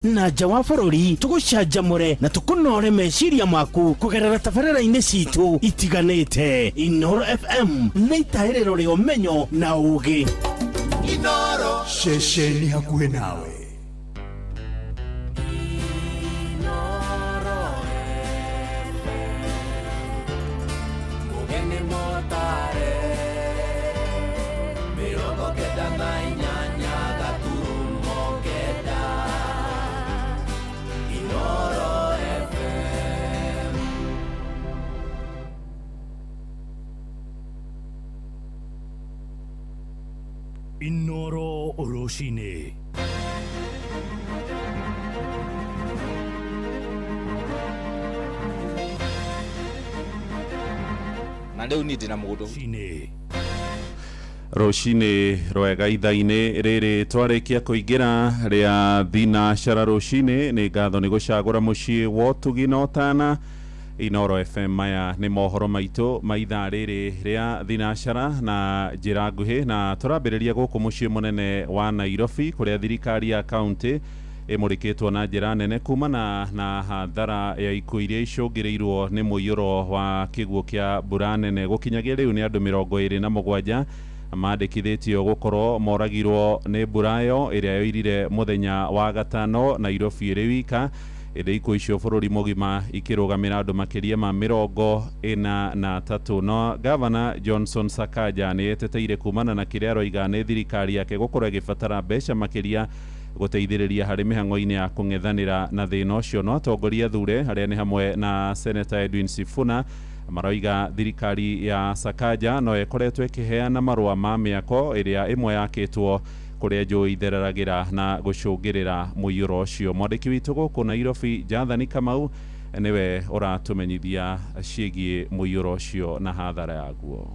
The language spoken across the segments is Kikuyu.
Na nja wa bũrũri, tũgũcanjamũre na tũkũnore meciria maku kũgerera tabarĩra-inĩ citũ itiganĩte. Inoro FM nĩ itahĩrĩro rĩa ũmenyo na ũgĩ. Inoro ceceni hakuhĩ nawe. Mugeni motare 98.9 Inoro FM. Inoro rũcinĩ. Na rĩu niĩ ndĩna mũgũnda. Rũcinĩ. Rũcinĩ rwega. Ithaa-inĩ rĩrĩ twarĩkia kũingĩra rĩa thinacara rũcinĩ, nĩ ngatho nĩ gũcagũra mũciĩ wa ũtugi na ũtana, Inoro FM. Maya nĩ mohoro maitũ ma ithaa rĩrĩ rĩa thinacara na njĩra nguhĩ, na tũrambĩrĩria gũkũ mũciĩ mũnene wa Nairobi, kũrĩa thirikari ya kaunti ĩmũrĩkĩtwo na njĩra nene kumana na hathara ya ikuũ iria icũngĩrĩirwo nĩ mũiyũro wa kĩguũ kĩa mbura nene. Gũkinyagia rĩu nĩ andũ 27 mandĩkithĩtio gũkorwo moragirwo nĩ mbura ĩyo ĩrĩa yoirire mũthenya wa gatano Nairobi ĩrĩ wika, ĩndĩ ikuũ icio bũrũri mũgima ikĩrũgamĩra andũ makĩria ma 43. No gavana Johnson Sakaja nĩ eteteire kumana na kĩrĩa aroiga nĩ thirikari yake gũkorwo ĩgĩbatara mbeca makĩria gũteithĩrĩria harĩ mĩhang'o-inĩ ya kũng'ethanĩra na thĩna ũcio. No atongoria thure, arĩa nĩ hamwe na Senator Edwin Sifuna, maroiga thirikari ya Sakaja no ĩkoretwo ĩkĩheana marũa ma mĩako ĩrĩa ĩmwe yakĩtwo kũrĩa njũĩ ithereragĩra na gũcũngĩrĩra mũiyũro ũcio. Mwandĩki witũ gũkũ Nairobi, Jathani Kamau, nĩwe ũratũmenyithia ciĩgiĩ mũiyũro ũcio na hathara yaguo.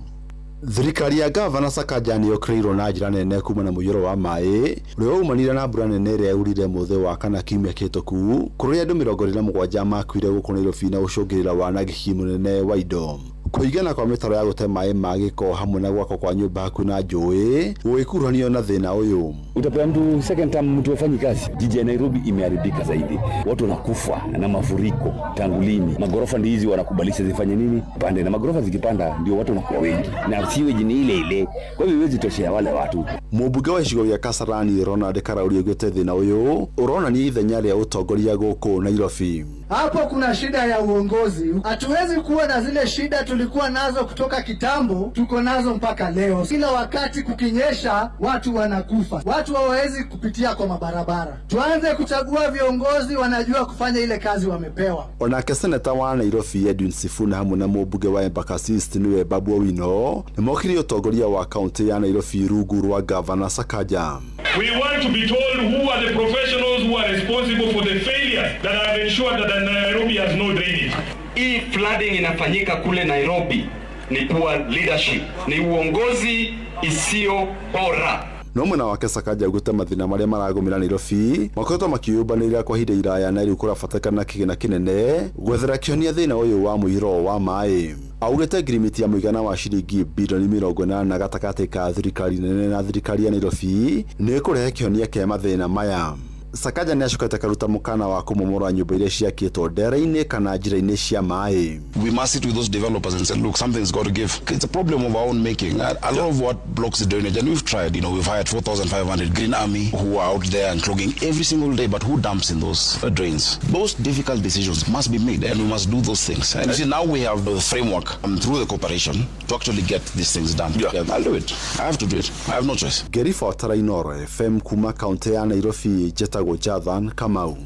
Thirikari ya gavana Sakaja nĩ yũkĩrĩirwo na njĩra nene kuma na mũiyũro wa maĩ ũrĩa waumanire na mbura nene ĩrĩa yaurire mũthĩ wa kana kiumia kĩhĩtũku, kũrĩa andũ 27 makuire gũkũ Nairobi na gũcũngĩrĩra wanangĩki mũnene wa indo. Kũigana kwa mĩtaro ya gũte maĩ ma gĩko hamwe na gwakwo kwa nyũmba hakuhĩ na njũĩ gũgĩkuruhanio na thĩna ũyũ. Utapea mtu second term, mtu afanyi kazi. Jiji ya Nairobi imeharibika zaidi, watu wanakufa na mafuriko. Tangu lini? Magorofa ndi hizi wanakubalisha zifanye nini? Pande na magorofa zikipanda, ndio watu wanakuwa wengi, na sewage ni ile ile, kwa hivyo iwezi toshea wale watu. Mũmbunge wa gĩcigo gĩa Kasarani Ronald Karauri augĩte thĩna ũyũ ũronania ithenya rĩa ũtongoria gũkũ Nairobi. Hapo kuna shida ya uongozi. Hatuwezi kuwa na zile shida tulikuwa nazo kutoka kitambo, tuko nazo mpaka leo. Kila wakati kukinyesha, watu wanakufa, watu hawawezi kupitia kwa mabarabara. Tuanze kuchagua viongozi wanajua kufanya ile kazi wamepewa. Onake seneta wa Nairobi Edwin Sifuna hamwe na mũmbunge wa Embakasi East nĩwe Babu Owino nĩmokirie ũtongoria wa kaunti ya Nairobi rungu rwa gavana Sakaja. We want to be told who are the professionals who are responsible for the failures that have ensured that Nairobi has no drainage. Hii flooding inafanyika kule Nairobi ni poor leadership, ni uongozi isiyo bora. No mwena wake Sakaja augĩte mathĩna marĩa maragũmĩra Nairobi makoretwo makĩyũmbanĩrĩra kwa ihinda iraya na rĩu kũrabatarĩkana kĩgĩna kĩnene gwethera kĩhonia thĩna ũyũ wa mũiyũro wa maĩ. Augĩte ngirimiti ya mũigana wa ciringi bilioni 80 gatagatĩ ka thirikari nene na thirikari ya Nairobi nĩ ĩkũrehe kĩhonia kĩa mathĩna maya. Sakaja nĩ acokete karuta mũkana wa kũmomora nyũmba iria ciakĩtwo ndere-inĩ kana njĩra-inĩ cia maĩ. We must sit with those developers and say, "Look, something's got to give." It's a problem of our own making. A lot of what blocks the drainage, and we've tried, we've hired 4,500 Green Army who are out there and clogging every single day, but who dumps in those drains? Those difficult decisions must be made, and we must do those things. And you see, now we have the framework through the corporation to actually get these things done. Yeah. I'll do it. I have to do it. I have no choice. Ngĩribotera Inoro FM kuma kaunti ya Nairobi, njĩtagwo Jathan Kamau.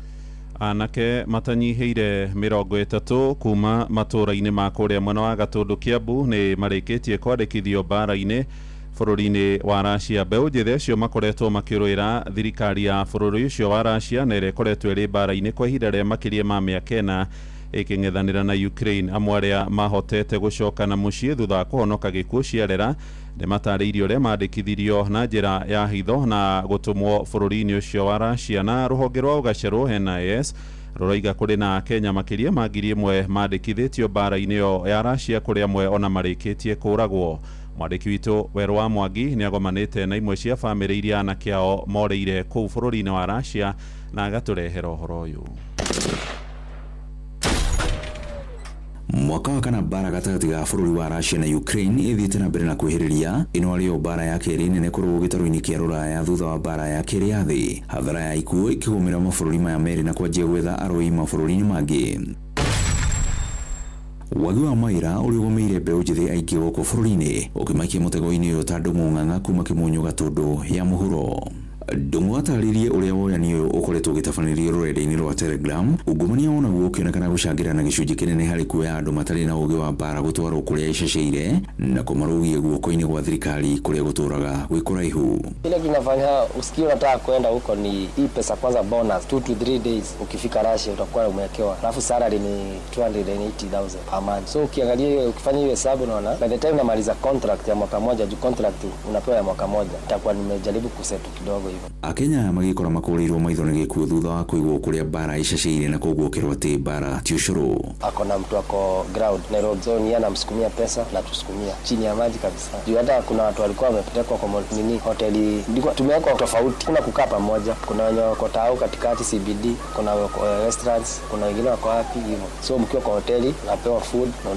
Anake matanyihĩire 30 kuma matũũra-inĩ ma kũrĩa mwena wa Gatũndũ, Kiambu, nĩ marĩkĩtie kwandĩkithio mbara-inĩ bũrũri-inĩ wa Russia. Mbeũ njĩthĩ acio makoretwo makĩrũĩra thirikari ya bũrũri ũcio wa Russia na ĩrĩa ĩkoretwo ĩrĩ mbara-inĩ kwa ihinda rĩa makĩria ma mĩaka 4 ĩkĩng'ethanĩra na Ukraine. Amwe arĩa mahotete gũcoka na mũciĩ thutha wa kũhonoka gĩkuũ ciarera nĩ matarĩirio ũrĩa mandĩkithirio na njĩra ya hitho na gũtũmwo bũrũri-inĩ ũcio wa Russia. Na rũhonge rwa ũgacerũ NIS rũroiga kũrĩ na Kenya makĩria ma 1,000 mandĩkithĩtio mbara-inĩ ĩyo ya Russia, kũrĩa amwe ona marĩkĩtie kũragwo. Mwandĩki witũ Werũ wa Mwangi nĩ agomanĩte na imwe cia bamĩrĩ iria anake ao morĩire kũu bũrũri-inĩ wa Russia. Na agatũrehera ũhoro ũyũ. Mwaka wa kana mbara gatagatĩ ga bũrũri wa Russia na Ukraine ĩthiĩte na mbere na kwĩhĩrĩria. Ĩno arĩ yo mbara ya kerĩ nene kũrũo gĩtarũ-inĩ kĩa rũraya thutha wa mbara ya kerĩ ya thĩ, hathara ya ikuũ ĩkĩgũmĩra mabũrũri maya merĩ na kwanjia gwetha arũi mabũrũri-inĩ mangĩ. Wagi wa mawĩra ũrĩa ũgũmĩire mbeũ njĩthĩ aingĩ gũkũ bũrũri-inĩ ũkĩmaikia mũtego-inĩ ũyũ ta Ndung'u Ng'ang'a kuma Kĩmunyũ Gatũndũ ya mũhuro. Ndung'u atarĩrie ũrĩa woyani ũyũ ũkoretwo ũgĩtabanĩrio rũrenda-inĩ rwa Telegram, ungumania onaguo ũkĩonekana gũcangĩra na gĩcunjĩ kĩnene harĩ kuoya andũ matarĩ na ũgĩ wa mbara gũtwarwo kũrĩa ĩceceire na kũmarũgia guoko-inĩ gwa thirikari kũrĩa gũtũraga gwĩ kũraihu. Ile kinafanya usikie unataka kwenda huko ni hii pesa kwanza, bonus 2 to 3 days ukifika Russia utakuwa umewekewa, alafu salary ni 280,000 per month. So ukiangalia hiyo, ukifanya hiyo hesabu unaona by the time namaliza contract ya mwaka moja, juu contract unapewa ya mwaka moja, nitakuwa nimejaribu kusetu kidogo hivyo. Akenya aya magĩkora makũrĩirwo maitho nĩ gĩkuũ thutha wa kũigwo kũrĩa mbara ĩceceire na koguo kĩrwo atĩ mbara ti ũcũrũ. Ako na mtu ako ground Nairobi, so ni yeye anamsukumia pesa na tusukumia chini ya maji kabisa, juu hata kuna watu walikuwa wamepelekwa kwa nini hoteli, ndiko tumewekwa tofauti, kuna kukaa pamoja, kuna wenye wako tao katikati CBD, kuna wako restaurants, kuna wengine wako wapi hivyo. So mkiwa kwa hoteli unapewa food na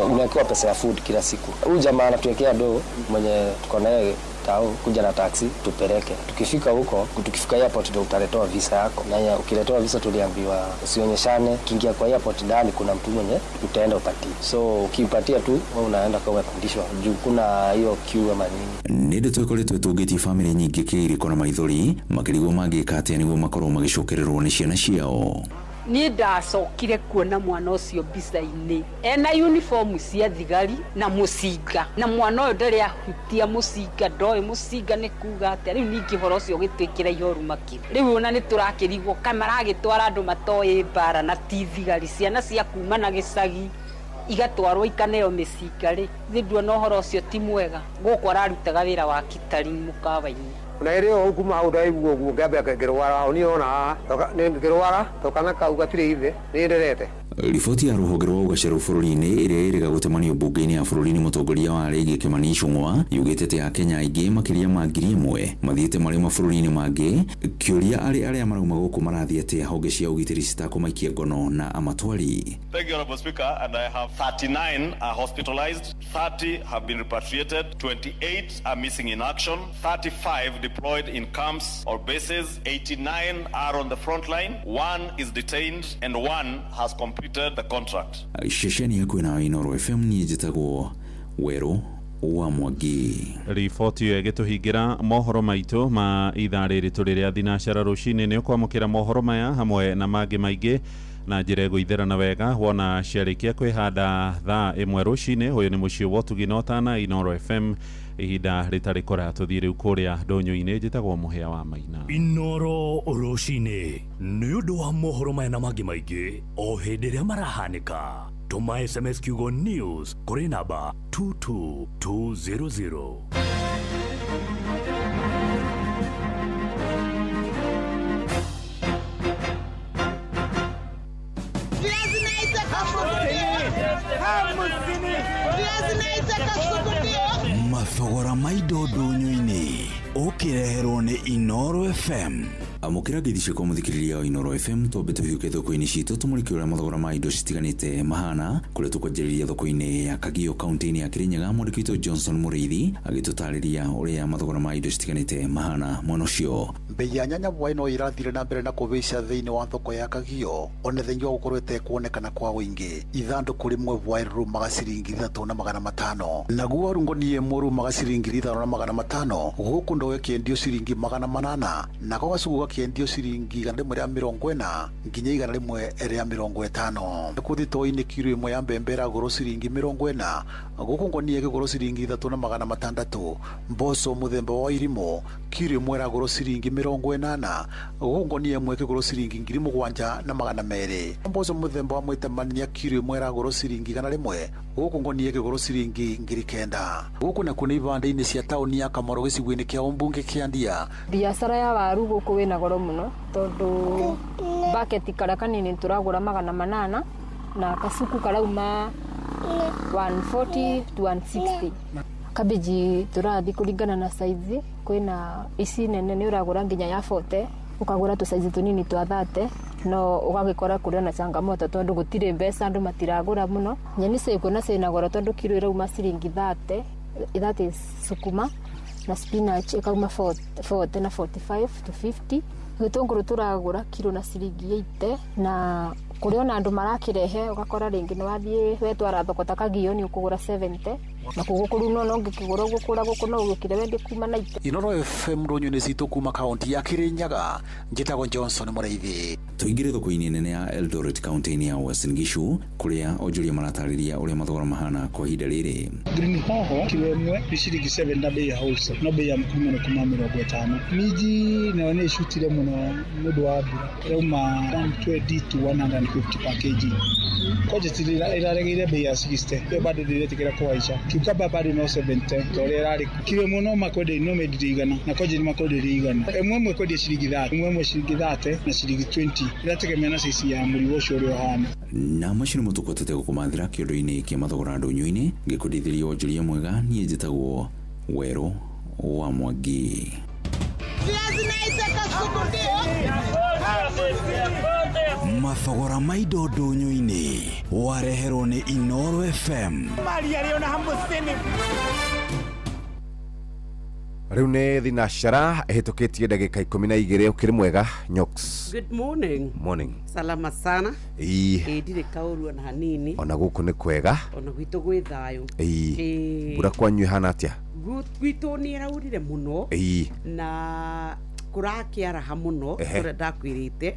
unawekewa pesa ya food kila siku. Huyu jamaa anatuwekea do mwenye tuko naye tao kuja na taxi tupeleke. Tukifika huko, tukifika airport ndio utaletewa visa yako. Na ukiletewa visa tuliambiwa usionyeshane, ukiingia kwa airport ndani kuna mtu mwenye utaenda upatie. So ukimpatia tu wewe unaenda kama umepandishwa juu kuna hiyo queue ama nini. Nĩ ndeto ĩkoretwo ĩtũngĩtie bamĩrĩ nyingĩ kĩgirĩko na maithori makĩrigwo mangĩka atĩa nĩguo makorwo magĩcokererwo nĩ ciana ciao. Niĩ ndacokire kuona mwana ũcio mbica-inĩ ena uniform cia thigari na mũcinga, na mwana ũyũ ndarĩ ahutia mũcinga, ndoĩ mũcinga nĩ kuga atĩa. Rĩu ningĩ ũhoro ũcio ũgĩtwĩkĩra ihoru makĩria. Rĩu ona nĩ tũrakĩrigwo ka maragĩtwara andũ matoĩ mbara na ti thigari, ciana cia kuma na gĩcagi igatwarwo ikaneo mĩcinga rĩ, thĩ nduona ũhoro ũcio ti mwega. Gũkũ ararutaga wĩra wa kitari mũkawa-inĩ. Na ĩrĩ o kuma hau ndaigua ũguo ngĩambia ngĩrwara, niĩ ona ngĩrwara tokana kau gatirĩ ithe nĩ nderete. Riboti ya rũhonge rwa ũgacerũ bũrũri-inĩ ĩrĩa ĩrĩga gũtemanio mbunge-inĩ ya bũrũri nĩ mũtongoria wa rĩngĩ Kimani Ichung'wa yugĩte atĩ Akenya aingĩ makĩria ma 1,000 mathiĩte marĩ mabũrũri-inĩ mangĩ. Kĩũria arĩ arĩa marauma gũkũ marathiĩ atĩa honge cia ũgitĩri citakũmaikia ngono na amatwari. Thank you, Honorable Speaker. And I have 39 are hospitalized, 30 have been repatriated, 28 are missing in action, 35 deployed in camps or bases, 89 are on the front line, 1 is detained, and 1 has completed the contract. Ceceni yaku na Inooro FM niĩ njĩtagwo Werũ wa Mwangi. Riboti ĩyo ĩgĩtũhingĩra mohoro maitũ ma ithaa rĩrĩ tũrĩ rĩa thinacara rũcinĩ. Nĩ ũkwamũkĩra mohoro maya hamwe na mangĩ maingĩ na njĩra ĩgũitherana wega wona ciarĩkia kwĩhanda thaa 1 rũcinĩ. Ũyũ nĩ mũciĩ wa ũtugi na ũtana Inooro FM, ihinda rĩtarĩ kũraya tũthiĩ rĩu kũrĩa ndũnyũ-inĩ. Njĩtagwo Mũhĩa wa Maina. Inooro rũcinĩ nĩ ũndũ wa mohoro maya na mangĩ maingĩ o hĩndĩ ĩrĩa marahanĩka. Tũma SMS kiugo news kũrĩ namba 22200. Mathogora ma indo ndũnyũ-inĩ ũkĩreherwo nĩ Inooro FM. Amũkĩra ngeithi ciakwa mũthikĩrĩria wa Inooro FM, twambe tũhiũke thoko-inĩ citũ tũmũrĩke ũrĩa mathogora ma indo citiganĩte mahana, kũrĩa tũkwanjĩrĩria thoko-inĩ ya Kagio kaunti-inĩ ya Kirinyaga. Mwandĩki witũ Johnson Mũrĩithi agĩtũtarĩria ũrĩa mathogora ma indo citiganĩte mahana mwena ũcio. Bei ya nyanya bwaĩ no irathire na mbere na kũhaica thĩinĩ wa thoko ya Kagio ona thengia wa gũkorwo ĩtekuonekana kwa ũingĩ. Ithandũkũ rĩmwe bwaĩ rĩrumaga ciringi 3,500, naguo waru ngũnia ĩmwe ũrumaga ciringi 5,500, gũkũ ndoo ĩkĩendio ciringi 800, nako gacuku gakĩendio ciringi 140 nginya 150. Nakuo thitoo-inĩ kiro ĩmwe ya mbembe ĩragũrwo ciringi 40, gũkũ ngũnia ĩkĩgũrwo ciringi 3,600. Mboco mũthemba wa irimũ kiro ĩmwe ĩragũrwo ciringi 80, gũkũ ngũnia ĩmwe ĩkĩgũrwo ciringi 7,200. Mboco mũthemba wa mwĩtemania kiro ĩmwe ĩragũrwo ciringi 100, gũkũ ngũnia ĩkĩgũrwo ciringi 9,000. Gũkũ nakuo nĩ ibanda-inĩ cia taũni ya Kamoro gĩcigo-inĩ kĩa ũmbunge kĩa Ndia. Biacara ya waru gũkũ wĩna goro mũno tondũ baketi karia kanini tũragũra 800 na kasuku karauma 140 to 160. Kabeji tũrathi kũringana na saizi, kwĩna ici nene nĩ ũragũra nginya ya 40, Ũkagũra tũcaizi tũnini twa 30 no ũgagĩkora kũrĩ ona changamoto tondũ gũtirĩ mbeca, andũ matiragũra mũno. Nyeni ciĩkuo na ciĩna goro tondũ kiro ĩrauma ciringi 30, that is sukuma na spinach ĩkauma 40 na 45 to 50. Gĩtũngũrũ tũragũra kiro na ciringi 80, na kũrĩ ona andũ marakĩrehe ũgakora rĩngĩ nĩ wathiĩ wetwara thoko ta Kagio nĩ ũkũgũra 70, na koguo kũrĩ no ũngĩkĩgũra ũgũkũra gũkũ no ũgĩkĩre wendie kuma 90. Inoro FM ndũnyũ-inĩ citũ kuma kaunti ya Kirinyaga, njĩtagwo Johnson Mũrĩithi. Tũingĩre thoko-inĩ nene ya Eldoret kaunti-inĩ ya Uasin Gishu kũrĩa onjoria maratarĩria ũrĩa mathogora mahana kwa ihinda rĩrĩ. Green hoho kilo ĩmwe nĩ ciringi 7 na bei ya wholesale, no bei ya mũkulima nĩ kuma 50. Minji nayo nĩ ĩcutire mũno nĩ ũndũ wa mbura, ĩrauma 120 to 150 per kg. Courgette ĩraregeire bei ya 60, ĩyo bado ndĩretĩkĩra kũhaica. Cucumber bado no 70 ta ũrĩa ĩrarĩ. Kilo ĩmwe no makwenderia, no mendirie 100, na courgette makwenderia 100. Ĩmwe ĩmwe kwendia ciringi 30, ĩmwe ĩmwe ciringi 30 na ciringi 20. Ĩrategemea na size ya mũrigo ũcio ũrĩa ũhana. Na macio nĩmo tũkũhotete gũkũmathĩra kĩondo-inĩ kĩa mathogora ndũnyũ-inĩ. Ngĩkũndithĩria wonjoria mwega, niĩ njĩtagwo Werũ wa Mwangi. Mathogora ma indo ndũnyũ-inĩ wareherwo nĩ Inoro FM. Rĩu nĩ thinacara ĩhĩtũkĩtie ndagĩka 12. Ũkĩrĩ mwega, Nyox? Good morning. Morning. Salama sana. Ĩĩ. Ĩĩ, ndirĩ kaũru ona hanini. Ona gũkũ nĩ kwega. Ona gwitũ gwĩ thayũ. Ĩĩ. Ĩĩ. Mbura kwanyu ĩhana atĩa? Gwitũ nĩ ĩraurire mũno. Ĩĩ. Na kũrakĩaraha mũno Ehe. ũrĩa ndakwĩrĩte.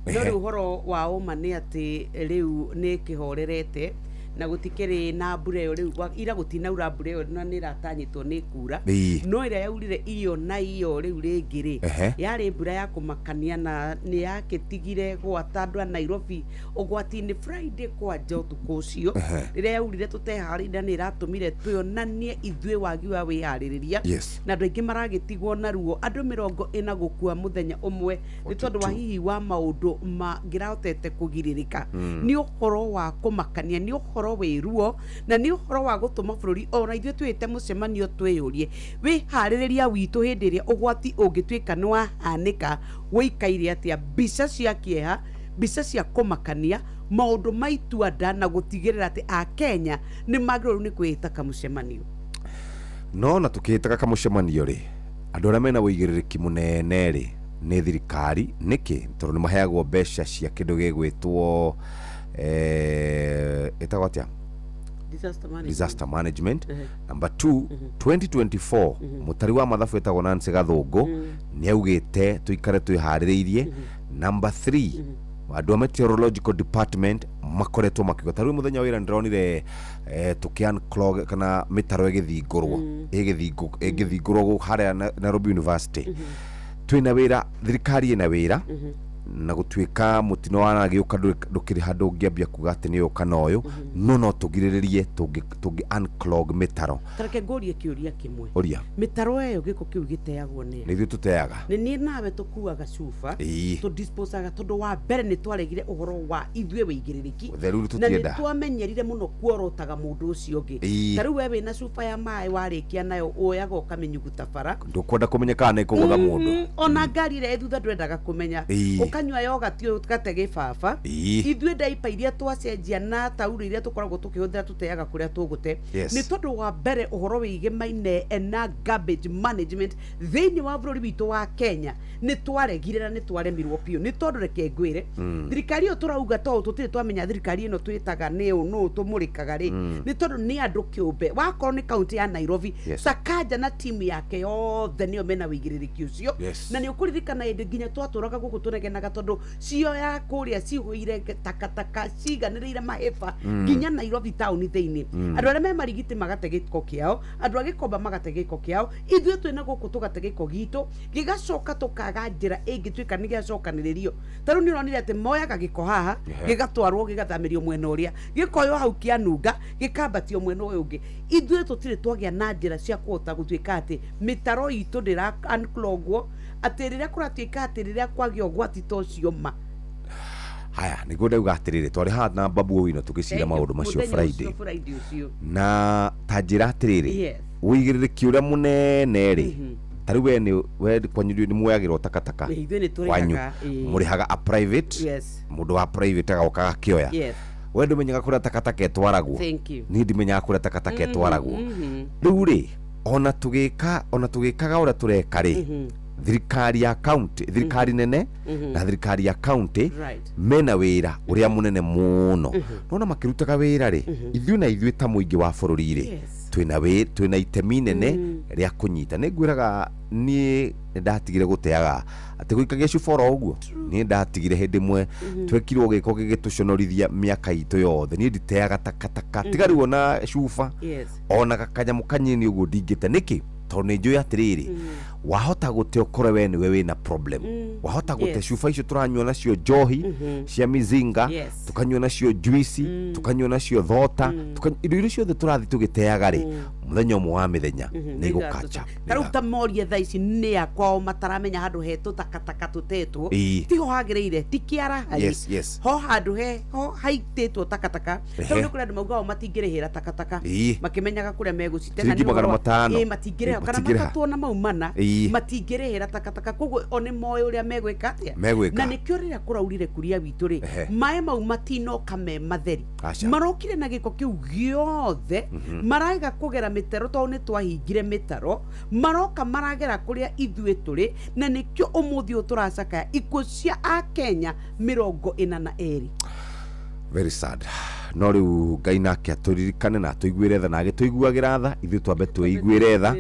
No Ehe. rĩu ũhoro wa ũma nĩ atĩ rĩu nĩ kĩhorerete na gũtikĩrĩ na mbura ĩyo rĩu ira gũtinaura mbura ĩyo na nĩ ĩratanyĩtwo nĩ kura. Ĩĩ. No ĩrĩa yaurire iyo na iyo rĩu rĩngĩ rĩ, Ehe. yarĩ mbura ya kũmakania na nĩ yakĩtigire gwata andũ a Nairobi ũgwati-inĩ Friday kwanja ũtukũ ũcio. Ehe. Rĩrĩa yaurire tũteharĩirie na nĩ ĩratũmire twĩonanie ithuĩ wagi wa wĩharĩrĩria. Yes. Na andũ aingĩ maragĩtigwo na ruo, andũ 40 gũkua mũthenya ũmwe nĩ tondũ wa hihi wa maũndũ mangĩrahotete kũgirĩrĩka. Nĩ ũhoro wa kũmakania, nĩ ũhoro wĩ ruo, na nĩ ũhoro wa gũtũma bũrũri ona ithuĩ twĩte mũcemanio twĩyũrie wĩharĩrĩria witũ hĩndĩ ĩrĩa ũgwati ũngĩtuĩka nĩ wahanĩka wĩikaire atĩa. Mbica cia kĩeha, mbica cia kũmakania, maũndũ ma itua nda na gũtigĩrĩra atĩ Akenya nĩ magĩrĩirwo nĩ kwĩĩta kamũcemanio. No na tũkĩĩtaga kamũcemanio rĩ, andũ arĩa mena ũigĩrĩrĩki mũnene rĩ nĩ thirikari. Nĩkĩ? Tondũ nĩ maheagwo mbeca cia kĩndũ gĩgwĩtwo ĩtagwo atĩa? Disaster management. Disaster management. Ehe. Number 2, 2024 mũtari wa mathabu etagwo Nancy Gathũngũ nĩ augĩte tũikare twĩharĩrĩirie. Number 3, andũ a meteorological department makoretwo makiuga ta rĩu mũthenya wa ira ndĩronire tũkĩ unclog kana mĩtaro ĩgĩthingũrwo ĩgĩthingũrwo harĩa Nairobi University. Twĩna wĩra, thirikari ĩna wĩra na gũtuĩka mũtino wanagĩũka ndũkĩrĩ handũ ũngĩambia kuga atĩ nĩ ũyũ kana ũyũ, no tũgirĩrĩrie tũngĩ unclog mĩtaro. Tareke ngũrie kĩũria kĩmwe. Ũria. Mĩtaro ĩyo gĩko kĩu gĩteagwo nĩ a? Nĩ ithuĩ tũteaga. Nĩ niĩ nawe tũkuaga cuba, Ĩĩ. tũdisposaga tondũ wa mbere nĩ twaregire ũhoro wa ithuĩ wĩigĩrĩrĩki. Ũtheru Na nĩ tũtienda. twamenyerire mũno kuorotaga mũndũ ũcio ũngĩ. Ĩĩ. Ta rĩu we wĩna cuba ya maĩ warĩkia nayo woyaga ũkamĩnyuguta bara. Ndũkwenda kũmenya kana nĩ kũgũtha mũndũ. Ona ngari ĩrĩa ĩ thutha ndwendaga kũmenya. Ĩĩ. Ũkanyua yogati ũgate gĩbaba. Ĩĩ. Ithuĩ ndaipa iria twacenjia na taurũ iria tũkoragwo tũkĩhũthĩra tũteaga kũrĩa tũgũte. Yes. Nĩ tondũ wa mbere ũhoro wĩgemaine na garbage management thĩinĩ wa bũrũri witũ wa Kenya nĩ twaregire na nĩ twaremirwo biũ. Nĩ tondũ reke ngwĩre, thirikari ĩyo tũrauga to tũtirĩ twamenya thirikari ĩno twĩtaga nĩ ũ nũ tũmũrĩkaga rĩ, nĩ tondũ nĩ andũ kĩũmbe. Wakorwo nĩ kaunti ya Nairobi, Yes. Sakaja na timu yake yothe nĩo mena wĩigĩrĩrĩki ũcio. Yes. Na nĩ ũkũririkana hĩndĩ nginya twatũraga gũkũ tũnegenaga tondũ cioya kũrĩa cihũire takataka ciganĩrĩire mahĩba nginya Nairobi town thĩinĩ. Andũ arĩa me Marigiti magate gĩko kĩao, andũ a Gĩkomba magate gĩko kĩao, ithuĩ twĩna gũkũ tũgate gĩko gitũ, gĩgacoka tũkaga njĩra ĩngĩtuĩka nĩ gĩacokanĩrĩrio. Ta rĩu nĩ ũronire atĩ moyaga gĩko haha, gĩgatwarwo gĩgathamĩrio mwena ũrĩa, gĩkoywo hau kĩanunga gĩkambatio mwena ũyũ ũngĩ. Ithuĩ tũtirĩ twagĩa na njĩra cia kũhota gũtuĩka atĩ mĩtaro itũ ndĩra unclogwo, atĩ rĩrĩa kũratuĩka atĩ rĩrĩa kwagĩa ũgwati ta ũcio ma. Haya, nĩguo ndauga atĩrĩrĩ, twarĩ haha na Babu Owino tũgĩcira maũndũ macio Mũthenya Friday. ũcio, Friday ũcio. Na ta njĩra atĩrĩrĩ, Yes. ũigĩrĩrĩki ũrĩa mũnene rĩ Tarĩu we nĩ we kwanyu nĩ muoyagĩrwo takataka? Ithuĩ nĩ Kwanyu tũrĩhaga, ĩĩ. mũrĩhaga a private? Yes. Mũndũ wa private agoka agakĩoya? Yes. We ndũmenyaga kũrĩa takataka ĩtwaragwo? Thank you. Niĩ ndimenyaga kũrĩa takataka ĩtwaragwo. Rĩu rĩ, ona tũgĩka, ona tũgĩkaga ũrĩa tũreka rĩ, thirikari ya county, thirikari nene na thirikari ya county mena wĩra ũrĩa mũnene mũno. Nona makĩrutaga wĩra rĩ, ithuĩ na ithuĩ ta mũingĩ wa bũrũri rĩ, twĩna itemi nene rĩa kũnyita. Nĩ ngwĩraga niĩ nĩ ndatigire gũteaga atĩ gũikagia cuba oro ũguo. Niĩ ndatigire hĩndĩ ĩmwe twekirwo gĩko gĩgĩtũconorithia mĩaka itũ yothe. Niĩ nditeaga takataka, tiga rĩu ona cuba, ona gakanyamũ kanini ũguo ndingĩte. Nĩkĩ? Tondũ nĩ njũĩ atĩrĩrĩ, wahota gũte ũkore we nĩwe wĩna problem. Wahota gũte cuba icio tũranyua nacio njohi cia mizinga, tukanyua nacio juici, tukanyua nacio thota, indo iria ciothe tũrathiĩ tũgĩteaga rĩ, mũthenya ũmwe wa mĩthenya nĩ igũkacha. Ta rĩu ta morie thaa ici nĩ akwao mataramenya handũ he tũtakataka tũtetwo, tiho hagĩrĩire, ti kĩara hari. Ho handũ he ho haitĩtwo takataka. Rĩu nĩ kũrĩ andũ maugaga o matingĩrĩhĩra takataka, makĩmenyaga kũrĩa megũcite na Ciringi nĩ magana ũhoro 500. Ĩĩ, matingĩrĩha kana Matingĩrĩha. matatũ ona mau mana, matingĩrĩhĩra takataka, koguo o nĩ moĩ ũrĩa megwĩka atĩa. Megwĩka. Na nĩkĩo rĩrĩa kũraurire kuria witũ rĩ, maĩ mau matinoka me matheri. Aca. Marokire na gĩko kĩu gĩothe. Maraiga kũgera mĩtaro tondũ nĩ twahingire mĩtaro, maroka maragera kũrĩa ithuĩ tũrĩ, na nĩkĩo ũmũthĩ ũyũ tũracakaya ikuũ cia akenya 42. Very sad. No rĩu Ngai nake atũririkane na atũiguĩre tha, na agĩtũiguagĩra tha, ithuĩ twambe twĩiguĩre tha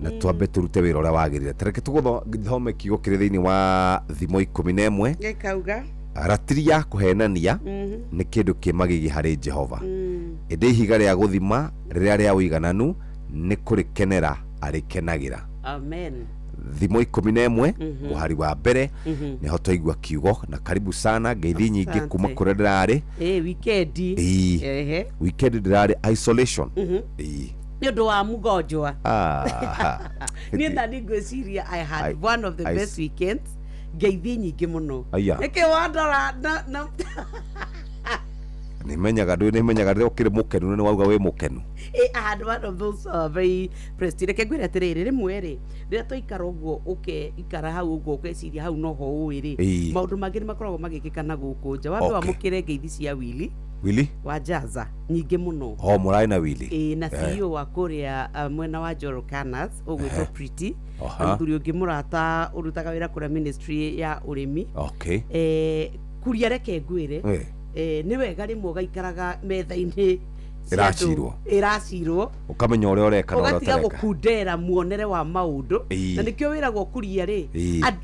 na twambe tũrute wĩra ũrĩa wagĩrĩire. Tareke tũgũthome kiugo kĩrĩ thĩinĩ wa Thimo 11. Gĩkauga? Ratiri ya kũhenania nĩ kĩndũ kĩ magigi harĩ Jehova, ĩndĩ ihiga rĩa gũthima rĩrĩa rĩa ũigananu nĩ kũrĩkenera arĩkenagĩra. Amen. Thimo 11, mũhari wa mbere, nĩho twaigua kiugo. Na karibu sana, ngeithi nyingĩ kuma Asante. kũrĩa ndĩrarĩ. Ĩ wikendi. Ĩĩ. Weekend ndĩrarĩ isolation. Ĩĩ. Nĩ ũndũ wa mũgonjwa. Ah. Niĩ nani ngwĩciria I had one of the best weekends. Ngeithi nyingĩ mũno. Aya. Nĩkĩ wandora na Nĩmenyaga ndũĩ, nĩmenyaga rĩrĩa ũkĩrĩ mũkenu na nĩ wauga wĩ mũkenu. I had one of those very prestige. Reke ngwĩre atĩrĩrĩ, rĩmwe rĩ, rĩrĩa twaikara ũguo, ũkeikara hau ũguo ũkeciria hau noho ũĩ rĩ, maũndũ mangĩ nĩ makoragwo magĩkĩka na gũkũ nja. Wambe wamũkĩre ngeithi cia Wili Wili wa Jaza nyingĩ mũno. O mũrarĩ na Wili? Ĩĩ, na CEO wa kũrĩa mwena wa Njoro Canas ũgwĩtwo Pretty, na mũthuri ũngĩ mũrata ũrutaga wĩra kũrĩa ministry ya ũrĩmi. Kuria reke ngwĩre, nĩ wega rĩmwe ũgaikaraga metha-inĩ cia andũ- Ĩracirwo. Ĩracirwo. Ũkamenya ũrĩa ũreka na ũrĩa Ũgatiga ũtareka. gũkundera muonere wa maũndũ. Na nĩkĩo wĩragwo kuria rĩ,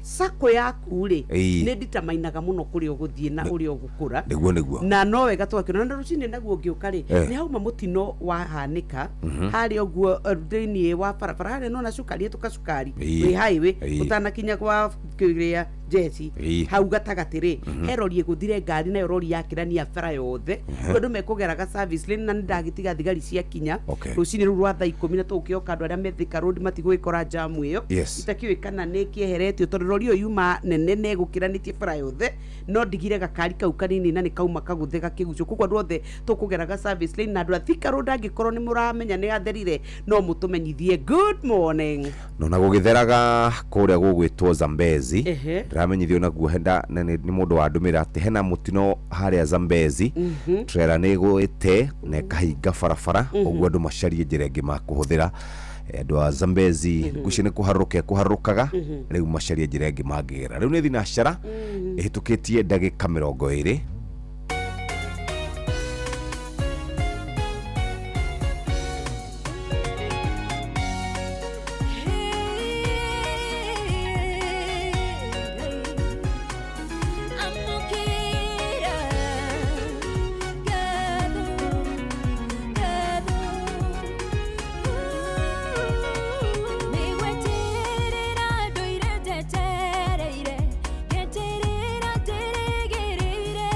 sako yaku rĩ, nĩ nditamainaga mũno kũrĩa ũgũthiĩ na ũrĩa ũgũkũra. Nĩguo. Na no wega twakĩona na rũcinĩ naguo ngĩũka rĩ, nĩ hauma mũtino wahanĩka harĩa ũguo, thĩinĩ wa barabara harĩa nona cukari ĩtũka cukari wĩ highway, ũtanakinya gwa kĩrĩa jeci, hau gatagatĩ rĩ, he rori ĩgũthire ngari nayo, rori yakĩrania bara yothe. Rĩu andũ mekũgeraga service lane, na nĩ ndagĩtiga thigari ciakinya rũcinĩ rũu rwa thaa 10, na tũgũkĩoka andũ arĩa me Thika Road matigũgĩkora jamu ĩyo. Itakĩũĩ kana nĩ kĩeheretio tondũ rori ĩyo yuma nene na ĩgũkĩranĩtie bara yothe, no ndigire gakari kau kanini na nĩ kauma kagũthe gakĩgucio. Koguo andũ othe tũkũgeraga service lane na andũ a Thika Road, angĩkorwo nĩ mũramenya nĩ atherire, no mũtũmenyithie. Good morning. Nona gũgĩtheraga kũrĩa gũgwĩtwo Zambezi. Ndĩramenyithio naguo henda na nĩ mũndũ wandũmĩra atĩ hena mũtino harĩa Zambezi. Trailer nĩ ĩgũĩte na ĩkahinga barabara, ũguo andũ macarie njĩra ĩngĩ makũhũthĩra. Andũ a Zambezi ngwĩciria nĩ kũharũrũka ĩkũharũrũkaga, rĩu macarie njĩra ĩngĩ mangĩgera. Rĩu nĩ thinacara ĩhĩtũkĩtie ndagĩka 20. Amũkĩra ngatho, ngatho. Nĩgweterera ndũire njetereire, ngeterera ndĩrĩgĩrĩire.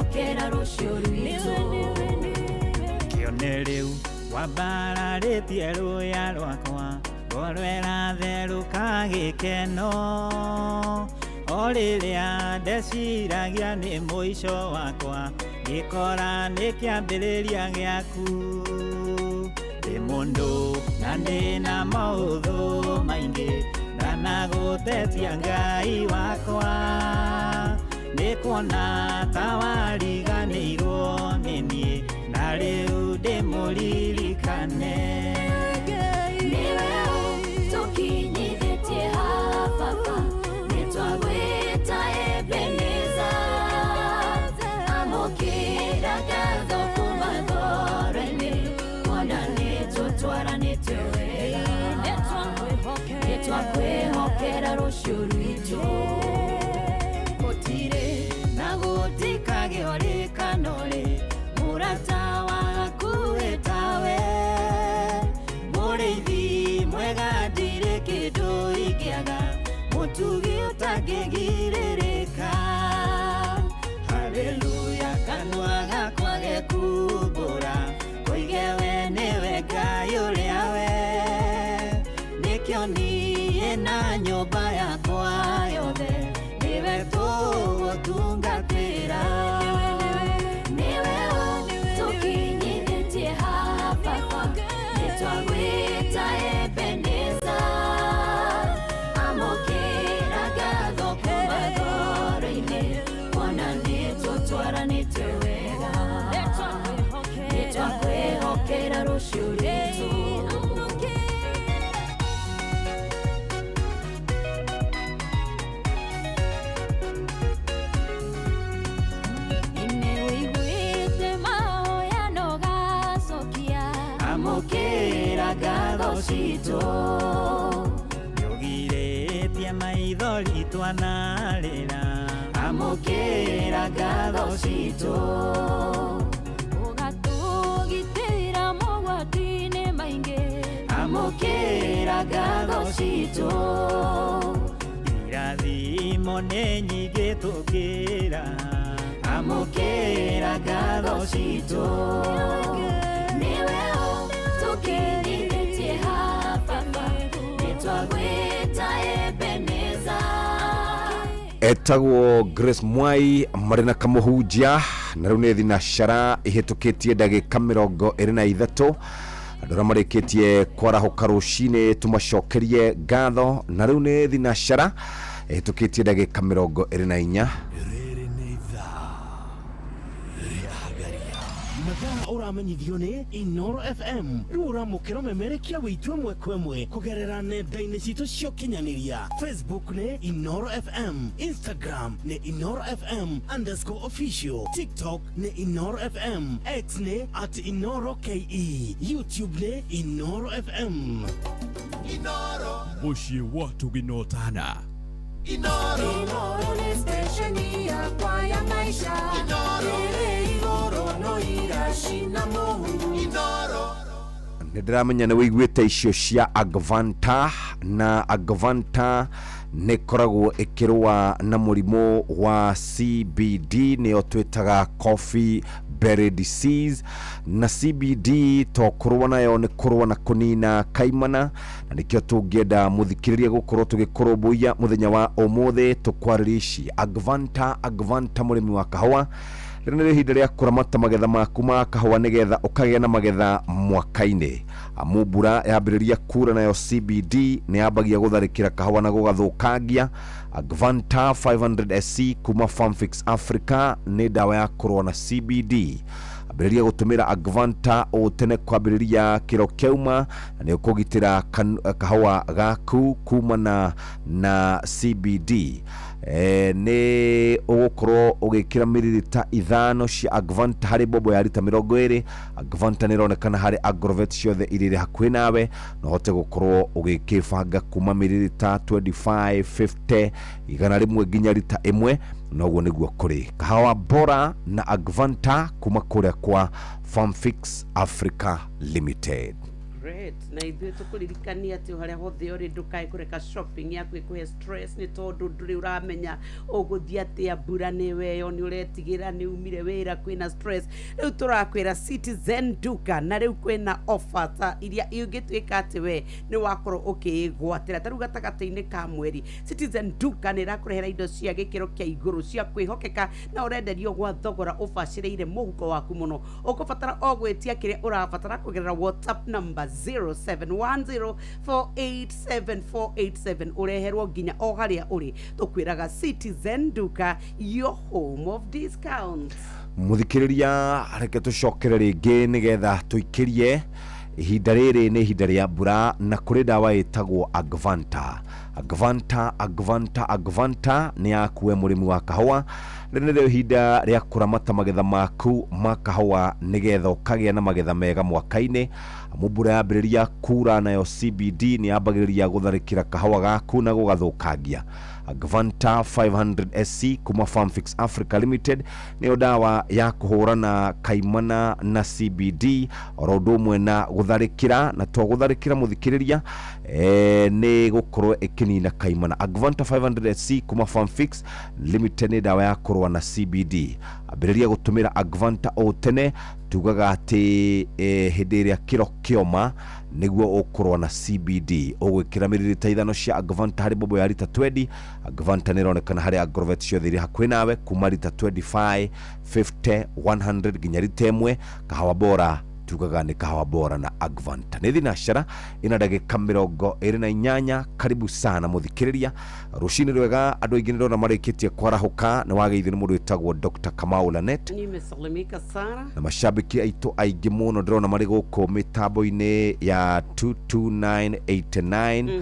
Nĩtwakwĩhokera rũciũ rwitũ. Kĩone rĩu wambararĩtie rũya rwakwa, ngoro ĩratherũka gĩkeno. O rĩrĩa ndeciragia nĩ mũico wakwa, ngĩkora nĩ kĩambĩrĩria gĩaku. Ndĩ mũndũ na ndĩna maũthũ maingĩ, ndanagũtetia Ngai wakwa. Nĩ kuona ta wariganĩirwo nĩ niĩ, na rĩu ndĩmũririkane. Nĩwe ũtũkinyithĩtie haha baba, nĩtwagwĩta Ebeneza. Amũkĩra ngatho kuma ngoro-inĩ, kuona nĩtũtwaranĩte wega. Nĩtwakwĩhokera rũciũ rwitũ. Gũtirĩ na gũtikagĩa rĩkano-rĩ, mũrata waku tawe. Mũrĩithi mwega ndirĩ kĩndũ ingĩaga, mũtugi ũtangĩgirĩrĩka. Haleluya, kanua gakwa gekumbũra, koige we nĩwe Ngai ũrĩa we. Nĩkĩo niĩ na nyũmba yakwa yothe, nĩwe tũgũtungatĩra. Nĩwe ũtũkinyithĩtie haha baba, nĩtwagwĩta Ebeneza. Amũkĩra ngatho kuma ngoro-inĩ, kuona nĩtũtwaranĩte wega. Nĩtwakwĩhokera rũciũ rwitũ. Nĩwĩiguĩte mahoya na ũgacokia. Amũkĩra ngatho citũ. Nĩũgirĩtie maithori twanarĩra. Amũkĩra ngatho citũ. Ũgatũgitĩra mogwati-inĩ maingĩ. Amũkĩra ngatho citũ. Irathimo nĩ nyingĩ tũkĩra. Amũkĩra ngatho citũ. Nĩwe ũtũkinyithĩtie haha baba, nĩtwagwĩta Ebeneza. Etagwo Grace Mwai marĩ na kamũhunjia, na rĩu nĩ thinacara ihĩtũkĩtie ndagĩka 23. Andũ arĩa marĩkĩtie kwarahũka rũcinĩ tũmacokerie ngatho, na rĩu nĩ thinacara ihĩtũkĩtie ndagĩka 24. Mathaa ũramenyithio nĩ Inoro FM. Rĩu ũramũkĩra ũmemerekia wĩitũ ĩmwe kwa ĩmwe kũgerera nenda-inĩ citũ cia ũkinyanĩria. Facebook nĩ Inoro FM, Instagram nĩ Inoro FM underscore official, TikTok nĩ Inoro FM, X nĩ at Inoro KE, YouTube nĩ Inoro FM. Mũciĩ wa Tũginotana. Inoro nĩ stesheni yakwa ya maisha. Ĩrĩ igũrũ no iracina mũhu. Nĩ ndĩramenya nĩ wĩiguĩte icio cia Agvanta, na Agvanta nĩ ĩkoragwo ĩkĩrũa na mũrimũ wa CBD, nĩyo twĩtaga coffee berry disease. Na CBD to kũrũa nayo, nĩ kũrũa na kũnina kaimana, na nĩkĩo tũngĩenda mũthikĩrĩria gũkorwo tũgĩkũrũmbũiya mũthenya wa ũmũthĩ tũkwarĩria ici Agvanta. Agvanta mũrĩmi wa kahũa, rĩrĩ nĩ ihinda rĩa kũramata magetha maku ma kahũa nĩgetha ũkagĩa na magetha mwaka-inĩ. Amu mbura yambĩrĩria kura, nayo CBD nĩ yambagia gũtharĩkĩra kahũa na gũgathũkangia. Agvanta 500 SC kuma Farmfix Africa nĩ ndawa ya kũrũa na CBD. Ambĩrĩria gũtũmĩra Agvanta o tene kwambĩrĩria kĩro kĩauma, na nĩ ũkũgitĩra kahũa gaku kumana na CBD. Nĩ ũgũkorwo ũgĩkĩra miririta 5 cia Agvanta harĩ bobo ya rita 20. Agvanta nĩ ĩronekana harĩ agrovet ciothe iria irĩ hakuhĩ nawe, na ũhote gũkorwo ũgĩkĩbanga kuma miririta 25, 50, 100 nginya rita 1. Noguo nĩguo kũrĩ kahawa bora na Agvanta kuma kũrĩa kwa Farmfix Africa Limited. Great. Na ithuĩ tũkũririkania atĩ o harĩa hothe ũrĩ ndũkae kũreka shopping yaku ĩkũhe stress nĩ tondũ ndũrĩ ũramenya ũgũthiĩ atĩa, mbura nĩ weyo, nĩ ũretigĩra nĩ umire wĩra, kwĩna stress. Rĩu tũrakwĩra Citizen Duka, na rĩu kwĩna offer ta iria ingĩtuĩka atĩ we nĩ wakorwo ũkĩĩgwatĩra. Ta rĩu gatagatĩ-inĩ ka mweri Citizen Duka nĩ ĩrakũrehera indo cia gĩkĩro kĩa igũrũ cia kwĩhokeka na ũrenderio gwa thogora ũbacĩrĩire mũhuko waku mũno. Ũkũbatara o gwĩtia kĩrĩa ũrabatara kũgerera WhatsApp number 0710487487 ũreherwo nginya o harĩa ũrĩ. Tũkwĩraga Citizen Duka, your home of discounts. Muthikiriria, reke tucokere rĩngĩ nĩgetha tũikĩrie ihinda rĩrĩ nĩ ihinda rĩa mbura na kũrĩ ndawa ĩtagwo Agvanta. Agvanta, Agvanta, Agvanta nĩ yaku we mũrĩmi wa kahũa. Rĩrĩ nĩrĩo ihinda rĩa kũramata magetha maku ma kahũa nĩgetha ũkagĩa na magetha mega mwaka-inĩ. Amu mbura yambĩrĩria kura nayo CBD nĩ yambagĩrĩria gũtharĩkĩra kahũa gaku na gũgathũkangia. Agvanta 500 SC kuma Farmfix Africa Limited nĩyo ndawa ya kũhũrana kaimana na CBD oro ũndũ ũmwe na gũtharĩkĩra, na to gũtharĩkĩra mũthikĩrĩria, nĩ gũkorwo ĩkĩnina kaimana. Agvanta 500 SC kuma Farmfix Limited nĩ ndawa ya kũrũa na CBD. Ambĩrĩria gũtũmĩra Agvanta o tene, tugaga atĩ hĩndĩ ĩrĩa kĩro kĩoma nĩguo ũkũrũa na CBD. Ũgwĩkĩra miririta 5 cia Agvanta harĩ bobo ya rita 20. Agvanta nĩ ĩronekana harĩ agrovet ciothe iria hakuhĩ nawe kuma rita 25, 50, 100 nginya rita 1. Kahawa bora tugaga nĩ kahawa bora na Agvanta. Nĩ thinacara ina ndagĩka 28. Karibu sana mũthikĩrĩria, rũcinĩ rwega. Andũ aingĩ nĩndona marĩkĩtie kwarahũka. Nĩ wageithio nĩ mũndũ wĩtagwo Dr. Kamau Lanet. Nimesalimika sana na mashabiki aitũ aingĩ mũno ndĩrona marĩ gũkũ mĩtambo-inĩ ya 22989.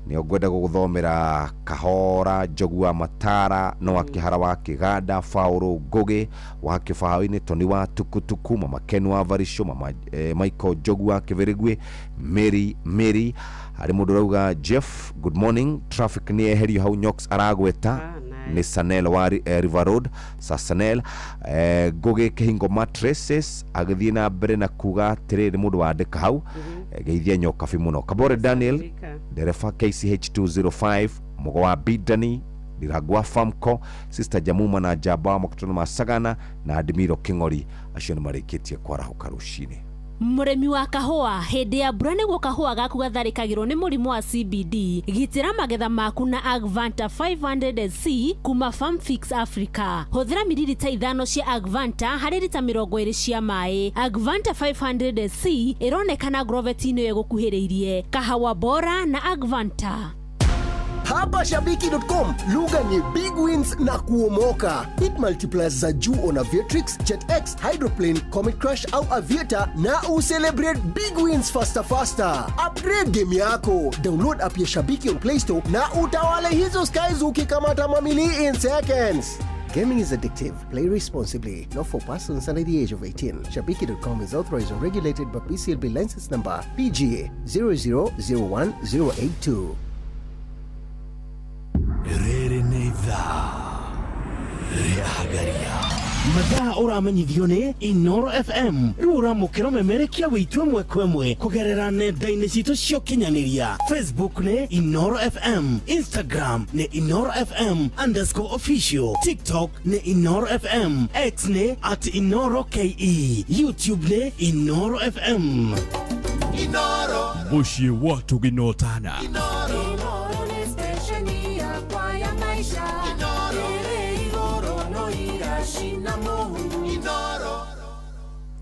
Nĩo ngwenda gũgũthomera Kahora Njogu wa Matara, no wa Kĩhara wa Kĩganda, Faũrũ Ngũgĩ wa Kĩbaũ-inĩ, Toni wa Tukutuku, Mama Ken wa Varisho, Mama Michael Njogu wa Kĩbĩrĩgwĩ, Mary Mary. Harĩ mũndũ ũrauga Jeff, good morning, traffic nĩ eherio hau Nyox aragweta. Nĩ Sanel wa River Road, Sasanel. Ngũgĩ Kĩhingo Mattresses agĩthiĩ na mbere na kuga atĩrĩrĩ, mũndũ wandĩka hau, geithia Nyokabi mũno. Kabore Daniel, ndereba KCH 205, Mũgo wa Bidani, Ndirangwa Famco, Sister Jamuma na Njamba wa Makutano ma Sagana na Admiro Kĩng'ori, acio nĩ marĩkĩtie kwarahũka rũcinĩ. Mũrĩmi wa kahũa, hĩndĩ ya mbura nĩguo kahũa gaku gatharĩkagĩrwo nĩ mũrimũ wa CBD. Gitĩra magetha maku na Agvanta 500 SC kuma Farmfix Africa. Hũthĩra miririta 5 cia Agvanta harĩ rita 20 cia maĩ. Agvanta 500 SC ĩronekana Grovet-inĩ ĩyo ĩgũkuhĩrĩirie. Kahawa bora na Agvanta. Hapa Shabiki.com lugha ni big wins na kuomoka. Hit multipliers za juu on Aviatrix, JetX, Hydroplane, Comet Crash au Aviator na ucelebrate big wins faster faster. Upgrade game yako. Download app ya Shabiki on Play Store na utawale hizo skies ukikamata mamili in seconds. Gaming is addictive. Play responsibly. Not for persons under the age of 18. Shabiki.com is authorized and regulated by PCLB license number PGA 0001082. Rĩrĩ nĩ ithaa rĩa Hagaria. Mathaa ũramenyithio nĩ Inoro FM. Rĩu ũramũkĩra ũmemerekia wĩitũ ĩmwe kwa ĩmwe kũgerera nenda-inĩ citũ cia ũkinyanĩria. Facebook nĩ Inoro FM, Instagram nĩ Inoro FM _official, TikTok nĩ Inoro FM, X nĩ @InoroKE, YouTube nĩ Inoro FM. Inoro. Mũciĩ wa Tũginotana. Inoro nĩ stesheni yakwa ya maisha. Inoro. Ĩrĩ igũrũ no iracina mũhu. Inoro.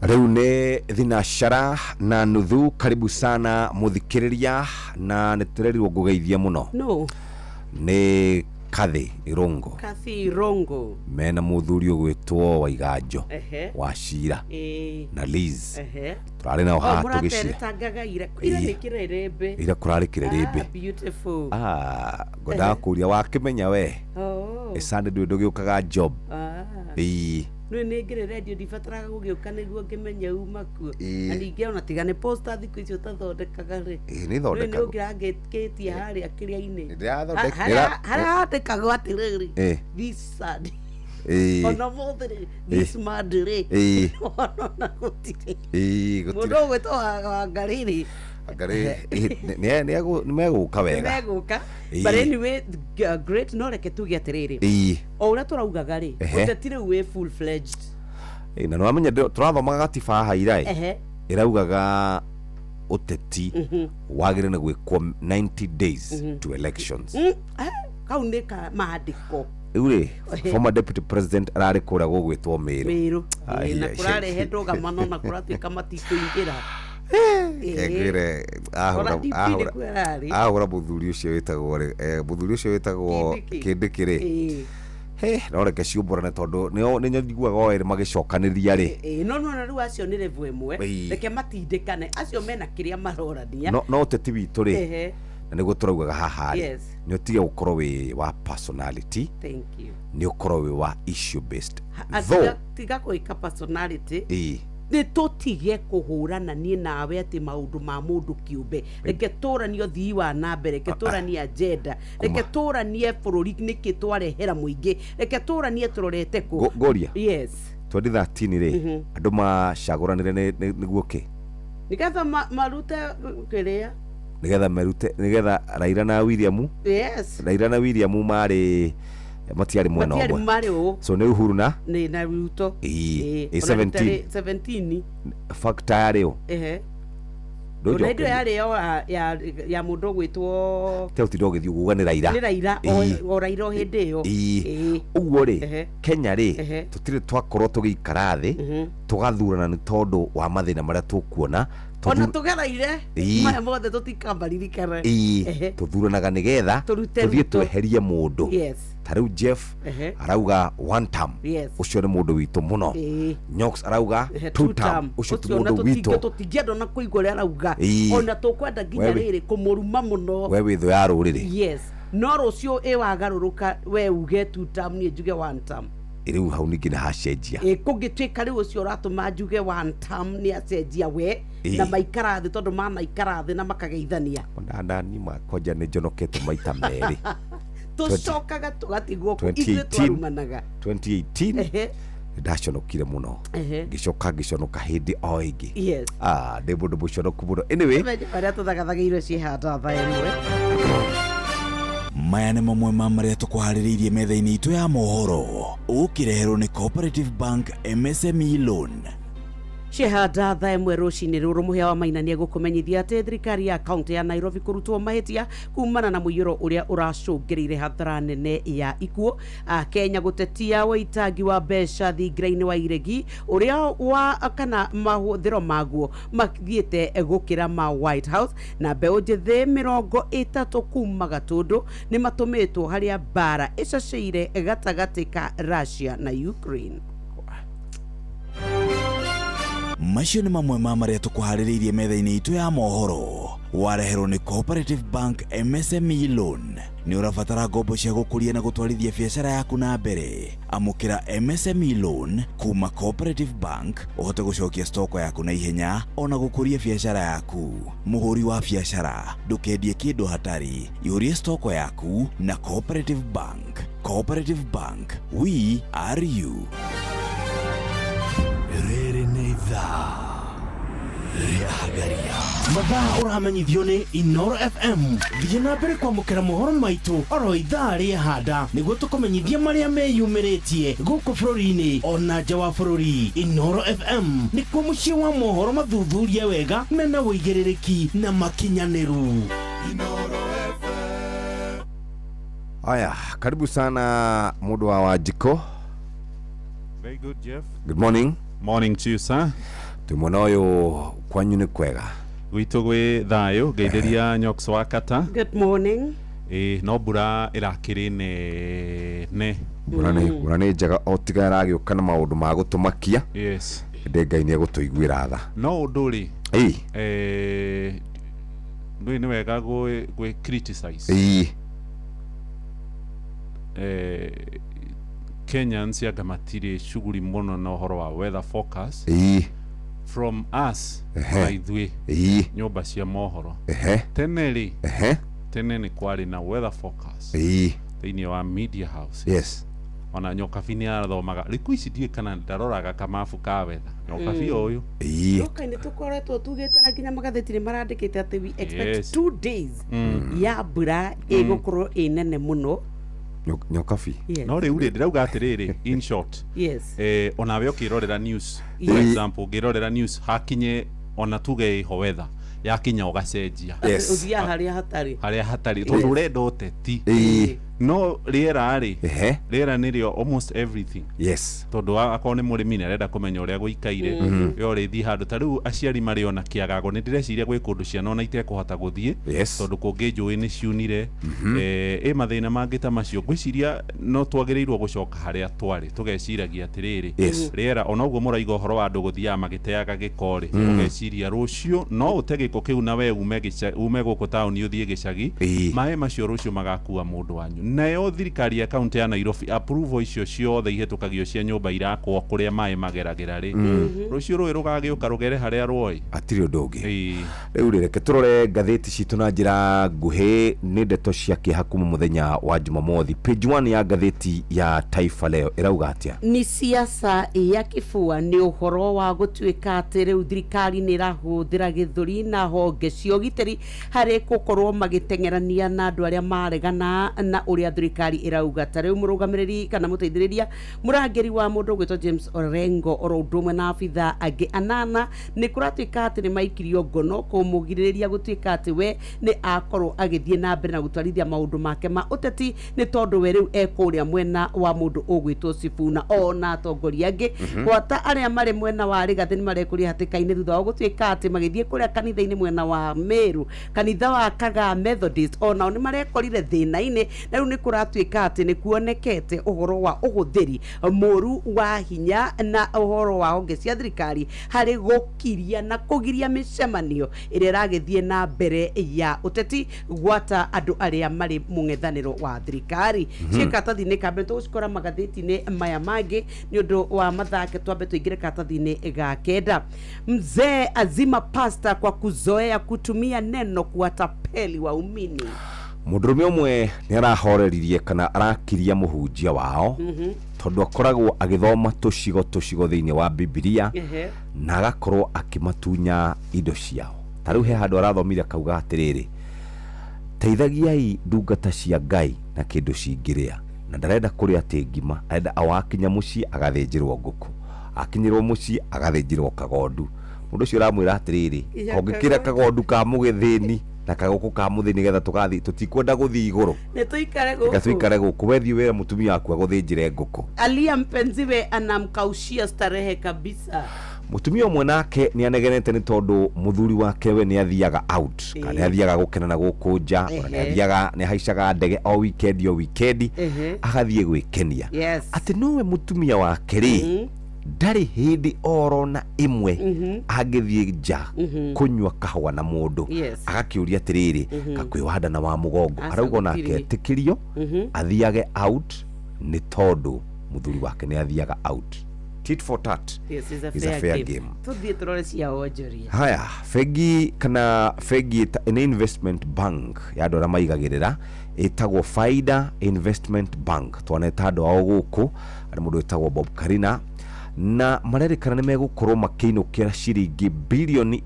Rĩu nĩ thinacara na nuthu. Karibu sana mũthikĩrĩria, na nĩ tũrerirwo ngũgeithie mũno. No. Nĩ Kathi Irongo. Kathi Irongo mena mũthuri ũgwĩtwo Waiganjo wa Cira na Liz. Tũrarĩ nao haha tũgĩcira. Mũrateretangaga ira. Ira nĩ kĩrĩrĩmbĩ. Ira kũrarĩ kĩrĩrĩmbĩ. Beautiful. Ngwendaga kũria wakĩmenya we. Ĩcande ndũĩ ndũgĩũkaga job. Ĩĩ. Nĩ nĩ ngĩrĩ radio ndibataraga gũgĩũka nĩguo ngĩmenye uma kuo. Na ningĩ ona tiga nĩ poster thikũ icio ũtathondekaga rĩ. Ĩĩ nĩ thondekagwo. Nĩ ũngĩrangĩtie harĩa kĩrĩa-inĩ. Ndĩrathondeka. Harĩa handĩkagwo atĩrĩrĩ. This sad. Ona mũthĩ rĩ, this mad rĩ. Ona gũtirĩ. Ĩĩ gũtirĩ. Mũndũ ũgwĩtwo Wangarĩ rĩ, Anga nĩ megũka wega. Megũka. Ĩĩ. But anyway, great, no reke tuge atĩrĩrĩ, o ũrĩa tũraugaga rĩ, ũteti rĩu wĩ full fledged. Ĩĩ, na nĩwamenya tũrathomaga gatiba haha ira ĩ, ĩraugaga ũteti wagĩrĩire nĩ gwĩkwo 90 days to elections. Kau nĩ ka maandĩko. Rĩu rĩ, former deputy president ararĩ kũrĩa gũgwĩtwo Mĩrũ. Mĩrũ. Ai, Ĩĩ, na ai, kũrarehe ai. ndũgamano na kũratuĩka matikũingĩra. Ngwĩre Ona DP nĩkuo ararĩ. Ahũra mũthuri ũcio wĩtagwo rĩ, mũthuri ũcio wĩtagwo Kindiki. Kindiki rĩ. He, no reke ciũmbũrane tondũ nĩo nĩ njiguaga o erĩ magĩcokanĩria rĩ. Ĩĩ, no nona rĩu acio nĩ level ĩmwe. Reke matindĩkane, acio mena kĩrĩa marorania. No ũteti witũ rĩ, na nĩguo tũraugaga haha rĩ, nĩ ũtige gũkorwo wĩ wa personality, Thank you. nĩ ũkorwo wĩ wa issue based. Though Tiga gwĩka personality. Nĩ tũtige kũhũrana niĩ nawe atĩ maũndũ ma mũndũ kĩũmbe. Reke tũranie ũthii wa na mbere, reke tũranie agenda, reke tũranie bũrũri nĩkĩ twarehera mũingĩ, reke tũranie tũrorete kũ. Ngũria. Yes. 2013 rĩ, andũ macagũranire nĩguo kĩ? Nĩgetha marute kĩrĩa. Nĩgetha merute, nĩgetha Raila na William, Raila na William marĩ matiarĩ mwena Matiarĩ ũmwe. marĩ ũũ. So nĩ Uhuru na Nĩ na Ruto. Ĩĩ. Ĩĩ. Ĩ, Ona rita 17. rĩ- 17. Factor yarĩ ũ? Ona hĩndĩ ĩyo yarĩ yo ya mũndũ ũgwĩtwo Te ũtinda ũgĩthiĩ ũguga nĩ Raila. Nĩ Raila, o Raila o hĩndĩ ĩyo. Ũguo rĩ, Kenya rĩ, tũtirĩ twakorwo tũgĩikara thĩ tũgathurana nĩ tondũ wa mathĩna marĩa tũkuona. Ona tũgereire maya mothe tũtikamaririkana. Tũthuranaga nĩgetha Tũrute tũthiĩ Ruto. tweherie mũndũ. Ta rĩu Jeff arauga one term, ũcio nĩ mũndũ witũ mũno. Nyox arauga two Two term, term. ũcio ti Ũcio ona mũndũ witũ. tũtingĩenda ona kũigua ũrĩa arauga. Ona tũkwenda nginya rĩrĩ kũmũruma mũno. We wĩ thũ ya rũrĩrĩ. Yes, no rũciũ ĩ wagarũrũka, we uge two term, niĩ njuge one term. Rĩu hau ningĩ nĩ hacenjia. Ĩ kũngĩtuĩka rĩu ũcio ũratũma njuge one term nĩ acenjia we, na maikara thĩ, tondũ manaikara thĩ na makageithania. Nani makonja nĩ njonokete maita merĩ. Tũcokaga tũgatigwo kũ ithuĩ 2018. twarumanaga. 2018 ndaconokire mũno. Ngĩcoka ngĩconoka hĩndĩ o ĩngĩ. Ah, ndĩ mũndũ mũconoku mũno. Anyway, Menye marĩa tũthagathagĩirwo ciĩhanda thaa ĩmwe. Maya nĩ mamwe ma marĩa tũkũharĩrĩirie metha-inĩ itũ ya mohoro, ũkĩreherwo nĩ Cooperative Bank MSME Loan. Ciehanda thaa ĩmwe rũcinĩ rũrũ, mũhĩa wa Maina nĩ egũkũmenyithia atĩ thirikari ya kaunti ya Nairobi kũrutwo mahĩtia kumana na mũiyũro ũrĩa ũracũngĩrĩire hathara nene ya ikuũ. Kenya gũtetia ũitangi wa mbeca thingira-inĩ wa iregi ũrĩa wa kana mahũthĩro maguo mathiĩte gũkĩra ma White House, na mbeũ njĩthĩ 30 kuma Gatũndũ nĩ matũmĩtwo harĩa mbara ĩcacĩire gatagatĩ ka Russia na Ukraine. Macio nĩ mamwe ma marĩa tũkũharĩrĩirie metha-inĩ itũ ya mohoro, wareherwo nĩ Cooperative Bank MSME Loan. Nĩ ũrabatara ngombo cia gũkũria na gũtwarithia biacara yaku na mbere? Amũkĩra MSME Loan kuma Cooperative Bank ũhote gũcokia stoko yaku na ihenya ona gũkũria biacara yaku. Mũhũri wa biacara, ndũkendie kĩndũ hatarĩ, ihũrie stoko yaku na Cooperative Bank. Cooperative Bank, we are you. Rĩrĩ nĩ ithaa rĩa Hagaria. Mathaa ũramenyithio nĩ Inoro FM. Thiĩ na mbere kwamũkĩra mohoro maitũ oro ithaa rĩa handa nĩguo tũkũmenyithie marĩa meyumĩrĩtie gũkũ bũrũri-inĩ ona nja wa bũrũri. Inoro FM nĩkuo mũciĩ wa mohoro mathuthurie wega mena ũigĩrĩrĩki na makinyanĩru. Haya, karibu sana mũndũ wa Wanjikũ. Very good, Jeff. Good morning. Morning to you, sir. Twĩ mwena ũyũ kwanyu nĩ kwega? Gwitũ gwĩ thayũ, ngeithĩria Nyox wa kata. Good morning. Ĩ, no mbura ĩrakĩrĩ nene. Mbura nĩ njega o tiga ĩragĩũka na maũndũ ma gũtũmakia. Ĩndĩ Ngai nĩ egũtũiguĩra tha. No ũndũ rĩ, ndũĩ nĩ wega gwĩ criticize. Kenyans anga matirĩ shughuli mũno na ũhoro wa weather forecast. From us, na ithuĩ nyũmba cia mohoro. Tene rĩ, tene nĩ kwarĩ na weather forecast thĩinĩ wa media house. Ona Nyokabi nĩ arathomaga rĩku ici ndiũĩ kana ndaroraga kamabu ka wetha Nyokabi ũyũ. Nyoka-inĩ tũkoretwo tugĩte na nginya magathĩti nĩ marandĩkĩte atĩ we expect Yes. 2 days ya mbura ĩgũkorwo ĩ nene mũno. Nyokabi. Yes. No rĩu rĩ, ndĩrauga atĩrĩrĩ, in short, onawe ũkĩrorera news, for example, ũngĩrorera news hakinye ona tuge ĩho weather yakinya ũgacenjia. Ũthiaga harĩa hatarĩ. Harĩa hatarĩ, tondũ ũrenda ũteti. No rĩera rĩ, rĩera nĩrĩo almost everything. Tondũ akorwo nĩ mũrĩmi nĩ arenda kũmenya ũrĩa gũikaire. We ũrĩthiĩ handũ ta rĩu aciari marĩ ona kĩagago, nĩ ndĩreciria gwĩ kũndũ ciana ona itekũhota gũthiĩ tondũ kũngĩ njũĩ nĩ ciunire. Ĩ mathĩna mangĩ ta macio, ngwĩciria no twagĩrĩirwo gũcoka harĩa twarĩ tũgeciragia atĩrĩrĩ, rĩera ona ũguo mũraiga ũhoro wa andũ gũthiaga magĩteaga gĩko rĩ, ũgeciria rũciũ no ũte gĩko kĩu na we ume gũkũ taũni ũthiĩ gĩcagi, maĩ macio rũciũ magakua mũndũ wanyu. Nayo thirikari ya kaunti ya Nairobi, approval icio ciothe ihĩtũkagio cia nyũmba irakwo kũrĩa maĩ mageragĩra rĩ, rũciũ rũĩ rũgagĩũka rũgere harĩa rwoĩ. Hatirĩ ũndũ ũngĩ. Rĩu rĩ, reke tũrore ngathĩti citũ na njĩra nguhĩ. Nĩ ndeto cia kĩeha kuma mũthenya wa Jumamothi. Page 1 ya ngathĩti ya Taifa Leo ĩrauga atĩa? Nĩ siasa ya kĩbua, nĩ ũhoro wa gũtuĩka atĩ rĩu thirikari nĩ ĩrahũthĩra gĩthũri na honge cia ũgitĩri harĩ gũkorwo magĩteng'erania na andũ arĩa maregana na ũrĩa thirikari ĩrauga. Ta rĩu mũrũgamĩrĩri kana mũteithĩrĩria mũrangĩri wa mũndũ ũgwĩtwo James Orengo, oro ũndũ ũmwe na abitha angĩ anana, nĩ kũratuĩka atĩ nĩ maikirio ngono kũmũgirĩrĩria gũtuĩka atĩ we nĩ akorwo agĩthiĩ na mbere na gũtwarithia maũndũ make ma ũteti, nĩ tondũ we rĩu ekũrĩa mwena wa mũndũ ũgwĩtwo Sifuna ona atongoria angĩ. Gwata arĩa marĩ mwena wa Rigathĩ nĩ marekũria hatĩka-inĩ thutha wa gũtuĩka atĩ magĩthiĩ kũrĩa kanitha-inĩ mwena wa Meru, kanitha wa Kagaa Methodist, onao nĩ marekorire thĩna-inĩ. Na rĩu nĩ kũratuĩka atĩ nĩ kuonekete ũhoro wa ũhũthĩri mũru wa hinya na ũhoro wa honge cia thirikari harĩ gũkiria na kũgiria mĩcemanio ĩrĩa ĩragĩthiĩ na mbere ya ũteti, gwata andũ arĩa marĩ mũng'ethanĩro wa thirikari. Ciĩ karatathi-inĩ ka mbere, tũgũcikora magathĩti-inĩ maya mangĩ nĩ ũndũ wa mathake. Twambe tũingĩre karatathi-inĩ ga kenda. Mzee azima pasta kwa kuzoea kutumia neno kuwatapeli waumini. Mũndũrũme ũmwe nĩ arahoreririe kana arakiria mũhunjia wao tondũ akoragwo agĩthoma tũcigo tũcigo thĩinĩ wa Bibilia na agakorwo akĩmatunya indo ciao. Ta rĩu he handũ arathomire akauga atĩrĩrĩ, teithagiai ndungata cia Ngai na kĩndũ cingĩrĩa, na ndarenda kũrĩa atĩ ngima, arenda o akinya mũciĩ agathĩnjĩrwo ngũkũ, akinyĩrwo mũciĩ agathĩnjĩrwo kagondu. Mũndũ ũcio ũramwĩra atĩrĩrĩ, Iya, kongĩkĩra kagondu ka mũgĩthĩni na kagũkũ ka mũthĩni getha tũgathiĩ, tũtikwenda gũthiĩ igũrũ. Nĩ tũikare reke gũkũ. Tũikare gũkũ, wethiĩ wĩra mũtumia waku agũthĩnjĩre ngũkũ. Alia mpenziwe anamkaushia starehe kabisa. Mũtumia ũmwe nake nĩ anegenete nĩ tondũ mũthuri wake we nĩ athiaga out kana nĩ athiaga gũkena na gũkũ nja, ona nĩ athiaga, nĩ ahaicaga ndege o weekend, o weekend agathiĩ gwĩkenia, atĩ nowe mũtumia wake rĩ, ndarĩ hĩndĩ orona ĩmwe angĩthiĩ nja kũnyua kahũa na mũndũ. Agakĩũria atĩrĩrĩ, kakwĩwanda na wa mũgongo. Aca, Arauga onake gũtirĩ. etĩkĩrio athiage out nĩ tondũ mũthuri wake nĩ athiaga out. Tit for tat Yes, is a is a fair fair game. game. Tuthiĩ tũrore cia wonjoria. Haya, bengi kana bengi nĩ investment bank ya andũ arĩa maigagĩrĩra, ĩtagwo Faida Investment Bank. Twaneta andũ ao gũkũ arĩ mũndũ wĩtagwo Bob Karina, na marerĩkana nĩ megũkorwo makĩinũkĩra ciringi 1.16 bilioni,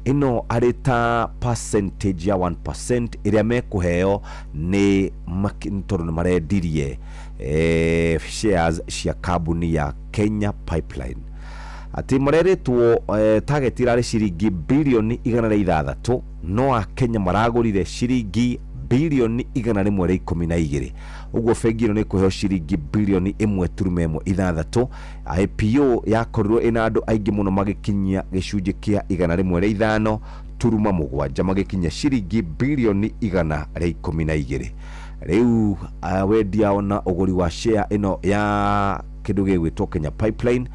ĩno arĩ ta percentage ya 1% ĩrĩa mekũheo nĩ tondũ nĩ marendirie shares cia kambuni ya Kenya Pipeline. Atĩ marerĩtwo target irarĩ ciringi 106 bilioni, no akenya maragũrire ciringi 112 bilioni. Ũguo bengi ĩno nĩ ĩkũheo ciringi 1.16 bilioni. IPO yakorirwo ĩna andũ aingĩ mũno magĩkinyia gĩcunjĩ kĩa 105.7, magĩkinyia ciringi 112 bilioni. Rĩu wendia ona ũgũri wa share ĩno ya kĩndũ gĩgwĩtwo Kenya Pipeline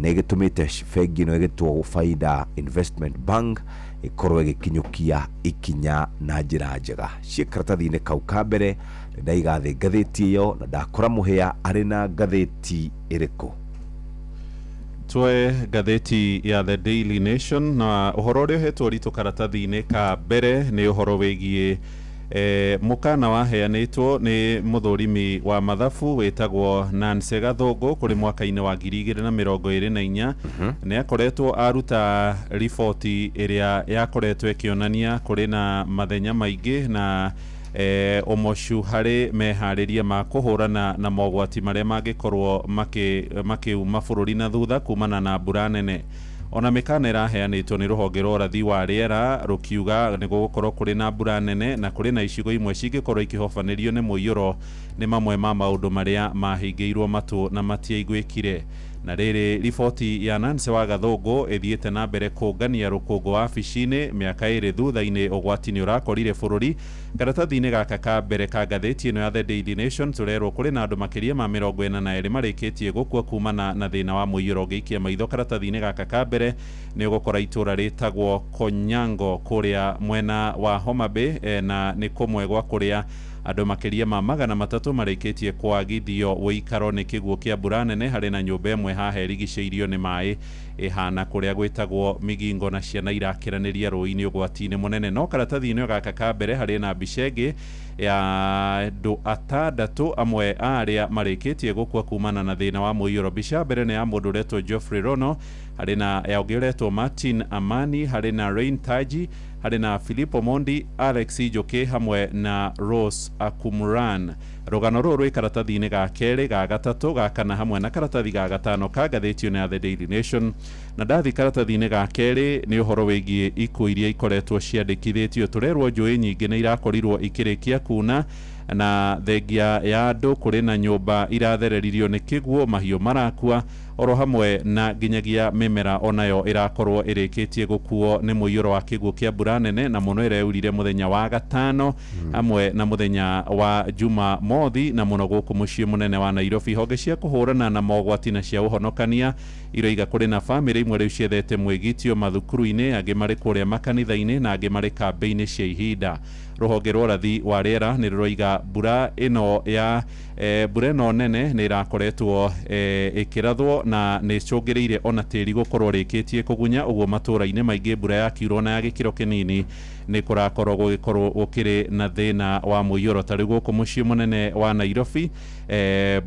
nĩ gĩtũmĩte bengi ĩno ĩgĩtwo Faida Investment Bank ĩkorwo ĩgĩkinyũkia ikinya na njĩra njega. Ciĩ karatathi-inĩ kau ka mbere. Nĩ ndaiga thĩ ngathĩti ĩyo na ndakora mũhĩa arĩ na ngathĩti ĩrĩkũ. Twe ngathĩti ya The Daily Nation, na ũhoro ũrĩa ũhetwo ritũ karatathi-inĩ ka mbere nĩ ũhoro wĩgiĩ Mũkana waheanĩtwo nĩ mũthũrimi wa mathabu wĩtagwo Nancy Gathũngũ kũrĩ mwaka-inĩ wa 2024. Nĩ akoretwo aruta riboti ĩrĩa yakoretwo ĩkĩonania kũrĩ na mathenya maingĩ na ũmocu harĩ meharĩria ma kũhũrana na mogwati marĩa mangĩkorwo makiuma bũrũri na thutha kumana na mbura nene. Ona mĩkana ĩraheanĩtwo nĩ rũhonge rwa ũrathi wa rĩera rũkiuga nĩ gũgũkorwo kũrĩ na mbura nene na kũrĩ na icigo imwe cingĩkorwo ikĩhobanĩrio nĩ mũiyũro, nĩ mamwe ma maũndũ marĩa mahingĩirwo matũ na matiaiguĩkire. Na rĩrĩ, riboti ya Nancy wa Gathũngũ ĩthiĩte na mbere kũngania rũkũngũ wabici-inĩ mĩaka 2 thutha-inĩ. Ũgwati nĩ ũrakorire bũrũri. Karatathi-inĩ gaka ka mbere ka ngathĩti ĩno ya The Daily Nation tũrerwo kũrĩ na andũ makĩria ma 42 marĩkĩtie gũkua kumana na thĩna wa mũiyũro. Ũngĩikia maitho karatathi-inĩ gaka ka mbere nĩ ũgũkora itũra rĩtagwo Konyango kũrĩa mwena wa Homa Bay, na nĩ kũmwe gwa kũrĩa andũ makĩria ma 300 marĩkĩtie kwagithio ũikaro nĩ kĩguũ kĩa mbura nene. Harĩ na nyũmba ĩmwe haha ĩrigicĩirio nĩ maĩ ĩhana kũrĩa gwĩtagwo Migingo, na ciana irakĩranĩria rũĩ-inĩ ũgwati-inĩ mũnene. No karatathi-inĩ gaka ka mbere harĩ na mbica ĩngĩ ya andũ 6 amwe a arĩa marĩkĩtie gũkua kumana na thĩna wa mũiyũro. Mbica mbere nĩ ya mũndũ ũretwo Geoffrey Rono, harĩ na ya ũngĩ ũretwo Martin Amani, harĩ na Rain Taji, harĩ na Filippo Mondi, Alex Njoki hamwe na Rose Akumran. Rũgano rũrũ rwĩ karatathi-inĩ ga kerĩ, ga gatatũ, ga kana hamwe na karatathi ga gatano ka ngathĩti ĩno ya The Daily Nation. Na ndathi karatathi-inĩ ga kerĩ nĩ ũhoro wĩgiĩ ikuũ iria ikoretwo ciandĩkithĩtio. Tũrerwo njũĩ nyingĩ nĩ irakorirwo ikĩrĩkia kuna na thengia ya andũ kũrĩ na nyũmba irathereririo nĩ kĩguũ, mahiũ marakua oro hamwe na nginyagia mĩmera onayo ĩrakorwo ĩrĩkĩtie gũkuo nĩ mũiyũro wa kĩguũ kĩa mbura nene, na mũno ĩreurire mũthenya wa gatano hamwe na mũthenya wa Jumamothi, na mũno gũkũ mũciĩ mũnene wa Nairobi. Honge cia kũhũrana na mogwati na cia ũhonokania iroiga kũrĩ na bamĩrĩ imwe rĩu ciethete mwĩgitio mathukuru-inĩ, angĩ marĩ kũrĩa makanitha-inĩ na angĩ marĩ kambĩ-inĩ cia ihinda. Rũhonge rwa ũrathi wa rĩera nĩ rũroiga mbura ĩno ya mbura ĩno nene nĩ ĩrakoretwo ĩkĩrathwo na nĩ ĩcũngĩrĩire ona tĩri gũkorwo rĩkĩtie kũgunya, ũguo matũra-inĩ maingĩ mbura yakiurwo na ya gĩkĩro kĩnini nĩ kũrakorwo gũgĩkorwo gũkĩrĩ na thĩna wa mũiyũro. Ta rĩu gũkũ mũciĩ mũnene wa Nairobi,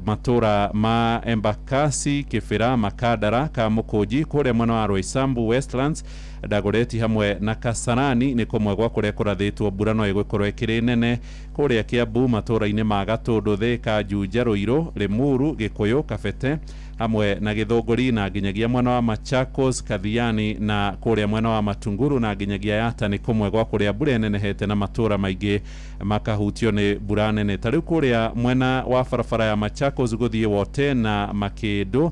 matũra ma Embakasi, Kĩbĩra, Makandara, Kamũkũnji, kũrĩa mwena wa Roysambu, Westlands, Dagoretti hamwe na Kasarani nĩ kũmwe gwa kũrĩa kũrathĩtwo mbura no ĩgũkorwo ĩkĩrĩ nene. Kũrĩa Kiambu matũra-inĩ ma Gatũndũ, Thĩka, Juja, Ruiru, Limuru, Gĩkũyũ, Kabete hamwe na Gĩthũngũri, na nginyagia mwena wa Machakos, Kathiani na kũrĩa mwena wa Matunguru na nginyagia Yatta nĩ kũmwe gwa kũrĩa mbura ĩnenehete na matũra maingĩ makahutio nĩ mbura nene. Ta rĩu kũrĩa mwena wa barabara ya Machakos gũthiĩ Wote na Makĩndũ,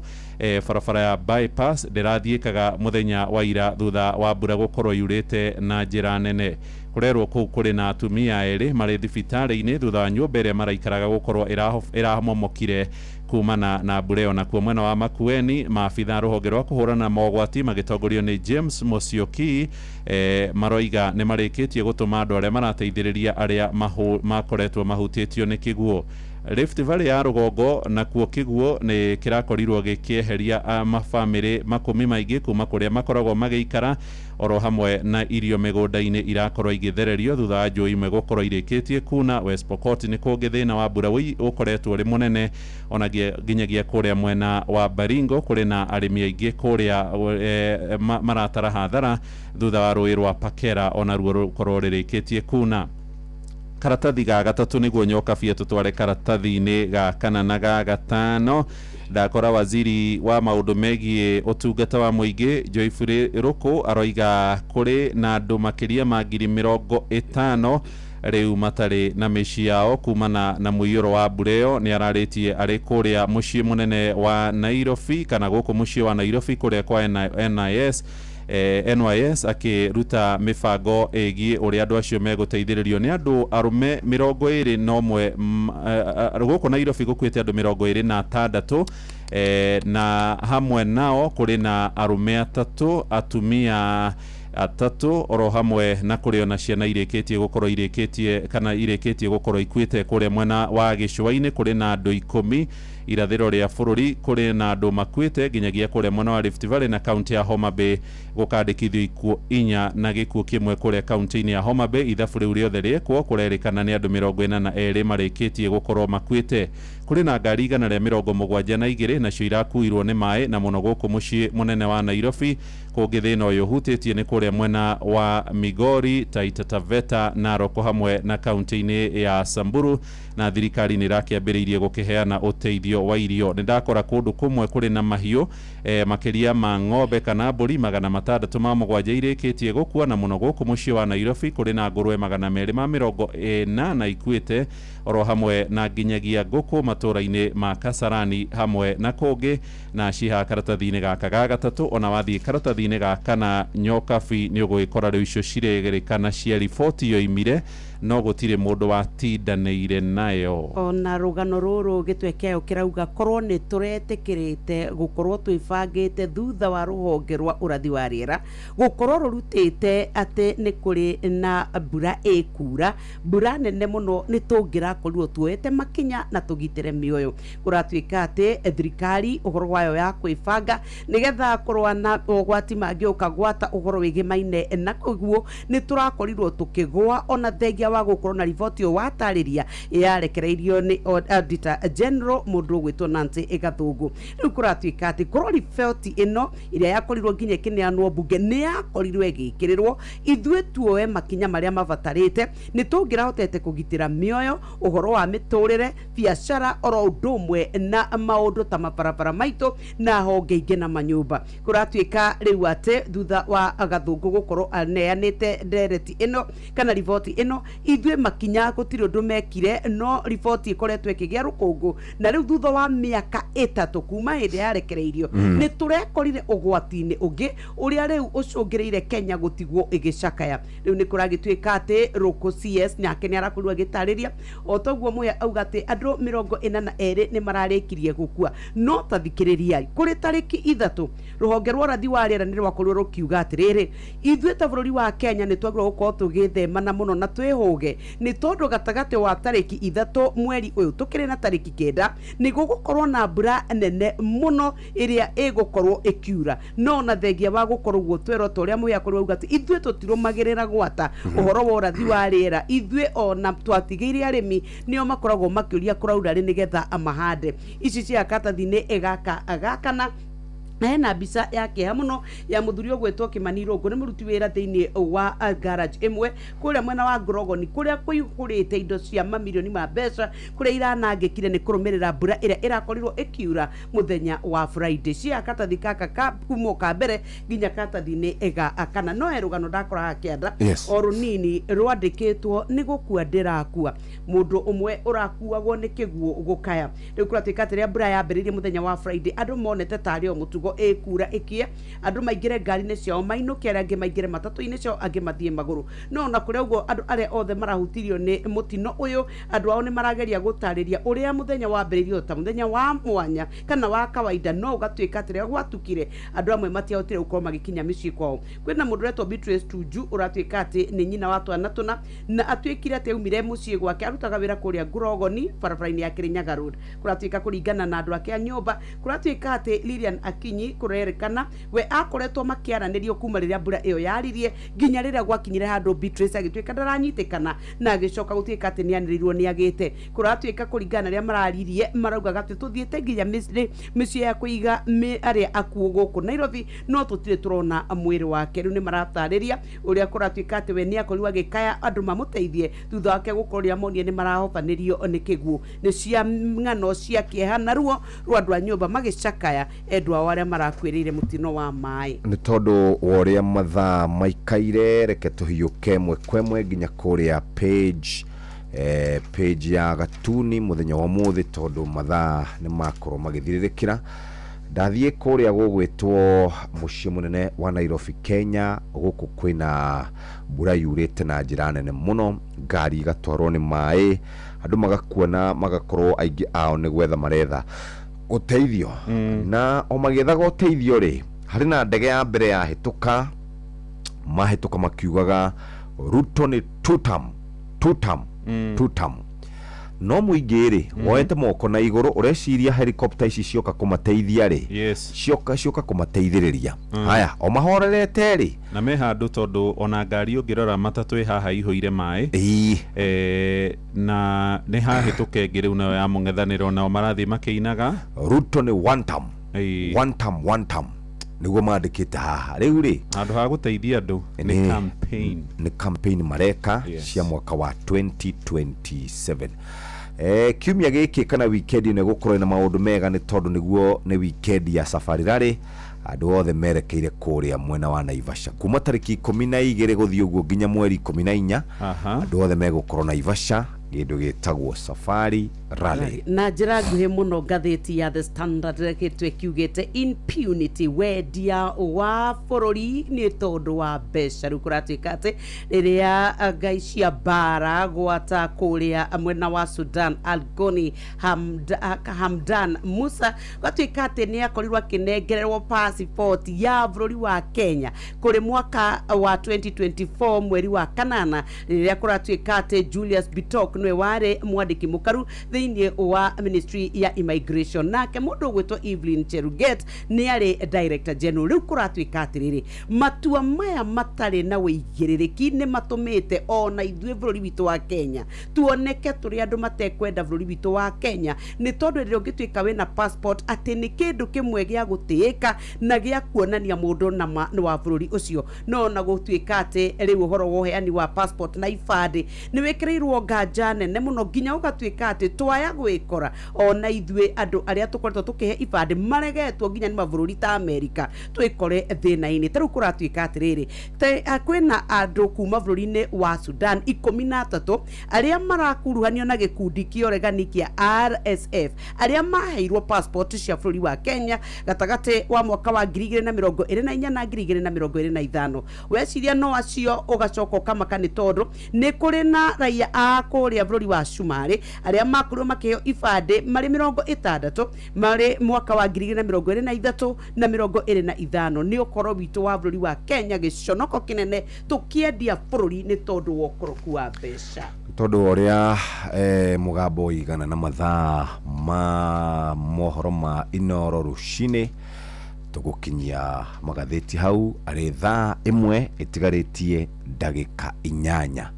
barabara ya bypass ndĩrathiĩkaga mũthenya wa ira thutha wa mbura gũkorwo yurĩte na njĩra nene. Kũrerwo kũu kũrĩ na atumia erĩ marĩ thibitarĩ-inĩ thutha wa nyũmba ĩrĩa maraikaraga gũkorwo ĩramomokire kumana na mbura ĩyo. Nakuo mwena wa Makueni, maabitha rũhonge rwa kũhũrana mogwati magĩtongorio nĩ James Musyoki maroiga nĩ marĩkĩtie gũtũma andũ arĩa marateithĩrĩria arĩa makoretwo mahutĩtio nĩ kĩguũ. Rift Valley ya rũgongo nakuo kĩguũ nĩ kĩrakorirwo gĩkĩeheria mabamĩrĩ makũmi maingĩ kuma kũrĩa makoragwo magĩikara, oro hamwe na irio mĩgũnda-inĩ irakorwo igĩthererio thutha wa njũĩ imwe gũkorwo irĩkĩtie kuna. West Pokot nĩ kũngĩ thĩna wa mbura ũkoretwo ũrĩ mũnene, ona nginyagia kũrĩa mwena wa Baringo kũrĩ na arĩmi aingĩ kũrĩa maratara hathara thutha wa rũĩ rwa Pakera onaruo rũkorwo rĩrĩkĩtie kuna. Karatathi ga gatatũ nĩguo nyoka bia tũtware karatathi-inĩ ga kana na ga gatano. Ndakora waziri wa maũndũ megiĩ ũtungata wa mũingĩ Joyfrey Ruku aroiga kũrĩ na andũ makĩria ma 50,000 rĩu matarĩ na mĩciĩ yao kumana na mũiyũro wa mbura ĩyo. Nĩ ararĩtie arĩ kũrĩa mũciĩ mũnene wa Nairobi kana gũkũ mũciĩ wa Nairobi kũrĩa kwa NIS NYS akĩruta mĩbango ĩgiĩ ũrĩa andũ acio megũteithĩrĩrio. Nĩ andũ arũme 21 gũkũ Nairobi gũkuĩte andũ 26, na hamwe nao kũrĩ na arũme 3, atumia 3, oro hamwe na kũrĩ ona ciana irĩkĩtie gũkorwo irĩkĩtie kana irĩkĩtie gũkorwo ikuĩte. Kũrĩa mwena wa gĩcũa-inĩ kũrĩ na andũ 10 irathĩro rĩa bũrũri kũrĩ na andũ makuĩte nginyagia kũrĩa mwena wa Rift Valley na kaunti ya Homa Bay gũkandĩkithio ikuũ 4 na gĩkuũ kĩmwe kũrĩa kaunti-inĩ ya Homa Bay. Ithabu rĩu rĩothe rĩekwo kũrerĩkana nĩ andũ 42 marĩkĩtie gũkorwo makuĩte. Kũrĩ na ngari 172 nacio irakuirwo nĩ maĩ na mũno gũkũ mũciĩ mũnene wa Nairobi. Kũngĩ thĩna ũyũ ũhutĩtie nĩ kũrĩa mwena wa Migori, Taita Taveta, Narok hamwe na kaunti-inĩ ya Samburu, na thirikari nĩ ĩrakĩambĩrĩirie gũkĩheana ũteithio wa irio. Nĩ ndakora kũndũ kũmwe kũrĩ na mahiũ makĩria ma ng'ombe kana mbũri 607 irĩkĩtie gũkua, na mũno gũkũ mũciĩ wa Nairobi kũrĩ na ngũrwe 240 na ikuĩte oro hamwe na nginyagia ngũkũ matũũra-inĩ ma Kasarani hamwe na kũngĩ, na ciha karatathi-inĩ gaka ga gatatũ. Ona wathiĩ karatathi-inĩ ga kana nyokabi nĩ ũgũgĩkora rĩu icio ciregerekana cia riboti yoimire no gũtirĩ mũndũ watindanĩire nayo. Ona rũgano rũrũ gĩtwekeo kĩrauga korwo nĩ tũretĩkĩrĩte gũkorwo twĩbangĩte thutha wa rũhonge rwa ũrathi wa rĩera gũkorwo rũrutĩte atĩ nĩ kũrĩ na mbura ĩkura, mbura nene mũno, nĩ tũngĩrakorirwo tuoete makinya na tũgitĩre mĩoyo. Kũratuĩka atĩ thirikari ũhoro wayo ya kwĩbanga nĩgetha kũrũa na ũgwati mangĩũka gwata ũhoro wĩgĩmaine na koguo nĩ tũrakorirwo tũkĩgũa ona thengia wa gũkorwo na riboti ũyũ watarĩria yarekereirio nĩ Auditor General mũndũ ũgwĩtwo Nancy Gathũngũ. Rĩu kũratuĩka atĩ korwo riboti ĩno ĩrĩa yakorirwo nginya ĩkĩneanwo mbunge nĩ yakorirwo ĩgĩkĩrĩrwo, ithuĩ tuoe makinya marĩa mabatarĩte nĩ tũngĩrahotete kũgitĩra mĩoyo, ũhoro wa mĩtũrĩre, biacara oro ũndũ ũmwe na maũndũ ta mabarabara maitũ na honge ingĩ na manyũmba. Kũratuĩka rĩu atĩ thutha wa Gathũngũ gũkorwo aneanĩte ndereti ĩno kana riboti ĩno, ithuĩ makinya gũtirĩ ũndũ mekire, no riboti ĩkoretwo ĩkĩgĩa rũkũngũ na rĩu thutha wa mĩaka 3 kuma hĩndĩ yarekereirio nĩ tũrekorire ũgwati-inĩ ũngĩ ũrĩa rĩu ũcũngĩrĩire Kenya gũtigwo ĩgĩcakaya. Rĩu nĩ kũragĩtuĩka atĩ Rũkũ CS nake nĩ arakorirwo agĩtarĩria o toguo Muya auga atĩ andũ 42 nĩ mararĩkirie gũkua. No ta thikĩrĩriai, kũrĩ tarĩki 3 rũhonge rwa ũrathi wa rĩera nĩ rwakorirwo rũkiuga atĩrĩrĩ, ithuĩ ta bũrũri wa Kenya nĩ twagĩrĩirwo gũkorwo tũgĩthemana mũno na twĩhũge nĩ tondũ gatagatĩ wa tarĩki 3 mweri ũyũ tũkĩrĩ na tarĩki 9 nĩ gũgũkorwo na mbura nene mũno ĩrĩa ĩgũkorwo ĩkiura. No na thengia wa gũkorwo guo twerwo ta ũrĩa Muya akorirwo auga atĩ ithuĩ tũtirũmagĩrĩra gwata ũhoro wa ũrathi wa rĩera, ithuĩ ona twatigĩire arĩmi nĩo makoragwo makĩũria kũraura rĩ nĩgetha mahande. Ici cia karatathi-inĩ gaka gakana na hena mbica ya kĩeha mũno ya mũthuri ũgwĩtwo Kĩmani Irũngũ, nĩ mũruti wĩra thĩinĩ wa garage ĩmwe kũrĩa mwena wa Ngorogoni kũrĩa kũihũrĩte indo cia mamirioni ma mbeca kũrĩa iranangĩkire nĩ kũrũmĩrĩra mbura ĩrĩa ĩrakorirwo ĩkiura mũthenya wa Friday. Cia karatathi gaka ka kuma ka mbere nginya karatathi-inĩ ga kana. No he rũgano ndakora haha kĩanda o rũnini rwandĩkĩtwo nĩ gũkua ndĩrakua, mũndũ ũmwe ũrakuagwo nĩ kĩguũ gũkaya. Rĩu kũratuĩka atĩ rĩrĩa mbura yambĩrĩirie mũthenya wa Friday andũ monete tarĩ o mũtugo ĩkura ĩkie, andũ maingĩre ngari-inĩ ciao mainũke, arĩa angĩ maingĩre matatũ-inĩ ciao, angĩ mathiĩ magũrũ. No ona kũrĩ ũguo andũ arĩa othe marahutirio nĩ mũtino ũyũ, andũ ao nĩ marageria gũtarĩria ũrĩa mũthenya wambĩrĩirio ta mũthenya wa mwanya kana wa kawaida, no ũgatuĩka atĩ rĩrĩa gwatukire andũ amwe matiahotire gũkorwo magĩkinya mĩciĩ kwao. Kwĩna mũndũ ũretwo Beatrice Tuju ũratuĩka atĩ nĩ nyina wa twana tũna, na atuĩkire atĩ aumire mũciĩ gwake, arutaga wĩra kũrĩa Ngurogoni barabara-inĩ ya Kirinyaga Road. Kũratuĩka kũringana na andũ ake a nyũmba, kũratuĩka atĩ Lilian Akinyi kũrerĩkana we akoretwo makĩaranĩrio kuma rĩrĩa mbura ĩyo yaririe nginya rĩrĩa gwakinyire handũ Beatrice agĩtuĩka ndaranyitĩkana na agĩcoka gũtuĩka atĩ nĩanĩrĩirwo nĩagĩte. Kũratuĩka kũringana na arĩa mararirie maraugaga atĩ tũthiĩte nginya mĩciĩ ya kũiga arĩa akuũ gũkũ Nairobi no tũtirĩ tũrona mwĩrĩ wake. Rĩu nĩ maratarĩria ũrĩa kũratuĩka atĩ we nĩakorirwo agĩkaya andũ mamũteithie thutha wake gũkorwo rĩrĩa monire nĩ marahobanĩrio nĩ kĩguũ. Nĩ cia ng'ano cia kĩeha na ruo rwa andũ a nyũmba magĩcakaya endwa ao arĩa marakuĩrĩire mũtino wa maĩ. Nĩ tondũ wa ũrĩa mathaa maikaire, reke tũhiũke ĩmwe kwa ĩmwe nginya kũrĩa page page ya Gatuni mũthenya wa ũmũthĩ, tondũ mathaa nĩ makorwo magĩthirĩrĩkĩra. Ndathiĩ kũrĩa gũgwĩtwo mũciĩ mũnene wa Nairobi Kenya, gũkũ kwĩna mbura yurĩte na njĩra nene mũno, ngari igatwarwo nĩ maĩ, andũ magakuona magakorwo aingĩ ao nĩ gwetha maretha ũteithio. Na o magĩethaga ũteithio rĩ, harĩ na ndege ya mbere yahĩtũka, mahĩtũka makiugaga Ruto nĩ two term, two term, two term. No mũingĩ rĩ woete moko na igũrũ, ũreciria helicopter ici cioka kũmateithia rĩ? Yes. Cioka kũmateithĩrĩria. Haya, o mahorerete rĩ, na me handũ tondũ ona ngari ũngĩrora matatũ ĩ haha ihũire maĩ. Na nĩ hahĩtũka ĩngĩ rĩu nayo ya mũng'ethanĩro, nao marathiĩ makĩinaga. Ruto nĩ one term, one term, one term, nĩguo mandĩkĩte haha rĩu rĩ. Handũ ha gũteithia andũ nĩ campaign. Nĩ campaign mareka cia mwaka wa 2027. Kiumia gĩkĩ kana weekend nĩ gũkorwo na maũndũ mega, nĩ tondũ nĩguo nĩ weekend ya Safari Rally. Andũ othe merekeire kũrĩa mwena wa Naivasha kuma tarĩki 12 gũthiĩ ũguo nginya mweri 14. Andũ othe megũkorwo Naivasha kĩndũ gĩtagwo Safari Rally. Na njĩra nguhĩ mũno, ngathĩti ya The Standard gĩtwe kiugĩte impunity, wendia wa bũrũri nĩ tondũ wa mbeca. Rĩu kũratuĩka atĩ rĩrĩa ngai cia mbara gwata kũrĩa mwena wa Sudan, Algoni Hamdan Musa, gwatuĩka atĩ nĩ akorirwo akĩnengererwo passport ya bũrũri wa Kenya kũrĩ mwaka wa 2024 mweri wa kanana, rĩrĩa kũratuĩka atĩ Julius Bitok nĩwe warĩ mwandĩki mũkaru thĩinĩ wa ministry ya immigration, nake mũndũ ũgwĩtwo Evelyn Cheruget nĩ arĩ director general. Rĩu kũratuĩka atĩrĩrĩ, matua maya matarĩ na wĩigĩrĩrĩki nĩ matũmĩte ona ithuĩ bũrũri witũ wa Kenya tuoneke tũrĩ andũ matekwenda bũrũri witũ wa Kenya, nĩ tondũ rĩrĩa ũngĩtuĩka wĩna passport atĩ nĩ kĩndũ kĩmwe gĩa gũtĩĩka na gĩa kuonania mũndũ nama nĩ wa bũrũri ũcio. No na gũtuĩka atĩ rĩu ũhoro wa ũheani wa passport na ibandĩ nĩ wĩkĩrĩirwo nganja nene mũno, nginya ũgatuĩka atĩ twaya gwĩkora ona ithuĩ andũ arĩa tũkoretwo tũkĩhe ibandĩ maregetwo nginya nĩ mabũrũri ta Amerika twĩkore thĩna-inĩ. Ta rĩu kũratuĩka atĩrĩrĩ, kwĩna andũ kuma bũrũri-inĩ wa Sudan 13 arĩa marakuruhanio na gĩkundi kĩa ũregani kĩa RSF, arĩa maheirwo passport cia bũrũri wa Kenya gatagatĩ wa mwaka wa 2024 na 2025. Weciria no acio ũgacoka ũkamaka, nĩ tondũ nĩ kũrĩ na raia a kũrĩa bũrũri wa Cumarĩ arĩa makorirwo makĩheo ibandĩ marĩ 60 marĩ mwaka wa 2023 na 25. Nĩ ũkoro witũ wa bũrũri wa Kenya, gĩconoko kĩnene tũkĩendia bũrũri nĩ tondũ wa ũkoroku wa mbeca. Tondũ ũrĩa mũgambo ũigana na mathaa ma mohoro ma Inoro rũcinĩ, tũgũkinyia magathĩti hau arĩ thaa 1 ĩtigarĩtie ndagĩka 8.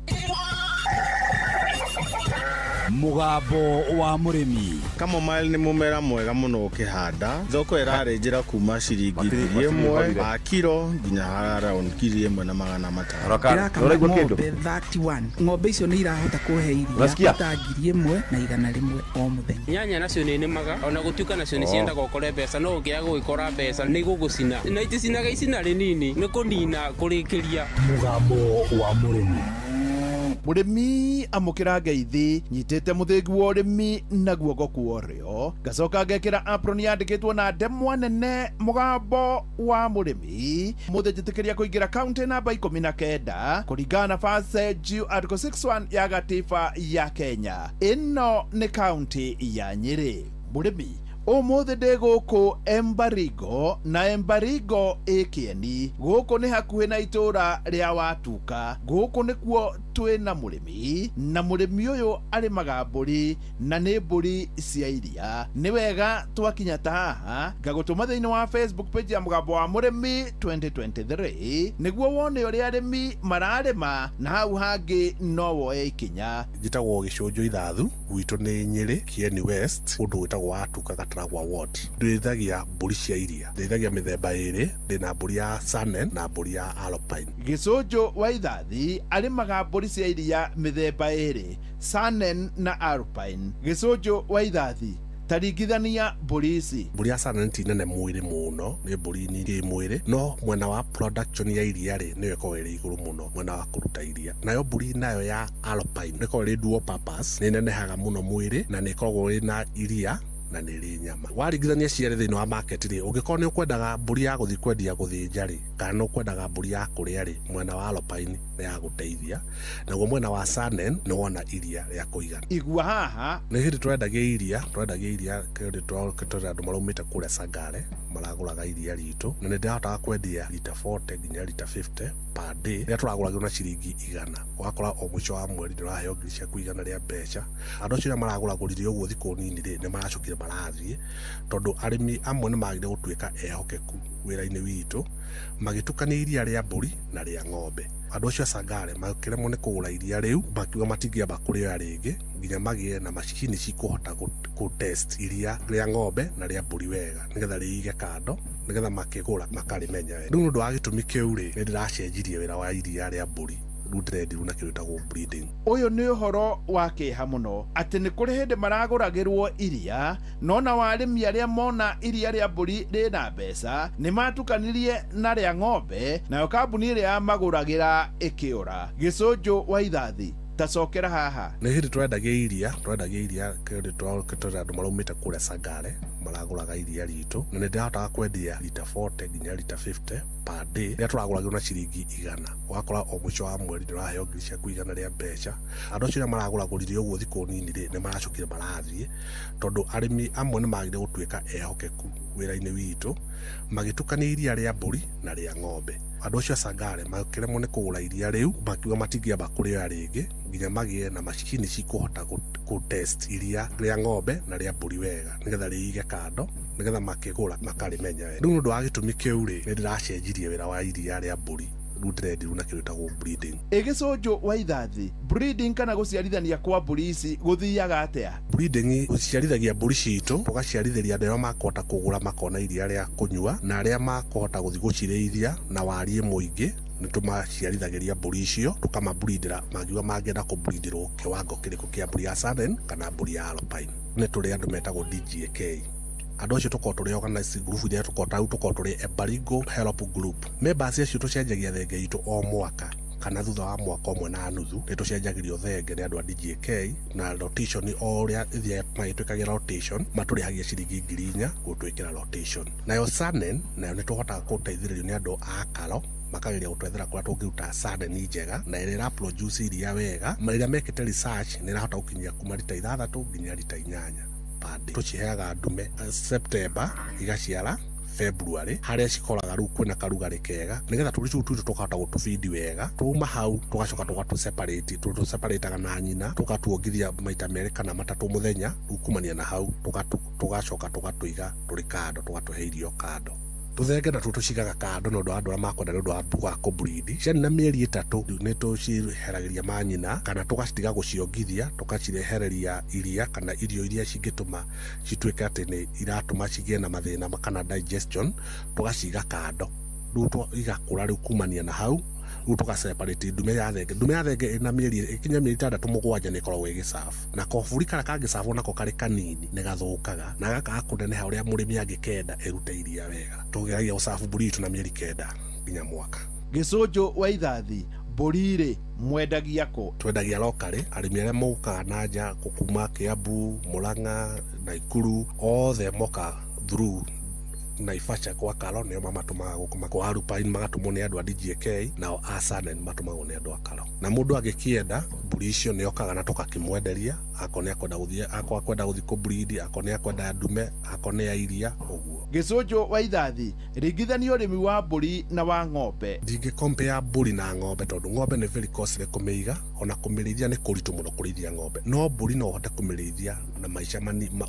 Mũgambo wa mũrĩmi. Chamomile nĩ mũmera mwega mũno ũkĩhanda. Thoko ĩrarĩ njĩra kuma ciringi 1,000 wa kiro nginya around 1,500. Ndĩrakama ng'ombe 31. Ng'ombe icio nĩ irahota kũhe iria Unasikia? ta 1,100 o mũthenya. Nyanya nacio nĩ nĩmaga ona gũtuĩka nacio nĩ ciendaga ũkore mbeca, no ũngĩaga gũgĩkora mbeca nĩ igũgũcina, na iticinaga icina rĩnini, nĩ kũnina kũrĩkĩria. Mũgambo wa mũrĩmi. Mũrĩmi, amũkĩra ngeithi. Nyitĩte mũthĩgi wa ũrĩmi na guoko kwa ũrĩo, ngacoka ngekĩra apron yandĩkĩtwo na ndemwa nene mũgambo wa mũrĩmi. Mũthĩ njĩtĩkĩria kũingĩra kaunti namba 19 kũringana na Verse G article 61 ya gatiba ya Kenya. Ĩno nĩ kaunti ya Nyĩrĩ. Mũrĩmi, ũmũthĩ ndĩ gũkũ Embarigo, na Embarigo ĩ Kĩeni. Gũkũ nĩ hakuhĩ na itũũra rĩa Watuka. Gũkũ nĩkuo twĩna mũrĩmi, na mũrĩmi ũyũ arĩmaga mbũri, na nĩ mbũri cia iria. Nĩ wega twakinya ta haha ngagũtũma thĩinĩ wa Facebook page ya mũgambo wa mũrĩmi 2023 nĩguo wone ũrĩa arĩmi mararĩma, na hau hangĩ no woe ikinya. Njĩtagwo Gĩcũnjũ Ithathu, gwitũ nĩ Nyĩrĩ, Kieni West, kũndũ gwĩtagwo Watuka, Gataragwa ward. Ndĩithagia mbũri cia iria, ndĩithagia mĩthemba ĩrĩ, ndĩna mbũri ya Saanen na mbũri ya Alpine. Gĩcũnjũ wa Ithathi arĩmaga mbũri cia iria mĩthemba ĩrĩ, Saanen na Alpine. Gĩcũnjũ wa Ithathi, taringithania mbũri ici. Mbũri ya Saanen ti nene mwĩrĩ mũno, nĩ mbũri nini kĩ mwĩrĩ, no mwena wa production ya iria rĩ, nĩyo ĩkoragwo ĩrĩ igũrũ mũno mwena wa kũruta iria. Nayo mbũri nayo ya Alpine nĩ ĩkoragwo ĩrĩ dual purpose, nĩ nenehaga mũno mwĩrĩ na nĩ ĩkoragwo ĩna iria na nĩ ĩrĩ nyama. Waringithania cierĩ thĩinĩ wa market rĩ, ũngĩkorwo nĩ ũkwendaga mbũri ya gũthiĩ kwendia gũthĩnja rĩ, kana nĩ ũkwendaga mbũri ya kũrĩa rĩ, mwena wa Alpine nĩ ya gũteithia, naguo mwena wa Saanen nĩ wona iria rĩa kũigana. Igua haha. Nĩ hĩndĩ twendagia iria kĩndũ tũrĩ andũ maraumĩte kũrĩa Sangare maragũraga iria ritũ, na nĩ ndĩrahotaga kwendia lita 40 nginya lita 50 per day, rĩrĩa tũragũragĩrwo na ciringi 100. Ũgakora o mũico wa mweri nĩ ũraheo ngiri ciaku 100 rĩa mbeca. Andũ acio arĩa maragũragũrire ũguo thikũ nini rĩ, nĩ maracokire marathiĩ, tondũ arĩmi amwe nĩ magire gũtuĩka ehokeku wĩra-inĩ witũ, magĩtukania iria rĩa mbũri na rĩa ng'ombe. Andũ acio a Sangare makĩremwo nĩ kũgũra iria rĩu, makiuga matingĩamba kũrĩoya rĩngĩ nginya magĩe na macini cikũhota gũ-test iria rĩa ng'ombe na rĩa mbũri wega, nĩgetha rĩige kando, nĩgetha makĩgũra makarĩmenya wega. Rĩu nĩ ũndũ wa gĩtũmi kĩu rĩ, nĩ ndĩracenjirie wĩra wa iria rĩa mbũri, rĩu ndĩrendirwo na kĩndũ gĩtagwo breeding. Ũyũ nĩ ũhoro wa kĩeha mũno atĩ nĩ kũrĩ hĩndĩ maragũragĩrwo iria, no na warĩmi arĩa mona iria rĩa mbũri rĩna mbeca nĩ matukanirie na rĩa ng'ombe, nayo kambuni ĩrĩa yamagũragĩra ĩkĩũra. Gĩcũnjũ wa Ithathi, tacokera haha. Nĩ hĩndĩ twendagia iria kĩndũ tũrĩ andũ maraumĩte kũrĩa Sangare maragũraga iria ritũ, na nĩ ndĩrahotaga kwendia lita 40 nginya lita 50 per day, rĩrĩa tũragũragĩrwo na ciringi 100. Ũgakora o mũico wa mweri nĩ ũraheo ngiri ciaku 100 rĩa mbeca. Andũ acio arĩa maragũragũrire ũguo thikũ nini rĩ, nĩ maracokire marathiĩ, tondũ arĩmi amwe nĩ magire gũtuĩka ehokeku wĩra-inĩ witũ, magĩtukania iria rĩa mbũri na rĩa ng'ombe. Andũ acio a Sangare makĩremwo nĩ kũgũra iria rĩu, makiuga matingĩamba kũrĩoya rĩngĩ nginya magĩe na macini cikũhota gũ-test iria rĩa ng'ombe na rĩa mbũri wega, nĩgetha rĩige kando, nĩgetha makĩgũra makarĩmenya wega. Rĩu nĩ ũndũ wa gĩtũmi kĩu rĩ, nĩ ndĩracenjirie wĩra wa iria rĩa mbũri, rĩu ndĩrendirwo na kĩndũ gĩtagwo breeding. Ĩgĩcũnjũ wa Ithathi, breeding kana gũciarithania kwa mbũri ici gũthiaga atĩa? Breeding gũciarithagia mbũri citũ, tũgaciarithĩria andũ arĩa makũhota kũgũra makona iria rĩa kũnyua, na arĩa makũhota gũthiĩ gũcirĩithia na wariĩ mũingĩ, nĩ tũmaciarithagĩria mbũri icio, tũkamabreedĩra, mangiuga mangĩenda kũbreedĩrwo kĩwango kĩrĩkũ kĩa mbũri ya Saanen kana mbũri ya Alpine. Nĩ tũrĩ andũ metagwo DGAK. Andũ acio tũkoragwo tũrĩ organized group iria tũkoragwo tũrĩ Embaringo Help Group. Members acio tũcenjagia thenge itũ o mwaka kana thutha wa mwaka ũmwe na nuthu, nĩ tũcenjagĩrio thenge nĩ andũ a DGAK, na rotation o ũrĩa ĩthiaga magĩtwĩkagĩra rotation, matũrĩhagia ciringi 4,000 gũtwĩkĩra rotation. Nayo Saanen nayo nĩ tũhotaga gũteithĩrĩrio nĩ andũ a Karo, makageria gũtwethera kũrĩa tũngĩruta Saanen njega na ĩrĩa ĩra produce iria wega, rĩrĩa mekĩte research nĩ ĩrahota gũkinyia kuma lita 6 nginya lita 8 per day. Tũciheaga ndume September igaciara February, harĩa cikoraga rĩu kwĩna karugarĩ kega, nĩgetha tũri tũu twitũ tũkahota gũtũbindi wega. Tuma hau tũgacoka tũgatũseparate, tũtũseparataga na nyina, tũgatuongithia maita 2 kana 3 mũthenya. Rĩu kumania na hau tũgacoka tũgatũiga tũrĩ kando, tũgatũhe irio kando. Tũthenge natuo tũcigaga kando nĩ ũndũ wa andũ arĩa makwenda nĩ ũndũ wa kũbreed. Ciana na mĩeri 3 nĩ tũciheragĩria manyina, kana tũgacitiga gũciongithia, tũgacirehereria iria kana irio iria cingĩtũma cituĩke atĩ nĩ iratũma cigĩe na mathĩna kana digestion, tũgaciga kando. Rĩu igakũra rĩu kumania na hau, rĩu tũgaseparate ndume ya thenge. Ndume ya thenge ĩna mĩeri ĩkinya mĩeri 6 7 nĩ ĩkoragwo ĩgĩcabu, na koburi karĩa kangĩcabwo nako karĩ kanini nĩ gathũkaga na gakaga kũneneha ũrĩa mũrĩmi angĩkenda ĩrute iria wega. Tũgeragia gũcabu mbũri itũ na mĩeri 9 nginya mwaka. Gĩcũnjũ wa Ithathi, mbũri rĩ mwendagia kũ? Twendagia locally, arĩmi arĩa mokaga na nja kuma Kiambu, Murang'a, Naikuru, othe moka through Naivasha kwa Karo, nĩo mamatũmaga gũkũ kwa Alpine magatũmwo nĩ andũ a DGAK, nao a Saanen matũmagwo nĩ andũ a Karo. Na mũndũ angĩkĩenda mbũri icio nĩ okaga na tũgakĩmwenderia, akorwo nĩ akwenda gũthiĩ, akorwo akwenda gũthiĩ kũbreed, akorwo nĩ akwenda ndume, akorwo nĩ ya iria, ũguo. Gĩcũnjũ wa Ithathi, ringithania ũrĩmi wa mbũri na wa ng'ombe. Ndingĩ-compare mbũri na ng'ombe tondũ ng'ombe nĩ very costly kũmĩiga, ona kũmĩrĩithia nĩ kũritũ mũno kũrĩithia ng'ombe. No mbũri no ũhote kũmĩrĩithia na maica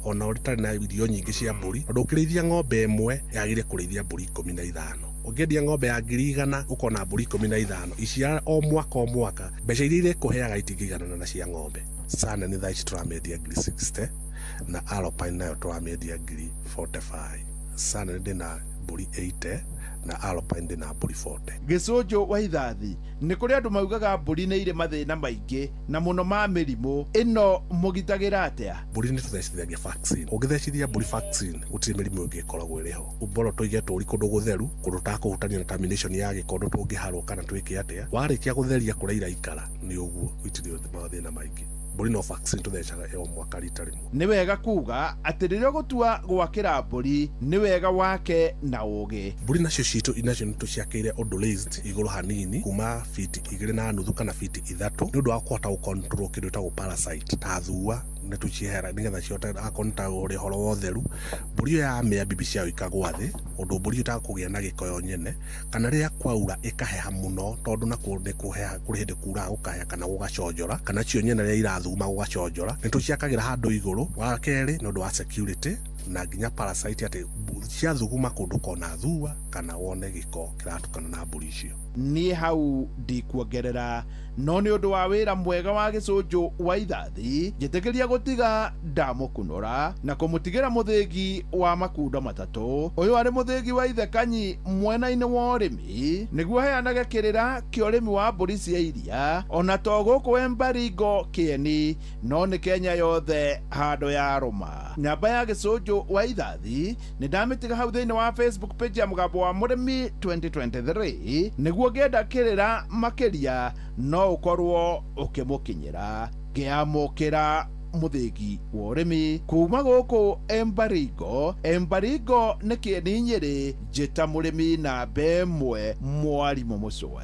ona ũtarĩ na irio nyingĩ cia mbũri, tondũ ũkĩrĩithia ng'ombe ĩmwe yagĩrĩire kũrĩithia mbũri 15. Ũngĩendia ng'ombe ya 100,000 ũkona mbũri 15 iciara o mwaka o mwaka, mbeca iria irĩkũheaga itingĩiganana na cia ng'ombe. Saanen thaa ici tũramĩendia 60,000 na Alpine nayo tũramĩendia 45,000. Saanen ndĩna mbũri 80 na Alpine ndĩna mbũri 40. Gĩcũnjũ wa Ithathi, nĩ kũrĩ andũ maugaga mbũri nĩ irĩ mathĩna maingĩ na mũno ma mĩrimũ, ĩno mũgitagĩra atĩa? Mbũri nĩ tũthecithagia vaccine. Ũngĩthecithia mbũri vaccine gũtirĩ mĩrimũ ĩngĩ ĩkoragwo ĩrĩ ho. Bora tũige tũri kũndũ gũtheru, kũndũ ũtakũhutania na termination ya gĩko, ũndũ tũngĩharwo kana twĩke atĩa. Warĩkia gũtheria kũrĩa iraikara nĩ ũguo, gũtirĩ mathĩna maingĩ. Mbũri no vaccine tũthecaga o mwaka rita rĩmwe. Nĩ wega kuga atĩ rĩrĩa ũgũtua gwakĩra mbũri nĩ wega wake na ũũgĩ. Mbũri nacio citũ nacio nĩ tũciakĩire ũndũ raised igũrũ hanini kuma fiti 2.5 kana fiti 3 nĩ ũndũ wa kũhota gũ control kĩndũ gĩtagwo parasite ta thua. Nĩ tũcihera nĩgetha cihote akorwo nĩ ta ũrĩ ũhoro wa ũtheru, mbũri ĩyo yamĩa mbimbi ciayo ikagwa thĩ, ũndũ mbũri ĩyo ĩtakũgĩa na gĩko yo nyene, kana rĩrĩa kwaura ĩkaheha mũno, tondũ nakuo nĩ kũheha, kũrĩ hĩndĩ kuraga gũkaheha kana gũgaconjora, kana cio nyene rĩrĩa irathuma gũgaconjora. Nĩ tũciakagĩra handũ igũrũ. Wa kerĩ nĩ ũndũ wa security na nginya parasite, atĩ ciathuguma kũndũ kona thua kana wone gĩko kĩratukana na mbũri icio. Niĩ hau ndikuongerera, no nĩ ũndũ wa wĩra mwega wa Gĩcũnjũ wa Ithathi, njĩtĩkĩria gũtiga ndamũkunũra na kũmũtigĩra mũthĩgi wa makundo matatũ. Ũyũ arĩ mũthĩgi wa Ithekanyi mwena-inĩ wa ũrĩmi, nĩguo heanage kĩrĩra kĩa ũrĩmi wa mbũri cia iria, ona to gũkũ Embaringo kĩeni, no nĩ Kenya yothe handũ ya rũma. Namba ya Gĩcũnjũ wa Ithathi nĩ ndamĩtiga hau thĩinĩ wa Facebook page ya Mũgambo wa Mũrĩmi 2023, nĩguo ngĩenda kĩrĩra makĩria no ũkorwo ũkĩmũkinyĩra. Ngĩamũkĩra mũthĩgi wa ũrĩmi kuma gũkũ Embaringo. Embaringo nĩ kĩeni Nyĩrĩ. Njĩta mũrĩmi namba 1, mwarimũ mũcwe.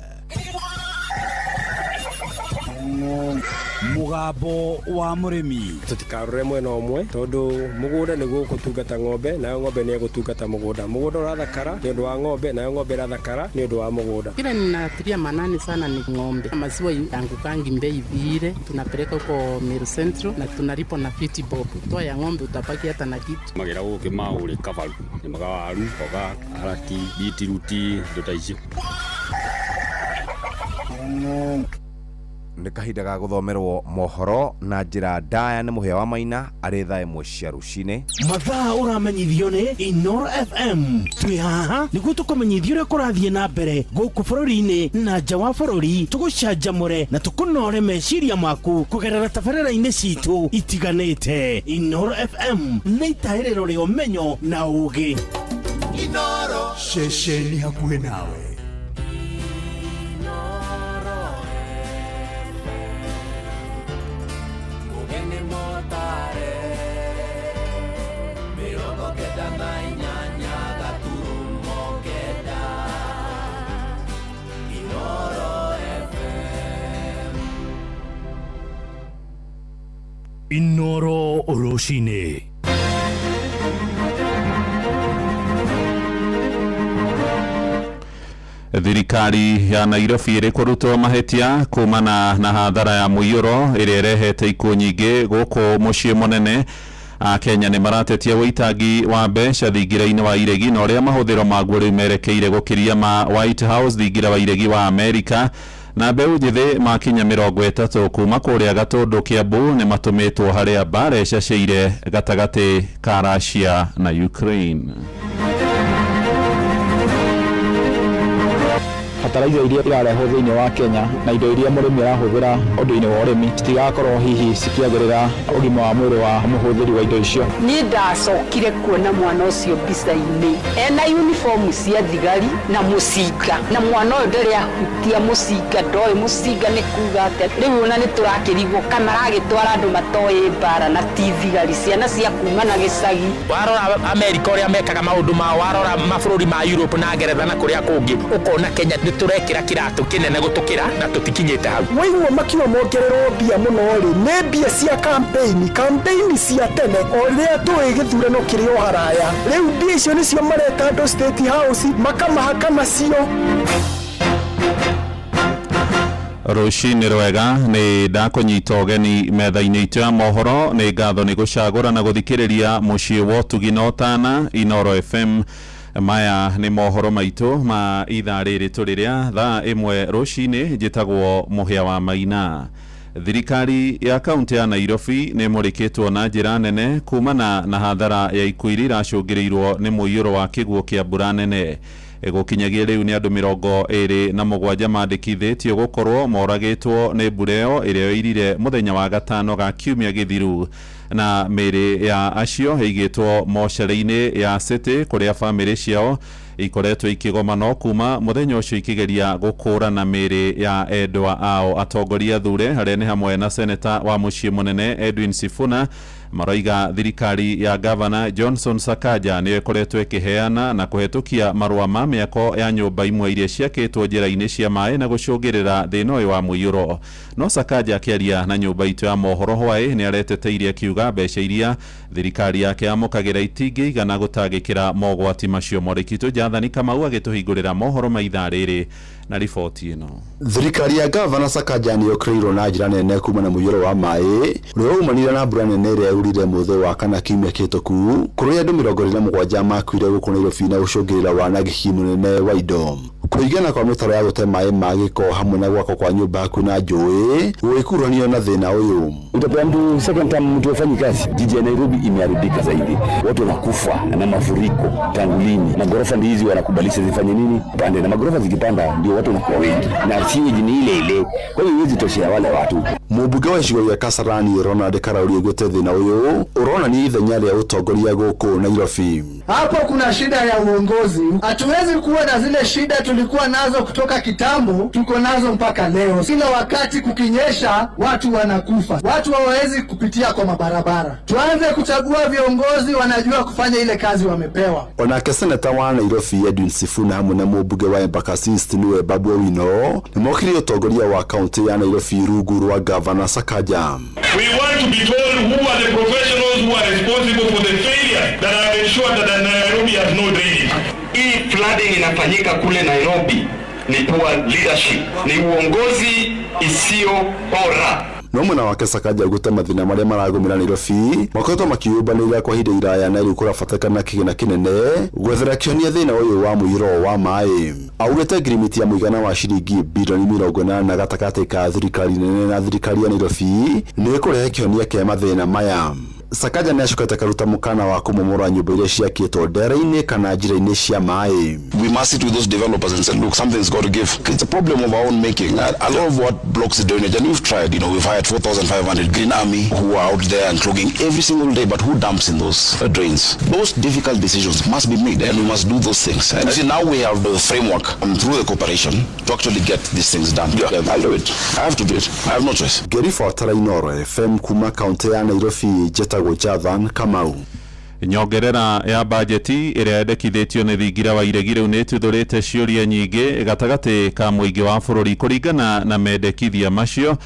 Mũgambo wa Mũrĩmi. Tũtikarore mwena ũmwe, tondũ mũgũnda nĩguo ũgũtungata ng'ombe, nayo ng'ombe nĩ ĩgũtungata mũgũnda. Mũgũnda ũrathakara nĩ ũndũ wa ng'ombe, nayo ng'ombe ĩrathakara nĩ ũndũ wa mũgũnda. Kile ninatilia manani sana ni ng'ombe. Maziwa yangukangi bei vile, tunapeleka huko Meru Central na tunalipa na 50 bob. Toa ya ng'ombe utabaki hata na kitu. Magera gũkĩ maũrĩ kabaru, nĩmaga waru, mboga, karati, bitiruti, indo ta icio. Nĩ kahinda ga gũthomerwo mohoro na njĩra ndaya nĩ Mũhĩa wa Maina arĩ thaa 1 cia rũcinĩ. Mathaa ũramenyithio nĩ Inoro FM. Twĩ haha nĩguo tũkũmenyithia ũrĩa kũrathiĩ na mbere gũkũ bũrũri-inĩ na nja wa bũrũri, tũgũcanjamũre na tũkũnore meciria maku kũgerera tabarĩra-inĩ citũ itiganĩte. Inoro FM nĩ itahĩrĩro rĩa ũmenyo na ũũgĩ. Inoro ceceni hakuhĩ nawe. Inoro rũcinĩ. Thirikari ya Nairobi ĩrĩ kũrutwo mahĩtia kumana na hathara ya mũiyũro ĩrĩa ĩrehete ikuũ nyingĩ gũkũ mũciĩ mũnene. Akenya nĩ maratetia ũitangi wa mbeca thingira-inĩ wa iregi na ũrĩa mahũthĩro maguo rĩu merekeire gũkĩria ma White House thingira wa iregi wa Amerika. Na mbeũ njĩthĩ makinya 30 kuma kũrĩa Gatũndũ Kĩambu nĩ matũmĩtwo harĩa mbara ĩcacĩire gatagatĩ ka Russia na Ukraine. Bataraitha iria irarehwo thĩinĩ wa Kenya na indo iria mũrĩmi arahũthĩra ũndũ-inĩ wa ũrĩmi citigakorwo hihi cikĩagĩrĩra ũgima wa mwĩrĩ wa mũhũthĩri wa indo icio. Niĩ ndacokire kuona mwana ũcio mbica-inĩ ena uniform cia thigari na mũcinga, na mwana ũyũ ndarĩ ahutia mũcinga, ndoĩ mũcinga nĩ kuga atĩa. Rĩu ona nĩ tũrakĩrigwo kana maragĩtwara andũ matoĩ mbara na ti thigari, ciana cia kuma na gĩcagi. Warora Amerika ũrĩa mekaga maũndũ mao, warora mabũrũri ma Europe na Ngeretha na kũrĩa kũngĩ, ũkona Kenya nĩ tũrekĩra kĩratũ kĩnene gũtũkĩra na tũtikinyĩte hau. Waigua makiuga mongererwo mbia mũno rĩ, nĩ mbia cia campaign cia tene o rĩrĩa tũĩ gĩthurano kĩrĩ o haraya. Rĩu mbia icio nĩcio mareta andũ State House makamahaka nacio. Rũcinĩ rwega, nĩ ndakũnyita ũgeni metha-inĩ itũ ya mohoro. Nĩ ngatho nĩ gũcagũra na gũthikĩrĩria mũciĩ wa ũtugi na ũtana Inoro FM. Maya nĩ mohoro maitũ ma ithaa rĩrĩ tũrĩ rĩa thaa 1 rũcinĩ. Njĩtagwo Mũhĩa wa Maina. Thirikari ya kaunti ya Nairobi nĩ ĩmũrĩkĩtwo na njĩra nene kumana na hathara ya ikuũ iria iracũngĩrĩirwo nĩ mũiyũro wa kĩguũ kĩa mbura nene. Gũkinyagia rĩu nĩ andũ 27 mandĩkithĩtio gũkorwo moragĩtwo nĩ mbura ĩyo ĩrĩa yoirire mũthenya wa gatano ga kiumia gĩthiru, na mĩĩrĩ ya acio ĩigĩtwo mocarĩ-inĩ ya City kũrĩa bamĩrĩ ciao Ikoretwo ikĩgoma no kuma mũthenya ũcio ikĩgeria gũkũrana mĩĩrĩ ya endwa ao. Atongoria athure arĩa nĩ hamwe na seneta wa mũciĩ mũnene Edwin Sifuna maroiga thirikari ya gavana Johnson Sakaja nĩyo ĩkoretwo ĩkĩheana na kũhetũkia marũa ma mĩako ya nyũmba imwe iria ciakĩtwo njĩra-inĩ cia maĩ na gũcũngĩrĩra thĩna ũyũ wa mũiyũro. No Sakaja akĩaria na nyũmba itũ ya mohoro hwaĩ nĩ areteteire akiuga mbeca iria thirikari yake yamũkagĩra itingĩigana gũtangĩkĩra mogwati macio. Mwandĩki Jathani Kamau agĩtũhingũrĩra mohoro ma ithaa rĩrĩ na riboti ĩno. Thirikari ya gavana Sakaja nĩ yũkĩrĩirwo na njĩra nene kuma na mũiyũro wa maĩ ũrĩa waumanire na mbura nene ĩrĩa yaurire mũthĩ wa kana kiumia kĩhĩtũku, kũrĩa andũ 27 makuire gũkũ Nairobi na gũcũngĩrĩra wanangĩki mũnene wa indo. Kũigana kwa mĩtaro ya gũte maĩ ma gĩko hamwe na gwakwo kwa nyũmba hakuhĩ na njũĩ gũgĩkuruhanio na thĩna ũyũ. Utapea mtu second term, mtu afanyi kazi. Jiji ya Nairobi imeharibika zaidi, watu wanakufa na mafuriko tangu lini? Magorofa ndi hizi wanakubalisha zifanye nini? Pande na magorofa zikipanda ndio watu wanakuwa wengi, na sewage ni ile ile, kwa hiyo iwezi toshea wale watu. Mũmbunge wa gĩcigo gĩa Kasarani Ronald Karauri augĩte thĩna ũyũ ũronania ithenya rĩa ũtongoria gũkũ Nairobi. Hapo kuna shida ya uongozi. Hatuwezi kuwa na zile shida tulikuwa nazo kutoka kitambo, tuko nazo mpaka leo. Kila wakati kukinyesha, watu wanakufa, watu hawawezi kupitia kwa mabarabara. Tuanze kuchagua viongozi wanajua kufanya ile kazi wamepewa. Onake seneta wa Nairobi Edwin Sifuna hamwe na mũmbunge wa Embakasi East nĩwe Babu Owino nĩmokire ũtongoria wa kaunti ya Nairobi rungu rwa gavana Sakaja. We want to be told who are the professionals who are responsible for the failure that have ensured that Nairobi has no drainage. Hii flooding inafanyika kule Nairobi ni poor leadership, ni uongozi isiyo bora. No mwena wake Sakaja augĩte mathĩna marĩa maragũmĩra Nairobi makoretwo makĩyũmbanĩrĩra kwa ihinda iraya na rĩu kũrabatarĩkana kĩgĩna kĩnene gwethera kĩhonia thĩna ũyũ wa mũiyũro wa maĩ. Augĩte ngirimiti ya mũigana wa ciringi bilioni 80 gatagatĩ ka thirikari nene na thirikari ya Nairobi nĩ ĩkũrehe kĩhonia kĩa mathĩna maya. Sakaja nĩ acokete karuta mũkana wa kũmomora nyũmba iria ciakĩtwo ndere-inĩ kana njĩra-inĩ cia maĩ. We must sit with those developers and say, look, something's got to give. It's a problem of our own making. A lot of what blocks the drainage, and we've tried, we've hired 4,500 Green Army who are out there and clogging every single day, but who dumps in those drains? Those difficult decisions must be made, and we must do those things. And see, now we have the framework through the corporation to actually get these things done. Yeah, I'll do it. I have to do it. I have no choice. Ngĩribotera Inooro FM kuma kaunti ya Nairobi, njĩtagwo Jathan Kamau. Nyongerera ya bajeti ĩrĩa yendekithĩtio nĩ thingira wa iregi rĩu nĩ ĩtuthũrĩte ciũria nyingĩ gatagatĩ ka mũingĩ wa bũrũri. Kũringana na mendekithia macio,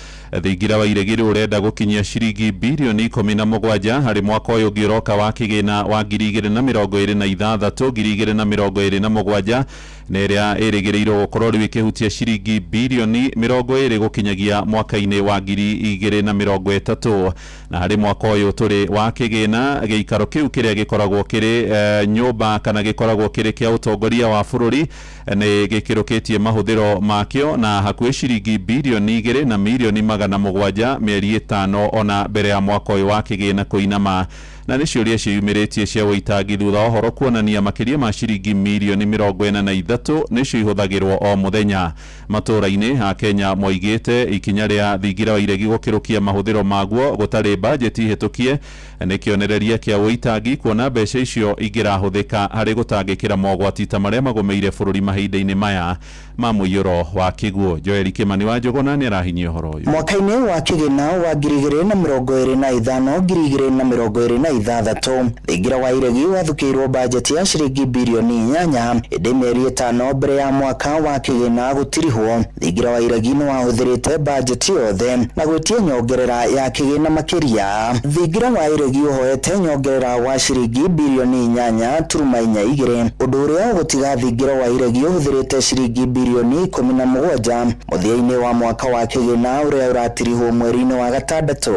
thingira wa iregi rĩu ũrenda gũkinyia ciringi bilioni 17 harĩ mwaka ũyũ ũngĩ ũroka wa kĩgĩna wa 2026 2027, na ĩrĩa ĩrĩgĩrĩirwo gũkorwo rĩu ĩkĩhutia ciringi bilioni 20 gũkinyagia mwaka-inĩ wa 2030. Na harĩ mwaka ũyũ tũrĩ wa kĩgĩna, gĩikaro kĩu kĩrĩa gĩkoragwo kĩrĩ nyũmba kana gĩkoragwo kĩrĩ kĩa ũtongoria wa bũrũri nĩ gĩkĩrũkĩtie mahũthĩro makĩo na hakuhĩ ciringi bilioni 2 na milioni 700 mĩeri 5 ona mbere ya mwaka ũyũ wa kĩgĩna kũinama. Na nĩ ciũria ciĩyumĩrĩtie cia ũitangi thutha wa ũhoro kuonania makĩria ma ciringi milioni 43 nĩcio ihũthagĩrwo o mũthenya. Matũũra-inĩ a Kenya moigĩte ikinya rĩa thingira wa iregi gũkĩrũkia mahũthĩro maguo gũtarĩ bajeti hĩtũkie nĩ kĩonereria kĩa ũitangi, kuona mbeca icio ingĩrahũthĩka harĩ gũtangĩkĩra mogwati ta marĩa magũmĩire bũrũri mahinda-inĩ maya ma mũiyũro wa kĩguũ. Joel Kimani wa Njũgũna nĩ arahinyia ũhoro ũyũ. Mwaka-inĩ wa kĩgĩna wa 2025 2026, thingira wa iregi wathukĩirwo bajeti ya ciringi bilioni 8 ĩndĩ mĩeri 5 mbere ya mwaka wa kĩgĩna gũtirihwo. Thingira wa iregi nĩ wahũthĩrĩte bajeti yothe na gwĩtia nyongerera ya kĩgĩna makĩria. Thingira wa iregi ũhoete nyongerera wa ciringi bilioni 8.42, ũndũ ũrĩa ũgũtiga thingira wa iregi ũhũthĩrĩte ciringi bilioni 17 mũthia-inĩ wa mwaka wa kĩgĩna ũrĩa ũratirihwo mweri-inĩ wa gatandatũ.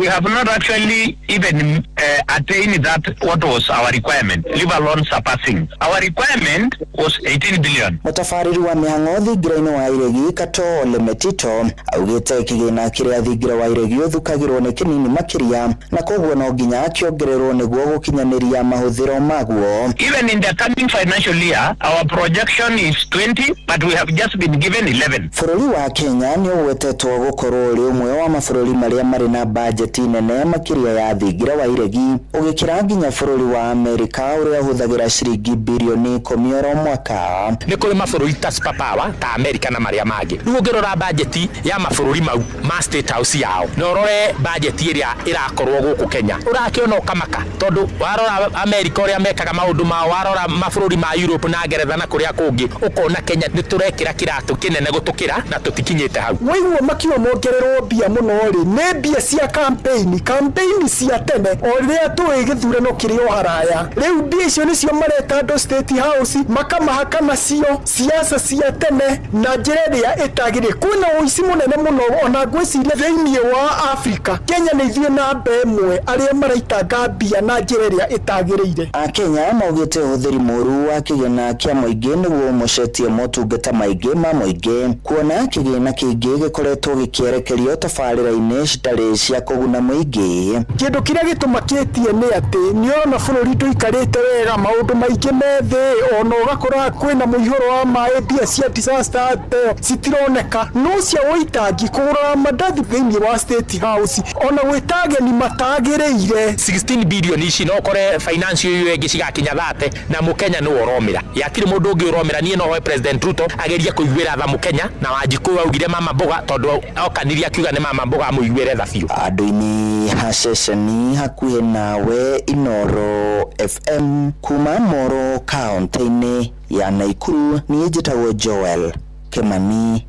We have not actually even attained that what was our requirement, leave alone surpassing. Our requirement was 18 billion. Mũtabarĩri wa mĩhang'o thingira-inĩ wa iregi Kato Ole Metito augĩte kĩgĩna kĩrĩa thingira wa iregi ũthukagĩrwo nĩ kĩnini makĩria na koguo no nginya kĩongererwo nĩguo gũkinyanĩria mahũthĩro maguo. Even in the coming financial year, our projection is 20, but we have just been given 11. Bũrũri wa Kenya nĩ ũgwetetwo gũkorwo ũrĩ ũmwe wa mabũrũri marĩa marĩ na bajeti nene makĩria ya thingira wa iregi. iregi ũgĩkĩra nginya bũrũri wa Amerika ũrĩa ũhũthagĩra ciringi birioni 10 oro mwaka. Nĩ kũrĩ mabũrũri ta superpower ta Amerika na marĩa mangĩ. Rĩu ũngĩrora bajeti ya mabũrũri mau ma State House yao na ũrore bajeti ĩrĩa ĩrakorwo gũkũ Kenya, ũrakĩona ũkamaka, tondũ warora Amerika ũrĩa mekaga maũndũ mao, warora mabũrũri ma Europe na Ngeretha na kũrĩa kũngĩ, ũkona Kenya nĩ tũrekĩra kĩratũ kĩnene gũtũkĩra na tũtikinyĩte hau. Waigua makiuga mongererwo mbia mũno rĩ, nĩ mbia cia campaign, campaign cia tene o rĩrĩa tũĩ gĩthurano kĩrĩ o haraya. Rĩu mbia icio nĩcio mareta andũ State House makamahaka nacio siasa cia tene na njĩra ĩrĩa ĩtagĩrĩire. Kwĩna ũici mũnene mũno ona ngwĩciria thĩinĩ wa Afrika. Kenya nĩ ithuĩ namba ĩmwe arĩa maraitanga mbia na njĩra ĩrĩa ĩtagĩrĩire. Akenya maugĩte ũhũthĩri mũru wa kĩgĩna kĩa mũingĩ nĩguo ũmocetie motungata maingĩ ma mũingĩ, kuona kĩgĩna kĩingĩ gĩkoretwo gĩkĩerekerio tabarĩra-inĩ citarĩ cia kũguna mũingĩ. Kĩndũ kĩrĩa gĩtũmakĩtie nĩ atĩ nĩ ũrona bũrũri ndũikarĩte wega, maũndũ maingĩ me thĩ, ona ũgakora kwĩna mũihũro wa maĩ, mbia cia disaster citironeka, no cia ũitangi kũgũra mandathi thĩinĩ wa State House ona gwĩta ageni matagĩrĩire. 16 billion ici no ũkore financial year ĩngĩ cigakinya 30 na mũkenya nĩwe ũromĩra, yatirĩ mũndũ ũngĩ ũromĩra. Niĩ no hoe President Ruto agerie kũiguĩra tha mũkenya, na Wanjikũ augire mama mboga tondũ okanirie akiuga nĩ mama mboga amũiguĩre tha biũ. Andũ-inĩ ha ceceni hakuhĩ nawe Inooro FM kuma Moro kaunti-inĩ ya Naikuru, niĩ njĩtagwo Joel Kimani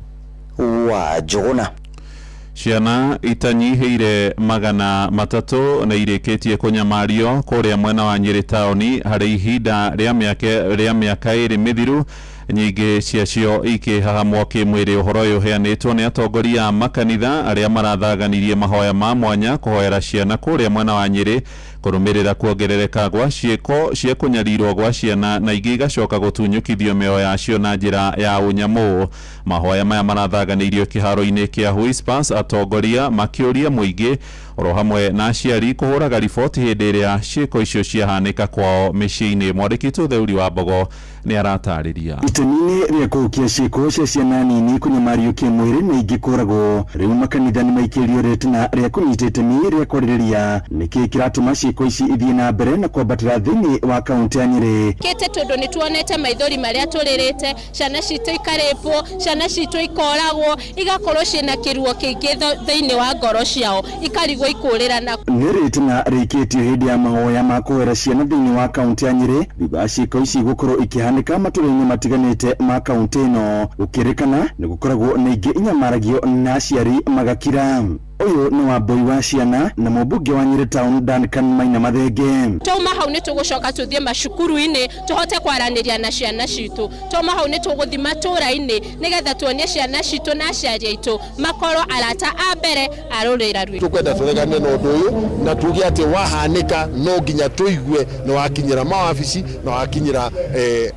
wa Njũgũna. Ciana itanyihĩire 300 nĩ irĩkĩtie kũnyamario kũrĩa mwena wa Nyĩrĩ taũni harĩ ihinda rĩa mĩaka 2 mĩthiru, nyingĩ ciacio ikĩhahamwo kĩmwĩrĩ. Ũhoro ũyũ ũheanĩtwo nĩ atongoria a makanitha arĩa marathaganirie mahoya ma mwanya kũhoera ciana kũrĩa mwena wa Nyĩrĩ kũrũmĩrĩra kuongerereka gwa ciĩko cia kũnyarirwo gwa ciana na ingĩ igacoka gũtunyũkithio mĩoyo yacio na njĩra ya ũnyamũ. Mahoya maya marathaganĩirio kĩharo-inĩ kĩa Whispers, atongoria makĩũria mũingĩ oro hamwe na aciari kũhũraga riboti hĩndĩ ĩrĩa ciĩko icio ciahanĩka kwao mĩciĩ-inĩ. Mwandĩki witũ Theuri wa Mbogo nĩ aratarĩria. Itemi-inĩ rĩa kũhukia ciĩko cia ciana nini kũnyamario kĩmwĩrĩ na ingĩ kũragwo, rĩu makanitha nĩ maikĩrio rĩtana rĩa kũnyita itemi rĩa kwarĩrĩria nĩkĩĩ kĩratũma ciĩko ici ithiĩ na mbere na kwambatĩra thĩinĩ wa kaunti ya Nyĩrĩ. Kĩte tondũ nĩ tuonete maithori marĩa tũrĩrĩte, ciana citũ ikarĩpwo, ciana citũ ikoragwo, igakorwo ciĩna kĩruo kĩingĩ thĩinĩ wa ngoro ciao, ikarigwo ikũrĩra na nĩ rĩtana rĩikĩtio hĩndĩ ya mahoya ma kũhoera ciana thĩinĩ wa kaunti ya Nyĩrĩ thutha wa ciĩko ici gũkorwo ikĩhanĩka matũra-inĩ matiganĩte ma kaunti ĩno. Gũkĩrĩkana nĩ gũkoragwo na ingĩ inyamaragio na aciari magakira. Ũyũ nĩ Wambui wa ciana na mũmbunge wa Nyĩrĩ Town Duncan Maina Mathenge. Twauma hau nĩ tũgũcoka tũthiĩ macukuru-inĩ tũhote kwaranĩria na ciana citũ. Twauma hau nĩ tũgũthiĩ matũra-inĩ nĩgetha tuonie ciana citũ na aciari aitũ makorwo arata a mbere a rũrĩra rwitũ. Tũkwenda tũregane na ũndũ ũyũ na tuge atĩ wahanĩka no nginya tũigue na wakinyĩra mawabici na wakinyĩra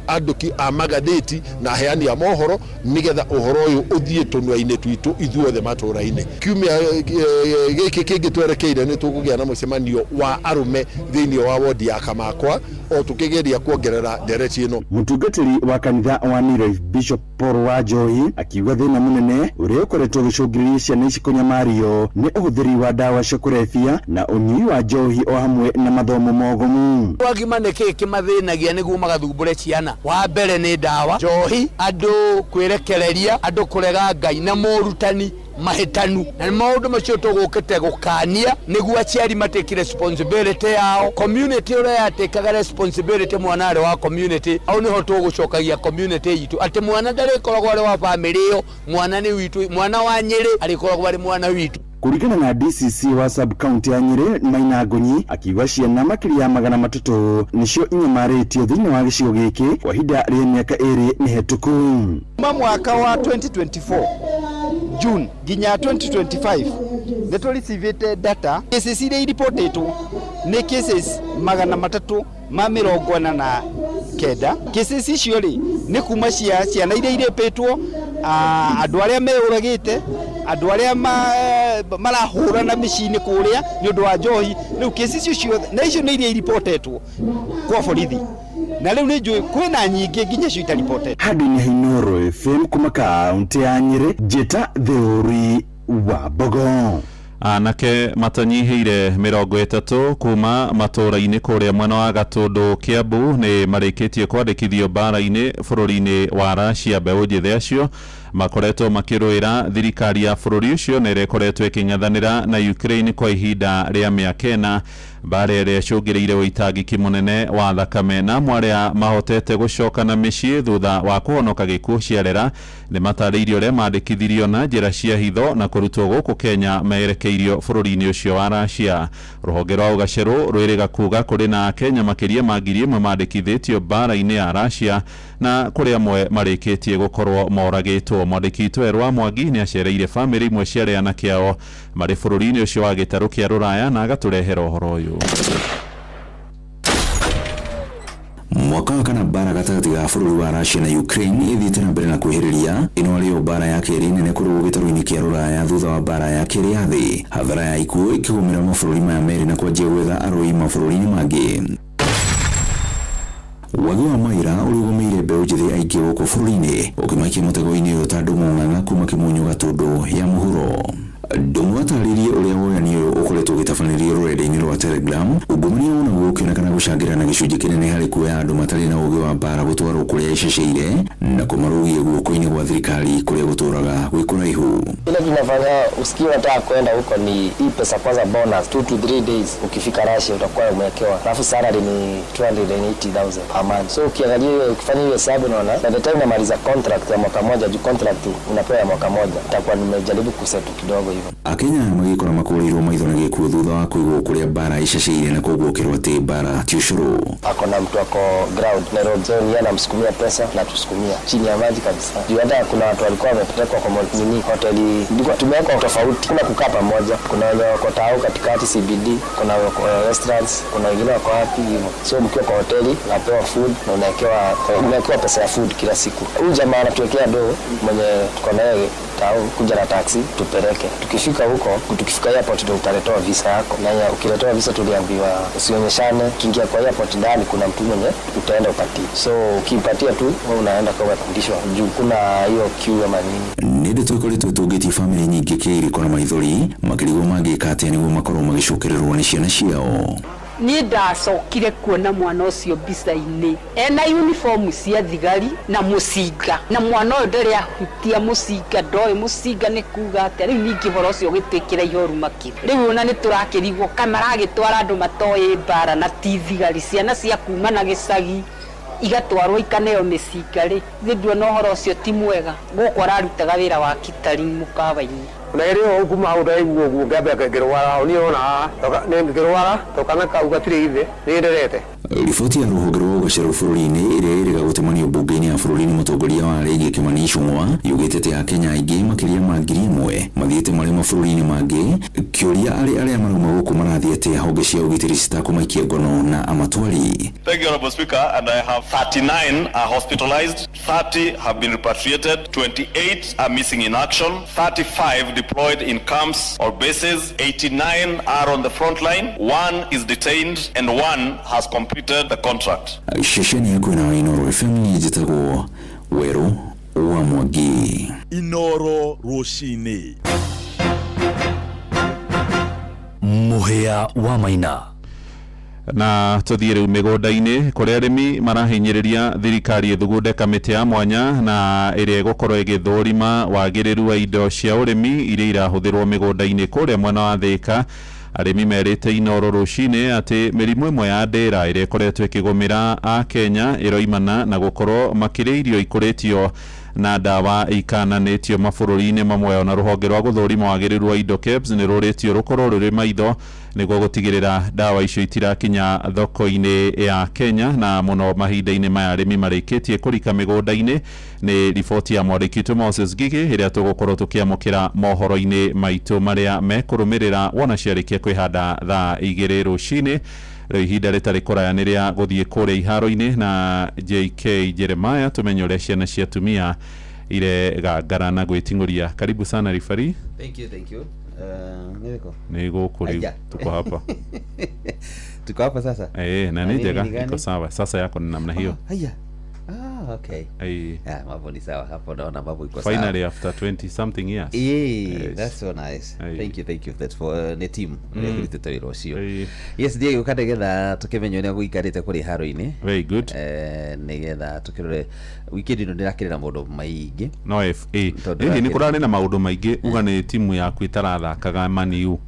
andũki a magathĩti na aheani a mohoro nĩgetha ũhoro ũyũ ũthiĩ tũnua-inĩ twitũ ithuothe matũra-inĩ. Kiumia gĩkĩ kĩngĩ twerekeire nĩ tũkũgĩa na mũcemanio wa arũme thĩinĩ wa wodi ya Kamakwa o tũkĩgeria kuongerera ndereti ĩno. Mũtungatĩri wa kanitha wa New Life Bishop Paul Wanjohi akiuga thĩna mũnene ũrĩa ũkoretwo ũgĩcũngĩrĩria ciana ici kũnyamario nĩ ũhũthĩri wa ndawa cia kũrebia na ũnyui wa njohi o hamwe na mathomo mogomu. Agima nĩ kĩĩ kĩmathĩnagia nĩguo magathumbũre ciana? Wa mbere nĩ ndawa, njohi, andũ kwĩrekereria, andũ kũrega Ngai na morutani mahĩtanu, na nĩ maũndũ macio tũgũkĩte gũkania nĩguo aciari matĩke responsibility yao. Community ũrĩa yatĩkaga responsibility mwana arĩ wa community, au nĩho tũgũcokagia community itũ atĩ mwana ndarĩkoragwo arĩ wa famĩlĩ ĩyo, mwana nĩ witũ, mwana wa Nyĩrĩ arĩkoragwo arĩ mwana witũ. Kũringana na DCC wa sub county ya Nyĩrĩ Maina Ngonyi akiuga ciana makĩria ya 300 nĩcio inyamarĩtio thĩinĩ wa gĩcigo gĩkĩ kwa ihinda rĩa mĩaka 2 mĩhetũku. Kuma mwaka wa 2024 June nginya 2025 nĩ tũricivĩte data cases iria iripotĩtwo nĩ cases 349. Cases icio rĩ nĩ kuma cia ciana iria irĩpĩtwo, andũ arĩa meyũragĩte, andũ arĩa marahũrana mĩciĩ-inĩ kũrĩa nĩ ũndũ wa njohi. Rĩu cases icio ciothe na icio nĩ iria iripotetwo kwa borithi, na rĩu nĩ njũĩ kwĩna nyingĩ nginya icio itaripotetwo. Handũ-inĩ ha Inooro FM kuma kaunti ya Nyĩrĩ, njĩta Theuri wa Mbogo. Anake matanyihĩire 30 kuma matũũra-inĩ kũrĩa mwena wa Gatũndũ Kiambu nĩ marĩkĩtie kwandĩkithio mbara-inĩ bũrũri-inĩ wa Russia. Mbeũ njĩthĩ acio makoretwo makĩrũĩra thirikari ya bũrũri ũcio na ĩrĩa ĩkoretwo ĩkĩng'ethanĩra na Ukraine kwa ihinda rĩa mĩaka 4, mbara ĩrĩa ĩcũngĩrĩire ũitangĩki mũnene wa thakame. Na amwe arĩa mahotete gũcoka na mĩciĩ thutha wa kũhonoka gĩkuũ ciarera nĩ matarĩirio ũrĩa mandĩkithirio na njĩra cia hitho na kũrutwo gũkũ Kenya merekeirio bũrũri-inĩ ũcio wa Russia. Rũhonge rwa ũgacerũ rwĩrĩga kuga kũrĩ na Kenya makĩria ma 1000 mandĩkithĩtio mbara-inĩ ya Russia na kũrĩ amwe marĩkĩtie gũkorwo moragĩtwo. Mwandĩki witũ Erwa Mwangi nĩ acereire bamĩrĩ imwe cia arĩa anake ao marĩ bũrũri-inĩ ũcio wa gĩtarũ kĩa Rũraya na agatũrehera ũhoro ũyũ. Mwaka wa kana mbara gatagatĩ ga bũrũri wa Russia na Ukraine ĩthiĩte na mbere na kwĩhĩrĩria. Ĩno arĩyo mbara ya kerĩ nene kũrũo gĩtarũ-inĩ kĩa Rũraya thutha wa mbara ya kerĩ ya thĩ. Hathara ya ikuũ ĩkĩgũmĩra mabũrũri maya merĩ na kwanjia gwetha arũi mabũrũri-inĩ mangĩ. Wagi wa mawĩra ũrĩa ũgũmĩire mbeũ njĩthĩ aingĩ gũkũ bũrũri-inĩ ũkĩmaikia mũtego-inĩ ũyũ ta Ndũng'ũ Ng'ang'a kuma Kĩmunyũ Gatũndũ ya mũhuro. Ndũng'ũ atarĩirie ũrĩa woyani ũyũ ũkoretwo ũgĩtabanĩrio rũrenda-inĩ rwa Telegram, ungumania onaguo ũkĩonekana gũcangĩra na gĩcunjĩ kĩnene harĩ kuoya andũ matarĩ na ũgĩ wa mbara gũtwarwo kũrĩa ĩceceire na kũmarũgia guoko-inĩ gwa thirikari kũrĩa gũtũraga gwĩ kũraihu. Ile kinafanya usikie unataka kwenda huko ni hii pesa kwanza, bonus 2 to 3 days ukifika Russia utakuwa umewekewa, alafu salary ni 280,000 per month. So ukiangalia hiyo, ukifanya hiyo hesabu unaona by the time unamaliza contract ya mwaka moja, juu contract unapewa ya mwaka moja, itakuwa nimejaribu kusetu kidogo hivyo. Akenya magĩkora makũrĩirwo maitho na gĩkuũ thutha wa kũigwo kũrĩa mbara ĩceceire na koguo ũkĩrwo atĩ mbara ti ũcũrũ. Ako na mtu ako ground Nairobi, so yeye anamsukumia pesa na tusukumia chini ya maji kabisa. Juu hata kuna watu walikuwa wamepelekwa kwa nini hoteli, ndiko tumewekwa tofauti, kuna kukaa pamoja, kuna wenye wako tao katikati CBD, kuna wako restaurants, kuna wengine wako wapi hivyo. So mkiwa kwa hoteli unapewa food na unawekewa pesa ya food kila siku. Huyu jamaa anatuwekea do mwenye tuko naye tao kuja na taxi tupeleke. Tukifika huko, tukifika airport ndio utaletewa visa yako. Na ukiletewa visa tuliambiwa usionyeshane, ukiingia kwa airport ndani kuna mtu mwenye utaenda upatie. So ukimpatia tu wewe unaenda kwa umepandishwa juu, kuna hiyo queue ama nini. Nĩ ndeto ikoretwo ĩtũngĩtie bamĩrĩ nyingĩ kĩiriko na maithori makĩrigwo mangĩka atĩa nĩguo makorwo magĩcokererwo nĩ ciana ciao. Niĩ ndacokire kuona mwana ũcio mbica-inĩ ena uniform cia thigari na mũcinga, na mwana ũyũ ndarĩ ahutia mũcinga, ndoĩ mũcinga nĩ kuga atĩa. Rĩu ningĩ ũhoro ũcio ũgĩtwĩkĩra ihoru makĩria. Rĩu ona nĩ tũrakĩrigwo kana maragĩtwara andũ matoĩ mbara na ti thigari, ciana cia kuma na gĩcagi igatwarwo ikaneo mĩcinga rĩ, ithuĩ nduona ũhoro ũcio ti mwega. Gũkũ ararutaga wĩra wa kitari mũkawa-inĩ. Na ĩrĩ o kuma hau ndaigua ũguo ngĩambia ngĩrwara, niĩ ona ngĩrwara to kana kau gatirĩ ithe nĩ nderete. Riboti ya rũhonge rwa ũgacerũ bũrũri-inĩ ĩrĩa ĩrĩga gũtemanio mbunge-inĩ ya bũrũri nĩ mũtongoria wa rĩngĩ Kimani Ichung'wa yugĩte atĩ Akenya aingĩ makĩria ma 1000 mathiĩte marĩ mabũrũri-inĩ mangĩ. Kĩũria arĩ arĩa marauma gũkũ marathiĩ atĩa honge cia ũgitĩri citakũmaikia ngono na amatwari. Thank you, Honorable Speaker. And I have 39 are hospitalized, 30 have been repatriated, 28 are missing in action, 35 deployed in camps or bases, 89 are on the front line, 1 is detained, and 1 has completed the contract. Ceceni yaku na Inooro FM nĩ njĩtagwo Werũ wa Mwangi. Inooro rũcinĩ. Mũhĩa wa Maina. Na tuthiĩ rĩu mĩgũnda-inĩ kũrĩa arĩmi marahinyĩrĩria thirikari ĩthugunde kamĩtĩ ya mwanya na ĩrĩa ĩgũkorwo ĩgĩthũrima wagĩrĩru wa indo cia ũrĩmi iria irahũthĩrwo mĩgũnda-inĩ kũrĩa mwena wa Thĩka. Arĩmi merĩte Inooro rũcinĩ atĩ mĩrimũ ĩmwe ya ndĩra ĩrĩa ĩkoretwo ĩkĩgũmĩra Akenya ĩroimana na gũkorwo makĩrĩa irio ikũrĩtio na ndawa ikananĩtio mabũrũri-inĩ mamwe. Ona rũhonge rwa gũthũrima wagĩrĩru wa indo KEBS nĩ rũrĩtio rũkorwo rũrĩ maitho nĩguo gũtigĩrĩra ndawa icio itirakinya thoko-inĩ ya Kenya, na mũno mahinda-inĩ maya arĩmi marĩkĩtie kũrika mĩgũnda-inĩ. Nĩ riboti ya mwandĩki witũ Moses Ngigĩ ĩrĩa tũgũkorwo tũkĩamũkĩra mohoro-inĩ maitũ marĩa mekũrũmĩrĩra wona ciarĩkia kwĩhanda thaa 2 rũcinĩ. Rĩu ihinda rĩtarĩ kũraya nĩ rĩa gũthiĩ kũrĩa iharo-inĩ na JK Jeremiah tũmenye ũrĩa ciana cia atumia iregangara na gwĩting'ũria. Karibu sana rifari. Thank you, thank you. Nĩ gũkũ rĩu tuko hapa. Tuko hapa sasa. Na ni njega, iko sawa. Sasa yako ni namna hiyo. Haya. Okay. Ĩĩ. Ah, mambo ni sawa hapo, naona mambo iko sawa. Finally after 20 something years. Ĩĩ, Yes. that's so nice. Ĩĩ. Thank you, thank you. That's for nĩ team ĩrĩa ĩrutĩte wĩra ũcio. Ĩĩ. Yes, ndiĩ gũka nĩgetha tũkĩmenye ũrĩa gũikarĩte kũrĩ haro-inĩ. Very good. Nĩgetha tũkĩrore weekend ĩno ndĩrakĩrĩ na maũndũ maingĩ. No FA. Tondũ Hihi nĩ ndĩrakĩrĩ- kũrarĩ na maũndũ maingĩ uga nĩ timu yaku ĩtarathakaga Man U.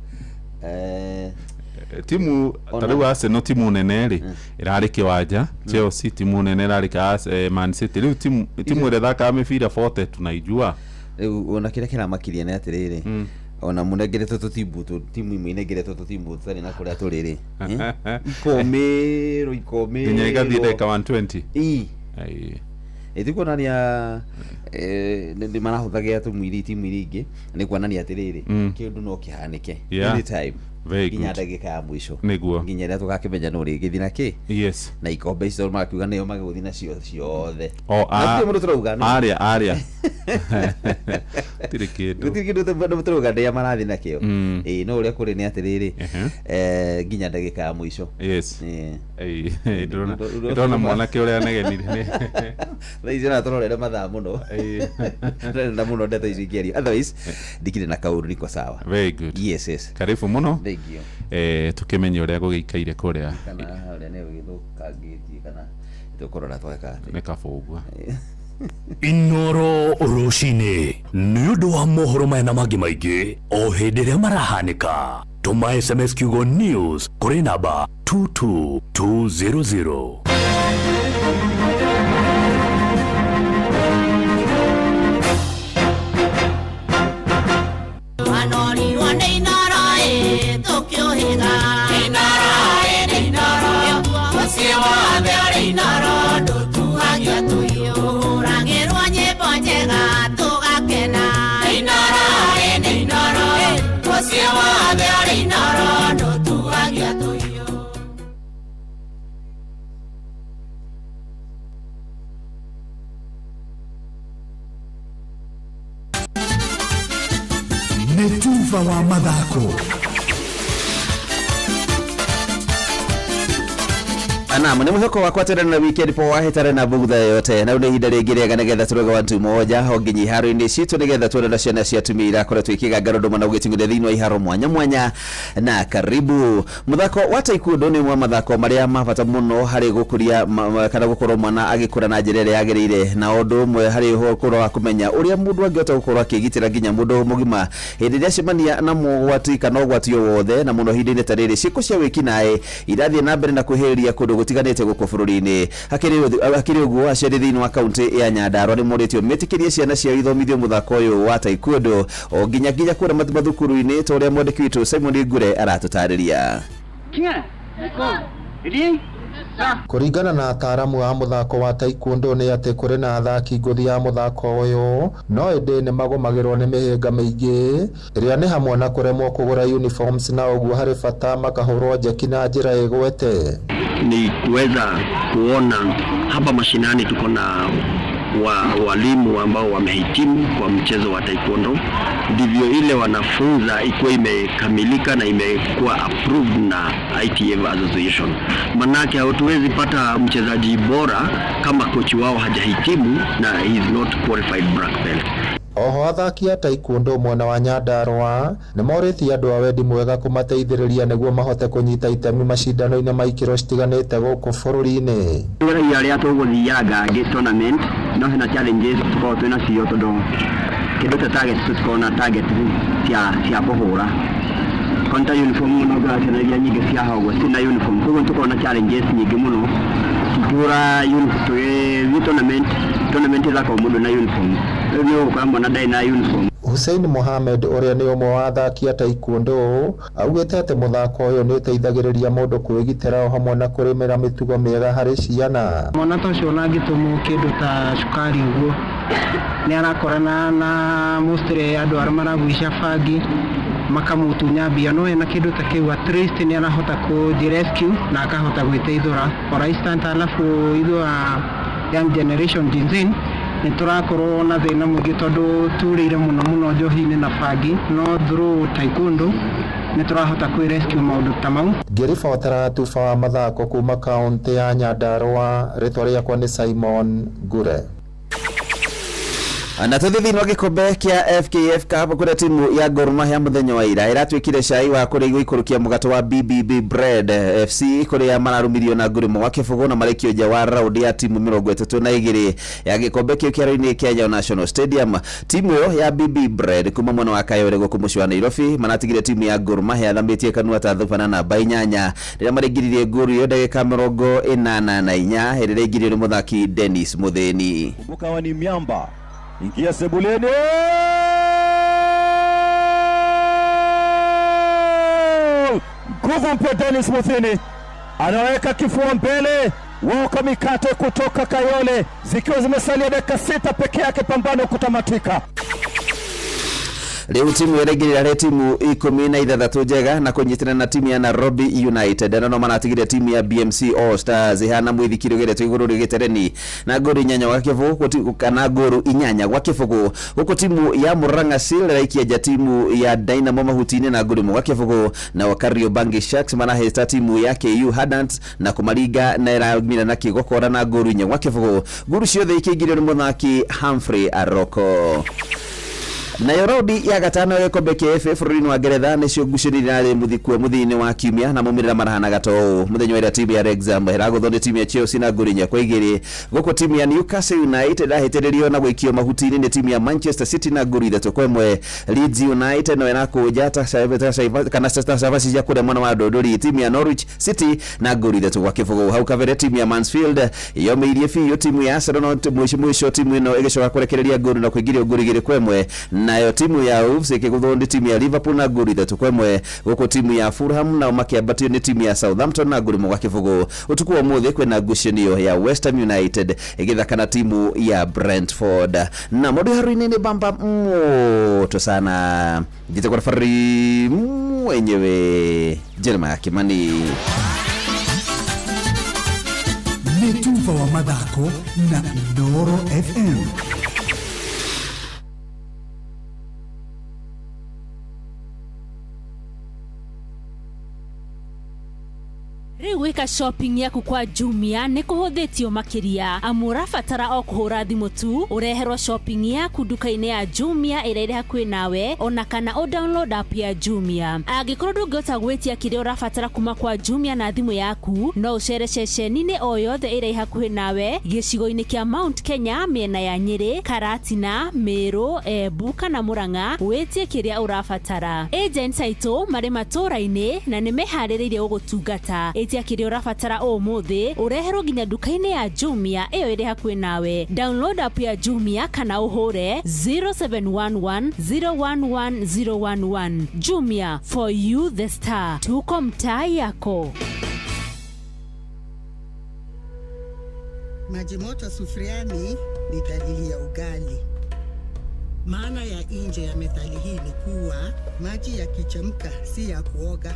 Timu ta rĩu Arsenal timu nene rĩ ĩrarĩ kĩwanja, Chelsea timu nene ĩrarĩ Man City rĩu timu timu ĩrĩa ĩthakaga mĩbira 40 tunaijua. Rĩu ona kĩrĩa kĩramakirie nĩ atĩrĩrĩ, ona mũnengeretwo tũtimbu timu imwe inengeretwo tũtimbu tũtarĩ na kũrĩa tũrĩ rĩ, ikomĩrwo ikomĩrwo nginya ĩgathiĩ ndagĩka 120. Ii. Ĩĩ. Ĩ kuonania nĩ marahũthagĩra timu iria timu iria ingĩ nĩ kuonania atĩrĩrĩ, kĩũndũ no kĩhanĩke Yeah. anytime Very nginya good. ndagĩka ya mũico Nĩguo. nginya ĩrĩa tũgakĩmenya nũ rĩngĩ na kĩ Yes. na ikombe icio marakiuga nĩo magũthiĩ nacio ciothe. O Na gũtirĩ mũndũ tũrauga nũ. Arĩa arĩa. Gũtirĩ kĩndũ. Gũtirĩ kĩndũ tũrauga ndĩa marathiĩ nakĩo. Ĩĩ, no ũrĩa kũrĩ nĩ atĩrĩrĩ, nginya ndagĩka ya mũico. Yes. Ĩĩ. Ĩĩ, ndĩrona mwanake ũrĩa anegenire nĩ. Thaa ici ona tũrorere mathaa mũno. Ndĩrenda mũno ndeto ici ikĩario, otherwise ndikĩrĩ na kaũndũ, niko sawa. Very good. Yes, yes. Karibu mũno. Thank you. Tũkĩmenye ũrĩa gũgĩikaire kũrĩa. Kana ũrĩa nĩ ũgĩthũkangĩtie kana tũkũrora tweka atĩa. Nĩ kaba ũguo. Inoro rũcinĩ nĩ ũndũ wa mohoro maya na mangĩ maingĩ o hĩndĩ ĩrĩa marahanĩka, tũma SMS kiugo news kũrĩ namba 22200. Wanorirwo nĩ Inoro ĩ tũkĩũhĩga. Inoro ĩ nĩ Inoro, mũciĩ wothe ũrĩ Inoro, ndũtuhagia tũhiũ. Tũhũragĩrwo nyĩmbo njega tũgakena. Inoro ĩ nĩ Inoro, mũciĩ wothe ũrĩ Inoro, ndũtuhagia tũhiũ. Nĩ tuba wa mathako. Naam, nĩ mwĩhoko wakwa tũrĩ na weekend poa ĩtarĩ na bugudha yoyote, na rĩu nĩ ihinda rĩngĩ rĩega nĩgetha tũrũge wantu moja o nginya iharo-inĩ citũ nĩgetha tuone na ciana cia atumia irakoretwo ikĩganga ũndũ na ũgĩting'ĩria thĩinĩ wa iharo mwanya mwanya. Na karibu mũthako wa taekwondo nĩ ũmwe wa mathako marĩa ma bata mũno harĩ gũkũria kana gũkorwo mwana agĩkũra na njĩra ĩrĩa yagĩrĩire, na ũndũ ũmwe harĩ ũkorwo wa kũmenya ũrĩa mũndũ angĩhota gũkorwo akĩgitĩra nginya mũndũ mũgima hĩndĩ ĩrĩa acemania na mogwati kana ũgwati o wothe, na mũno ihinda-inĩ ta rĩrĩ ciĩko cia wĩkinaĩ irathiĩ na mbere na kwĩhĩrĩria kũndũ gũtiganĩte gũkũ bũrũri-inĩ. Hakĩrĩ ũguo aciari thĩinĩ wa kaunti ya Nyandarua nĩ morĩtio metĩkĩrie ciana ciao ithomithio mũthako ũyũ wa taekwondo o nginya nginya kũrĩa mathukuru-inĩ, ta ũrĩa mwandĩki witũ Simon Ngure aratũtarĩria. Kũringana na ataaramu a mũthako wa taekwondo nĩ atĩ kũrĩ na athaki ngũthi ya mũthako ũyũ, no ĩndĩ nĩ magũmagĩrwo nĩ mĩhĩnga mĩingĩ ĩrĩa nĩ hamwe na kũremwo kũgũra uniforms na ũguo harĩ bata makahũrwo njeki na njĩra ĩgwete. Ni kuweza kuona hapa mashinani tuko na walimu ambao wamehitimu kwa mchezo wa taekwondo, ndivyo ile wanafunza ikuwa imekamilika na imekuwa approved na ITF Association. Manake hatuwezi pata mchezaji bora kama kochi wao hajahitimu na he is not qualified black belt. Oho athaki a taekwondo mwena wa Nyandarua nĩ morĩtie andũ a wendi mwega kũmateithĩrĩria nĩguo mahote kũnyita itemi macindano-inĩ ma ikĩro citiganĩte gũkũ bũrũri-inĩ. Tugeragia rĩrĩa tũgũthianga ngĩ tournament no hena challenges tũkoragwo twĩ nacio tondũ kĩndũ ta target tũtikoragwo na target cia kũhũra konta uniform mũno ngora ciana iria nyingĩ cia haha ũguo citirĩ na uniform, koguo nĩ tũkoragwo na challenges nyingĩ mũno tũkĩhũra tũgĩthiĩ tournament ĩthakagwo mũndũ na uniform, rĩu nĩ ũgũkora mwana ndarĩ na uniform. Hussein Mohamed ũrĩa nĩ ũmwe wa athaki a taekwondo augĩte atĩ mũthako ũyũ nĩ ũteithagĩrĩria mũndũ kwĩgitĩra o hamwe na kũrĩmĩra mĩtugo mĩega harĩ ciana. Mwana ta ũcio ona angĩtũmwo kĩndũ ta cukari ũguo nĩ arakorana na mostly andũ arĩa maragucia bangi makamũtunya mbia, no ena kĩndũ ta kĩu at least nĩ arahota kũji rescue na akahota gwĩteithũra for instance. Alafu ithuĩ a young generation Gen Z Nĩ tũrakorwo na thĩna mũingĩ tondũ turĩire mũno mũno njohi-inĩ na bangi, no through taekwondo nĩ tũrahota kwĩ rescue maũndũ ta mau. Ngĩribotera tuba wa mathako kuma kaũntĩ ya Nyandarua, rĩtwa rĩakwa nĩ Simon Ngure. Na tũthiĩ thĩinĩ wa gĩkombe kĩa FKF Cup kũrĩa timu ya Gor Mahia mũthenya wa ira ĩratuĩkire cai wa kũrĩa gũikũrũkia mũgate wa BBB Bread FC kũrĩa mararumirio na ngurimo wa kĩbũgũ na marĩkio nja wa raundi ya timu 32 ya gĩkombe kĩu kĩaro-inĩ kĩa Nyayo National Stadium. Timu ĩyo ya BB Bread kuma mwena wa Kayole gũkũ mũciĩ wa Nairobi maratigire timu ya Gor Mahia thamĩtie kanua ta thuba na namba 8 rĩrĩa maraingĩririe ngũru ĩyo ndagĩka 84 ĩrĩa ĩraingĩririo nĩ mũthaki Dennis Muthĩni. Kumbuka hawa ni miamba. Ingia sebuleni. Nguvu mpya Dennis Muthini anaweka kifua mbele, woka mikate kutoka Kayole, zikiwa zimesalia dakika 6 peke yake pambano kutamatika. Rĩu timu ĩraingĩrĩra harĩ timu 16 njega na kũnyitana na timu ya Nairobi United na no maratigire timu ya BMC All Stars ihana mwithikiri ũgeretwo igũrũ rĩgĩtereni na ngũru 8 gwa kĩbũgũ kana ngũru 8 gwa kĩbũgũ gũkũ timu ya Murang'a Seal ĩraikia nja timu ya Dynamo mahuti-inĩ na ngũru 1 gwa kĩbũgũ na Kariobangi Sharks marahĩta timu ya KU Hadant na kũmaringa na ĩraumire na kĩgokora na ngũru 4 gwa kĩbũgũ. Ngũru ciothe ikĩingĩrio nĩ mũthaki Humphrey Aroko. Nayo raundi ya gatano ya gĩkombe kĩa FA bũrũri-inĩ wa Ngeretha nĩcio ngucanio irarĩ mũthikuo mũthia-inĩ wa kiumia na maumĩrĩra marahanaga ta ũũ. Mũthenya wa ira timu ya Wrexham ĩragũthwo nĩ timu ya Chelsea na ngũru 4-2 gũkũ timu ya Newcastle United ĩrahĩtĩrĩrio na gũikio mahuti-inĩ nĩ timu ya Manchester City na ngũru 3-1. Leeds United no ĩrakũnja kana cabaci cia kũrĩa mwena wa Ndũndũri timu ya Norwich City na ngũru 3-0. Hau kabere timu ya Mansfield yomĩirie biũ timu ya Arsenal no mũico timu ĩno ĩgĩcoka kũrekereria ngũru na kũingĩrio ngũru 2-1. Nayo timu ya Wolves ĩkĩgũthwo nĩ timu ya Liverpool na ngũru 3-1 gũkũ timu ya Fulham nao makĩambatio nĩ timu ya Southampton na ngũru 1-0. Ũtukũ wa ũmũthĩ kwĩna ngucanio ya West Ham United ĩgĩthaka na timu ya Brentford. Na mũndũ haru-inĩ nĩ bamba moto sana njĩtagwo referee mwenyewe Jeremiah Kimani. Nĩ tuba wa mathako na Inooro FM. Rĩu gwĩka shopping yaku kwa Jumia nĩ kũhũthĩtio makĩria amu ũrabatara o kũhũra thimũ tu ũreherwo shopping yaku nduka-inĩ ya Jumia ĩrĩa ĩrĩ hakuhĩ nawe ona kana ũ download app ya Jumia. Angĩkorwo ndũngĩhota gwĩtia kĩrĩa ũrabatara kuma kwa Jumia na thimũ yaku no ũcere ceceni-inĩ o yothe ĩrĩa ĩ hakuhĩ nawe gĩcigo-inĩ kĩa Mount Kenya mĩena ya Nyĩrĩ, Karatina, Meru, Embu kana Murang'a wĩtie kĩrĩa ũrabatara. Agents aitũ marĩ matũũra-inĩ na nĩ meharĩrĩirie gũgũtungata. Ĩtia kĩrĩa ũrabatara ũmũthĩ ũreherwo nginya nduka-inĩ ya Jumia ĩyo ĩrĩ hakuhĩ nawe. Download app ya Jumia kana ũhũre 0711 011 011. Jumia, for you the star. Tuko mtaa yako. Maji moto sufuriani ni dalili ya ugali. Maana ya nje ya methali hii ni kuwa maji yakichemka si ya kuoga,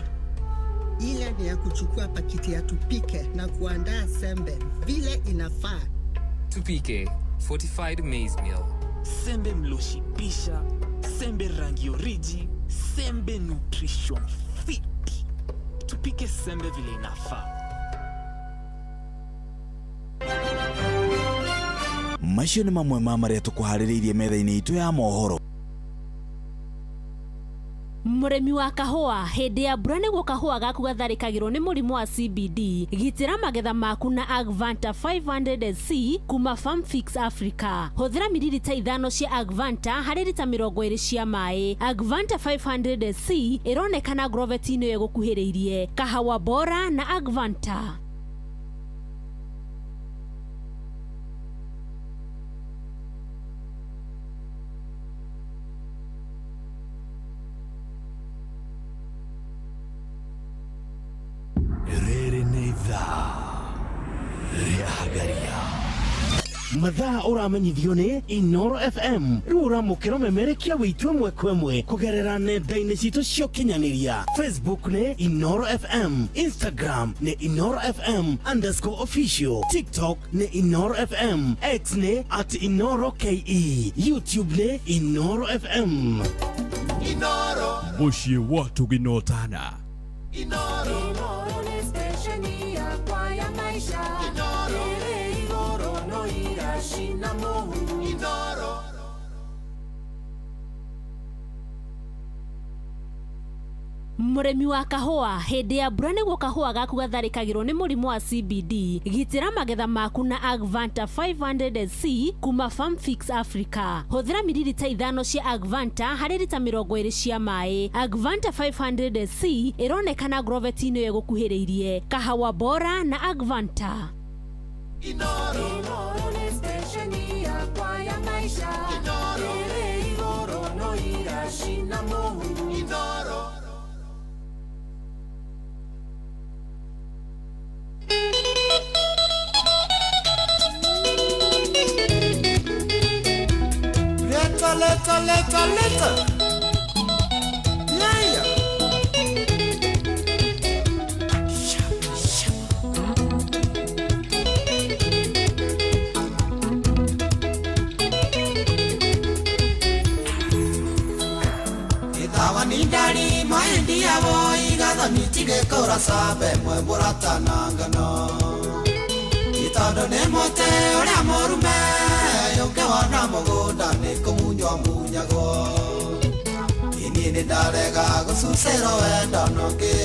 ila ni ya kuchukua pakiti ya Tupike na kuandaa sembe vile inafaa. Tupike fortified maize meal. Sembe mloshipisha, sembe rangi oriji, sembe nutrition fit. Tupike sembe vile inafaa. Macio nĩ mamwe ma marĩa tũkũharĩrĩirie metha-inĩ itũ ya mohoro. Mũrĩmi wa kahũa hĩndĩ ya mbura nĩguo kahũa gaku gatharĩkagĩrwo nĩ mũrimũ wa CBD. Gitĩra magetha maku na Agvanta 500SC kuma Farmfix Africa. Hũthĩra mililita 5 cia Agvanta harĩ rita 20 cia maĩ. Agvanta 500SC ĩronekana groveti-inĩ ĩyo ĩgũkuhĩrĩirie. Kahawa bora na Agvanta. Mathaa ũramenyithio nĩ Inoro FM. Rĩu ũramũkĩra ũmemerekia witũ ĩmwe kwa ĩmwe kũgerera nenda-inĩ citũ cia ũkinyanĩria. Facebook nĩ Inoro FM, Instagram nĩ Inoro FM underscore official, TikTok nĩ Inoro FM, X nĩ at Inoro KE, YouTube nĩ Inoro FM. Inoro. Mũciĩ wa Tũginotana. Inoro. Inoro nĩ stesheni yakwa ya maisha. Inoro. Ĩrĩ igũrũ no iracina mũhu. Inoro. Mũrĩmi wa kahũa, hĩndĩ ya mbura nĩguo kahũa gaku gatharĩkagĩrwo nĩ mũrimũ wa CBD. Gitĩra magetha maku na Agvanta 500SC kuma Farmfix Africa. Hũthĩra miririta 5 cia Agvanta harĩ rita 20 cia maĩ. Agvanta 500SC ĩronekana groveti-inĩ ĩyo ĩgũkuhĩrĩirie. Kahawa bora na Agvanta. Inoro. Inoro nĩ stesheni yakwa ya maisha. Inoro. Ĩrĩ igũrũ no iracina mũhu. Inoro. Leta, leta, leta, leta. Yeah. Ithawa ni ndari mwendi yabo igathoni tigekora sambe mwe mũratana ngano Itondo nĩ mũtĩ ũrĩa mũrume ũngĩwona mũgũnda nĩ kũmunywo munyagwo. Niĩ nĩ ndarega gũcucĩrwo wendo nũngĩ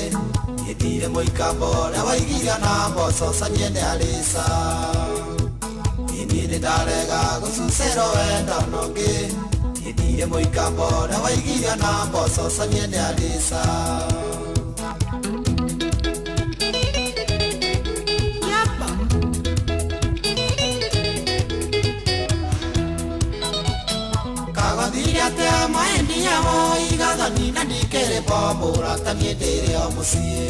ndirĩ mũikambo ũrĩa waigiria na mboco canie nĩ arĩca. Niĩ nĩ ndarega gũcucĩrwo wendo nũngĩ ndirĩ mũikambo ũrĩa waigiria na mboco canie nĩ arĩca. Kagothire atĩa mwendi yao igathoni na ndikĩrĩ bombo ũrata niĩ ndĩrĩ o mũciĩ.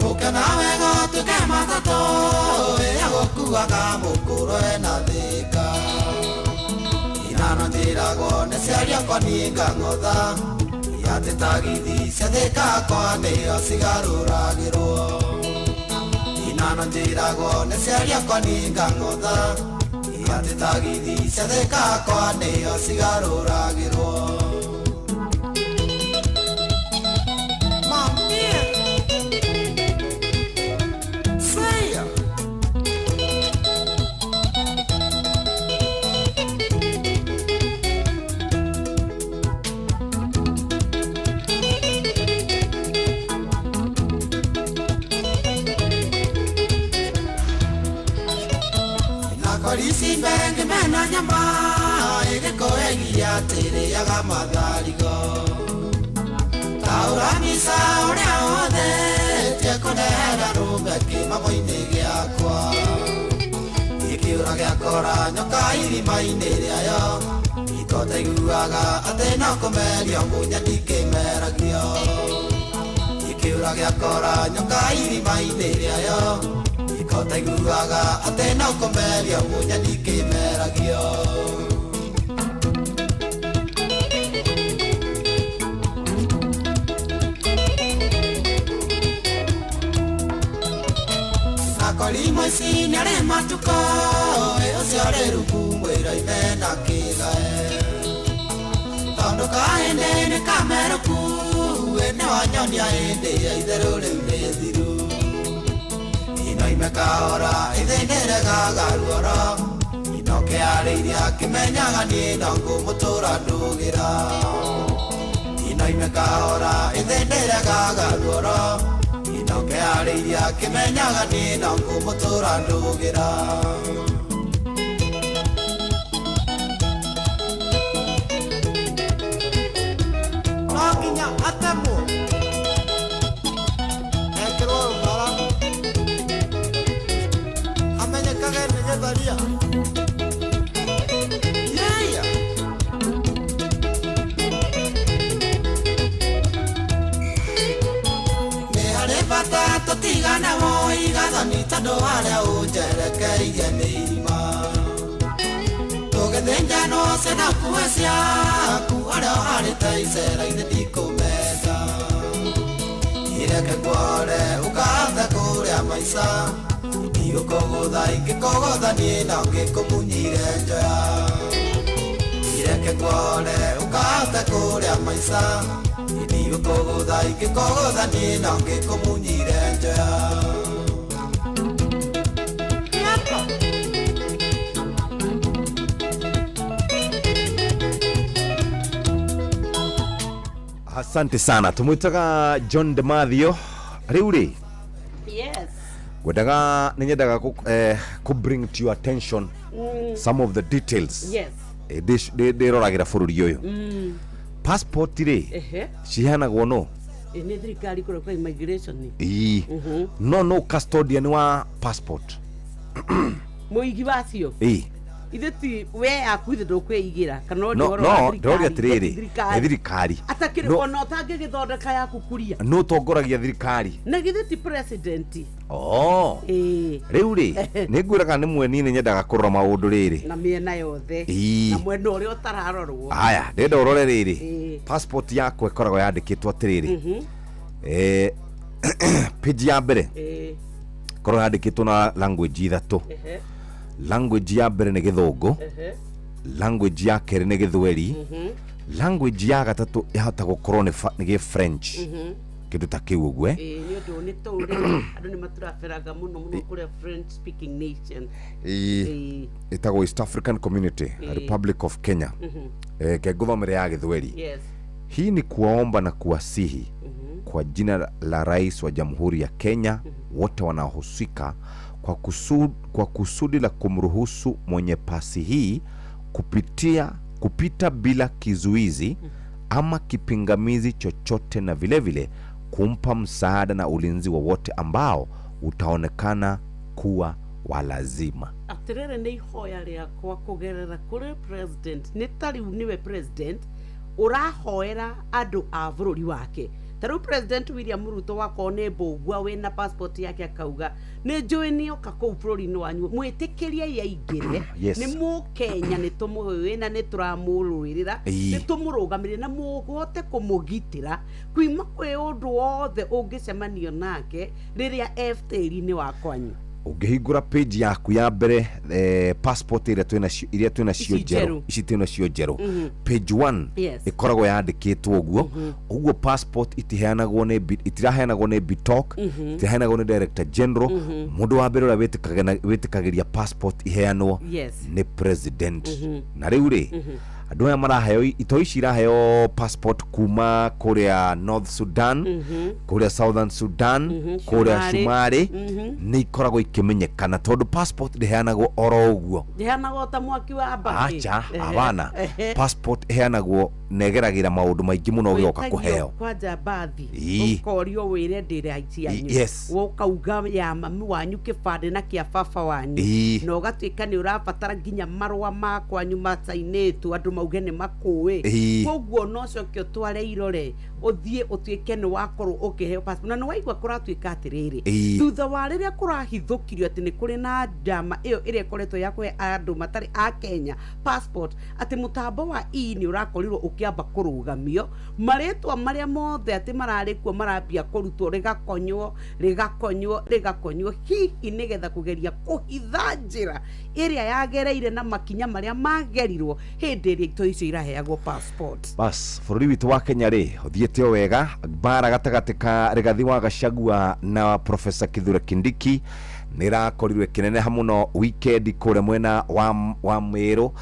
Ũke nawe gũtuĩke matatũ ĩrĩa gũkuaga mũkũrũ ena thĩka. Inano njĩragwo nĩ ciari akwa niĩ ngang'otha atĩ tagithi cia Thĩka kwa nĩo cigarũragĩrwo. Inano njĩragwo nĩ ciari akwa niĩ ngang'otha atĩ tagithi cia Thĩka kwa nĩo cigarũragĩrwo. Say ya. Nakorisi mbenge mena nyama ĩgĩkũegia atĩrĩaga matharigo. Taũra mbica ũrĩa ũhũthĩtie kũnehera rũme kĩmamo-inĩ gĩakwa. Gĩkĩũra gĩakora nyoka irima-inĩ rĩayo itotaiguaga atĩ no kũmerio mũnya ndikĩmeragio. Gĩkĩũra gĩakora nyoka irima-inĩ rĩayo ikotaiguaga atĩ no kũmerio mũnya ndikĩmeragio. Nakorimo ici nĩarĩ matukũ ĩ ũcio ũrĩ rungu mwĩra-inĩ na kĩgae. Tondũ kahĩndĩ nĩ kamerũku ĩ nĩwanyonia hĩndĩ ya itherũ rĩu nĩ thiru. Inoime kahora ithĩ nĩregaga ruoro inokĩarĩirie akĩmenyaga niĩ no ngũmũtũra ndũgĩra. Inoime kahora ithĩ nĩregaga ruoro inokĩarĩirie akĩmenyaga niĩ no ngũmũtũra ndũgĩra. No nginya atemwo ekĩrwo rũhara amenyekage nĩ gĩtharia. Yeah. Nĩ harĩ bata tũtigane wo igathoni Mwathani tondũ harĩa ũnjerekeirie nĩ irima. Tũgĩthĩnjanwo ciana kuwe ciaku harĩa ũharĩte icera-inĩ ndikũmenda. Ireke kuore ũkahota kũrĩa maica ndigũkũgũtha ingĩkũgũtha niĩ no ngĩkũmunyire njoya. Ireke kuore ũkahota kũrĩa maica ndigũkũgũtha ingĩkũgũtha niĩ no ngĩkũmunyire njoya. Asante sana tumwitaga John Demathio riu ri. Yes. Ngwendaga nĩ nyendaga kũ bring to your attention some of the details. Yes. Ndĩroragĩra bũrũri ũyũ. Passport rĩ ciheanagwo no Nĩ thirikari kũrĩa kwa immigration. Ii. No custodian wa passport. Mũigi wacio. Ii. Ithe ti we yaku ithe ndũkwĩigĩra kana no ũrĩ ũhoro no wa ndĩroria thirikari. atĩrĩrĩ nĩ thirikari. Atakĩrĩ No. ona ũtangĩgĩthondeka yaku kuria. No ũtongoragia thirikari. Na githĩ ti president. Oh. Ĩĩ. Rĩu rĩ nĩ ngwĩraga nĩ mweni nĩ nyendaga kũrora maũndũ rĩrĩ. Na mĩena yothe. Ĩĩ. Na mwena ũrĩa ũtararorwo. Haya ndĩrenda ũrore rĩrĩ. Ĩĩ. Passport yakwa ĩkoragwo yandĩkĩtwo atĩrĩrĩ. Page ya mbere Ĩĩ. ĩkoragwo yandĩkĩtwo na language ithatũ. Language ya mbere nĩ gĩthũngũ. Language ya kerĩ nĩ gĩthweri. Language ya gatatũ yahota gũkorwo nĩ nĩ gĩ French. Kĩndũ ta kĩu ũguo. Ĩĩ nĩ ũndũ nĩ tũrĩ andũ nĩ maturaberaga mũno mũno kũrĩa French speaking nation. Ĩĩ. Ĩtagwo East African Community. Republic of Kenya. Ke ngũthomere ya gĩthweri. Yes. Hii ni kuwaomba na kuwasihi kwa jina la Rais wa Jamhuri ya Kenya wote wanaohusika kwa kusudi la kumruhusu mwenye pasi hii kupita bila kizuizi ama kipingamizi chochote na vilevile kumpa msaada na ulinzi wowote ambao utaonekana kuwa wa lazima. Atĩrĩrĩ nĩ ihoya rĩakwa kũgerera kũrĩ president nĩ ta rĩu nĩwe president ũrahoera andũ a bũrũri wake. Ta rĩu president William Ruto wakorwo nĩ mbũgua wĩna passport yake akauga nĩ njũĩ nĩoka kũu bũrũri-inĩ wanyu mwĩtĩkĩrie aingĩre. Yes. Nĩ mũkenya nĩ tũmũĩ na nĩ tũramũrũĩrĩra. Ĩĩ. Nĩ tũmũrũgamĩrĩre na mũhote kũmũgitĩra kuima kwĩ ũndũ wothe ũngĩcemanio nake rĩrĩa e tĩri-inĩ wa kwanyu. Ũngĩhingũra page yaku ya mbere passport ĩrĩa twĩnacio iria twĩnacio Ici njerũ njerũ. ici twĩnacio njerũ page 1 Yes. ĩkoragwo yandĩkĩtwo ũguo ũguo passport itiheanagwo nĩ itiraheanagwo nĩ Bitok. Itiheanagwo nĩ Director General. Mũndũ wa mbere ũrĩa wĩtĩkagĩria passport iheanwo Yes. nĩ president. Na rĩu rĩ andũ aya maraheo ito ici iraheo passport kuma kũrĩa North Sudan, kũrĩa Southern Sudan, kũrĩa Cumarĩ. Cumarĩ nĩ ikoragwo ikĩmenyekana tondũ passport ndĩheanagwo oro ũguo. Ndĩheanagwo ta mwaki wa mbakĩ. Acha abana passport ĩheanagwo na ĩgeragĩra maũndũ maingĩ mũno ũgĩoka kũheo. Kwanja mbathi Ii. ũkorio wĩre ndĩra cianyu. Yes. Ũkauga ya mami wanyu kĩbandĩ na kĩa baba wanyu. Ii. Na ũgatuĩka nĩ ũrabatara nginya marũa ma kwanyu macainĩtwo andũ mauge nĩ makũĩ. Ii. Koguo no ũcoke ũtware irore ũthiĩ ũtuĩke nĩ wakorwo ũkĩheo passport. Na nĩ waigua kũratuĩka atĩrĩrĩ Ii. thutha wa rĩrĩa kũrahithũkirio atĩ nĩ kũrĩ na njama ĩyo ĩrĩa ĩkoretwo ya kũhe andũ matarĩ a Kenya passport atĩ mũtambo wa e nĩ ũrakorirwo ũkĩamba kũrũgamio marĩtwa marĩa mothe atĩ mararĩ kuo marambia kũrutwo rĩgakonywo rĩgakonywo rĩgakonywo hihi nĩgetha kũgeria kũhitha njĩra ĩrĩa yagereire na makinya marĩa magerirwo hĩndĩ ĩrĩa ito icio iraheagwo passport. Bas bũrũri witũ wa Kenya rĩ ũthiĩte o wega mbara gatagatĩ ka Rigathi wa Gachagua na Professor Kithure Kindiki nĩ ĩrakorirwo ĩkĩneneha mũno weekend kũrĩa mwena wa Meru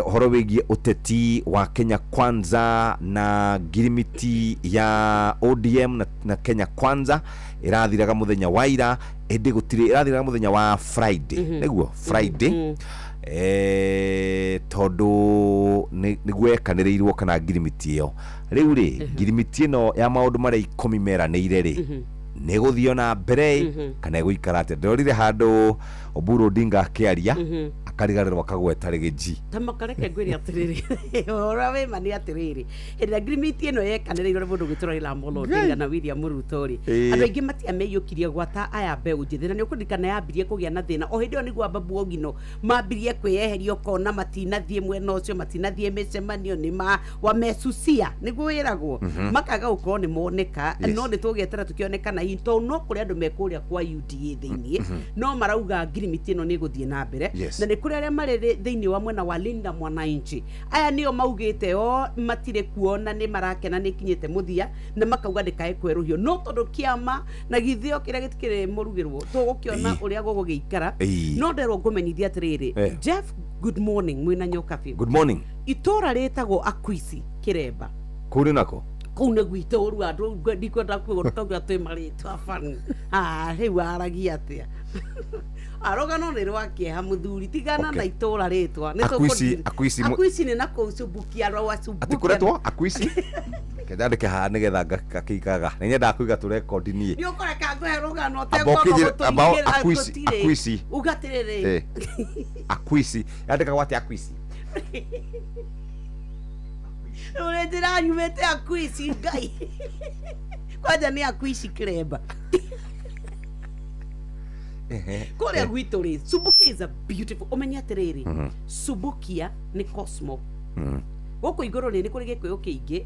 ũhoro wĩgiĩ ũteti wa Kenya Kwanza na ngirimiti ya ODM na Kenya Kwanza ĩrathiraga mũthenya wa ira ĩndĩ gũtirĩ ĩrathiraga mũthenya wa Friday. Nĩguo Friday tondũ nĩguo yekanĩrĩirwo kana ngirimiti ĩyo rĩu rĩ ngirimiti ĩno ya maũndũ marĩa 10 meranĩire rĩ nĩ gũthiĩ na mbere kana ĩgũikara atĩa ndĩrorire handũ Oburu Odinga akĩaria akariganĩrwo akagweta rĩgĩji. Tamakareke ngwĩre atĩrĩrĩ, ũhoro wĩ ma nĩ atĩrĩrĩ, hĩndĩ ĩrĩa ngirimiti ĩno yekanĩrĩirwo nĩ mũndũ gwĩtwo Raila Amolo Odinga na William Ruto rĩ, andũ aingĩ matiamĩiyũkirie gwata aya mbeũ njĩthĩ, na nĩ ũkũririkana yambirie kũgĩa na thĩna o hĩndĩ ĩyo nĩguo Ababu Owino mambirie kwĩyeheria, ũkona matinathiĩ mwena ũcio, matinathiĩ mĩcemanio, nĩ ma wamesusia nĩguo wĩragwo, makaga gũkorwo nĩ moneka. No nĩ tũgĩetera tũkĩonekana hihi, tondũ no kũrĩ andũ me kũrĩa kwa UDA thĩiniĩ no marauga ngirimiti ĩno nĩ ĩgũthiĩ na mbere. Na nĩ kũrĩ arĩa marĩ thĩinĩ wa mwena wa Linda Mwananchi, aya nĩo maugĩte o matirĩ kuo na nĩ marakena nĩ ikinyĩte mũthia, na makauga ndĩkae kwerũhio, no tondũ kĩama na githĩo kĩrĩa gĩtikĩrĩ mũrugĩrwo, tũgũkĩona ũrĩa gũgũgĩikara. No nderwo ngũmenyithia atĩrĩrĩ, Jeff, good morning, mwĩna Nyokabi. Good morning. Itũra rĩtagwo Akwisi Kĩremba. Kũu nĩ nako? Kũu nĩ gwitũ ũru andũ, ndikwenda kuga twĩ marĩtwa bani. Ah, rĩu aragia atĩa? Arũgano nĩ rwa kĩeha mũthuri, tigana na itũra rĩtwa. Nĩ Akwisi Akwisi nĩ na kũu Subukia, rwa atĩ Subukia. Kũretwo Akwisi, kendandĩke haha nĩgetha ngakĩigaga, nĩ nyendaga kũiga tũrekondi niĩ. Nĩ ũkũreka ngũhe rũgano? Amba amba Akwisi, Akwisi. Uga atĩrĩrĩ. Akwisi yandĩkagwo atĩa Akwisi? Ũrĩ njĩra nyumĩte Akwisi, Ngai kwanja nĩ Akwisi Kĩremba. Kũrĩa gwitũ rĩ, Subukia is a beautiful, ũmenye atĩrĩrĩ, Subukia nĩ Cosmo. Gũkũ igũrũ rĩ, nĩ kũrĩ Gĩkũyũ kĩingĩ,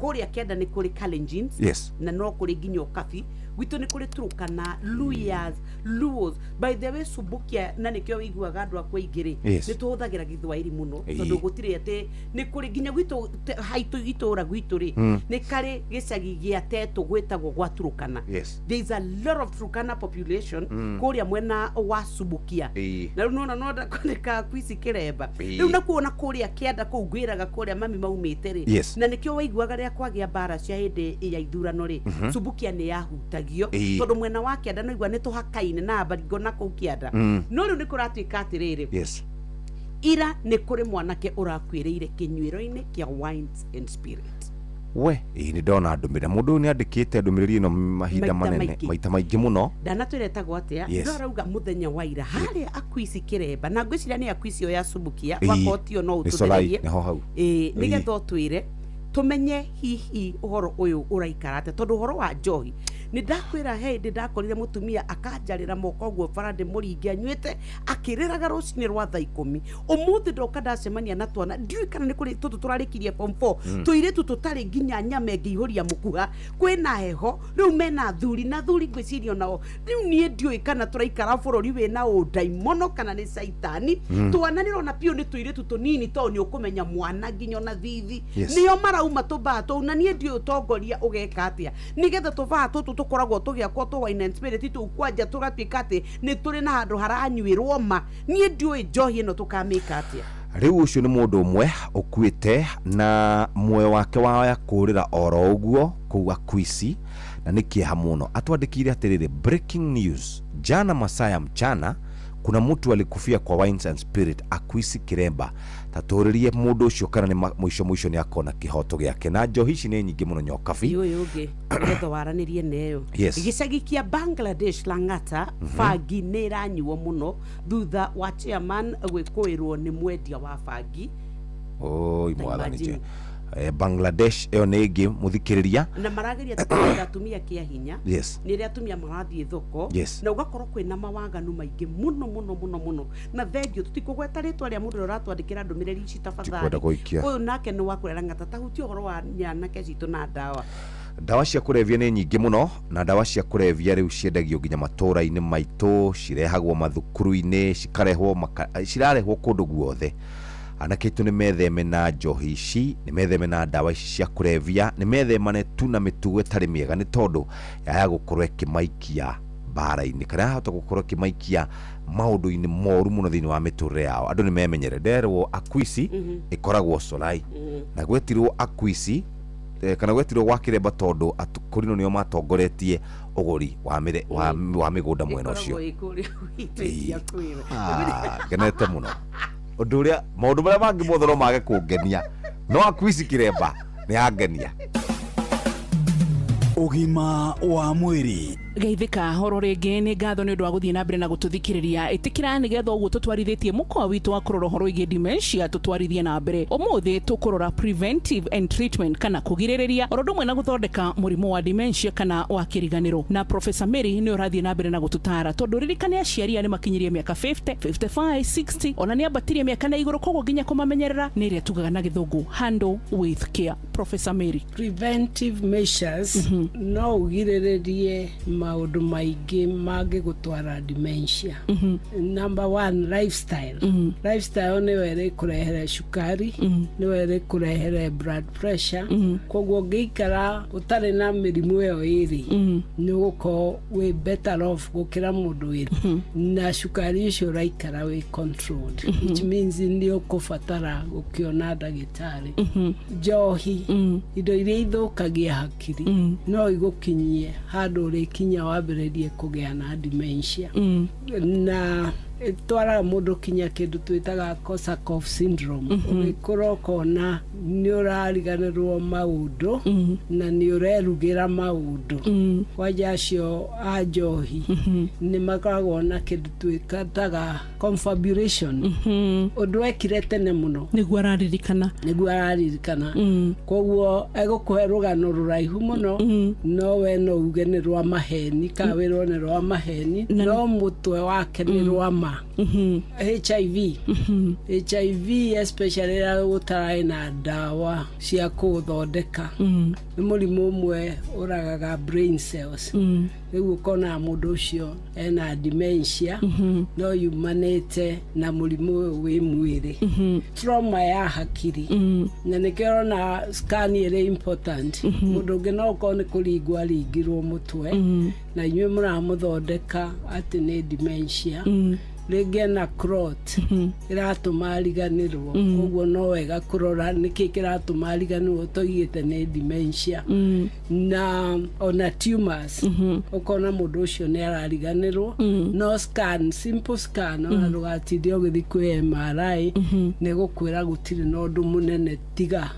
kũrĩa kĩanda nĩ kũrĩ Kalenjins, na no kũrĩ nginya Ũkabi. Gwitũ nĩ kũrĩ Turukana, Luyas, Luos. By the way, Subukia, na nĩkĩo wĩiguaga andũ akwa aingĩ rĩ, nĩ tũhũthagĩra Gĩthwaĩri mũno, tondũ gũtirĩ atĩ nĩ kũrĩ nginya gwitũ haitũ itũra gwitũ rĩ, nĩ karĩ gĩcagi gĩa Tetũ gwĩtagwo gwa Turukana. There is a lot of Turkana population kũrĩa mwena wa Subukia. Na rĩu nona no kwandĩka Kwici Kĩremba. Rĩu nakuo na kũrĩa kĩanda kũu ngwĩraga kũrĩa mami maumĩte rĩ, na nĩkĩo waiguaga rĩrĩa kwagĩa mbara cia hĩndĩ ya ithurano rĩ, Subukia nĩ yahutagio, tondũ mwena wa kĩanda no igua nĩ tũhakaine na Baringo na kũu kĩanda. No rĩu nĩ kũratuĩka atĩrĩrĩ, ira nĩ kũrĩ mwanake ũrakuĩrĩire kĩnyuĩro-inĩ kĩa Wines and Spirit. We, ĩĩ, nĩ ndona ndũmĩrĩri, mũndũ ũyũ nĩ andĩkĩte ndũmĩrĩri ĩno mahinda Maita manene. maingĩ. Maita maingĩ mũno. Ndanatwĩra etagwo atĩa? No arauga mũthenya wa ira harĩa Akwisi Kĩremba, na ngwĩciria nĩ Akwisi ĩyo ya Subukia. Wakorwo tio no Nĩ Solai, ũtũthererie. nĩho hau. Ĩĩ, nĩgetha ũtwĩre tũmenye hihi ũhoro ũyũ ũraikara atĩa, tondũ ũhoro wa njohi nĩ ndakwĩra, he hĩndĩ ndakorire mũtumia akanjarĩra moko ũguo bara ndĩmũringe, anyuĩte akĩrĩraga rũcinĩ rwa thaa 10. Ũmũthĩ ndoka ndacemania na twana, ndiũĩ kana nĩ kũrĩ tũtũ tũrarĩkirie form 4, tũirĩtu tũtarĩ nginya nyama ĩngĩihũria mũkuha. Kwĩna heho rĩu, mena thuri na thuri, ngwĩciria onao rĩu niĩ ndiũĩ kana tũraikara bũrũri wĩna ũndaimono kana nĩ caitani. Twana nĩrona piũ nĩ tũirĩtu tũnini, tondũ nĩ ũkũmenya mwana nginya ona thithi. Nĩo marauma tũmbaa tũu, na niĩ ndiũĩ ũtongoria ũgeka atĩa nĩgetha tũbaa tũtũ tũkoragwo tũgĩakwo tũ Wine and Spirit tũu kwanja tũgatuĩka atĩ nĩ tũrĩ na handũ haranyuĩrwo ma. Niĩ ndiũĩ njohi ĩno tũkamĩka atĩa. Rĩu ũcio nĩ mũndũ ũmwe ũkuĩte na muoyo wake waya kũrĩra oro ũguo kũu Akwisi, na nĩ kĩeha mũno. Atwandĩkĩire atĩrĩrĩ, "Breaking news, jana masaa ya mchana kuna mtu alikufia kwa Wines and Spirit Akwisi Kiremba. Tatũrĩrie mũndũ ũcio kana nĩ mũico mũico nĩ akona kĩhoto gĩake." Na njohi ici nĩ nyingĩ mũno, Nyokabi. Ũyũ ũngĩ nĩgetha waranĩrie neyo. Gĩcagi kĩa Bangladesh Lang'ata, bangi nĩ ĩranyuo mũno thutha wa chairman gwĩkũĩrwo nĩ mwendia wa bangi. Oi, Ta mwathani. imagine. Bangladesh ĩyo nĩ ĩngĩ mũthikĩrĩria. Na marageria kũnyita atumia kĩa hinya. Nĩ rĩrĩa atumia marathiĩ thoko, na ũgakorwo kwĩna mawaganu maingĩ mũno mũno mũno mũno. Na thengio, tũtikũgweta rĩtwa rĩa mũndũ ũrĩa ũratwandĩkĩra ndũmĩrĩri ici tafadhali. Tikwenda gũikia. Ũyũ nake nĩ wa kũrera ng'ata tahutia ũhoro wa nyanake citũ na ndawa. Ndawa cia kũrebia nĩ nyingĩ mũno, na ndawa cia kũrebia rĩu ciendagio nginya matũũra-inĩ maitũ, cirehagwo mathukuru-inĩ, cikarehwo cirarehwo kũndũ guothe. Anake aitũ nĩ metheme na njohi ici, nĩ metheme na ndawa ici cia kũrebia, nĩ methemane tu na mĩtugo ĩtarĩ mĩega, nĩ tondũ yaya gũkorwo ĩkĩmaikia mbara-inĩ kana yahota gũkorwo ĩkĩmaikia maũndũ-inĩ moru mũno thĩinĩ wa mĩtũrĩre yao. Andũ nĩ memenyere. Nderwo Akwisi ĩkoragwo Solai, na gwetirwo Akwisi kana gwetirwo gwa Kĩremba tondũ kũrino nĩo matongoretie ũgũri wa mĩgũnda mwena ũcio. Ĩkoragwo ĩ kũrĩa gwitũ itiakwĩra. Ah, ngenete mũno. Ũndũ ũrĩa maũndũ marĩa mangĩ mothe no mage kũngenia, no Akwisi Kĩremba nĩ yangenia. Ũgima wa mwĩrĩ. Geithĩka oro rĩngĩ, nĩ ngatho nĩ ũndũ wa gũthiĩ na mbere na gũtũthikĩrĩria. Ĩtĩkĩra nĩgetha ũguo tũtwarithĩtie mũkwa witũ wa kũrora ũhoro wĩgiĩ dementia tũtwarithie na mbere. Ũmũthĩ tũkũrora preventive and treatment, kana kũgirĩrĩria oro ũndũ ũmwe na gũthondeka mũrimũ wa dementia kana wa kĩriganĩro, na Professor Mary nĩ ũrathiĩ na mbere na gũtũtara, tondũ ririkane aciari aya nĩ makinyirie mĩaka 50, 55, 60, ona nĩ ambatirie mĩaka na igũrũ, koguo nginya kũmamenyerera nĩ ĩrĩa tugaga na gĩthũngũ handle with care. Professor Mary. Preventive measures, no ũgirĩrĩrie maũndũ maingĩ mangĩgũtwara dementia. Number one, lifestyle. Lifestyle nĩyo ĩrĩkũrehere cukari, nĩyo ĩrĩkũrehere blood pressure. Koguo ũngĩikara ũtarĩ na mĩrimũ ĩyo ĩrĩ, nĩ ũgũkorwo wĩ better off gũkĩra mũndũ wĩ na cukari ũcio ũraikara wĩ controlled, which means nĩ ũkũbatara gũkĩona ndagĩtarĩ. Njohi, indo iria ithũkagia hakiri, no igũkinyie handũ ũrĩkinya wambĩrĩrie kũgĩa na dementia, na ĩtwaraga mũndũ kinya kĩndũ twĩtaga Korsakoff syndrome. Ũgĩkũra ũkona nĩ ũrariganĩrwo maũndũ na nĩ ũrerugĩra maũndũ. Kwanja acio a njohi nĩ makoragwo na kĩndũ twĩtaga confabulation, ũndũ wekire tene mũno nĩguo araririkana. Nĩguo araririkana. Koguo egũkũhe rũgano rũraihu mũno, no we no uge nĩ rwa maheni kana wĩrwo nĩ rwa maheni, no mũtwe wake nĩ rwa ma. HIV, HIV especially rĩrĩa gũtararĩ na ndawa cia kũũthondeka, nĩ mũrimũ ũmwe ũragaga brain cells. Rĩu ũkona mũndũ ũcio ena dementia, no yumanĩte na mũrimũ ũyũ wĩ mwĩrĩ, trauma ya hakiri. Na nĩkĩo ũrona scan ĩrĩ important. Mũndũ ũngĩ no ũkorwo nĩ kũringwo aringirwo mũtwe, na inyuĩ mũramũthondeka atĩ nĩ dementia. Rĩngĩ ena clot ĩratũma ariganĩrwo. Koguo no wega kũrora nĩkĩ kĩratũma ariganĩrwo toigĩte nĩ dementia. Na ona tumors, ũkona mũndũ ũcio nĩ arariganĩrwo, no scan, simple scan, ona ndũgatinde ũgĩthiĩ kwĩ MRI, nĩ gũkwĩra gũtirĩ na ũndũ mũnene tiga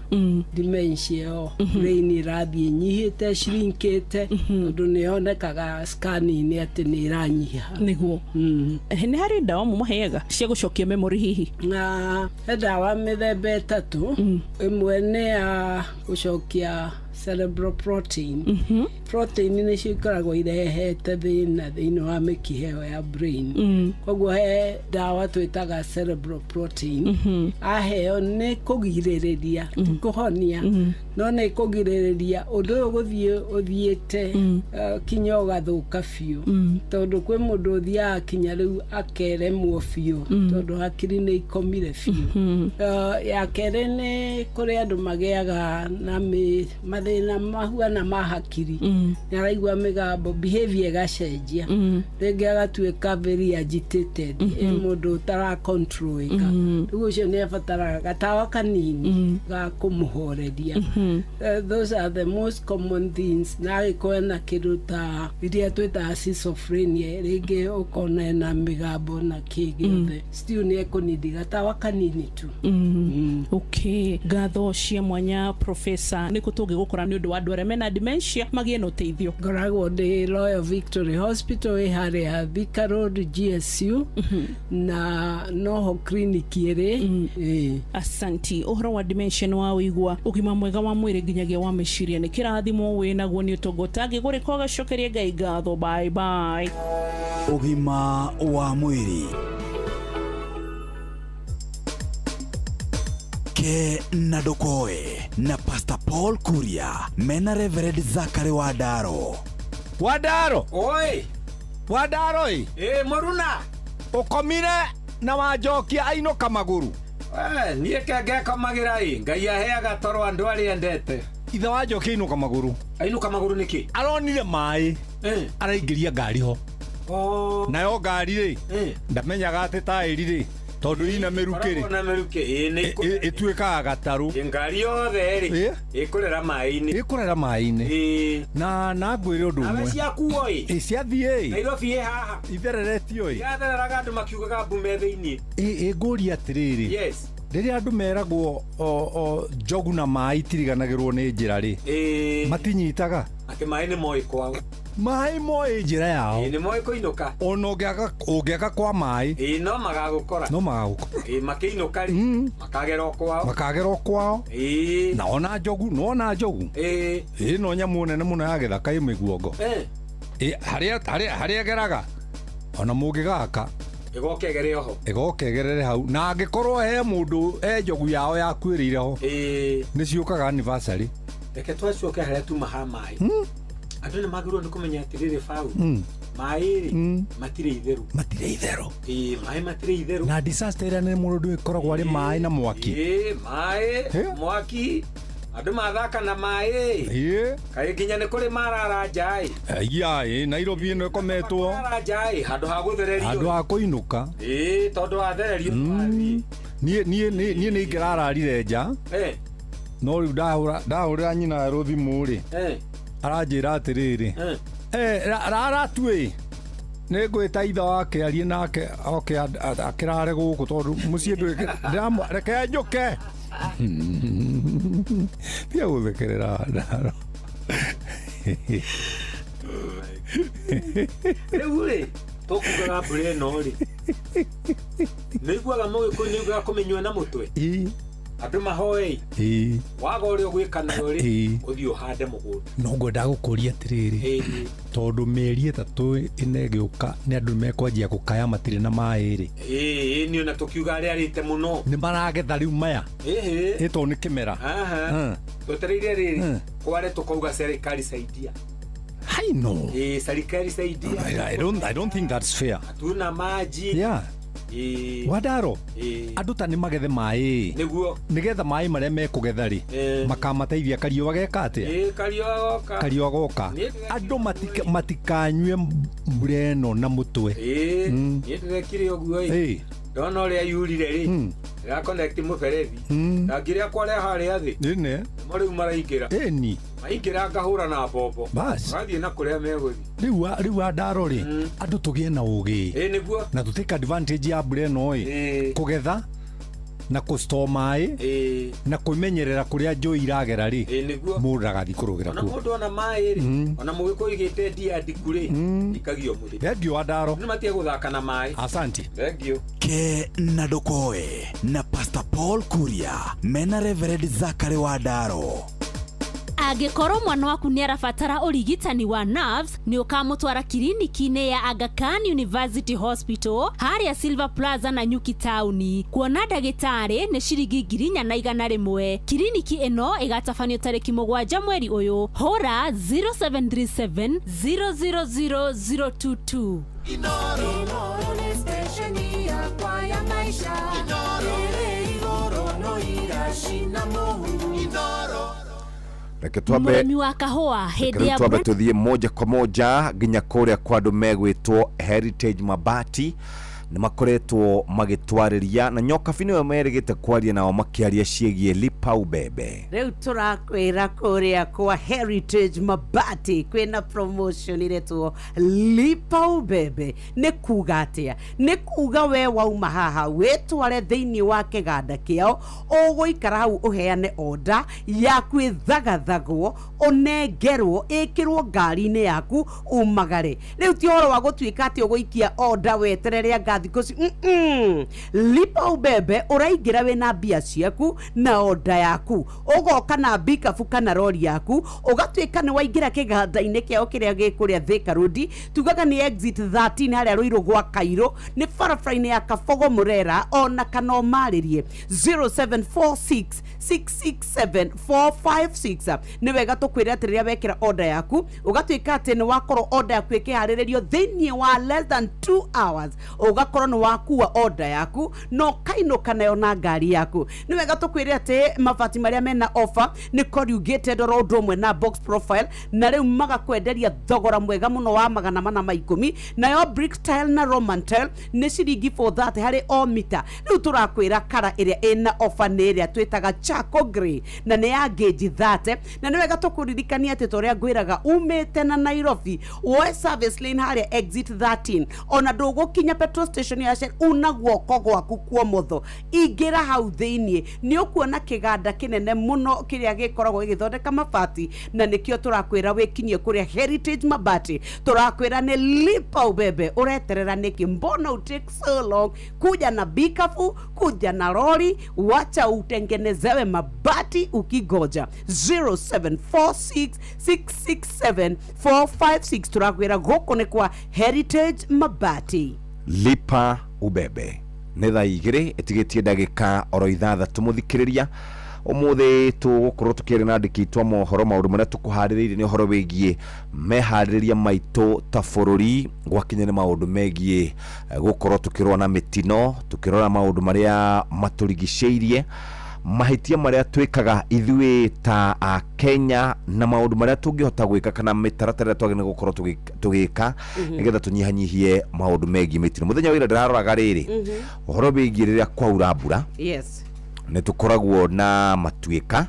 dementia ĩyo. Brain ĩrathiĩ ĩnyihĩte, shrinkĩte, tondũ nĩ yonekaga scan-inĩ atĩ nĩ ĩranyiha. Nĩguo nĩ harĩ ndawa mũmaheaga cia gũcokia memory hihi? Na he ndawa mĩthemba 3. Ĩmwe nĩ ya gũcokia cerebral protein. Protein nĩcio ikoragwo irehete thĩna thĩinĩ wa mĩkiha ĩyo ya brain. Koguo he ndawa twĩtaga cerebral protein. Aheo nĩ kũgirĩrĩria, ti kũhonia, no nĩ kũgirĩrĩria ũndũ ũyũ gũthiĩ ũthiĩte kinya ũgathũka biũ, tondũ kwĩ mũndũ ũthiaga kinya rĩu akeremwo biũ, tondũ hakiri nĩ ikomire biũ. Ya kerĩ nĩ kũrĩ andũ magĩaga na mathĩna mahuana ma hakiri, nĩ araigua mĩgambo, behavior ĩgacenjia, rĩngĩ agatuĩka very agitated, ĩ mũndũ ũtara control ĩka. Rĩu ũcio nĩ abataraga gatawa kanini ga kũmũhoreria. Those are the most common things. Na agĩkorwo ena kĩndũ ta iria twĩtaga schizophrenia, rĩngĩ ũkona ena mĩgambo na kĩ gĩothe, still nĩ ekũnidi gatawa kanini tu. Okay, ngatho cia mwanya, Professor. Nĩ kũ tũngĩgũkora nĩ ũndũ wa andũ arĩa mena dementia magĩe na ũteithio? Ngoragwo ndĩ Royal Victory Hospital ĩ harĩa Thika Road GSU, na noho clinic ĩrĩ. Ĩĩ. Asanti. Ũhoro wa dementia nĩ wa ũigua. Ũgima mwega wa mwĩrĩ nginyagia wa meciria nĩ kĩrathimo. Wĩ naguo nĩ ũtonga ũtangĩgũrĩka, ũgacokeria Ngai ngatho. Bye bye. Ũgima wa mwĩrĩ ke na ndũkoe na Pastor Paul Kuria mena Reverend Zakary Wandaro. Wandaro. Oi. Wandaro ĩ. Ĩ mũruna. Ũkomire na wanjokia ainũka magũrũ. Eh, niĩ kengekomagĩra ĩ Ngai aheaga toro andũ arĩa endete. Ithe wa njoki ainũka magũrũ. Ainũka magũrũ nĩkĩ? Aronire maĩ, araingĩria ngari ho. Oh. Nayo ngari rĩ, ndamenyaga atĩ taĩri rĩ, tondũ ina mĩrukĩ rĩ, Koragwo na mĩrukĩ, ĩ, nĩ ĩtuĩkaga gatarũ. Ngari yothe rĩ ĩkũrera maĩ-inĩ. Ĩkũrera maĩ-inĩ. Na ngwĩre ũndũ Nawe ũmwe. ciakuo ĩ. Ĩ ciathiĩ ĩ. Nairobi ĩ haha. Ithereretio ĩ. Yathereraga andũ makiugaga mbume thĩiniĩ. Ĩ ngũria atĩrĩrĩ. Yes. Rĩrĩa andũ meragwo o njogu na maĩ itiriganagĩrwo nĩ njĩra rĩ, matinyitaga. Atĩ maĩ nĩ moĩ kwao. Maĩ moĩ njĩra yao. Ĩĩ, nĩ moĩ kũinũka. Ona ũngĩaga kwa maĩ, Ĩĩ, no magagũkora. No magagũkora. Ĩĩ, makĩinũka rĩ, makagera o kwao. Makagera o kwao. Ĩĩ. Na ona njogu, nona njogu. Ĩĩ. Ĩĩ, no nyamũ nene mũno ya gĩthaka ĩ mĩguongo. Ĩ, harĩa ĩgeraga ona mũngĩgaka Ĩgoka ĩgere oho. Ĩgoka ĩgerere hau, na angĩkorwo he mũndũ he njogu yao yakuĩrĩire ho, nĩ ciũkaga anniversary. Reke twacoke harĩa tuma ha maĩ. Andũ nĩ magĩrĩirwo nĩ kũmenya atĩrĩrĩ bau, maĩ rĩ, matirĩ itherũ. Matirĩ itherũ. Ĩĩ, maĩ matirĩ itherũ. Na disaster ĩrĩa nene mũno ndũ ĩkoragwo arĩ maĩ na mwaki. Ĩĩ, maĩ, mwaki, andũ mathaka na maĩ. Ĩĩ. Kaĩ nginya nĩ kũrĩ marara nja ĩ. Aya ĩ, Nairobi ĩno ĩkometwo. Marara nja ĩ, handũ ha gũthererio. Handũ ha kũinũka. Ĩĩ, tondũ wathererio. Niĩ niĩ niĩ niĩ nĩ ingĩrararire nja. No rĩu ndahũrĩra nyina werũ thimũ rĩ, aranjĩra atĩrĩrĩ, rara tu ĩ, nĩ ngwĩta ithe wake arie nake oke akĩrare gũkũ tondũ mũciĩ ndwĩ reke njũke. Tiga gũthekerera Ndaro. Rĩu rĩ, tũkugaga mbura ĩno rĩ, nĩ iguaga mũgĩkũyũ nĩ iguaga kũmĩnyua na mũtwe. Andũ mahoe. Waga ũrĩa ũgwĩka nayo rĩ, ũthiĩ ũhande mũgũnda. No ngwenda gũkũria atĩrĩrĩ, tondũ mĩeri 3 ĩna ĩgĩũka nĩ andũ mekwanjia gũkaya matirĩ na maĩ rĩ. Ĩĩ, niĩ ona tũkiuga arĩa arĩte mũno. Nĩ maragetha rĩu maya. Ĩhĩ. Ĩ, tondũ nĩ kĩmera. Twetereire rĩrĩ, kware tũkauga serikali saidia. I know. Ĩĩ, serikali saidia. I don't think that's fair. Hatuna maji. Yeah. Wadaro, andũ ta nĩ magethe maĩ. Nĩguo. Nĩgetha maĩ marĩa mekũgetha rĩ, makamateithia kariũa geka atĩa? Ĩĩ, kariũa goka. Kariũa goka. Andũ matikanyue mbura ĩno na mũtwe. Ĩĩ, niĩ ndĩrekire ũguo ĩ. Ndona ũrĩa yurire rĩ, ndĩra connect mũberethi. Ndangĩrĩa kwarĩa harĩa thĩ. Ĩne. Nĩmo rĩu maraingĩra. Ĩni. Maingĩra ngahũra na mbombo. Bas. Magathiĩ na kũrĩa megũthiĩ. Rĩu Andaro rĩ, andũ tũgĩe na ũgĩ. Ĩĩ, nĩguo. Na tũ take advantage ya mbura ĩno ĩ. Kũgetha na kũstore maĩ na kwĩmenyerera kũrĩa njũĩ iragera rĩ, mũndũ ndagathiĩ kũrũgĩra Ona kuo. mũndũ ona maĩ rĩ, ona mũgĩkũyũ igĩte ndia ndiku rĩ, ikagio mũthĩ. Thengiũ Andaro. Nĩ matige gũthaka na maĩ. Asante. Thengiũ. Ke na Ndokoe na Pastor Paul Kuria mena Reverend Zachary Wandaro. Angĩkorwo mwana waku nĩ arabatara ũrigitani wa nerves, nĩ ũkamũtwara kiriniki-inĩ ya Aga Khan University Hospital harĩa Silver Plaza na Nyuki Town. Kuona ndagĩtarĩ nĩ ciringi 4,100. Kiriniki ĩno ĩgatabanio tarĩki 7 mweri ũyũ. Hũra 0737 000 022. Inoro nĩ stesheni yakwa ya maisha. Ĩrĩ igũrũ no iracina mũhu. Reke twambe Mũrĩmi wa kahũa hĩndĩ ya twambe mbura tuthie moja kwa moja nginya kũrĩa kwa andũ megwĩtwo Heritage Mabati. Nĩ makoretwo magĩtwarĩria na Nyokabi nĩwe merĩgĩte kwaria nao makĩaria ciĩgiĩ lipa ubebe. Rĩu tũrakwĩra kũrĩa kwa Heritage Mabati kwĩna promotion iretwo lipa ubebe. Nĩ kuga atĩa? Nĩ kuga we wauma haha wĩtware thĩinĩ wa kĩganda kĩao, ũgũikara hau ũheane order yaku ĩthagathagwo, ũnengerwo, ĩkĩrwo ngari-inĩ yaku umagare. Rĩu ti ũhoro wa gũtuĩka atĩ ũgũikia order weterere anga thikũ ci. Lipa ubebe ũraingĩra wĩna mbia ciaku na order yaku, ũgoka na bikabu kana rori yaku, ũgatuĩka nĩ waingĩra kĩganda-inĩ kĩao kĩrĩa gĩ kũrĩa Thika Road, tugaga nĩ exit 13 harĩa Rũirũ gwa Kairũ, nĩ barabara-inĩ ya Kabogo Mũrera, ona kana ũmarĩrie 0746 667 456. Nĩ wega tũkwĩre atĩ rĩrĩa wekĩra order yaku, ũgatuĩka atĩ nĩ wakorwo order yaku ĩkĩharĩrĩrio thĩinĩ wa less than 2 hours, ũgakorwo nĩ wakua order yaku na ũkainũka nayo na ngari yaku. Nĩ wega tũkwĩre atĩ mabati marĩa mena offer nĩ corrugated oro ũndũ ũmwe na box profile, na rĩu magakwenderia thogora mwega mũno wa 410, nayo brick tile na roman tile nĩ ciringi 430 harĩ o mita. Rĩu tũrakwĩra kara ĩrĩa ĩna offer nĩ ĩrĩa twĩtaga charcoal grey na nĩ ya gauge 30, na nĩ wega tũkũririkania atĩ ta ũrĩa ngwĩraga umĩte na Nairobi woe service lane harĩa exit 13, ona ndũgũkinya petrol station station ya Shell una guoko gwaku kwomotho ingĩra hau thĩiniĩ nĩ ũkuona kĩganda kĩnene mũno kĩrĩa gĩkoragwo gĩgĩthondeka mabati na nĩkĩo tũrakwĩra wĩkinyie kũrĩa Heritage Mabati. Tũrakwĩra nĩ lipa ubebe, ũreterera nĩkĩ? Mbona utake so long? Kuja na bikafu, kuja na lori, wacha utengenezewe mabati ukigoja. 0746667456 tũrakwĩra gũkũ nĩ kwa Heritage Mabati. Lipa ubebe nĩ thaa 2 ĩtigĩtie ndagĩka oro 6 mũthikĩrĩria. Ũmũthĩ tũgũkorwo tũkĩaria na andĩki aitũ a mohoro maũndũ marĩa tũkũharĩrĩirie nĩ ũhoro wĩgiĩ meharĩrĩria maitũ ta bũrũri gwakinya nĩ maũndũ megiĩ gũkorwo tũkĩrũa na mĩtino, tũkĩrora maũndũ marĩa matũrigicĩirie, mahĩtia marĩa twĩkaga ithuĩ ta Akenya na maũndũ marĩa tũngĩhota gwĩka kana mĩtaratara ĩrĩa twagĩrĩirwo gũkorwo tũgĩka nĩgetha tũnyihanyihie maũndũ megiĩ mĩtino. Mũthenya wa ira ndĩraroraga rĩrĩ ũhoro wĩgiĩ rĩrĩa kwaura mbura, yes, nĩ tũkoragwo na matuĩka,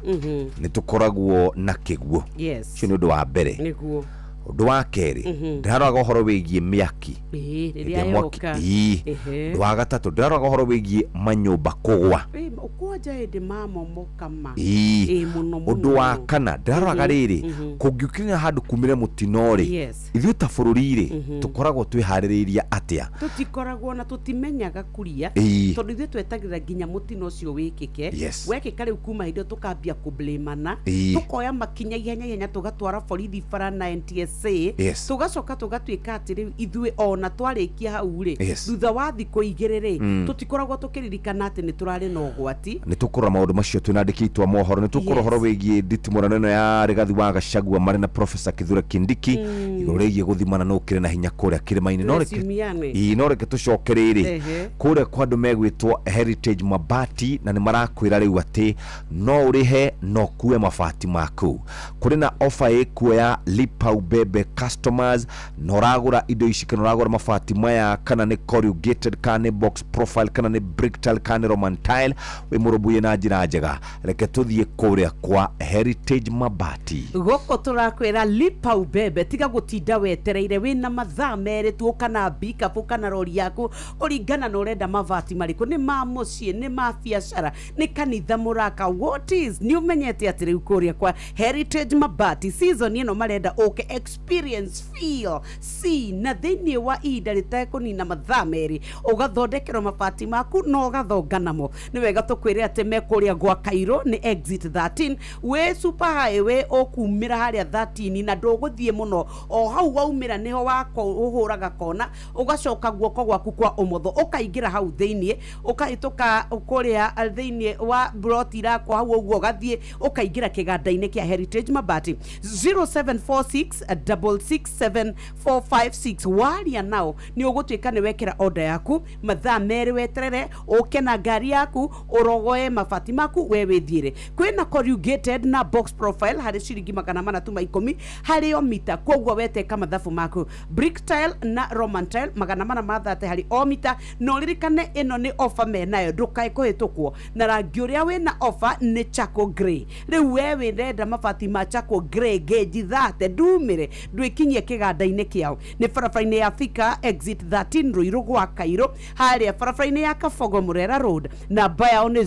nĩ tũkoragwo na kĩguũ. Yes, ũcio nĩ ũndũ wa mbere. Nĩguo. Ũndũ wa kerĩ, ndĩraroraga ũhoro wĩgiĩ mĩaki rĩrĩa yoka. Ũndũ wa gatatũ, ndĩraroraga ũhoro wĩgiĩ manyũmba kũgwa. Ũkwanja hĩndĩ mamomoka ma. Mũno. Ũndũ wa kana, ndĩraroraga rĩrĩ kũngiũkĩrĩra handũ kumĩre mũtino rĩ, ithuĩ ta bũrũri rĩ tũkoragwo twĩharĩrĩirie atĩa? Tũtikoragwo na tũtimenyaga kuria tondũ ithuĩ twetagĩrĩra nginya mũtino ũcio wĩkĩke. Wekĩka rĩu kuma hĩndĩ ĩyo tũkambia kũblamana, tũkoya makinya ihenya ihenya, tũgatwara borithi bara na NTSA, tũgacoka tũgatuĩka atĩ rĩu ithuĩ ona twarĩkia hau rĩ, thutha wa thikũ 2 rĩ, tũtikoragwo tũkĩririkana atĩ nĩ tũrarĩ na ũgwati. Nĩ tũkũrora maũndũ macio twĩna andĩki aitũ a mohoro, nĩ tũkũrora ũhoro wĩgiĩ nditimũrano ĩno ya Rigathi wa Gachagua marĩ na Professor Kithure Kindiki igũrũ rĩgiĩ gũthimana nũ ũkĩrĩ na hinya kũrĩa kĩrĩma-inĩ. No reke tũcoke rĩrĩ kũrĩa kwa andũ megwĩtwo Heritage Mabati na nĩ marakwĩra rĩu atĩ no ũrĩhe no ũkue mabati maku. Kũrĩ na ofa ĩkuo ya Lipa Ubebe customers, na ũragũra indo ici kana ũragũra mabati maya kana nĩ corrugated kana nĩ box profile kana nĩ brick tile kana nĩ roman tile, wĩ mũrũmbũiye na njĩra njega. Reke tũthiĩ kũrĩa kwa Heritage Mabati. Gũkũ tũrakwĩra lipa ubebe, tiga gũtinda wetereire wĩna mathaa 2 tu kana bikabu kana rori yaku kũringana na ũrenda mabati marĩkũ, nĩ ma mũciĩ, nĩ ma biacara, nĩ kanitha mũraka, what is nĩ ũmenyete atĩ rĩu kũrĩa kwa Heritage Mabati season ĩno marenda ũke experience, feel, see na thĩinĩ wa ihinda rĩtekũnina mathaa 2 ũgathondekerwo mabati maku na ũgathonga namo. Nĩ wega tũkwĩre atĩ me kũrĩa gwa Cairo nĩ exit 13 wĩ super highway ũkumĩra harĩa 13 na ndũgũthiĩ mũno, o hau waumĩra nĩho ũhũraga kona ũgacoka guoko gwaku kwa ũmotho ũkaingĩra hau thĩiniĩ ũkahĩtũka kũrĩa thĩiniĩ wa broti irakwo hau ũguo ũgathiĩ ũkaingĩra kĩganda-inĩ kĩa Heritage Mabati. 0746667456 waria nao nĩ ũgũtuĩka nĩ wekĩra order yaku mathaa 2 weterere ũke na ngari yaku ũrogoe mabati maku we wĩthiĩre. Kwĩna corrugated na box profile harĩ ciringi 410 harĩ o mita, koguo weteka mathabu maku. Brick tile na roman tile 430 harĩ o mita, na ũririkane ĩno nĩ offer menayo, ndũkae kũhĩtũkwo na rangi ũrĩa wĩna offer nĩ charcoal grey. Rĩu we wĩrenda mabati ma charcoal grey gauge 30 ndumĩre ndwĩkinyie kĩganda-inĩ kĩao nĩ barabara-inĩ ya Thika exit 13 Ruiru gwa Cairo harĩa barabara-inĩ ya Kabogo Murera Road. Namba yao nĩ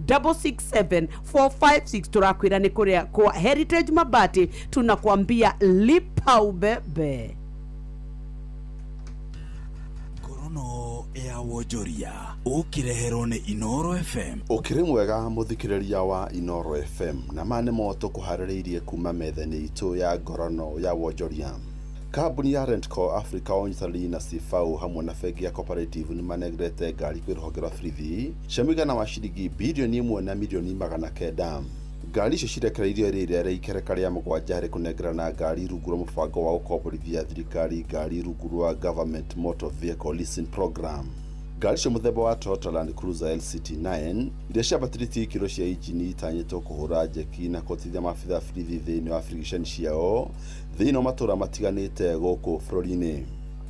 0746667456. Tũrakwĩra nĩ kũrĩa kwa Heritage Mabati, tunakwambia lipa ubebe. Ngorono ya wonjoria ũkĩreherwo nĩ Inoro FM. Ũkĩrĩ mwega mũthikĩrĩria wa Inoro FM, na ma nĩmo tũkũharĩrĩirie kuma metha-inĩ itũ ya ngorono ya wonjoria. Kambuni ya Rentco Africa ũnyitanĩri na Cifau hamwe na bengi ya Cooperative nĩ manengerete ngari kwĩ rũhonge rwa borithi cia mũigana wa ciringi bilioni 1 na milioni 900. Ngari icio cirekereirio rĩrĩa rĩa ikereka rĩa 7 harĩ kũnengerana ngari rungu rwa mũbango wa gũkomborithia thirikari ngari rungu rwa Government Motor Vehicle Leasing Program. Ngari icio mũthemba wa Toyota Land Cruiser LCT9 iria ciambatĩrĩtie ikĩro cia injini itanyĩtwo kũhũra njeki na kũhotithia maabitha a borithi thĩinĩ wa birigiceni ciao thĩinĩ wa matũũra matiganĩte gũkũ bũrũri-inĩ.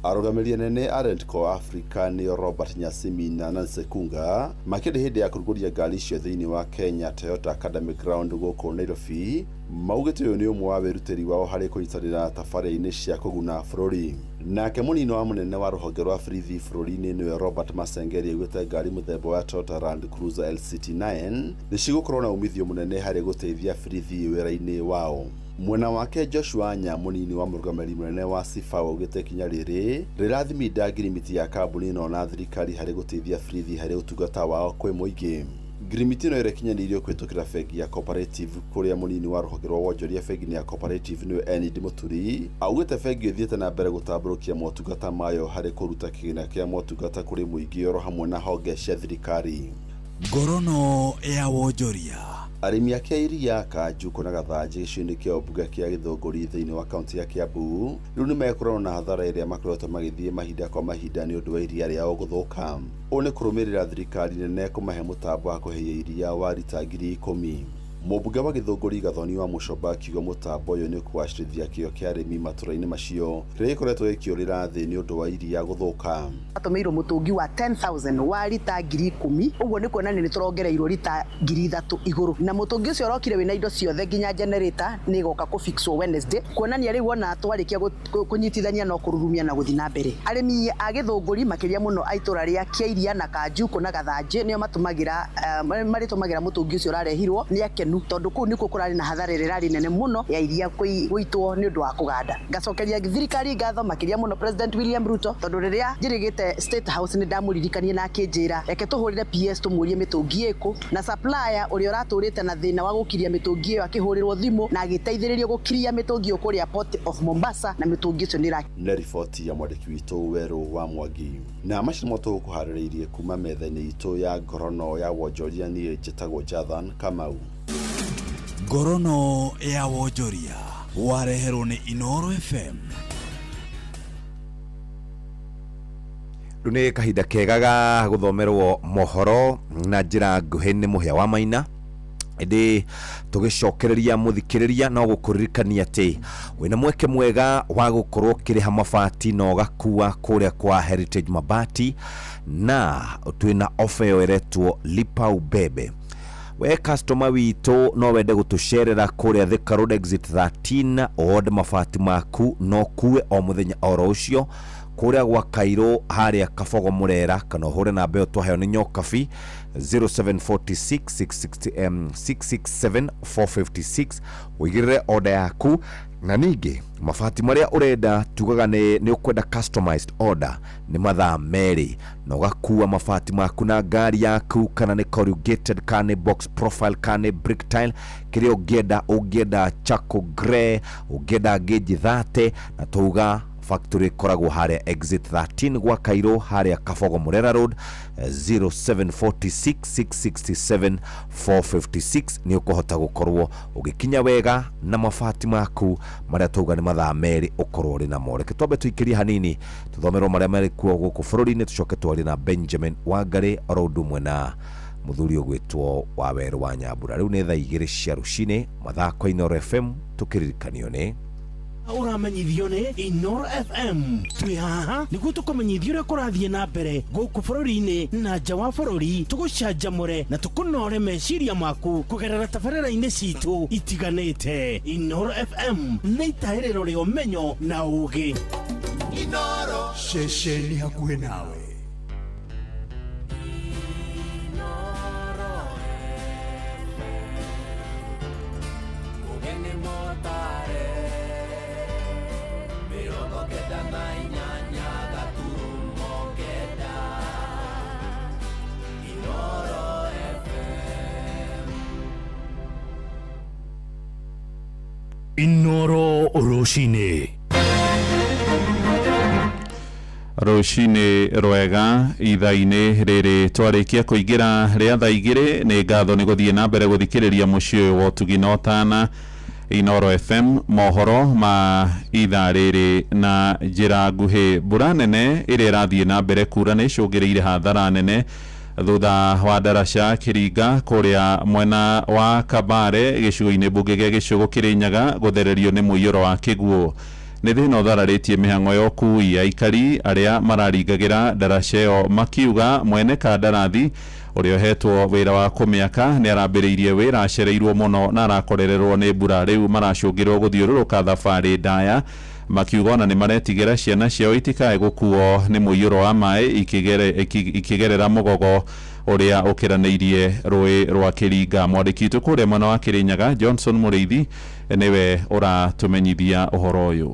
Arũgamĩrĩri anene a Rentco Africa nĩo Robert Nyasimi na Nancy Kunga makĩrĩ hĩndĩ ya kũrugũria ngari icio thĩinĩ wa Kenya Toyota Academy Ground gũkũ Nairobi, maugĩte ũyũ nĩ ũmwe wa wĩrutĩri wao harĩ kũnyitanĩra tabarĩra-inĩ cia kũguna bũrũri. Nake mũnini wa mũnene wa rũhonge rwa borithi bũrũri-inĩ nĩwe Robert Masengeri augĩte ngari mũthemba wa Toyota Land Cruiser LCT9 nĩ cigũkorwo na umithio mũnene harĩ gũteithia borithi wĩra-inĩ wao. Mwena wake Joshua Nya, mũnini wa mũrũgamĩrĩri mũnene wa Sifau, augĩte ikinya rĩrĩ rĩrathiminda ngirimiti ya kambuni ĩno na thirikari harĩ gũteithia borithi harĩ ũtungata wao kwĩ mũingĩ. Ngirimiti ĩno ĩrekinyanĩirio kũhĩtũkĩra bengi ya Cooperative, kũrĩa mũnini wa rũhonge rwa wonjoria bengi-inĩ ya Cooperative nĩwe Enid Mũturi augĩte bengi ĩyo ĩthiĩte na mbere gũtambũrũkia motungata mayo harĩ kũruta kĩgĩna kĩa motungata kũrĩ mũingĩ oro hamwe na honge cia thirikari. Ngorono ya wonjoria. Arĩmi a Kĩairia, Kanjũkũ na Gathanjĩ gĩcigo-inĩ kĩa ũmbunge kĩa Gĩthũngũri thĩinĩ wa kaunti ya Kiambu rĩu nĩ mekũrorwo na hathara ĩrĩa makoretwo magĩthiĩ mahinda kwa mahinda nĩ ũndũ wa iria rĩao gũthũka. Ũũ nĩ kũrũmĩrĩra thirikari nene kũmahe mũtambo wa kũhehia iria wa rita 10,000. Mũmbunge wa Gĩthũngũri Gathoni wa Mũcomba akiuga mũtambo ũyũ nĩ ũkũgacĩrithia kĩo kĩa arĩmi matũra-inĩ macio kĩrĩa gĩkoretwo gĩkĩũrĩra thĩ nĩ ũndũ wa iria gũthũka. Atũmĩirwo mũtũngi wa 10,000 wa rita 10,000, ũguo nĩ kuonania nĩ tũrongereirwo rita 3,000 igũrũ, na mũtũngi ũcio ũrokire wĩna indo ciothe nginya generator nĩ ĩgoka kũfixwo Wednesday, kuonania rĩu ona twarĩkia kũnyitithania no kũrurumia na gũthiĩ na mbere. Arĩmi a Gĩthũngũri makĩria mũno a itũra rĩa Kĩairia na Kanjũkũ na Gathanjĩ nĩo matũmagĩra marĩtũmagĩra mũtũngi ũcio ũrarehirwo nĩ akenu, tondũ kũu nĩkuo kũrarĩ na hathara ĩrĩa ĩrarĩ nene mũno ya iria gũitwo nĩ ũndũ wa kũganda. Ngacokeria thirikari ngatho makĩria mũno President William Ruto, tondũ rĩrĩa njĩrĩgĩte State House nĩ ndamũririkanie na akĩnjĩra reke tũhũrĩre PS tũmũrie mĩtũngi ĩkũ, na supplier ũrĩa ũratũrĩte na thĩna wa gũkiria mĩtũngi ĩyo akĩhũrĩrwo thimũ na agĩteithĩrĩrio gũkiria mĩtũngi ĩyo kũrĩa Port of Mombasa, na mĩtũngi ũcio nĩ nĩ riboti ya mwandĩki witũ Werũ wa Mwangi. Na macio nĩmo tũgũkũharĩrĩirie kuma metha-inĩ itũ ya ngorono ya wonjoria. Niĩ njĩtagwo Jathan Kamau. Ngorono ya wonjoria wareherwo nĩ Inoro FM. Rĩu nĩ kahinda kega ga gũthomerwo mohoro na njĩra nguhĩ nĩ Mũhĩa wa Maina, ĩndĩ tũgĩcokereria mũthikĩrĩria no gũkũririkania atĩ wĩna mweke mwega wa gũkorwo ũkĩrĩha mabati na ũgakua kũrĩa kwa Heritage Mabati, na twĩna ofa ĩyo ĩretwo Lipa Ubebe. We customer witũ no wende gũtũcerera kũrĩa Thika Road exit 13 ũonde mabati maku no kue o mũthenya oro ũcio kũrĩa gwa Kairũ harĩa Kabogo Mũrera, kana ũhũre namba ĩyo twaheo nĩ Nyokabi 0746 667 456 ũigĩrĩre order yaku. Na ningĩ mabati marĩa ũrenda tugaga nĩ ũkwenda customized order nĩ mathaa 2 na ũgakua mabati maku na ngari yaku, kana nĩ corrugated, kana nĩ box profile, kana nĩ brick tile, kĩrĩa ũngĩenda, ũngĩenda charcoal grey, ũngĩenda gauge 30, na tuga factory ĩkoragwo harĩa exit 13 gwa Kairũ harĩa Kabogo Mũrera Road 0746 667 456. Nĩ ũkũhota gũkorwo ũgĩkinya wega na mabati maku marĩa tauga nĩ mathaa 2 ũkorwo ũrĩ namo. Reke twambe tũikĩrie hanini tũthomerwo marĩa marĩ kuo gũkũ bũrũri-inĩ, tũcoke twarie na Benjamin Wangari oro ũndũ ũmwe na mũthuri ũgwĩtwo wa Werũ wa Nyambura. Rĩu nĩ thaa 2 cia rũcinĩ mathaa kwa Inoro FM, tũkĩririkanio nĩ Ũramenyithio nĩ Inoro FM. Twĩ haha nĩguo tũkũmenyithia ũrĩa kũrathiĩ na mbere gũkũ bũrũri-inĩ na nja wa bũrũri, tũgũcanjamũre na tũkũnore meciria maku kũgerera tabarĩra-inĩ citũ itiganĩte. Inoro FM nĩ itahĩrĩro rĩa ũmenyo na ũũgĩ. Inoro ceceni hakuhĩ nawe. Inoro rũcinĩ. Rũcinĩ rwega ithaa-inĩ rĩrĩ twarĩkia kũingĩra rĩa thaa 2. Nĩ ngatho nĩ gũthiĩ na mbere gũthikĩrĩria mũciĩ ũyũ wa ũtugi na ũtana Inoro FM. Mohoro ma ithaa rĩrĩ na njĩra nguhĩ. Mbura nene ĩrĩa ĩrathiĩ na mbere kura nĩ ĩcũngĩrĩire hathara nene thutha wa ndaraca kĩringa kũrĩa mwena wa Kabare gĩcigo-inĩ mbunge gĩa Gĩcũgũ Kĩrĩnyaga gũthererio nĩ mũiyũro wa kĩguũ. Nĩ thĩna ũthararĩtie mĩhang'o ya ũkui. Aikari arĩa mararingagĩra ndaraca ĩyo makiuga mwene kandarathi ũrĩa ũhetwo wĩra wa kũmĩaka nĩ arambĩrĩirie wĩra acereirwo mũno na arakorererwo nĩ mbura. Rĩu maracũngĩrwo gũthiũrũrũka thabarĩ ndaya, makiuga ona nĩ maretigĩra ciana ciao itikae gũkuo nĩ mũiyũro wa maĩ ikĩgerera mũgogo ũrĩa ũkĩranĩirie rũĩ rwa Kĩringa. Mwandĩki witũ kũrĩa mwena wa Kĩrĩnyaga Johnson Mũrĩithi nĩwe ũratũmenyithia ũhoro ũyũ.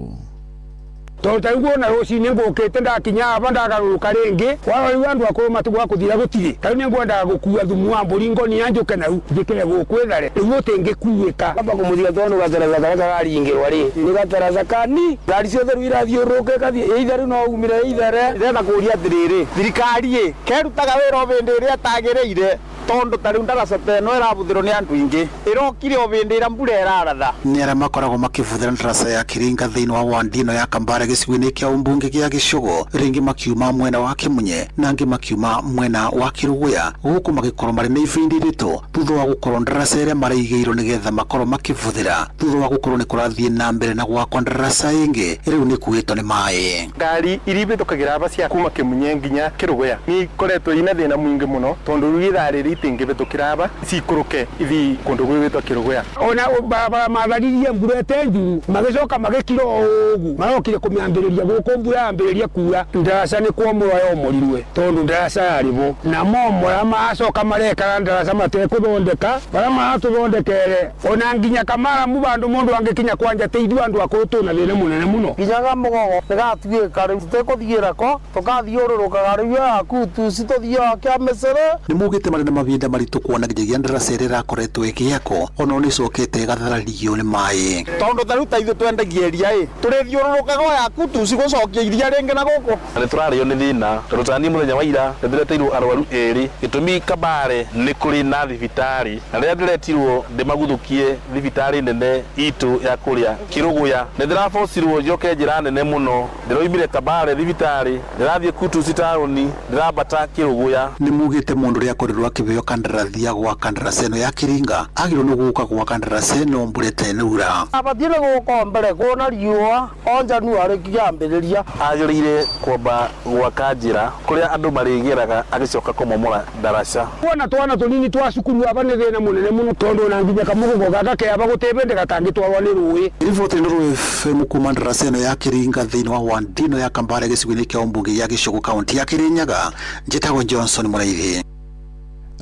Tondũ ta rĩu nguona rũcinĩ ngũkĩte ndakinya aba ndagarũrũka rĩngĩ, warora rĩu andũ akũrũ matigwa kũthira gũtirĩ. Ta rĩu nĩngwendaga gũkua thumu wa mbũri ngonia njũke nau njĩkĩre gũkũ ĩthare, rĩu gũtingĩkuĩka. Amba kũmũthika tondũ gataraca karĩa kararingĩrwo rĩ nĩ gataraca kani ngari ciothe rĩu irathiũrũrũka ĩgathiĩ either rĩu no umire ithere. Ndĩrenda kũũria atĩrĩrĩ, thirikari ĩ kerutaga wĩra o hĩndĩ ĩrĩa ĩtagĩrĩire, tondũ ta rĩu ndaraca ta ĩno ĩrabũthĩrwo nĩ andũ aingĩ, ĩrokire o hĩndĩ ĩrĩa mbura ĩraratha. Nĩ arĩa makoragwo makĩbũthĩra ndaraca ya Kĩringa thĩinĩ wa wandi ĩno ya Kambare gĩcigo-inĩ kĩa ũmbunge gĩa Gĩcũgũ, rĩngĩ makiuma mwena wa Kĩmunye na angĩ makiuma mwena wa Kĩrũgũya, gũkũ magĩkorwo marĩ na ibindi iritũ thutha wa gũkorwo ndaraca ĩrĩa maraigĩirwo nĩgetha makorwo makĩbũthĩra, thutha wa gũkorwo nĩ kũrathiĩ na mbere na gwakwo ndaraca ĩngĩ rĩu nĩ kuĩtwo nĩ maĩ. Ngari iria ibĩtũkagĩra aba cia kuma Kĩmunye nginya Kĩrũgũya nĩ ikoretwo ina thĩna mũingĩ mũno, tondũ rĩu ithaa rĩrĩ itingĩbĩtũkĩra aba cikũrũke ithiĩ kũndũ gwĩtwo Kĩrũgũya. Ona barabara matharirie mbura ĩte njuru, magĩcoka magĩkira o ũguo, marokire kũmĩambĩrĩria gũkũ mbura yambĩrĩria kura, ndaraca nĩ kwomora yomorirwe tondũ ndaraca yarĩ bo, na momora macoka marekara ndaraca matekũthondeka, barĩa maratũthondekere ona nginya kamaramu bandũ mũndũ angĩkinya kwanja tĩ ithuĩ andũ akũrũ twĩna thĩna mũnene mũno. Nginyaga mũgogo nĩgatuĩka rĩu tũtekũthiĩra ko tũkathiũrũrũkaga rĩu yakutuci tũthiaga kĩa mĩcere. Nĩ maugĩte marĩ na mahinda maritũ kuona nginyagia ndaraca ĩrĩa ĩrakoretwo ĩgĩakwo ona nĩ ĩcokete ĩgatharario nĩ maĩ. Tondũ ta rĩu ta ithuĩ twendagia iria ĩ tũrĩthiũrũrũkaga o yakutuci gũcokia iria rĩngĩ na gũkũ. Na nĩ tũrarĩo nĩ thĩna tondũ ta niĩ mũthenya wa ira nĩ ndĩreteirwo arwaru erĩ, gĩtũmi Kabare nĩ kũrĩ na thibitarĩ, na rĩrĩa ndĩretirwo ndĩmaguthũkie thibitarĩ nene itũ ya kũrĩa Kĩrũgũya nĩ ndĩrabocirwo njoke njĩra nene mũno, ndĩroimire Kabare thibitarĩ ndĩrathiĩ Kutuci taũni ndĩrambata Kĩrũgũya. Nĩ maugĩte mũndũ ũrĩa akorirwo akĩheo kandarathi ya gwaka ndaraca ĩno ya Kĩringa agĩrĩirwo nĩ gũka gwaka ndaraca ĩno mbura ĩtenaura. Abatiĩ nĩ gũka mbere kwĩna riũa o Januarĩ kĩambĩrĩria. Agĩrĩire kwamba gwaka njĩra kũrĩa andũ marĩgeraga agĩcoka kũmomora ndaraca. Kuona twana tũnini twa cukuru aba nĩ thĩna mũnene mũno, tondũ ona nginya kamũgogo gaka ke aba gũtĩ bĩndĩ gatangĩtwarwo nĩ rũĩ. Riboti nĩ Rũĩ FM kuma ndaraca ĩno ya Kĩringa thĩinĩ wa wandi ĩno ya Kambare gĩcigo-inĩ kĩa ũmbunge gĩa Gĩcũgũ kaunti ya Kĩrĩnyaga. Njĩtagwo Johnson Mũraithi.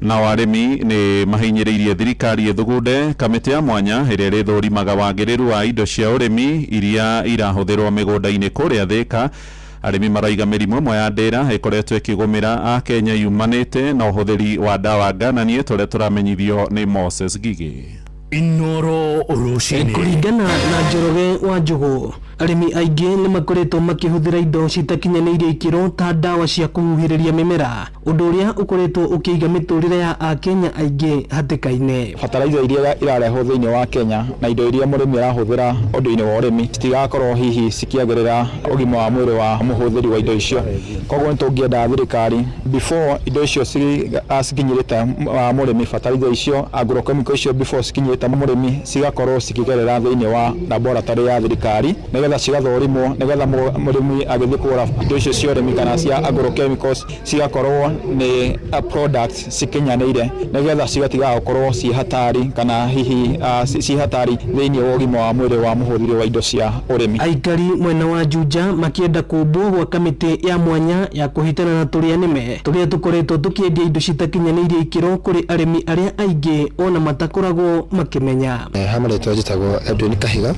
Nao arĩmi nĩ mahinyĩrĩirie thirikari ĩthugunde kamĩtĩ ya mwanya ĩrĩa ĩrĩthũrimaga wagĩrĩru wa indo cia ũrĩmi iria irahũthĩrwo mĩgũnda-inĩ kũrĩa Thĩka. Arĩmi maraiga mĩrimũ ĩmwe ya ndĩra ĩkoretwo ĩkĩgũmĩra Akenya yumanĩte na ũhũthĩri wa ndawa ngananie tũrĩa tũramenyithio nĩ Moses Gigĩ. Inoro rũcinĩ. Kũringana na Njoroge wa Njũgũ, arĩmi aingĩ nĩ makoretwo makĩhũthĩra indo citakinyanĩirie ikĩro ta ndawa cia kũhuhĩrĩria mĩmera, ũndũ ũrĩa ũkoretwo ũkĩiga mĩtũrĩre ya Akenya aingĩ hatĩka-inĩ. Bataraitha iria irarehwo thĩinĩ wa Kenya na indo iria mũrĩmi arahũthĩra ũndũ-inĩ wa ũrĩmi citigakorwo hihi cikĩagĩrĩra ũgima wa mwĩrĩ wa mũhũthĩri wa indo icio. Koguo nĩ tũngĩenda thirikari before indo icio cikinyĩrĩte mũrĩmi, bataraitha icio agrochemical icio before cikinyĩrĩte mũrĩmi cigakorwo cikĩgerera thĩinĩ wa laboratory ya thirikari nĩgetha cigathũrimwo, nĩgetha mũrĩmi agĩthiĩ kũgũra indo icio cia ũrĩmi kana cia agrochemicals cigakorwo nĩ products cikinyanĩire, nĩgetha cigatigaga gũkorwo ci hatari kana hihi ci hatari thĩinĩ wa ũgima wa mwĩrĩ wa mũhũthĩri wa indo cia ũrĩmi. Aikari mwena wa Juja makĩenda kũmbwo gwa kamĩtĩ ya mwanya ya kũhitana na tũrĩa nĩme tũrĩa tũkoretwo tũkĩendia indo citakinyanĩirie ikĩro kũrĩ arĩmi arĩa aingĩ ona matakoragwo makĩmenya. Ha marĩtwa njĩtagwo Edwin Kahiga,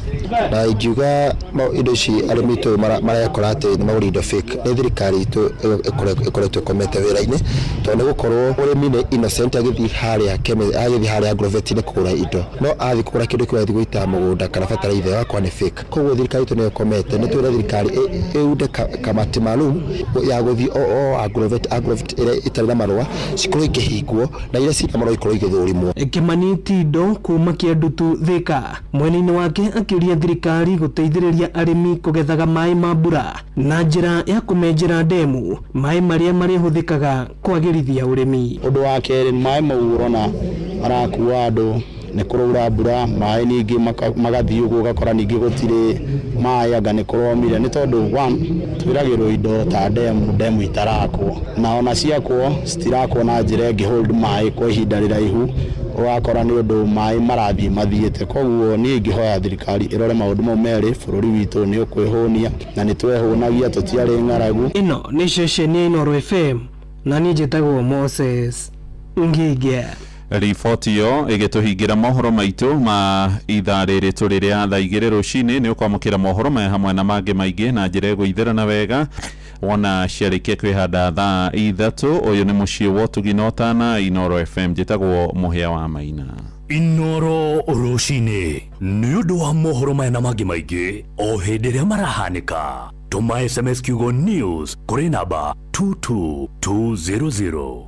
na ingiuga indo ici arĩmi itũ marekora atĩ nĩ magũrire indo fake nĩ thirikari itũ ĩkoretwo ĩkomete wĩra-inĩ, tondũ nĩ gũkorwo mũrĩmi nĩ innocent agĩthiĩ harĩa agĩthiĩ harĩa agrovet-inĩ kũgũra indo, no athiĩ kũgũra kĩndũ kĩu athiĩ gũita mũgũnda kana bataraitha ĩgakorwo nĩ fake. Koguo thirikari itũ nĩyo ĩkomete, nĩ twĩre thirikari ĩunde kamati maalum ya gũthiĩ o agrovet ĩrĩa ĩtarĩ na marũa cikorwo ikĩhingwo na iria ciĩna marũa ikorwo igĩthũrimwo. Kĩmani Tindo kuma Kĩandutu Thĩka mwena-inĩ wake akĩũria thirikari gũteithĩrĩria arĩmi kũgethaga maĩ ma mbura na njĩra ya kũmenjera ndemu maĩ marĩa marĩhũthĩkaga kwagĩrithia ũrĩmi. Ũndũ wa kerĩ, maĩ mau ũrona marakua andũ Nĩ kũraura mbura, maĩ ningĩ magathiĩ ũguo, ũgakora ningĩ gũtirĩ maĩ, anga nĩ kũromire. Nĩ tondũ one, twĩragĩrwo indo ta ndemu, ndemu itarakwo, na ona ciakwo citirakwo na njĩra ĩngĩ hold maĩ kwa ihinda rĩraihu, ũgakora nĩ ũndũ maĩ marathiĩ mathiĩte. Koguo niĩ ingĩhoya thirikari ĩrore maũndũ mau merĩ. Bũrũri witũ nĩ ũkwĩhũnia, na nĩ twehũnagia, tũtiarĩ ng'aragu. Ĩno nĩ ceceni ya Inooro FM na niĩ njĩtagwo Moses Ngige. Riboti ĩyo ĩgĩtũhingĩra mohoro maitũ ma ithaa rĩrĩ tũrĩ rĩa thaa 2 rũcinĩ. Nĩ ũkwamũkĩra mohoro maya hamwe na mangĩ maingĩ na njĩra ĩgũithĩrana wega wona ciarĩkia kwĩhanda thaa 3. Ũyũ nĩ mũciĩ wa ũtugi na ũtana, Inooro FM. Njĩtagwo Mũhĩa wa Maina. Inooro rũcinĩ nĩ ũndũ wa mohoro maya na mangĩ maingĩ o hĩndĩ ĩrĩa marahanĩka, tũma SMS kiugo news kũrĩ namba 22200.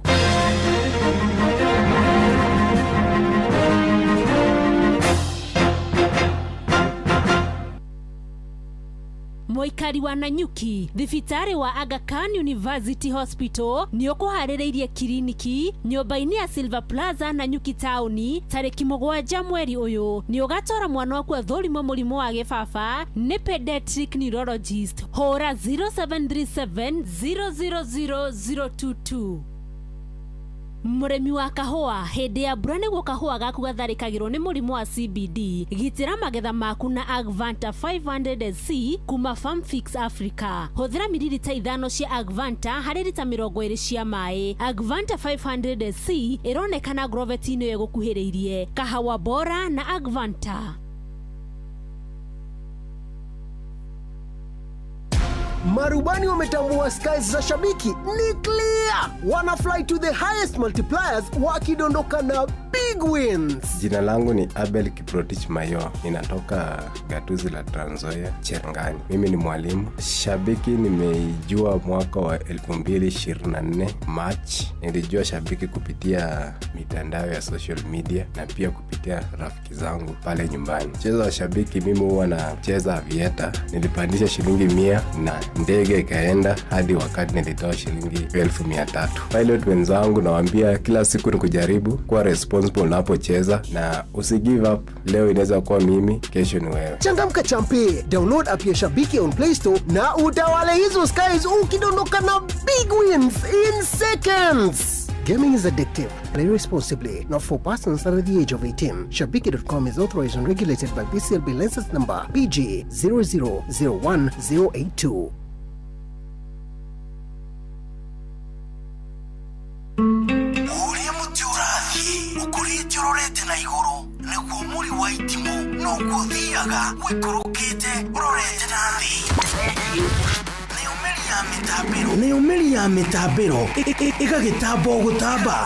Mũikari wa Nanyuki, thibitarĩ wa Aga Khan University Hospital nĩ ũkũharĩrĩirie kiriniki nyũmba-inĩ ya Silver Plaza, Nanyuki taũni, tarĩki 7 mweri ũyũ. Nĩ ũgatwara mwana waku athũrimwo mũrimũ wa gĩbaba nĩ pediatric neurologist. Hũra 0737 000 022. Mũrĩmi wa kahũa, hĩndĩ ya mbura nĩguo kahũa gaku gatharĩkagĩrwo nĩ mũrimũ wa CBD. Gitĩra magetha maku na Agvanta 500SC kuma Farmfix Africa. Hũthĩra mililita 5 cia Agvanta harĩ rita 20 cia maĩ. Agvanta 500SC ĩronekana Grovet-inĩ ĩyo ĩgũkuhĩrĩirie. Kahawa bora na Agvanta. Marubani wametambua skies za shabiki ni clear, wana fly to the highest multipliers wakidondoka na big wins. Jina langu ni Abel Kiprotich Mayo, ninatoka gatuzi la Trans Nzoia, Cherangani. Mimi ni mwalimu. Shabiki nimeijua mwaka wa 2024 March. Nilijua shabiki kupitia mitandao ya social media na pia kupitia rafiki zangu pale nyumbani. Mchezo wa shabiki mimi huwa nacheza avieta. Nilipandisha shilingi 100 na ndege ikaenda hadi wakati nilitoa shilingi 300,000. Pilot wenzangu nawaambia kila siku ni kujaribu kuwa responsible unapocheza na usi give up. Leo inaweza kuwa mimi, kesho ni wewe. Changamka champe, download app ya Shabiki on Play Store na utawale hizo skies ukidondoka na big wins in seconds. Gaming is addictive. Play responsibly. Not for persons under the age of 18. Shabiki.com is authorized and regulated by BCLB license number PG 0001082. Ũrĩa mũtĩ ũrathiĩ ũkũrĩte ũrorete na igũrũ, nĩguo mũri wa itimũ noguo ũthiaga ũikũrũkĩte ũrorete na thĩ. Nayo mĩri ya mĩtambĩro ĩgagĩtamba o gũtamba,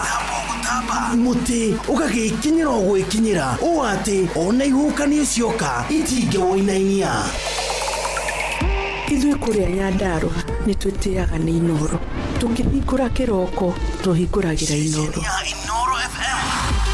mũtĩ ũgagĩkinyĩra o gwĩkinyĩra, ũũ atĩ ona ihuhũkanio cioka itingĩwũinainia. Ithuĩ kũrĩa Nyandarũa nĩ twĩtĩaga nĩ Inooro. Tũkĩhingũra kĩroko tũhingũragĩra Inooro.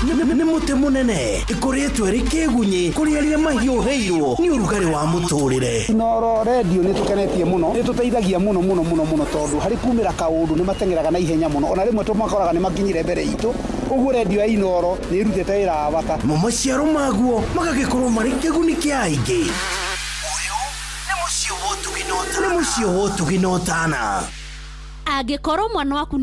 Nĩ mũtĩ mũnene ĩkũrĩtwo ĩrĩ kĩgunyĩ kũrĩ arĩa mahiũhĩirwo nĩ ũrugarĩ wa mũtũrĩre. Inooro redio nĩ tũkenetie mũno, nĩ tũteithagia mũno mũno mũno mũno, tondũ harĩ kumĩra kaũndũ nĩ mateng'eraga na ihenya mũno, ona rĩmwe tũmakoraga nĩ makinyire mbere itũ. Ũguo redio ya Inooro nĩ ĩrutĩte wĩra wa bata. Mo maciaro maguo magagĩkorwo marĩ kĩguni kĩa aingĩ. Nĩ mũciĩ wa ũtugi na ũtana. Angĩkorwo mwana waku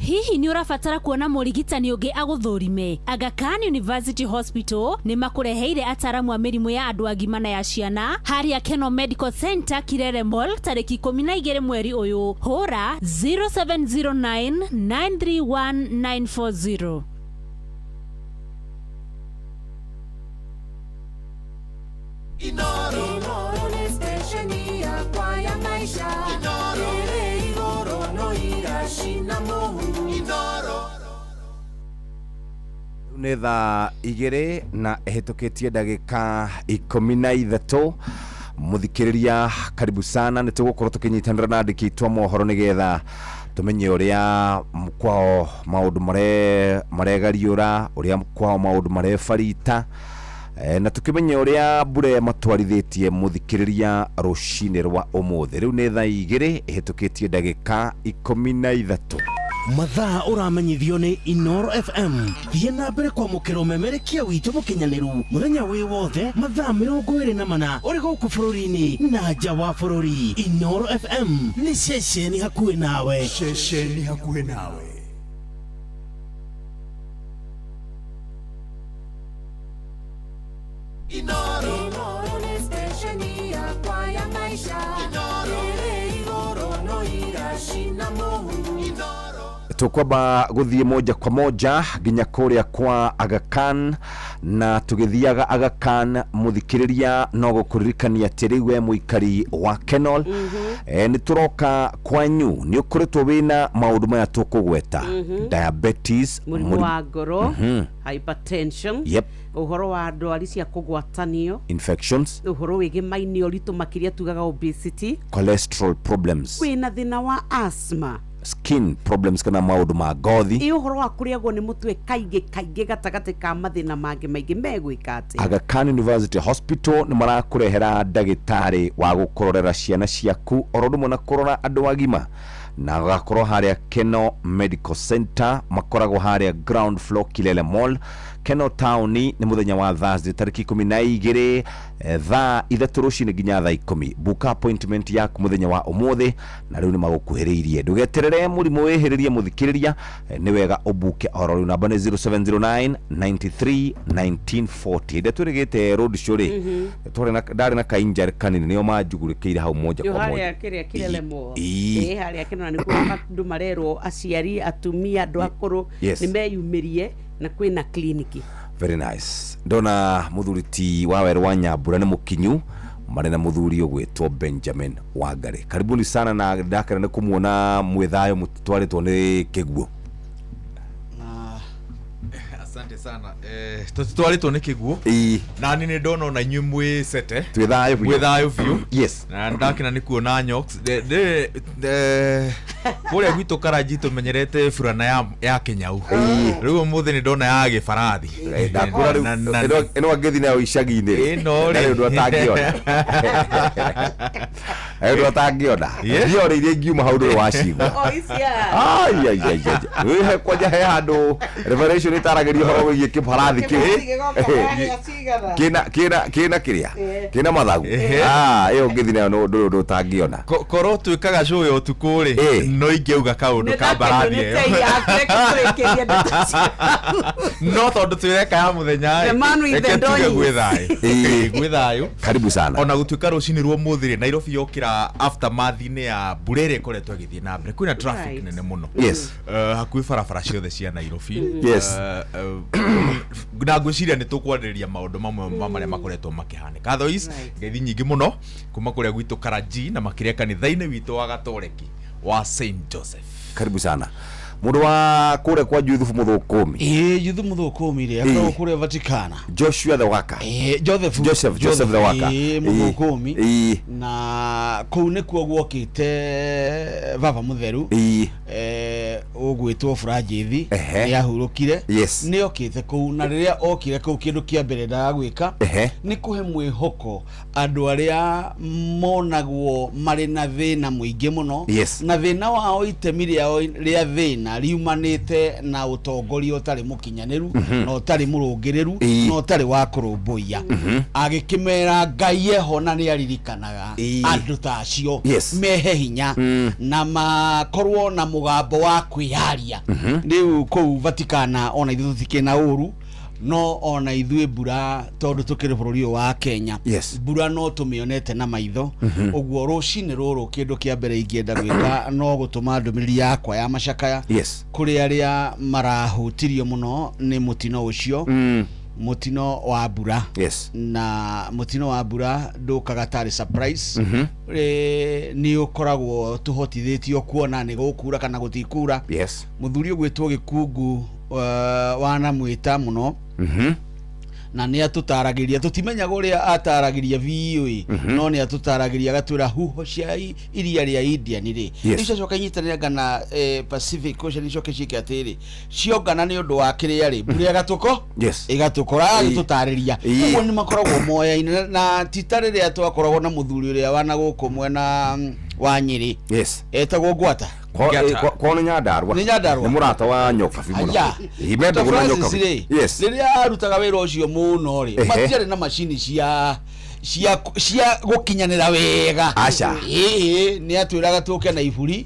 Hihi nĩ ũrabatara kuona mũrigitani ũngĩ agũthũrime? Aga Khan University Hospital nĩ makũreheire ataramu a mĩrimũ ya andũ agima na ya ciana harĩa Keno Medical Center, Kirere Mall, tarĩki 12 mweri ũyũ. Hũra 0709 931 940. Inoro nĩ stesheni yakwa ya maisha. Ĩrĩ igũrũ no iracina mũhu. Inoro. Nĩ thaa 2 na ĩhĩtũkĩtie ndagĩka 13. Mũthikĩrĩria, karibu sana. Nĩ tũgũkorwo tũkĩnyitanĩra na andĩki itũ a mohoro nĩgetha Tumenye uria kwao maundu mare maregariura uria kwao maundu marebarita na tukimenye uria mbura matwarithitie muthikiriria rucini rwa umuthi. Riu ni thaa 2 ihitukitie ndagika 13. Mathaa ũramenyithio nĩ Inoro FM. Thiĩ na mbere kwamũkĩra ũmemerekia witũ mũkinyanĩru mũthenya wĩ wothe mathaa 24 ũrĩ gũkũ bũrũri-inĩ na nja wa bũrũri. Inoro FM nĩ ceceni hakuhĩ nawe. Ceceni hakuhĩ nawe. Inoro nĩ stesheni yakwa ya maisha. Ĩrĩ igũrũ no iracina mũhu. Tukwamba guthie moja kwa moja nginya kuria kwa Aga Khan, na tugithiaga Aga Khan muthikiriria no gukuririkania ati riu we muikari wa Kenol. Ni turoka kwanyu ni ukoretwo wina maundu maya tukugweta. Diabetes, murimu wa ngoro, hypertension, uhoro wa ndwari cia kugwatanio, infections, uhoro wigemaine uritu makiria tugaga obesity, cholesterol problems, wina thina wa asthma, skin problems kana maundu ma ngothi, ĩ ũhoro wa kũrĩagwo nĩ mũtwe kaingĩ kaingĩ gatagatĩ ka mathĩna mangĩ maingĩ megwĩka atĩ. Aga Khan University Hospital nĩ marakũrehera ndagĩtarĩ wa gũkũrorera ciana ciaku oro ũndũ ũmwe na kũrora andũ agima, na gakorwo harĩa Keno Medical Center, makoragwo harĩa ground floor Kilele Mall, Keno Town. Nĩ mũthenya wa Thursday tarĩki 12 thaa 3 rũcinĩ nginya thaa 10. Book appointment yaku mũthenya wa ũmũthĩ na rĩu nĩ magũkuhĩrĩirie. Ndũgeterere mũrimũ wĩhĩrĩrie mũthikĩrĩria, nĩ wega ũbuke oro rĩu. Namba nĩ 0709 93 1940. Hĩndĩ twĩrĩgĩte road show rĩ, ndarĩ na kainjari kanini nĩo manjugurĩkĩire hau moja kwa moja. Harĩa kĩrĩa Kilele Mall. Ĩ harĩa Keno nĩkuo andũ marerwo aciari, atumia, andũ akũrũ nĩ meyumĩrie na kwĩna kliniki. Very nice. Ndona muthuri ti wa weru wa Nyambura nĩ mũkinyu marĩ na muthuri ũgwĩtwo Benjamin Wangari. Karibuni sana na ndakena nĩ kũmuona mwĩ thayũ mũtitwarĩtwo nĩ kĩguũ. Asante sana. Tũtitwarĩtwo nĩ kĩguũ. Na niĩ nĩ ndona ona inyuĩ mwĩ sete. Twĩ thayũ biũ. Mwĩ thayũ biũ. Yes. Na ndakena nĩ kuona Nyox. Kũrĩa gwitũ Karanji tũmenyerete burana ya Kĩnyau. Rĩu ũmũthĩ nĩ ndona ya gĩbarathi. Ndakũra rĩu ĩno angĩthiĩ nayo icagi-inĩ rĩ. Ĩno rĩ. Ndarĩ ũndũ atangĩona. Ũndũ atangĩona. Ndiore iria ingiuma hau ndũrĩ wacigua. Ai ai ai ai. Wĩhe kwanja he handũ Revelation ĩtaragĩria ũhoro wĩgiĩ kĩbarathi kĩu. Kĩna kĩrĩa? Kĩna mathagu. Ĩyo ũngĩthiĩ nayo ndũrĩ ũndũ ũtangĩona. Korwo twĩkaga show ya ũtukũ rĩ, no ingĩauga kaũndũ ka mbarathi ĩyo. No tondũ twĩreka ya mũthenya rĩ, reke tuge gwĩ thayũ. Gwĩ thayũ. Karibu sana. Ona gũtuĩka rũcinĩ rwa ũmũthĩ rĩ, Nairobi yokĩra aftermath-inĩ ya mbura ĩrĩa ĩkoretwo ĩgĩthiĩ na mbere. Kwĩna traffic nene mũno. Hakuhĩ barabara ciothe cia Nairobi. Na ngwĩciria nĩ tũkwarĩrĩria maũndũ mamwe ma marĩa makoretwo makĩhanĩka. Otherwise, ngeithi nyingĩ mũno kuma kũrĩa gwitũ Karanji na makĩria kanitha-inĩ witũ wa Gatoreki wa St Joseph. Karibu sana. Mundu wa kure kwa Juthufu Muthukumi. Juthufu Muthukumi ri akoragwo kuria Vaticana. Joshua the Worker. Joseph Joseph the Worker. Muthukumi. Na kuu nikuo gwokite baba mutheru. Ugwitwo Franjithi ni ahurukire. Ni okite kuu na riria okire kuu kindu kia mbere ndaga gwika ni kuhe mwihoko andu aria monagwo mari na thina muingi muno na thina wao itemi riao ria thina riumanite na utongoria utari mukinyaniru na utari murungiriru na utari wa kurumbuiya. Agikimera Ngai eho na ni aririkanaga andu ta acio mehe hinya na makorwo na mugambo wa kwiyaria. Riu kuu Vaticana ona ithuĩ tutikĩ uru no ona ithuĩ mbura tondu tukiri bururi wa Kenya mbura no tumionete na maitho. Uguo rucini ruru kindu kia mbere ingienda gwika no gutuma ndumiriri yakwa ya macakaya kuri aria marahutirio muno ni mutino ucio, mutino wa mbura. Na mutino wa mbura ndukaga tari surprise. Ni ukoragwo tuhotithitio kuona ni gukura kana gutikura. Muthuri ugwitwo Gikungu wanamwita muno Na nĩ atũtaragĩria, tũtimenyaga ũrĩa ataragĩria biũ, no nĩ atũtaragĩria agatwĩra huho cia iria rĩa Indian rĩ, icocoka inyitanĩra na Pacific Ocean, icoke ciĩke atĩrĩ, ciongana nĩ ũndũ wa kĩrĩa rĩ, mbura ĩgatũko ĩgatũkora, agĩtũtarĩria. Ũguo nĩ makoragwo moyaine, na ti ta rĩrĩa twakoragwo na mũthuri ũrĩa wana gũkũ mwena wa Nyĩrĩ, etagwo Ngwata. Kwao nĩ Nyandarua. Nĩ Nyandarua. Nĩ mũrata wa Nyokabi mũno. Ĩ, me ndũgũ na Nyokabi. Rĩ, rĩrĩa arutaga wĩra ũcio mũno rĩ, matiarĩ na macini cia cia cia gũkinyanĩra wega. Aca. Ĩĩ, nĩ atwĩraga tũke na iburi,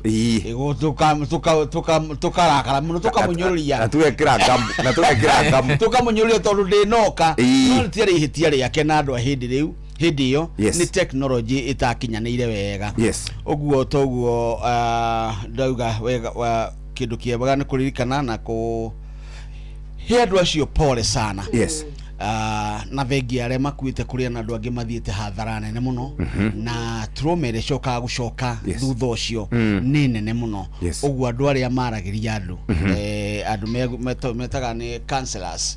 tũkarakara mũno, tũkamũnyũrũria na tũgekĩra ngamu, na tũgekĩra ngamu, tũkamũnyũrũria tondũ ndĩnoka. No rĩtiarĩ ihĩtia rĩake na andũ a hĩndĩ rĩu, hĩndĩ ĩyo nĩ technology ĩtakinyanĩire wega. Ũguo toguo ndauga wega kĩndũ kĩega nĩ kũririkana na kũ he andũ acio pole sana. Na thengia arĩa makuĩte, kũrĩa na andũ angĩ mathiĩte hathara nene mũno, na trauma ĩrĩa ĩcokaga gũcoka thutha ũcio nĩ nene mũno. Ũguo andũ arĩa maragĩria andũ, andũ metaga nĩ counselors,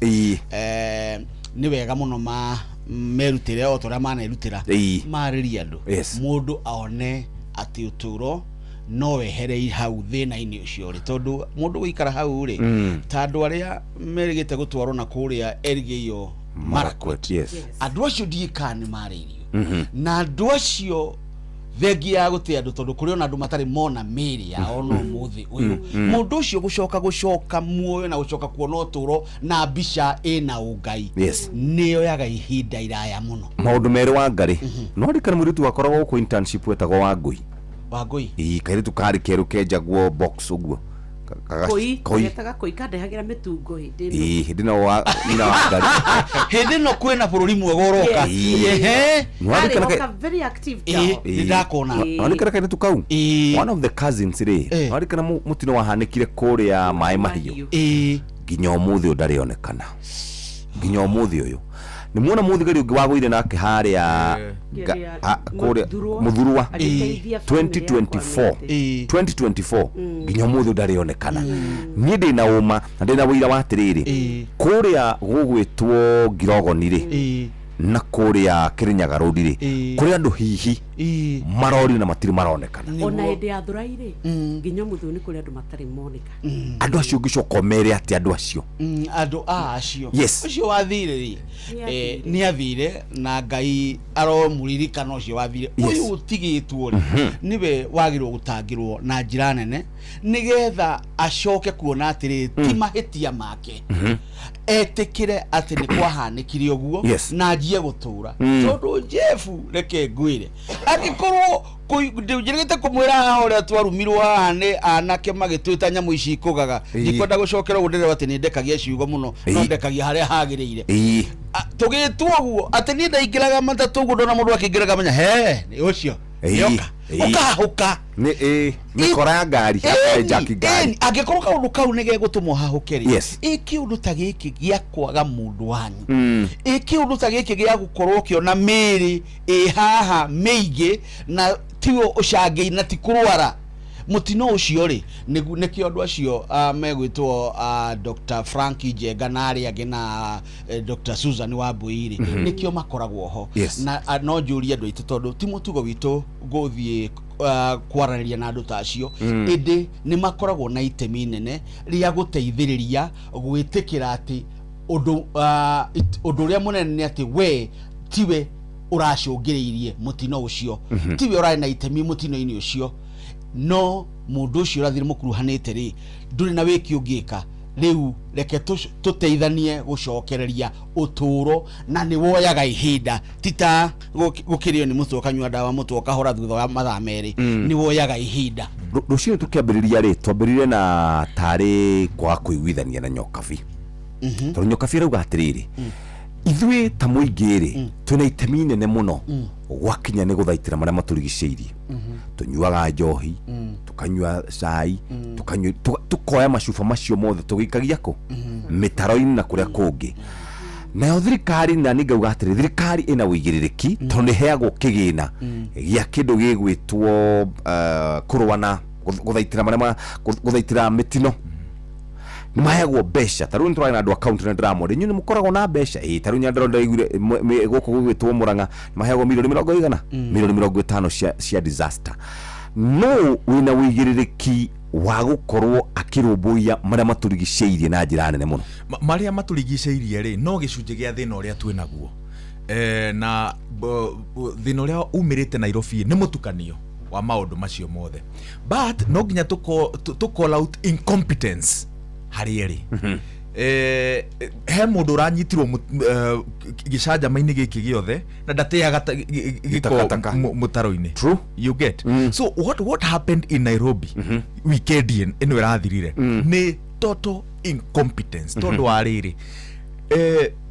nĩ wega mũno ma merutĩre o ta ũrĩa manerutĩra, marĩrie andũ, mũndũ aone atĩ ũtũũro no wehere hau thĩna-inĩ ũcio rĩ, tondũ mũndũ gũikara hau rĩ, ta andũ arĩa merĩgĩte gũtwarwo na kũrĩa Elgeyo Marakwet, andũ acio ndiĩ kana nĩ marĩirio, na andũ acio thengia ya gũte andũ, tondũ kũrĩ ona andũ matarĩ mona mĩĩrĩ yao no mũthĩ ũyũ. Mũndũ ũcio gũcoka gũcoka muoyo na gũcoka kuona ũtũũro na mbica ĩna ũngai, nĩ yoyaga ihinda iraya mũno. Maũndũ merĩ wa ngarĩ, no rikana mũirĩtu wakoragwo gũkũ internship wetagwo Wangũi. Wangũi. Ĩ, kairĩtu karĩ kerũ kenjagwo box ũguo. Koi. Koi. Getaga koi kandehagĩra mĩtungo hĩndĩ ĩno. Ĩ, hĩndĩ ĩno wa nyina wa ngarĩ. Hĩndĩ ĩno kwĩna bũrũri mwega ũroka. Ehe. Nĩwarikana Karĩ o very active child. Nĩ ndakona. Nĩwarikana kairĩtu kau, one of the cousins rĩ, nĩwarikana mũtino wahanĩkire kũrĩa Maĩ Mahiũ, nginya ũmũthĩ ũyũ ndarĩ onekana, nginya ũmũthĩ ũyũ. Nĩ muona mũthigari ũngĩ wagũire nake harĩa Kĩrĩa- kũrĩa Mũthurwa. Mũthurwa Agĩteithia family yakwa. 2024, 2024, nginya ũmũthĩ ũyũ ndarĩ onekana. Niĩ ndĩna ũma na ndĩna ũira wa atĩrĩrĩ, kũrĩa gũgwĩtwo Ngirogoni rĩ, na kũrĩa Kĩrĩnyaga Road rĩ, kũrĩ andũ hihi marorire na matirĩ maronekana. Ona hĩndĩ ya thurai rĩ, nginya ũmũthĩ ũyũ nĩ kũrĩ andũ matarĩ moneka. Andũ acio ũngĩcoka ũmere atĩ andũ acio Andũ a acio, ũcio wathire rĩ, nĩ athire na Ngai aromũririkana ũcio wathire. Ũyũ ũtigĩtwo rĩ, nĩwe wagĩrĩirwo gũtangĩrwo na njĩra nene, nĩgetha acoke kuona atĩrĩrĩ, ti mahĩtia make, etĩkĩre atĩ nĩ kwahanĩkire ũguo, na anjie gũtũra. Tondũ Jeff, reke ngwĩre, angĩkorwo njĩrĩgĩte kũmwĩra haha ũrĩa twarumirwo haha nĩ anake magĩtwĩta nyamũ ici ikũgaga, ndikwenda gũcokera ũguo, ndĩrerwo atĩ nĩ ndekagia ciugo mũno, no ndekagia harĩa hagĩrĩire. Tũgĩtwo ũguo atĩ niĩ ndaingĩraga matatũ ũguo, ndona mũndũ akĩingĩra ngamenya he nĩ ũcio, nĩoka ũkahũka. Nĩ mĩkora ya ngari ya jaki ngari. Ĩni, angĩkorwo kaũndũ kau nĩ gegũtũma ũhahũke rĩ, ĩ kĩũndũ ta gĩkĩ gĩa kwaga mũndũ wanyu, ĩ kĩũndũ ta gĩkĩ gĩa gũkorwo ũkĩona mĩĩrĩ ĩ haha mĩingĩ na tiwe ũcangĩire na ti kũrwara mũtino ũcio rĩ, nĩkĩo andũ acio megwĩtwo Dr. Frank Njenga na arĩa angĩ na Dr. Susan Wambui rĩ, nĩkĩo makoragwo ho. Na no njũrie andũ aitũ, tondũ ti mũtugo witũ gũthiĩ kwaranĩria na andũ ta acio, ĩndĩ nĩ makoragwo na itemi inene rĩa gũteithĩrĩria gwĩtĩkĩra atĩ ũndũ ũndũ ũrĩa mũnene nĩ atĩ we tiwe ũracũngĩrĩirie mũtino ũcio, tiwe ũrarĩ na itemi mũtino-inĩ ũcio, no mũndũ ũcio ũrathiĩ mũkuruhanĩte rĩ, ndũrĩ na wĩki ũngĩka. Rĩu reke tũteithanie gũcokereria ũtũũro, na nĩ woyaga ihinda, ti ta gũkĩrĩo nĩ mũtwe ũkanyua ndawa mũtwe ũkahora thutha wa mathaa 2, nĩ woyaga ihinda. Rũcinĩ tũkĩambĩrĩria rĩ, twambĩrĩrie na tarĩ kwaga kũiguithania na Nyokabi, tondũ Nyokabi arauga atĩrĩrĩ, ithuĩ ta mũingĩ rĩ, twĩna itemi inene mũno gwakinya nĩ gũthaitĩra marĩa matũrigicĩirie. Tũnyuaga njohi, tukanyua cai, tukanyua, tukoya macuba macio mothe tũgĩikagia kũ mĩtaro-inĩ na kũrĩa kũngĩ. Nayo thirikari, na nĩ ngauga atĩrĩ, thirikari ĩna ũigĩrĩrĩki tondũ nĩ ĩheagwo kĩgĩna gĩa kĩndũ gĩgwĩtwo kũrũa na gũthaitĩra marĩa gũthaitĩra mĩtino. Maheagwo mbeca. Ta rĩu nĩ tũrarĩ na andũ a county na ndĩramore, inyuĩ nĩ mũkoragwo na mbeca? Ĩĩ. Ta rĩu Nyandarua ndĩraiguire gũkũ gũgwĩtwo Mũrang'a maheagwo mirioni mĩrongo igana, mirioni 50 cia disaster. No wĩna ũigĩrĩrĩki wa gũkorwo akĩrũmbũiya marĩa matũrigicĩirie na njĩra nene mũno. Marĩa matũrigicĩirie rĩ, no gĩcunjĩ gĩa thĩna ũrĩa twĩ naguo. Na thĩna ũrĩa umĩrĩte Nairobi nĩ mũtukanio wa maũndũ macio mothe, but no nginya tũ call out incompetence harĩ erĩ. He mũndũ ũranyitirwo gĩcanjama-inĩ gĩkĩ gĩothe na ndateaga gĩko Takataka. mũtaro-inĩ. True. You get? So what happened in Nairobi weekend ĩno ĩrathirire nĩ total incompetence, tondũ wa rĩrĩ,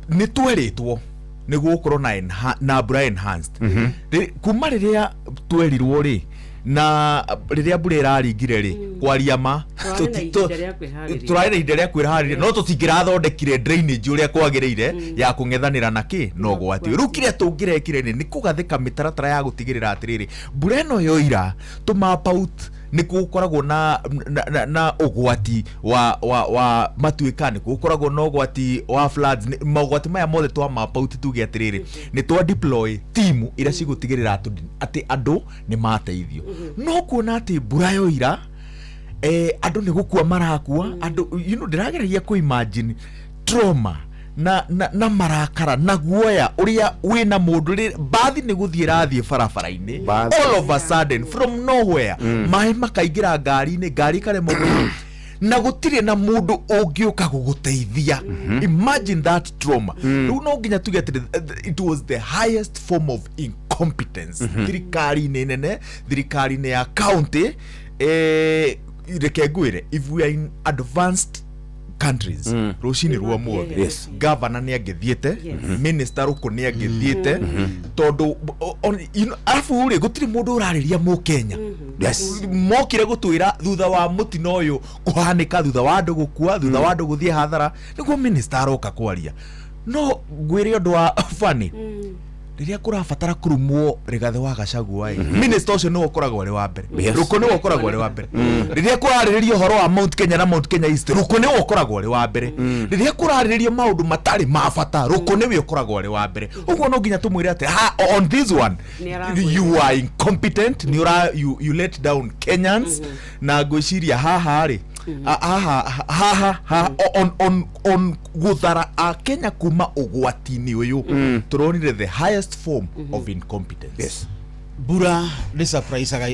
nĩ twerĩtwo nĩ gũgũkorwo na mbura enhanced. Kuma rĩrĩa twerirwo rĩ, na rĩrĩa mbura ĩraringire rĩ, kwaria ma, Tũrarĩ na ihinda rĩa kwĩharĩria. Tũrarĩ na ihinda rĩa kwĩharĩria, no tũtingĩrathondekire drainage ũrĩa kwagĩrĩire ya kũng'ethanĩra na kĩ na ũgwati ũyũ. Rĩu kĩrĩa tũngĩrekire nĩ kũgathĩka mĩtaratara ya gũtigĩrĩra atĩrĩrĩ, mbura ĩno yoira tũ map out nĩ gũkoragwo na ũgwati wa matuĩka, nĩ gũkoragwo na ũgwati wa floods, mogwati maya mothe twa map out, tuge atĩrĩrĩ, nĩ twa deploy timu iria cigũtigĩrĩra atĩ andũ nĩ mateithio. No kuona atĩ mbura yoira, andũ nĩ gũkua marakua andũ, ndĩrageragia kũ imagine trauma na marakara na guoya ũrĩa wĩna mũndũ mbathi nĩ gũthiĩ ĩrathiĩ barabara-inĩ, Mbathi. all of a sudden from nowhere maĩ makaingĩra ngari-inĩ, ngari ikaremwo gũthiĩ na gũtirĩ na mũndũ ũngĩũka gũgũteithia. Imagine that trauma. Rĩu no nginya tuge atĩrĩ, it was the highest form of incompetence thirikari-inĩ nene, thirikari-inĩ ya county. Reke ngwĩre, if we are in advanced countries, rũcinĩ rwa mũthĩ governor nĩ angĩthiĩte, minister rũkũ nĩ angĩthiĩte, tondũ arabu rĩ, gũtirĩ mũndũ ũrarĩria mũkenya. Mokire gũtwĩra thutha wa mũtino ũyũ kũhanĩka, thutha wa andũ gũkua, thutha wa andũ gũthiĩ hathara, nĩguo minister aroka kwaria. No ngwĩre ũndũ wa funny, rĩrĩa kũrabatara kũrumwo Rigathĩ wa Gachagua ĩ, minister ũcio nĩwe ũkoragwo arĩ wa mbere. Rũkũ nĩwe ũkoragwo arĩ wa mbere. Rĩrĩa kũrarĩrĩrio ũhoro wa Mount Kenya na Mount Kenya East, rũkũ nĩwe ũkoragwo arĩ wa mbere. Rĩrĩa kũrarĩrĩrio maũndũ matarĩ ma bata, rũkũ nĩwe ũkoragwo arĩ wa mbere. Ũguo no nginya tũmwĩre atĩ ha, on this one Nĩ you are incompetent, nĩ ũra you let down Kenyans. Na ngwĩciria haha rĩ, haha haha haha on gũthara a Kenya kuma ũgwati-inĩ ũyũ, tũronire the highest form of incompetence. Mbura nĩ surpriseaga,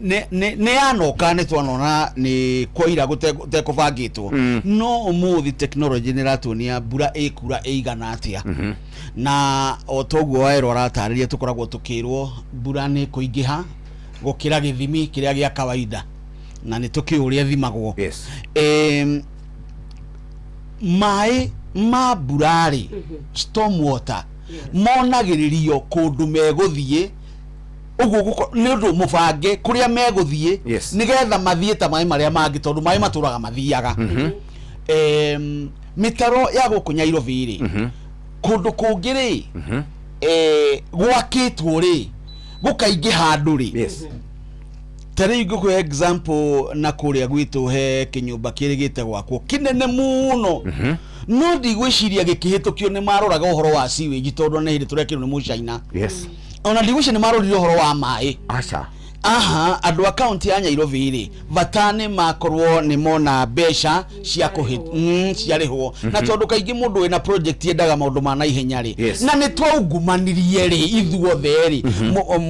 nĩ yanoka nĩ twanona nĩ kwaira gũtekũbangĩtwo, no ũmũthĩ technology nĩ ĩratuonia mbura ĩkura ĩigana atĩa. Na o toguo waerwo aratarĩria, tũkoragwo tũkĩrwo mbura nĩ kũingĩha gũkĩra gĩthimi kĩrĩa gĩa kawaida, na nĩ tũkĩũĩ ũrĩa ĩthimagwo. Maĩ ma mbura rĩ, storm water, monagĩrĩrio kũndũ megũthiĩ ũguo nĩ ũndũ mũbange kũrĩa megũthiĩ, nĩgetha mathiĩ ta maĩ marĩa mangĩ, tondũ maĩ matũraga mathiaga. Mĩtaro ya gũkũ Nyairobi rĩ, kũndũ kũngĩ rĩ, gwakĩtwo rĩ, gũkaingĩha andũ rĩ. Ta rĩu ngũkũhe example, na kũrĩa gwitũ he kĩnyũmba kĩrĩgĩte gwakwo kĩnene mũno, no ndigwĩciria gĩkĩhĩtũkio nĩ maroraga ũhoro wa sewage, tondũ nĩ hĩndĩ tũrekĩrwo nĩ mũcaina. Ona ndigwĩciria nĩ marorire ũhoro wa maĩ. Aca. Aha, andũ a kaunti ya Nyairobi rĩ, bata nĩ makorwo nĩ mona mbeca cia kũhĩ ciarĩhwo, na tondũ kaingĩ mũndũ wĩna project yendaga maũndũ ma naihenya rĩ, na nĩ twaungumanirie rĩ ithuothe rĩ,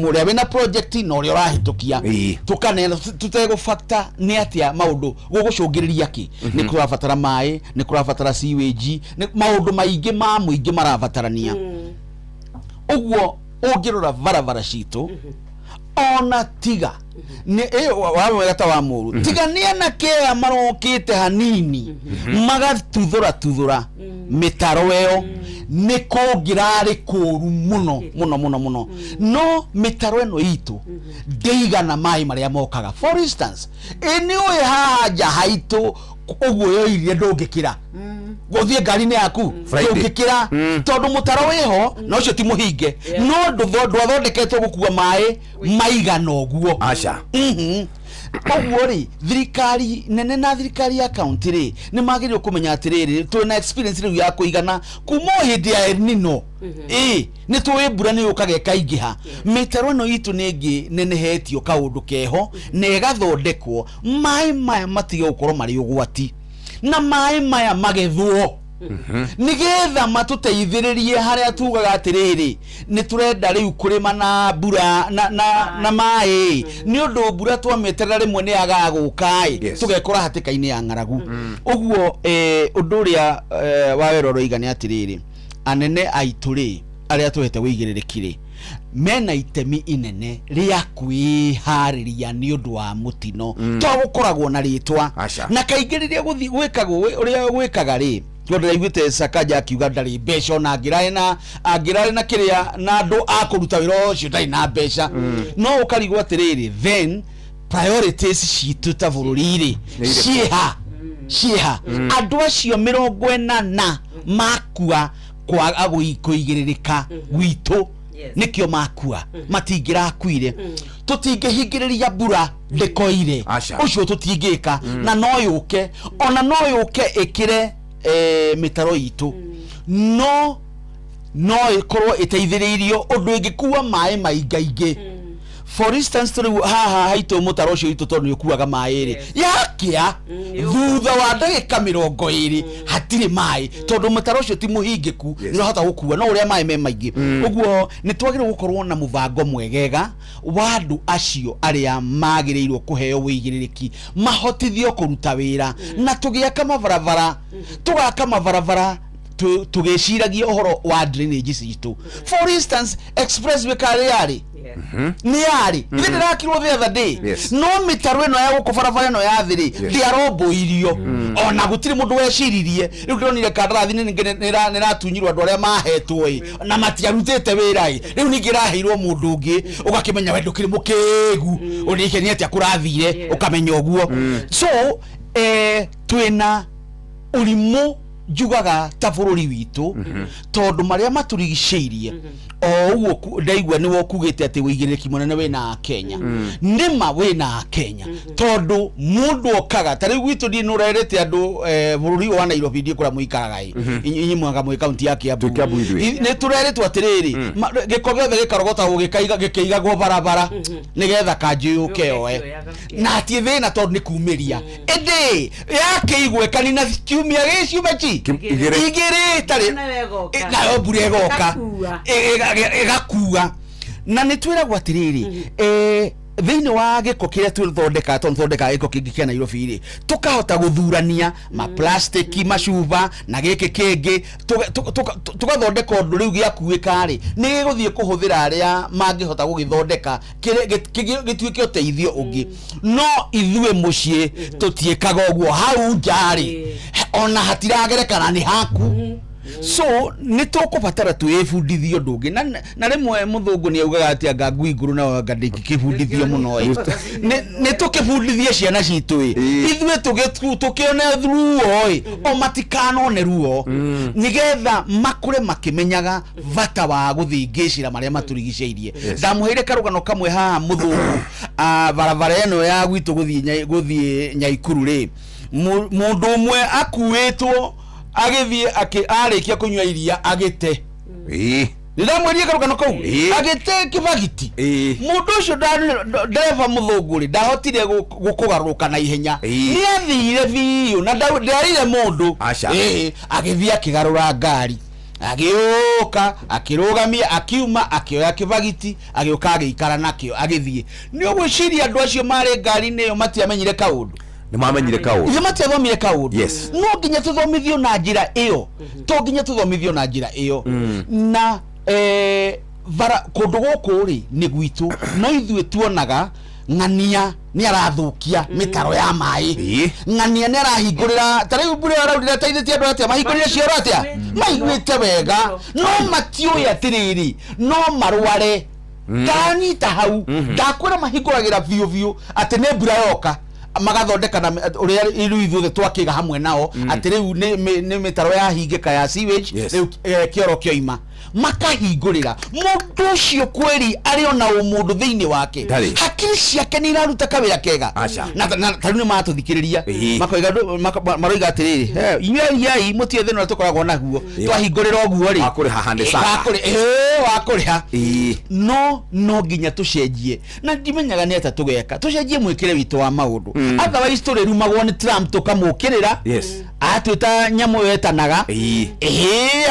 ũrĩa wĩna project na ũrĩa ũrahĩtũkia, tũkanena tũtegũbata nĩ atĩa maũndũ gũgũcũngĩrĩria kĩ. Nĩ kũrabatara maĩ, nĩ kũrabatara sewage, nĩ maũndũ maingĩ ma mũingĩ marabatarania. Ũguo ũngĩrora barabara citũ, ona tiga nĩ wa mwega ta wa mũru, tiga nĩ anake aya marokĩte hanini magatuthũra tuthũra mĩtaro ĩyo, nĩ kũngĩrarĩ kũru mũno mũno mũno mũno. No mĩtaro ĩno itũ ndĩigana maĩ marĩa mokaga. For instance, ĩ nĩ ũĩ haha nja haitũ ũguo yoirire, ndũngĩkĩra gũthiĩ ngari-inĩ yaku. Friday. Ndũngĩkĩra tondũ mũtaro wĩho na ũcio ti mũhinge, no ndwathondeketwo gũkua maĩ maigana ũguo. Aca. Ũguo rĩ, thirikari nene na thirikari ya kaunti rĩ, nĩ magĩrĩirwo kũmenya atĩrĩrĩ, twĩna experience rĩu ya kũigana kuma o hĩndĩ ya El Nino. Ĩ nĩ tũĩ mbura nĩ yũkaga ĩkaingĩha, mĩtaro ĩno itũ nĩ ĩngĩ nenehetio kaũndũ keho na ĩgathondekwo, maĩ maya matige gũkorwo marĩ ũgwati, na maĩ maya magethwo nigetha matũteithĩrĩrie harĩa tugaga atĩrĩrĩ, nĩ tũrenda rĩu kũrĩma na mbura na maĩ, nĩ ũndũ mbura twamĩeterera rĩmwe nĩ yagaga gũka ĩ, tũgekora hatĩka-inĩ ya ng'aragu. Ũguo ũndũ ũrĩa Wawero ũroiga nĩ atĩrĩrĩ, anene aitũ rĩ, arĩa tũhete wĩigĩrĩrĩki rĩ, mena itemi inene rĩa kwĩharĩria nĩ ũndũ wa mũtino, to gũkoragwo na rĩtwa. Aca. Na kaingĩ rĩrĩa gũthi gwĩkagwo ũrĩa gwĩkaga rĩ, tondũ ndĩraiguĩte Sakaja akiuga ndarĩ mbeca, ona angĩrarĩ na kĩrĩa na andũ a kũruta wĩra ũcio, ndarĩ na mbeca. No ũkarigwo atĩrĩrĩ, then priorities citũ ta bũrũri rĩ, Nĩ irĩkũ? ciĩha ciĩha? Andũ acio 40 makua kwaga kũigĩrĩrĩka gwitũ, nĩkĩo makua. Matingĩrakuire, tũtingĩhingĩrĩria mbura ndĩkoire. Aca. Ũcio tũtingĩka, na no yũke, ona no yũke ĩkĩre mĩtaro itũ, no ĩkorwo ĩteithĩrĩirio ũndũ ĩngĩkua maĩ maingaingĩ. For instance, rĩu haha haitũ mũtaro ũcio witũ, tondũ nĩ ũkuaga maĩ rĩ, yakĩa thutha wa ndagĩka 20 hatirĩ maĩ, tondũ mũtaro ũcio ti mũhingĩku, nĩ ũrahota gũkua no ũrĩa maĩ me maingĩ. Ũguo nĩ twagĩrĩirwo gũkorwo na mũbango mwegega wa andũ acio arĩa magĩrĩirwo kũheo wĩigĩrĩrĩki, mahotithio kũruta wĩra, na tũgĩaka mabarabara, tũgaka mabarabara tũgĩciragia ũhoro wa drainage citũ. For instance, expressway karĩ yarĩ nĩ yarĩ ithe ndĩrakirwo the other day, no mĩtaro ĩno ya gũkũ barabara ĩno ya thĩ rĩ, ndĩaromboirio, ona gũtirĩ mũndũ weciririe. Rĩu ndĩronire kandarathi nĩ ĩratunyirwo andũ arĩa mahetwo ĩ, na matiarutĩte wĩra ĩ, rĩu ningĩ ĩraheirwo mũndũ ũngĩ, ũgakĩmenya we ndũkĩrĩ mũkĩgu ũrĩke nĩ atĩa kũrathire, ũkamenya ũguo. So twĩna ũrimũ njugaga ta bũrũri witũ, tondũ marĩa matũrigicĩirie o ũguo ndaigua nĩwe ũkugĩte atĩ wĩigĩrĩrĩki mũnene wĩna Kenya, nĩma wĩna Kenya, tondũ mũndũ okaga ta rĩu gwitũ, ndiĩ nĩ ũrerĩte andũ bũrũri ũyũ wa Nairobi, ndiĩ kũrĩa mũikaraga ĩ, inyuĩ mwaga mwĩ kaunti ya Kiambu. Twĩ Kiambu ithuĩ. Nĩ tũrerĩtwo atĩrĩrĩ, gĩko gĩothe gĩkarogotagwo gĩkĩigagwo barabara nĩgetha kanjũ yũke yoe, na atie thĩna tondũ nĩ kumĩria, ĩndĩ yakĩigwo ĩkanina kiumia gĩ ciumia chi igĩrĩ. Igĩrĩ ĩtarĩ. Nayo ĩgoka. Nayo mbura ĩgoka. Ĩgakua. Ĩgakua. Na nĩ twĩragwo atĩrĩrĩ, thĩinĩ wa gĩko kĩrĩa tũthondekaga, tondũ thondekaga gĩko kĩngĩ kĩa Nairobi rĩ, tũkahota gũthurania maplastiki, macuba na gĩkĩ kĩngĩ, tũgathondeka ũndũ rĩu gĩakuĩka rĩ, nĩ gĩgũthiĩ kũhũthĩra arĩa mangĩhota gũgĩthondeka gĩtuĩke ũteithio ũngĩ. No ithuĩ mũciĩ tũtiĩkaga ũguo, hau nja rĩ, ona hatiragerekana nĩ haku. So nĩ tũkũbatara twĩbundithie ũndũ ũngĩ, na rĩmwe mũthũngũ nĩ augaga atĩ anga ngui ngũrũ nayo anga ndĩngĩkĩbundithio mũno ĩ. Nĩ tũkĩbundithie ciana citũ ĩ, ithuĩ tũkĩone ruo ĩ, o matikanone ruo, nĩgetha makũre makĩmenyaga bata wa gũthingĩcĩra marĩa matũrigicĩirie. Ndamũheire karũgano kamwe haha, mũthũngũ, barabara ĩno ya gwitũ gũthiĩ Nyaikuru rĩ, mũndũ ũmwe akuĩtwo agĩthiĩ arĩkia kũnyua iria agĩte. Nĩ ndamwĩrire karũgano kau, agĩte kĩbagiti. Mũndũ ũcio ndereba mũthũngũ rĩ, ndahotire kũgarũrũka na ihenya, nĩ athire biũ na ndarire mũndũ. Aca. Agĩthiĩ akĩgarũra ngari, agĩũka akĩrũgamia, akiuma, akĩoya kĩbagiti, agĩũka agĩikara nakĩo, agĩthiĩ. Nĩ ũgwĩciria andũ acio marĩ ngari-inĩ ĩyo matiamenyire kaũndũ? Nĩ mamenyire kaũndũ. Ithuĩ matiathomire kaũndũ. Yes. No nginya tũthomithio na njĩra ĩyo, to nginya tũthomithio na njĩra ĩyo. Na bara kũndũ gũkũ rĩ, nĩ gwitũ, no ithuĩ tuonaga ng'ania nĩ arathũkia mĩtaro ya maĩ, ng'ania nĩ arahingũrĩra. Ta rĩu mbura ĩyo araurire ateithĩtie andũ atĩa? Mahingũrĩre cioro atĩa? Maiguĩte wega, no matiũĩ atĩrĩrĩ, no marware ndanyita hau. Ndakwĩra mahingũragĩra biũ biũ atĩ nĩ mbura yoka, magathondeka na ũrĩa rĩu ithuothe twakĩga hamwe nao atĩ rĩu nĩ mĩtaro yahingĩka ya sewage. Yes. Rĩu kĩoro kĩoima. Makahingũrĩra mũndũ ũcio kweri arĩ ona ũmũndũ thĩinĩ wake. Ndarĩ. Hakiri ciake nĩ iraruta kawĩra kega. Aca. Na ta rĩu nĩ maratũthikĩrĩria. Makoiga maroiga atĩrĩrĩ, "He, inyuĩ ariai mũtiĩ thĩna ũrĩa tũkoragwo naguo. Twahingũrĩra ũguo rĩ, Wakũrĩha haha nĩ Eh, saka." Wakũrĩha. No nginya tũcenjie, na ndimenyaga nĩ atĩa tũgeka tũcenjie mwĩkĩre witũ wa maũndũ. Otherwise tũrĩrumagwo nĩ Trump, tũkamũkĩrĩra. Atwĩta nyamũ ĩyo etanaga, ĩhĩ,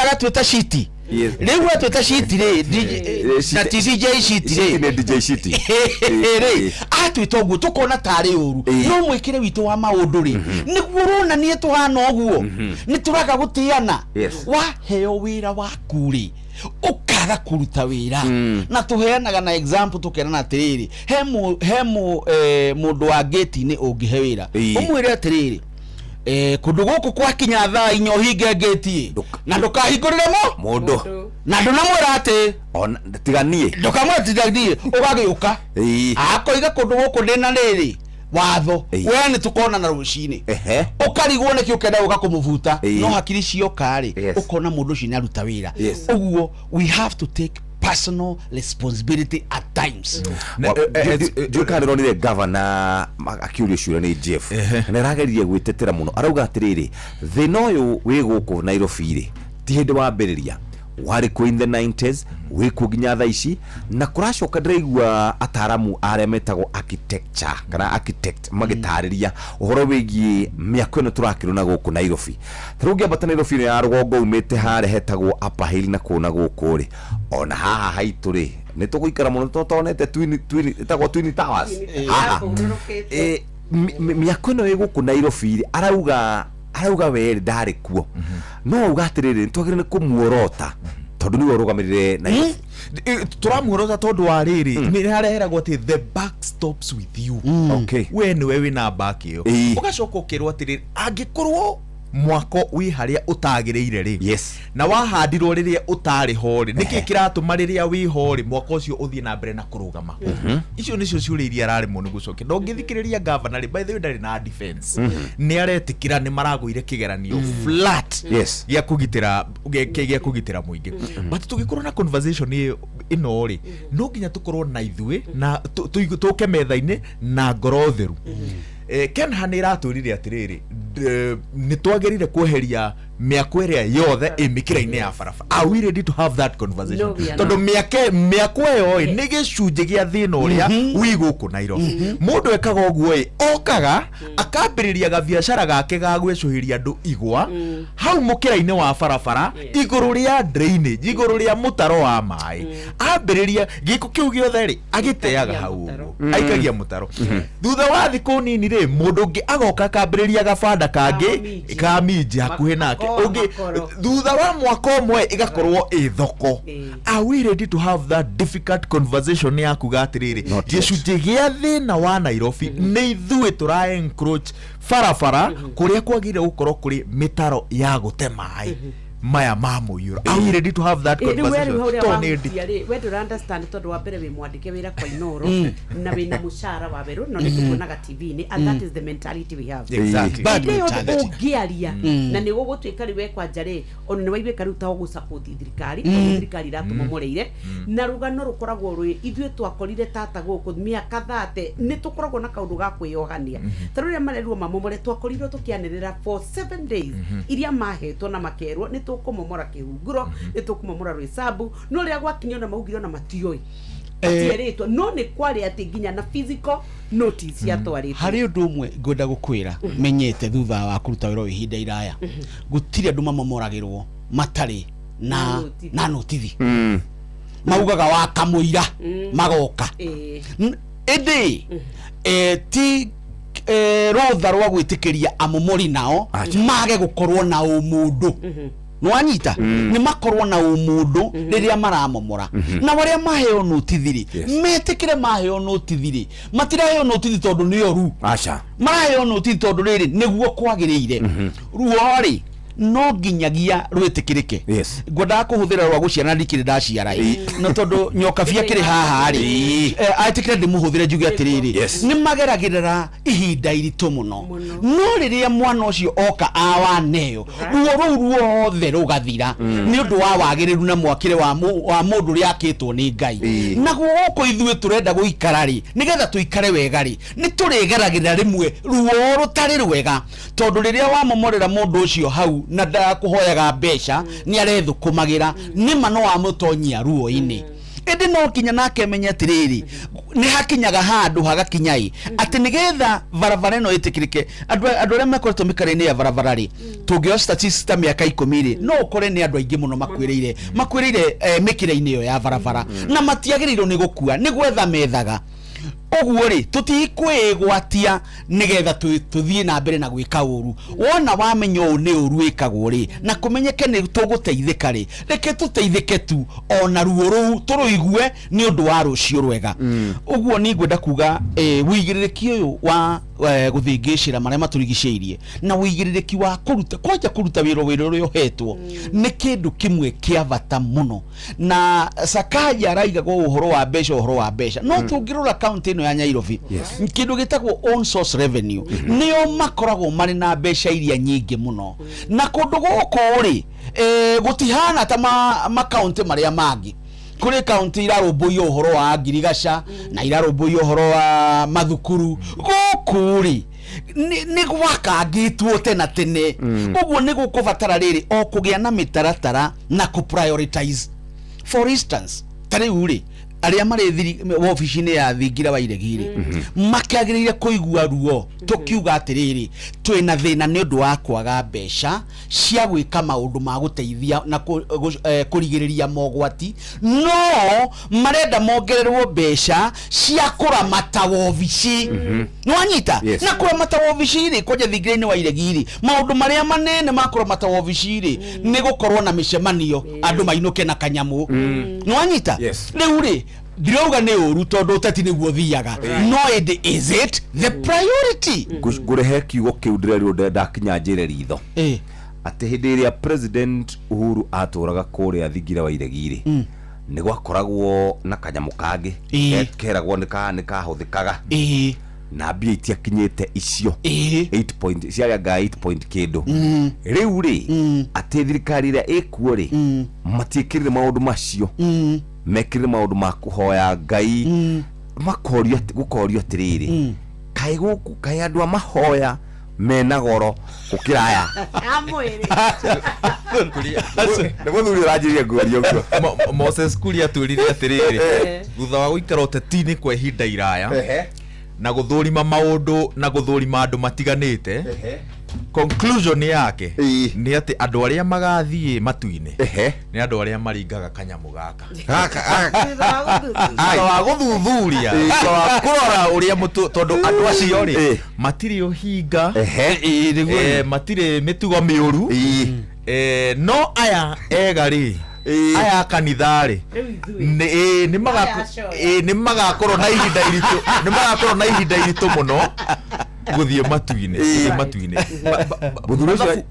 agatwĩta shiti. Rĩu atwĩta shiti rĩ, na ti DJ shiti rĩ. Shiti nĩ DJ shiti. Rĩ atwĩta ũguo tũkona tarĩ ũru, no mwĩkĩre witũ wa maũndũ rĩ, nĩguo ũronania tũhana ũguo, nĩ tũraga gũtĩana. Waheo wĩra waku rĩ, ũkaga kũruta wĩra. Na tũheanaga na example, tũkerana atĩrĩrĩ, he mũndũ wa ngĩti-inĩ ũngĩhe wĩra, ũmwĩre atĩrĩrĩ, kũndũ gũkũ kwakinya thaa 4 ũhinge ngĩti na ndũkahingũrĩre mo mũndũ, na ndũnamwĩra atĩ ona tiga niĩ. Ndũkamwĩra tiga niĩ, ũgagĩũka akoiga kũndũ gũkũ ndĩna rĩrĩ watho, we nĩ tũkonana rũcinĩ. Ũkarigwo nĩkĩ ũkenda gũka kũmũbuta, no hakiri cioka rĩ, ũkona mũndũ ũcio nĩ aruta wĩra. Ũguo we have to take personal responsibility at times. Ndiũĩ kana ndĩronire gavana akĩũrio ciũria nĩ Jeff, na arageririe gwĩtetera mũno, arauga atĩrĩrĩ, thĩna ũyũ wĩ gũkũ Nairobi rĩ, ti hĩndĩ wambĩrĩria, warĩ kuo in the 90s, wĩ kuo nginya thaa ici, na kũracoka ndĩraigua ataramu arĩa metagwo architecture kana architect magĩtarĩria ũhoro wĩgiĩ mĩako ĩno tũrakĩrwo na gũkũ Nairobi. Ta rĩu ũngĩambata Nairobi ĩno ya rũgongo umĩte harĩa hetagwo Upper Hill na kũu na gũkũ rĩ, ona haha haitũ rĩ, nĩ tũgũikara mũno tũtonete twin ĩtagwo Twin Towers haha. Mĩako ĩno ĩ gũkũ Nairobi rĩ, arauga we rĩ ndarĩ kuo, no auga atĩrĩrĩ, nĩ twagĩrĩire nĩ kũmuorota tondũ nĩwe ũrũgamĩrĩre Nairobi. Tũramuorota tondũ wa rĩrĩ, nĩ hareheragwo atĩ the buck stops with you. We nĩwe wĩna buck ĩyo. Ũgacoka ũkerwo atĩrĩrĩ, angĩkorwo mwako wĩ harĩa ũtagĩrĩire rĩ, na wahandirwo rĩrĩa ũtarĩ ho rĩ, nĩkĩ kĩratũma rĩrĩa wĩ ho rĩ, mwako ũcio ũthiĩ na mbere na kũrũgama? Icio nĩcio ciũria iria araremwo nĩ gũcokia. Na ũngĩthikĩrĩria gavana rĩ, by the way, ndarĩ na defense. Nĩ aretĩkĩra nĩ maragũire kĩgeranio flat gĩa kũgitĩra mũingĩ. But tũgĩkorwo na conversation ĩyo ĩno rĩ, no nginya tũkorwo na ithuĩ na tũke metha-inĩ na ngoro theru. Kenha nĩ ĩratwĩrire atĩrĩrĩ, nĩ twagĩrĩire kweheria mĩako ĩrĩa yothe ĩ mĩkĩra-inĩ ya barabara. Are we ready to have that conversation? No, we are Tondũ not. mĩako ĩyo ĩ nĩ gĩcunjĩ gĩa thĩna ũrĩa wĩ gũkũ Nairobi. Mũndũ ekaga ũguo ĩ, okaga akambĩrĩria gabiacara gake ga gwĩcũhĩria andũ igwa hau mũkĩra-inĩ wa barabara, igũrũ rĩa drainage, igũrũ rĩa mũtaro wa maĩ. Ambĩrĩria gĩko kĩu gĩothe rĩ, agĩteaga hau ũguo, aikagia mũtaro. Thutha wa thikũ nini rĩ, mũndũ ũngĩ agoka akambĩrĩria gabanda kangĩ ka minji hakuhĩ nake. Ũngĩ thutha wa mwaka ũmwe ĩgakorwo ĩ thoko. Are we ready to have that difficult conversation ya kuga atĩrĩrĩ, gĩcunjĩ gĩa thĩna wa Nairobi nĩ ithuĩ tũra encroach barabara kũrĩa kwagĩrĩire gũkorwo kũrĩ mĩtaro ya gũte maĩ maya ma mũiyũro? Are we ready to have that Rĩu we rĩu conversation? hau ũrĩa Tondũ nĩ wahutia rĩ, we ndũra understand, tondũ wa mbere wĩ mwandĩke wĩra kwa Inoro na wĩna mũcara wa werũ, no nĩ tũkuonaga TV-inĩ, and that is the mentality we have. Exactly. Bad Hĩndĩ yothe mentality. ũngĩaria na nĩ gũgũtuĩka rĩu we kwanja rĩ, ona nĩ waiguĩka rĩu ta ũgũ-support thirikari, tondũ thirikari iratũmomoreire, na rũgano rũkoragwo rwĩ ithuĩ twakorire tata gũkũ mĩaka 30, nĩ tũkoragwo na kaũndũ ga kwĩyohania. Ta rĩrĩa marerirwo mamomore, twakorirwo tũkĩanĩrĩra for 7 days iria mahetwo na makerwo nĩ tũkũmomora kĩhunguro, nĩ tũkũmomora rwĩcambu, no rĩrĩa gwakinya ona maugire ona matiũĩ, matierĩtwo, no nĩ kwarĩ atĩ nginya na physical notice ciatwarĩtwo. Harĩ ũndũ ũmwe ngwenda gũkwĩra menyete thutha wa kũruta wĩra ũyũ ihinda iraya, gũtirĩ andũ mamomoragĩrwo matarĩ na notithi. Maugaga wa kamũira magoka. Ĩndĩ ti rũtha rwa gwĩtĩkĩria amomori nao mage gũkorwo na ũmũndũ. Nĩwanyita? Nĩ makorwo na ũmũndũ rĩrĩa maramomora, na arĩa maheo notithi rĩ, metĩkĩre maheo notithi rĩ, matiraheo notithi tondũ nĩ oru. Aca. Maraheo notithi tondũ rĩrĩ nĩguo kwagĩrĩire. Ruo rĩ, No nginyagia rwĩtĩkĩrĩke. Ngwendaga kũhũthĩra rwa gũciara na ndikĩrĩ ndaciara ĩ, no tondũ nyokabi akĩrĩ haha rĩ, etĩkĩre ndĩmũhũthĩre njuge atĩrĩrĩ, nĩ mageragĩrĩra ihinda iritũ mũno, no rĩrĩa mwana ũcio oka awaneyo, ruo rũu ruothe rũgathira nĩ ũndũ wa wagĩrĩru na mwakĩre wa mũndũ ũrĩa akĩtwo nĩ Ngai. Naguo gũkũ ithuĩ tũrenda gũikara rĩ, nĩgetha tũikare wega rĩ, nĩ tũrĩgeragĩrĩra rĩmwe ruo rũtarĩ rwega, tondũ rĩrĩa wamomorera mũndũ ũcio hau na ndakũhoyaga mbeca, nĩ arethũkũmagĩra, nĩma no wamũtonyia ruo-inĩ. Ĩndĩ no nginya nake menye atĩrĩrĩ, nĩ hakinyaga handũ hagakinya ĩ atĩ nĩgetha barabara ĩno ĩtĩkĩrĩke. Andũ arĩa makoretwo mĩkara-inĩ ya barabara rĩ, tũngĩoya statistics ta mĩaka 10 rĩ, no ũkore nĩ andũ aingĩ mũno makuĩrĩire mĩkĩra-inĩ ĩyo ya barabara, na matiagĩrĩirwo nĩ gũkua, nĩ gwetha methaga. Ũguo rĩ, tũtikwĩgwatia nĩgetha tũthiĩ na mbere na gwĩka ũru. Wona wamenya ũũ nĩ ũru wĩkagwo rĩ, na kũmenyeke nĩ tũgũteithĩka rĩ, reke tũteithĩke tu, ona ruo rũu tũrũigue nĩ ũndũ wa rũciũ rwega. Ũguo niĩ ngwenda kuga, wĩigĩrĩrĩki ũyũ wa gũthĩngĩcĩra marĩa matũrigicĩirie na wĩigĩrĩrĩki wa kũruta kwanja kũruta wĩra ũrĩa ũhetwo nĩ kĩndũ kĩmwe kĩa bata mũno. Na Sakaja araigagwo ũhoro wa mbeca, ũhoro wa mbeca, no tũngĩrora kaunti ĩno ya Nairobi, kĩndũ gĩtagwo own source revenue, nĩo makoragwo marĩ na mbeca iria nyingĩ mũno. Na kũndũ gũkũ rĩ, gũtihana ta makaunti marĩa mangĩ. Kũrĩ kaunti irarũmbũiya ũhoro wa ngirigaca na irarũmbũiya ũhoro wa mathukuru. Gũkũ rĩ, nĩ gwakangĩtwo tena tene. Ũguo nĩ gũkũbatara rĩrĩ o kũgĩa na mĩtaratara na kũ prioritize. For instance, ta rĩu rĩ, arĩa marĩ wabici-inĩ ya thingira wa iregi rĩ, makĩagĩrĩire kũigua ruo tũkiuga atĩrĩrĩ, twĩna thĩna nĩ ũndũ wa kwaga mbeca cia gwĩka maũndũ ma gũteithia na kũrigĩrĩria mogwati, no marenda mongererwo mbeca cia kũramata wobici. Nĩwanyita? Na kũramata wobici rĩ, kwanja thingira-inĩ wa iregi rĩ, maũndũ marĩa manene ma kũramata wobici rĩ, nĩ gũkorwo na mĩcemanio, andũ mainũke na kanyamũ. Nĩwanyita? Rĩu rĩ, ndirauga nĩ ũru tondũ ũteti nĩguo thiaga, no ĩndĩ is it the priority? Ngũrehe kiugo kĩu ndĩrerirwo ndakinya njĩre ritho atĩ hĩndĩ ĩrĩa President Uhuru atũraga kũrĩa thingira wa iregi rĩ, nĩ gwakoragwo na kanyamũ kangĩ keragwo nĩ kahũthĩkaga na mbia itiakinyĩte icio 8 point ciarĩ anga 8 point kĩndũ. Rĩu rĩ, atĩ thirikari ĩrĩa ĩkuo rĩ, matiĩkĩrire maũndũ macio, mekĩrire maũndũ ma kũhoya Ngai. Makorio gũkorio atĩrĩrĩ, kaĩ gũkũ kaĩ andũ a mahoya mena goro gũkĩra aya? Nĩ mũthuri ũranjĩrire nguoria ũguo. Moses Kuria atwĩrire atĩrĩrĩ, thutha wa gũikara ũteti-inĩ kwa ihinda iraya na gũthũrima maũndũ na gũthũrima andũ matiganĩte, conclusion yake nĩ atĩ andũ arĩa magathiĩ matu-inĩ nĩ andũ arĩa maringaga kanyamũ gaka. Thutha wa gũthuthuria, thutha wa kũrora ũrĩa mũtũ, tondũ andũ acio rĩ, matirĩ ũhinga, matirĩ mĩtugo mĩũru, no aya ega rĩ, aya a kanitha rĩ, nĩ magakorwo na ihinda iritũ, nĩ magakorwo na ihinda iritũ mũno gũthiĩ matu-inĩ, gũthiĩ matu-inĩ.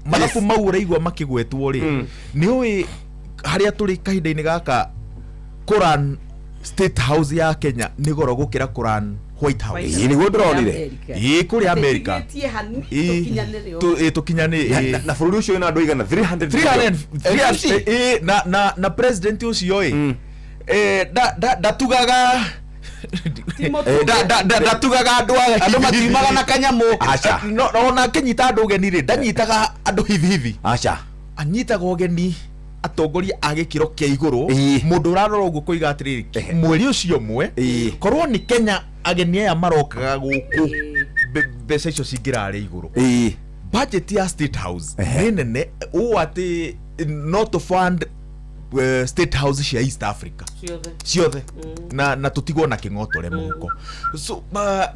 Mathabu mau ũraigua makĩgwetwo rĩ, nĩ ũĩ harĩa tũrĩ kahinda-inĩ gaka, kũran State House ya Kenya nĩ goro gũkĩra kũran White House. Ĩĩ, nĩguo ndĩronire. Ĩĩ, kũrĩa America. Tũkinyanĩre. Na bũrũri ũcio wĩna andũ aigana? 300. 300, ĩĩ, na president ũcio ĩ ndatugaga ndatugaga andũ aya. Andũ matiumaga na kanyamũ. Aca. No ona akĩnyita andũ ũgeni rĩ, ndanyitaga andũ hivi hivi. Aca. Anyitaga ũgeni atongoria a gĩkĩro kĩa igũrũ. Mũndũ ũrarora ũguo kũiga atĩrĩrĩ, mweri ũcio ũmwe korwo nĩ Kenya ageni aya marokaga gũkũ, mbeca icio cingĩrarĩ igũrũ. Budget ya State House nĩ nene ũũ atĩ no tũ fund State House cia East Africa ciothe na tũtigwo na kĩng'otore mũhuko. So na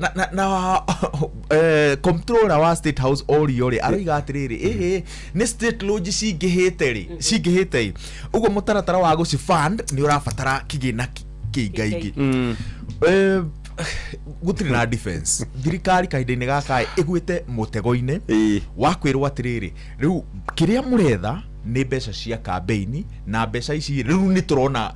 comptroller wa State House orio rĩ, aroiga atĩrĩrĩ, ĩhĩ, nĩ state lodge cingĩhĩte rĩ, cingĩhĩte ĩ ũguo mũtaratara wa gũci fund nĩ ũrabatara kĩgĩna kĩingaingĩ. Gũtirĩ na defense. Thirikari kahinda-inĩ gaka ĩgwĩte mũtego-inĩ wa kwĩrwo atĩrĩrĩ, rĩu kĩrĩa mũretha nĩ mbeca cia kambeini, na mbeca ici rĩu nĩ tũrona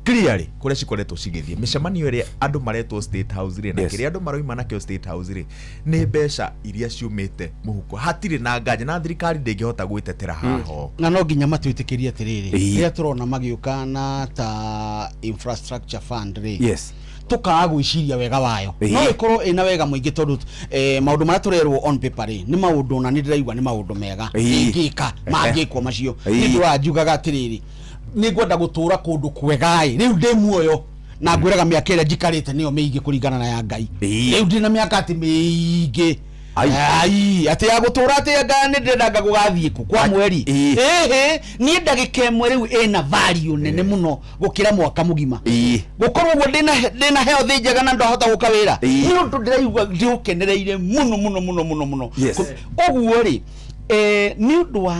clearly kũrĩa cikoretwo cigĩthiĩ. Mĩcemanio ĩrĩa andũ maretwo State House rĩ, na kĩrĩa andũ maroima nakĩo State House rĩ, nĩ mbeca iria ciumĩte mũhuko, hatirĩ na nganja, na thirikari ndĩngĩhota gwĩtetera haho. Na no nginya matwĩtĩkĩrie atĩrĩrĩ, rĩrĩa tũrona magĩũka na ta infrastructure fund rĩ, tũkaga gwĩciria wega wayo. No ĩkorwo ĩna wega mũingĩ, tondũ maũndũ marĩa tũrerwo on paper rĩ, nĩ maũndũ na nĩ ndĩraigua nĩ maũndũ mega ĩngĩka mangĩkwo macio. Nĩ ndũra njugaga atĩrĩrĩ, nĩ ngwenda gũtũra kũndũ kwega ĩ, rĩu ndĩ muoyo na ngwĩraga mĩaka ĩrĩa njikarĩte nĩyo mĩingĩ kũringana na ya Ngai. Rĩu ndĩ na mĩaka atĩ mĩingĩ, ai, atĩ ya gũtũra, atĩ anga nĩ ndĩrenda gũgathiĩ kũ kwa mweri. Ĩhĩ, niĩ ndagĩka ĩmwe rĩu ĩna value nene mũno gũkĩra mwaka mũgima. Gũkorwo ũguo ndĩna health njega na ndahota gũka wĩra, nĩ ũndũ ndĩraigua ndĩũkenereire mũno mũno mũno mũno mũno. Ũguo rĩ, nĩ ũndũ wa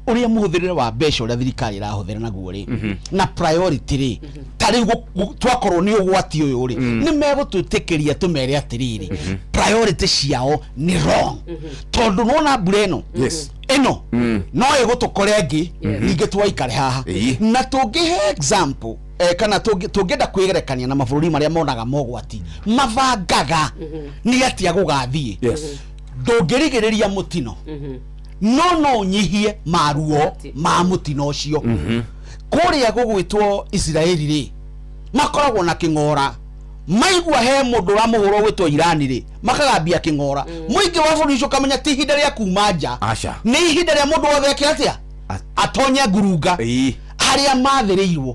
ũrĩa mũhũthĩrĩre wa mbeca ũrĩa thirikari ĩrahũthĩra naguo rĩ, na priority rĩ, ta rĩu twakorwo nĩ ũgwati ũyũ rĩ, nĩ megũtwĩtĩkĩria tũmere atĩrĩrĩ, priority ciao nĩ wrong, tondũ nona mbura ĩno ĩno no ĩgũtũkora ĩngĩ ningĩ twaikare haha. Na tũngĩhe example, kana tũngĩenda kwĩgerekania na mabũrũri marĩa monaga mogwati, mabangaga nĩ atĩa gũgathiĩ. Ndũngĩrigĩrĩria mũtino, no ũnyihie maruo ma mũtino ũcio. Kũrĩa gũgwĩtwo Isiraeli rĩ, makoragwo na kĩng'ora. Maigua he mũndũ ũramũhũra ũgwĩtwo Irani rĩ, makagambia kĩng'ora. Mũingĩ wa bũrũri ũcio ũkamenya ti ihinda rĩa kuma nja. Aca. Nĩ ihinda rĩa mũndũ wothe eke atĩa, atonye ngurunga harĩa mathĩrĩirwo.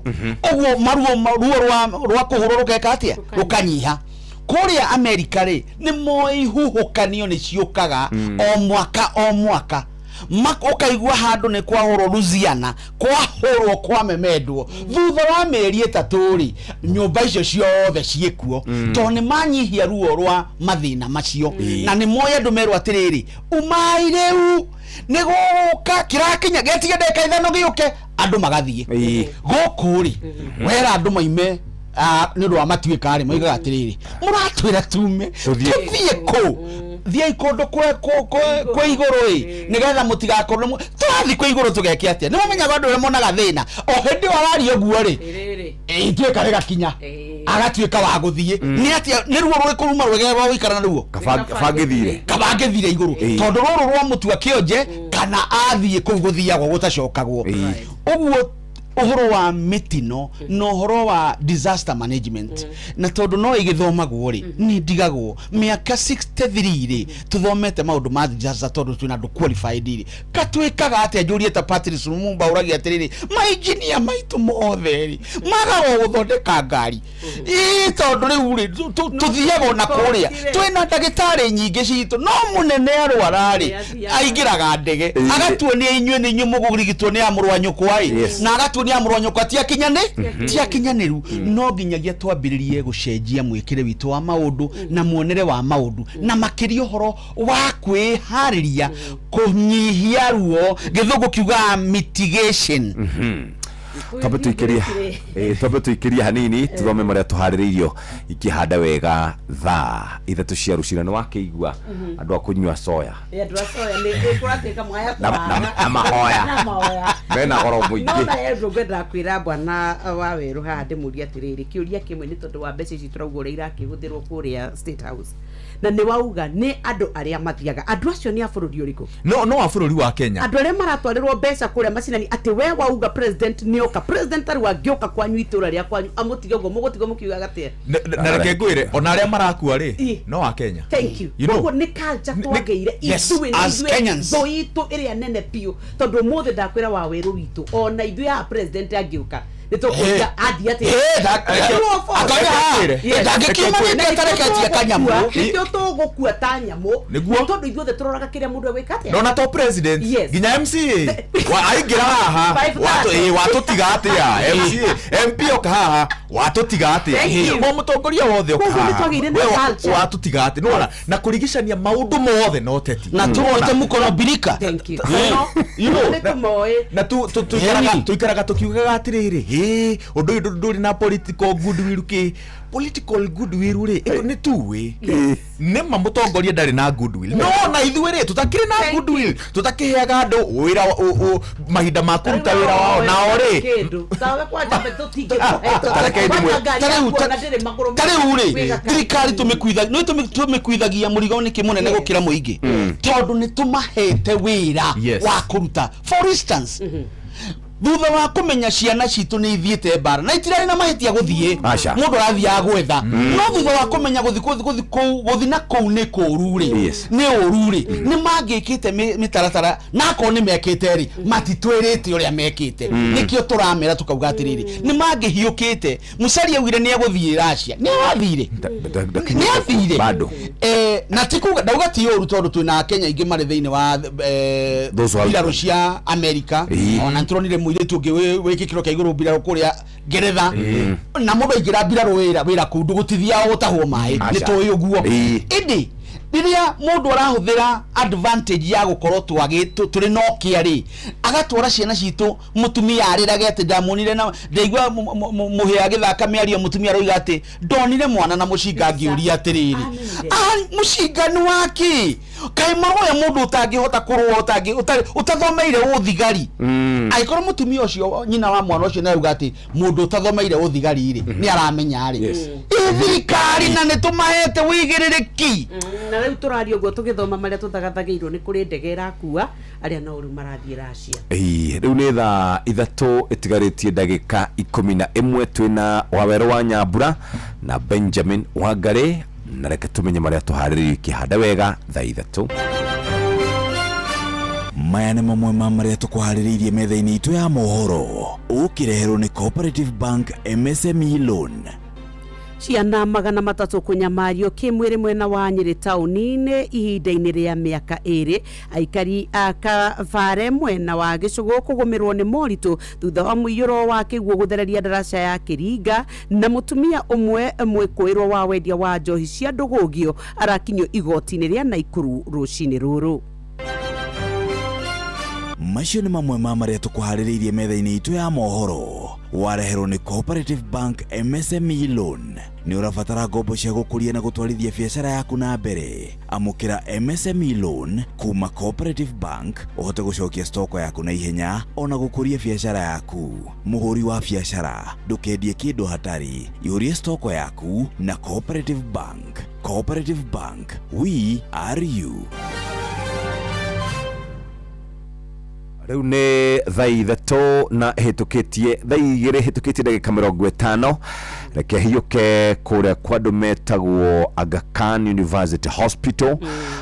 Ũguo maruo ruo rwa kũhũrwo rũgeka atĩa, rũkanyiha. Kũrĩa Amerika rĩ, nĩ moĩ ihuhũkanio nĩ ciũkaga o mwaka o mwaka. Ũkaigua handũ nĩ kwahũrwo Louisiana, kwahũrwo, kwamemendwo, thutha wa mĩeri 3 rĩ, nyũmba icio ciothe ciĩkuo, tondũ nĩ manyihia ruo rwa mathĩna macio. Na nĩ moĩ andũ merwo atĩrĩrĩ, umai rĩu nĩ gũgũka kĩrakinya, gĩtige ndagĩka 5 gĩũke, andũ magathiĩ. Gũkũ rĩ, wera andũ maime nĩ ũndũ wa matuĩka rĩ, moigaga atĩrĩrĩ, mũratwĩra tume tũthiĩ kũ? Thiĩi kũndũ kwĩ igũrũ ĩ, nĩgetha mũtigakorwo tũrathiĩ kwĩ igũrũ tũgeke atĩa? Nĩ mamenyaga andũ arĩa monaga thĩna o hĩndĩ ĩyo araria ũguo rĩ, ituĩka rĩgakinya, agatuĩka wa gũthiĩ. Nĩ atĩa? Nĩ ruo rũrĩkũ ruma rwega rwa gũikara na ruo? Kabangĩthire. Kabangĩthire igũrũ, tondũ rũrũ rwa mũtua kĩonje kana athiĩ kũu gũthiagwo gũtacokagwo. Ũguo ũhoro wa mĩtino na ũhoro wa disaster management, na tondũ no ĩgĩthomagwo rĩ, nĩ ndigagwo mĩaka 63 rĩ, tũthomete maũndũ ma disaster, tondũ twĩna andũ qualified rĩ, katwĩkaga atĩa? Njũrie ta Patrice Lumumba ũragia atĩrĩrĩ, mainjinia maitũ mothe rĩ, magaga gũthondeka ngari ĩĩ, tondũ rĩu rĩ, tũthiaga ona kũrĩa twĩna ndagĩtarĩ nyingĩ citũ, no mũnene arwara rĩ, aingĩraga ndege, agatuonia inyuĩ nĩ inyuĩ mũgũrigitwo nĩ amũrũ wa nyũkwa ĩ, na agatuonia amũrũ wa nyũkwa ti akinyanĩ ti akinyanĩru. No nginyagia twambĩrĩrie gũcenjia mwĩkĩre witũ wa maũndũ na muonere wa maũndũ, na makĩria ũhoro wa kwĩharĩria kũnyihia ruo, gĩthũngũ kiugaga mitigation. Twambe tuikĩrie, twambe tuikĩrie hanini, tuthome marĩa tũharĩrĩirio ikĩhanda wega thaa 3 cia rũcinĩ. Nĩ wakĩigua andũ a kũnyua soya? Andũ a soya nĩ kũratuĩka mwaya na mahoya. Na mahoya. Mena goro no mũingĩ. Na ũndũ ngwendaga kwĩra bwana wa werũ haha, ndĩmũrie atĩrĩrĩ, kĩũria kĩmwe, nĩ tondũ wa mbeca ici tũrauga ũrĩa irakĩhũthĩrwo kũrĩa State House, na nĩ wauga nĩ andũ arĩa mathiaga, andũ acio nĩ a bũrũri ũrĩkũ? No a bũrũri wa Kenya. Andũ arĩa maratwarĩrwo mbeca kũrĩa macinani, atĩ we wauga president nĩ oka, president tarĩu angĩũka kwanyu, itũra rĩa kwanyu, amũtige ũguo, mũgũtigwo mũkiugaga atĩa? Na reke ngwĩre, ona arĩa marakua rĩ, no a Kenya. Thank you. You know, Koguo nĩ culture twagĩire ithuĩ nĩ as ithuĩ Kenyans. thũ itũ ĩrĩa nene biũ, tondũ ũmũthĩ ndakwĩra wa werũ witũ, ona ithuĩ haha president angĩũka nĩ tũkũria athiĩ atĩa? True or false? Akoiga haha, Yes. ndangĩkiuma Na nĩngĩ nĩkĩo atareketie kanyamũ. Nĩkĩo tũgũkua ta nyamũ. Nĩguo. Nĩ tondũ ithuothe tũroraga kĩrĩa mũndũ egwĩka atĩa. Nona to president, nginya MCA wa aingĩra haha, Five thirty. watũtiga atĩa MCA? MP oka haha, watũtiga atĩa? Thank you. Mo mũtongoria wothe oka Koguo haha, nĩtwagĩire na we culture. watũtiga atĩa? Nĩwona, na kũrigicania maũndũ mothe na ũteti. Na tũmoete mũkono mbirika. Thank you. You know, Nĩ tũmoĩ. na tu tuikaraga tũkiugaga atĩrĩrĩ, Ĩ ũndũ ũyũ ndũrĩ na political goodwill. Kĩ political goodwill rĩ, ĩko nĩ tuĩ nĩma mũtongoria ndarĩ na goodwill, no na ithuĩ rĩ, tũtakĩrĩ na goodwill, tũtakĩheaga andũ wĩra mahinda ma kũruta wĩra wao nao rĩ. Kĩndũ tawe kwanja tũtingĩ Tareke ndĩmwĩre. Ta rĩu rĩ, thirikari tũmĩkuithagia nĩ tũmĩkuithagia mũrigo nĩkĩ mũnene gũkĩra mũingĩ? Tondũ nĩ tũmahete wĩra wa kũruta. For instance, thutha wa kũmenya ciana citũ nĩ ithiĩte mbara na itirarĩ na mahĩtia gũthiĩ, Aca. Mũndũ arathiaga gwetha, no thutha wa kũmenya gũthi gũthi gũthi kũu, gũthi na kũu nĩ kũũru rĩ, nĩ ũru rĩ, nĩ mangĩkĩte mĩtaratara, na akorwo nĩ mekĩte rĩ, matitwĩrĩte ũrĩa mekĩte. Nĩkĩo tũramera tũkauga atĩrĩrĩ, nĩ mangĩhiũkĩte. Musalia augire nĩ egũthiĩ Russia, nĩ arathire, nĩ athire. Bado. Na ti kuga ndauga ti ũru, tondũ twĩna Kenya aingĩ marĩ thĩinĩ wa Those who are- mbirarũ cia America. Ona nĩtũronire mũirĩtu ũngĩ wĩ gĩkĩro kĩa igũrũ mbirarũ kũrĩa Ngeretha, na mũndũ aingĩra mbirarũ wĩra kũu ndũgũtithiaga gũtahwo maĩ. Aca. Nĩ tũĩ ũguo. Ĩndĩ rĩrĩa mũndũ arahũthĩra advantage ya gũkorwo tũrĩ na ũkĩa rĩ, agatwara ciana citũ, mũtumia arĩrage atĩ ndamuonire na ndaigua mũhĩa agĩthaka mĩario, mũtumia aroiga atĩ ndonire mwana na mũcinga, ngĩũria atĩrĩrĩ, "Ah, mũcinga nĩ waki? Kaĩ maroya mũndũ ũtangĩhota kũrũa, ũtathomeire ũthigari?" Angĩkorwo mũtumia ũcio, nyina wa mwana ũcio, nĩarauga atĩ mũndũ ũtathomeire ũthigari rĩ, nĩ aramenya rĩ, ĩ thirikari na nĩ tũmahete wĩigĩrĩrĩki. Na rĩu tũraria ũguo tũgĩthoma marĩa tũthagathagĩirwo, nĩ kũrĩ ndege ĩrakua arĩa no rĩu marathiĩ Russia. Ĩĩ, rĩu nĩ thaa 3 ĩtigarĩtie ndagĩka 11. Twĩna Wawerũ wa Nyambura na Benjamin Wangarĩ, na reke tũmenye marĩa tũharĩrĩirie ikĩhanda wega thaa 3. Maya nĩ mamwe ma marĩa tũkũharĩrĩirie metha-inĩ itũ ya mohoro, ũkĩreherwo nĩ Cooperative Bank MSME Loan. Ciana 300 kũnyamario kĩmwĩrĩ mwena wa Nyĩrĩ taũni-inĩ ihinda-inĩ rĩa mĩaka 2. Aikari a Kabare mwena wa Gĩcũgũ kũgũmĩrwo nĩ moritũ thutha wa mũiyũro wa kĩguũ gũthereria ndaraca ya Kĩringa, na mũtumia ũmwe mwĩkũĩrwo wa wendia wa njohi cia ndũgũgio arakinyio igoti-inĩ rĩa Naikuru rũcinĩ rũrũ. Macio nĩ mamwe ma marĩa tũkũharĩrĩirie metha-inĩ itũ ya mohoro, wareherwo nĩ Cooperative Bank MSME Loan. Nĩ ũrabatara ngombo cia gũkũria na gũtwarithia biacara yaku na mbere? Amũkĩra MSME Loan kuma Cooperative Bank, ũhote gũcokia stoko yaku na ihenya ona gũkũria biacara yaku. Mũhũri wa biacara, ndũkendie kĩndũ hatarĩ, ihũrie stoko yaku na Cooperative Bank. Cooperative Bank, we are you. Rĩu nĩ thaa 3 na ĩhĩtũkĩtie, thaa 2 ĩhĩtũkĩtie ndagĩka 50. Reke hiũke kũrĩa kwa andũ metagwo Aga Khan University Hospital.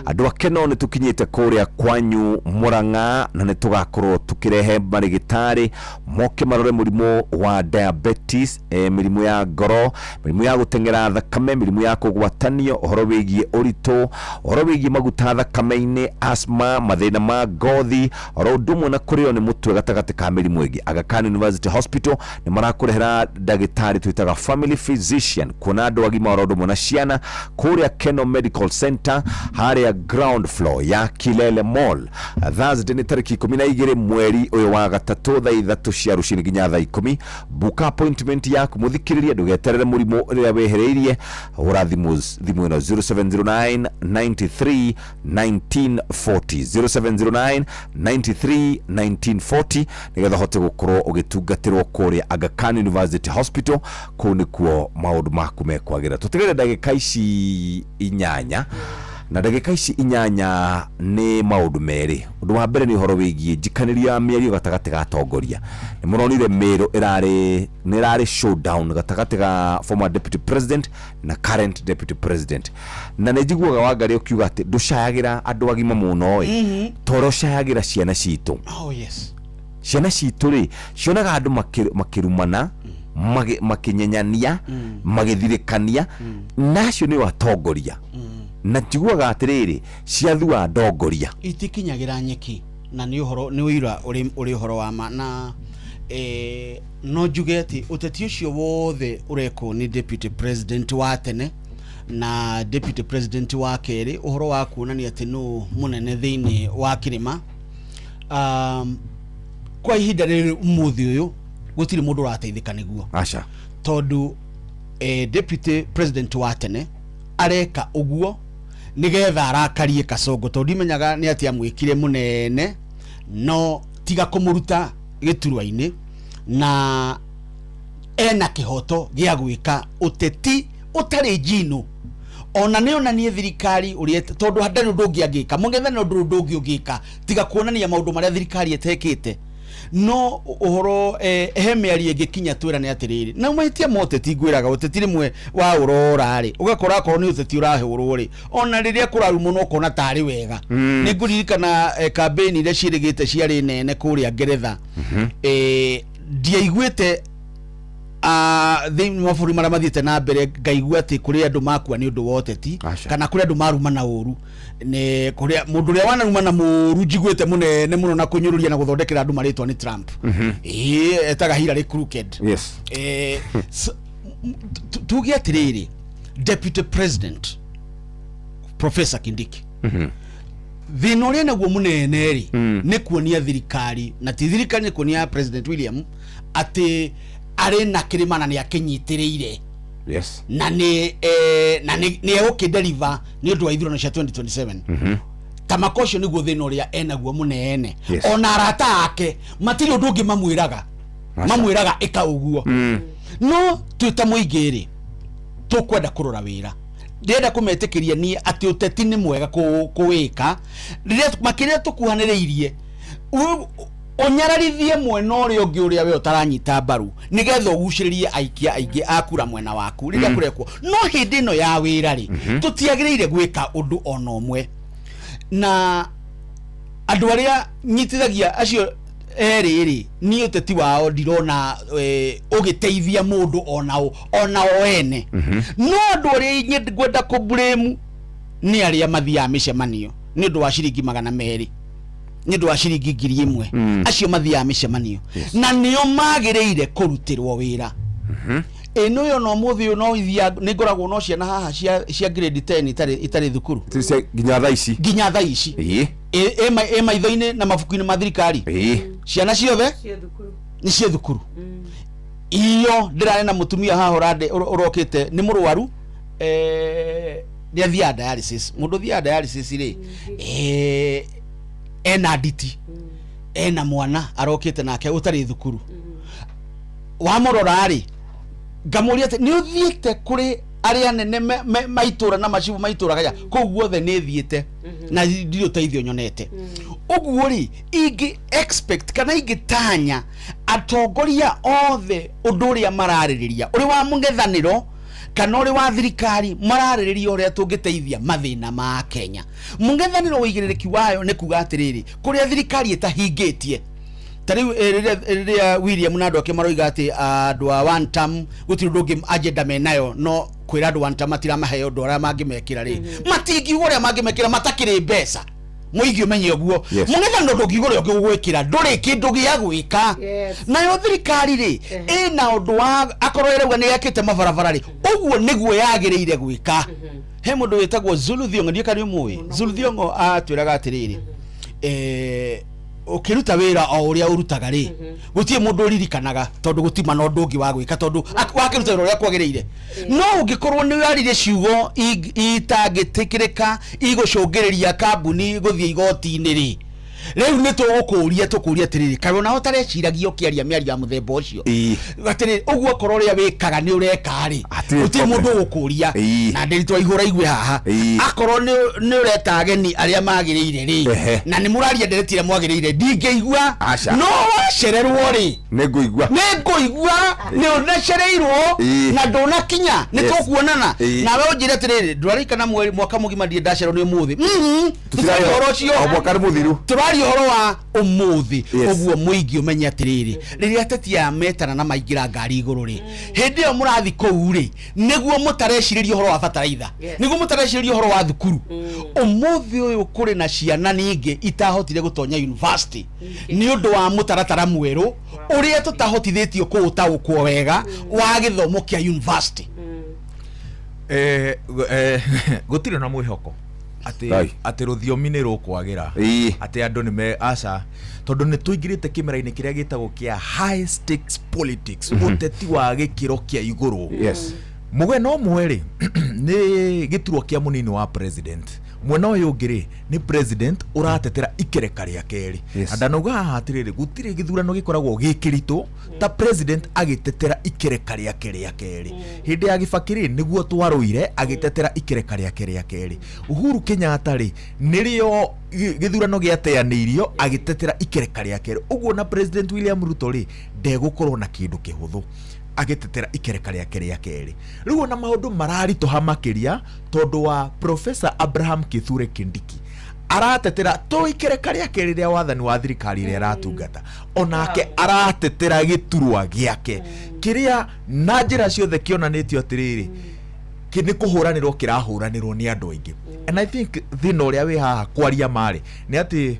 Andũ akeno, nĩ tũkinyĩte kũrĩa kwanyu Mũrang'a, na nĩ tũgakorwo tũkĩrehe marĩgĩtarĩ moke marore mũrimũ wa diabetes, mĩrimũ ya ngoro, mĩrimũ ya gũteng'era thakame, mĩrimũ ya kũgwatanio, ũhoro wĩgiĩ ũritũ, ũhoro wĩgiĩ maguta thakame-inĩ, asthma, mathĩna ma ngothi, oro ũndũ ũmwe na kũrĩo nĩ mũtwe, gatagatĩ ka mĩrimũ ĩngĩ. Aga Khan University Hospital nĩ marakũrehera ndagĩtarĩ twĩtaga family physician, kuona andũ agima oro ũndũ ũmwe na ciana, kũrĩa Keno Medical Center, harĩa ground floor ya Kilele Mall. Thursday nĩ tarĩki 12 mweri ũyũ wa gatatũ, thaa 3 cia rũcinĩ nginya thaa 10. Book appointment yaku, mũthikĩrĩria, ndũgeterere mũrimũ rĩrĩa wehereirie. Hũra thimũ ĩno 0709 93 1940, 0709 93 1940, nĩgetha ũhote gũkorwo ũgĩtungatĩrwo kũrĩa Aga Khan University Hospital. Kũu nĩkuo maũndũ maku mekwagĩra. Tũtigĩre ndagĩka ici 8, na ndagĩka ici 8 nĩ maũndũ merĩ. Ũndũ wa mbere nĩ ũhoro wĩgiĩ njikanĩrio ya mĩario gatagatĩ ga atongoria. Nĩ mũronire Mĩrũ ĩrarĩ nĩ ĩrarĩ showdown gatagatĩ ga former deputy president na current deputy president, na nĩ njiguaga Wangarĩ ũkiuga atĩ ndũcayagĩra andũ agima mũno ĩ toro ũcayagĩra ciana citũ. Oh yes. Ciana citũ rĩ, cionaga andũ makĩrumana, makĩnyenyania, magĩthirĩkania, na acio nĩo atongoria, na njiguaga atĩrĩrĩ, ciathua ndongoria. Itikinyagĩra nyeki, na nĩ ũhoro nĩ ũira ũrĩ ũhoro wa ma, na no njuge atĩ ũteti ũcio wothe ũrekwo nĩ deputy president wa tene na deputy president wa kerĩ, ũhoro wa kuonania atĩ nũ mũnene thĩinĩ wa kĩrĩma, kwa ihinda rĩrĩ ũmũthĩ ũyũ. Gũtirĩ mũndũ ũrateithĩka nĩguo. Aca. Tondũ deputy president wa tene areka ũguo nĩgetha arakarie Kasongo, tondũ ndimenyaga nĩ atĩa amwĩkire mũnene, no tiga kũmũruta gĩturwa-inĩ, na ena kĩhoto gĩa gwĩka ũteti ũtarĩ njino, ona nĩ onanie thirikari ũrĩa, tondũ ndarĩ ũndũ ũngĩ angĩka mũng'ethanĩro, ndũrĩ ũndũ ũngĩ ũngĩka tiga kuonania maũndũ marĩa thirikari ĩtekĩte. No ũhoro he mĩario ĩngĩkinya twĩrane atĩrĩrĩ, na mahĩtia ma ũteti, ngwĩraga ũteti rĩmwe wa ũrora rĩ, ũgakora akorwo nĩ ũteti ũrahũrwo rĩ, ona rĩrĩa kũrarumwo no ũkona tarĩ wega. Nĩ ngũririkana campaign iria ciĩrĩgĩte ciarĩ nene kũrĩa Ngeretha, ndiaiguĩte thĩinĩ wa mabũrũri marĩa mathiĩte na mbere ngaigua atĩ kũrĩ andũ makua nĩ ũndũ wa ũteti kana kũrĩ andũ marumana ũru. Nĩ kũrĩa mũndũ ũrĩa wanarumana mũru njiguĩte mũnene mũno na kũnyũrũria na gũthondekera andũ marĩtwa nĩ Trump. Ĩĩ, etaga Hillary crooked. So, tuge atĩrĩrĩ, Deputy President Professor Kindiki, thĩna ũrĩa naguo mũnene rĩ, nĩ kuonia thirikari, na ti thirikari, nĩ kuonia President William atĩ arĩ na kĩrĩma na nĩ akĩnyitĩrĩire na nĩ na nĩ nĩ egũkĩdeliver nĩ ũndũ wa ithurano cia 2027. Tamaka ũcio nĩguo thĩna ũrĩa enaguo mũnene. Ona arata ake matirĩ ũndũ ũngĩ mamwĩraga. Aca. Mamwĩraga ĩka ũguo. No twĩ ta mũingĩ rĩ, tũkwenda kũrora wĩra. Ndĩrenda kũmetĩkĩria niĩ atĩ ũteti nĩ mwega kũwĩka rĩrĩa makĩria tũkuhanĩrĩirie, ũnyararithie mwena ũrĩa ũngĩ ũrĩa we ũtaranyita mbaru, nĩgetha ũgucĩrĩrie aikia aingĩ a kura mwena waku rĩrĩa kũrekwo. No hĩndĩ ĩno ya wĩra rĩ, tũtiagĩrĩire gwĩka ũndũ ona ũmwe. Na andũ arĩa nyitithagia acio erĩ rĩ, niĩ ũteti wao ndirona ũgĩteithia mũndũ ona ũ, ona o ene. No andũ arĩa ngwenda kũblame nĩ arĩa mathiaga mĩcemanio nĩ ũndũ wa ciringi 200, nĩ ũndũ wa ciringi 1000. Acio mathiaga mĩcemanio na nĩo magĩrĩire kũrutĩrwo wĩra. Ĩ nĩ ũyũ, no mũthĩ ũyũ no ithia nĩ ngoragwo no ciana haha cia grade 10 itarĩ thukuru. Nginya thaa ici. Nginya thaa ici. Ĩ maitho-inĩ na mabuku-inĩ ma thirikari, ciana ciothe nĩ ciĩ thukuru. Iyo ndĩrarĩ na mũtumia haha ũrokĩte nĩ mũrwaru, nĩ athiaga dialysis. Mũndũ ũthiaga dialysis rĩ, ena nditi, ena mwana arokĩte nake ũtarĩ thukuru. Wamũrora rĩ, ngamũria atĩ nĩ ũthiĩte kũrĩ arĩa anene ma itũra na macibũ ma itũra kaya kũu guothe? Nĩ thiĩte na ndirĩ ũteithio nyonete. Ũguo rĩ, ingĩ expect kana ingĩtanya atongoria othe ũndũ ũrĩa mararĩrĩria, ũrĩ wa mũng'ethanĩro kana ũrĩ wa thirikari, mararĩrĩria ũrĩa tũngĩteithia mathĩna ma Kenya. Mũng'ethanĩro ũigĩrĩrĩki wayo nĩ kuga atĩrĩrĩ, kũrĩa thirikari ĩtahingĩtie, ta rĩu rĩrĩa William na andũ ake maroiga atĩ andũ a one term gũtirĩ ũndũ ũngĩ agenda menayo no kwĩra andũ one term matiramahe ũndũ ũrĩa mangĩmekĩra rĩ, matingiuga ũrĩa mangĩmekĩra matakĩrĩ mbeca. Mũingĩ ũmenye ũguo. Mũng'ethanĩro ndũngiuga ũrĩa ũngĩgwĩkĩra, ndũrĩ kĩndũ gĩa gwĩka. Nayo thirikari rĩ, ĩna ũndũ wa akorwo ĩrauga nĩ yakĩte mabarabara rĩ, ũguo nĩguo yagĩrĩire gwĩka. He mũndũ wĩtagwo Zulu Thiong'o, ndiũĩ kana nĩ ũmũĩ Zulu Thiong'o, atwĩraga atĩrĩrĩ, ũkĩruta wĩra o ũrĩa ũrutaga rĩ, gũtirĩ mũndũ ũririkanaga, tondũ gũtima na ũndũ ũngĩ wa gwĩka, tondũ wakĩruta wĩra ũrĩa kwagĩrĩire. No ũngĩkorwo nĩ waririe ciugo itangĩtĩkĩrĩka igũcũngĩrĩria kambuni gũthiĩ igoti-inĩ rĩ, rĩu nĩ tũgũkũria, tũkũria atĩrĩrĩ, kaĩ onawe ũtareciragia ũkĩaria mĩario ya mũthemba ũcio? Atĩrĩrĩ, ũguo okorwo ũrĩa wĩkaga nĩ ũreka rĩ, Hatirĩ gũtirĩ problem. mũndũ ũgũkũria. Na ndĩritwa ihũra igue haha, akorwo nĩ ũreta ageni arĩa magĩrĩire rĩ, na nĩ mũraria ndereti ĩrĩa mwagĩrĩire, ndingĩigua. Aca. No wacererwo rĩ, Nĩ ngũigua. Nĩ ngũigua nĩ ũnacereirwo na ndũnakinya nĩ tũkuonana. Nawe ũnjĩre atĩrĩrĩ, ndwarĩkana mweri mwaka mũgima ndirĩ ndacererwo, nĩ ũmũthĩ. Tũtiraria ũhoro ũcio. O mwaka nĩ mũthiru. Tũraria ũhoro wa ũmũthĩ. Ũguo mũingĩ ũmenye atĩrĩrĩ, rĩrĩa ateti aya metana na maingĩra ngari igũrũ rĩ, hĩndĩ ĩyo mũrathi kũu rĩ, nĩguo mũtarecirĩria ũhoro wa bataraitha, nĩguo mũtarecirĩria ũhoro wa thukuru. Ũmũthĩ ũyũ kũrĩ na ciana ningĩ itahotire gũtonya university nĩ ũndũ wa mũtaratara mwerũ ũrĩa tũtahotithĩtio kũũtaũkwo wega wa gĩthomo kĩa university. Gũtirĩ na mwĩhoko. Atĩ atĩ rũthiomi nĩ rũkwagĩra, atĩ andũ nĩ me aca, tondũ nĩ tũingĩrĩte kĩmera-inĩ kĩrĩa gĩtagwo kĩa high stakes politics, ũteti wa gĩkĩro kĩa igũrũ. Mũgwena ũmwe rĩ nĩ gĩturwa kĩa mũnini wa president, mwena ũyũ ũngĩ rĩ nĩ president ũratetera ikereka rĩa kerĩ. Na ndanauga haha atĩrĩrĩ, gũtirĩ gĩthurano gĩkoragwo gĩ kĩritũ ta president agĩtetera ikereka rĩake rĩa kerĩ. Hĩndĩ ya Gĩbakĩ rĩ, nĩguo twarũire agĩtetera ikereka rĩake rĩa kerĩ. Uhuru Kenyatta rĩ, nĩrĩo gĩthurano gĩateanĩirio agĩtetera ikereka rĩa kerĩ. Ũguo na President William Ruto rĩ, ndegũkorwo na kĩndũ kĩhũthũ agĩtetera ikereka rĩake rĩa kerĩ. Rĩu ona maũndũ mararitũha makĩria tondũ wa Professor Abraham Kithure Kindiki aratetera to ikereka rĩa kerĩ rĩa wathani wa thirikari ĩrĩa aratungata, onake aratetera gĩturwa gĩake kĩrĩa na njĩra ciothe kĩonanĩtio atĩrĩrĩ nĩ kũhũranĩrwo kĩrahũranĩrwo nĩ andũ aingĩ. And I think thĩna ũrĩa wĩ haha kwaria marĩ nĩ atĩ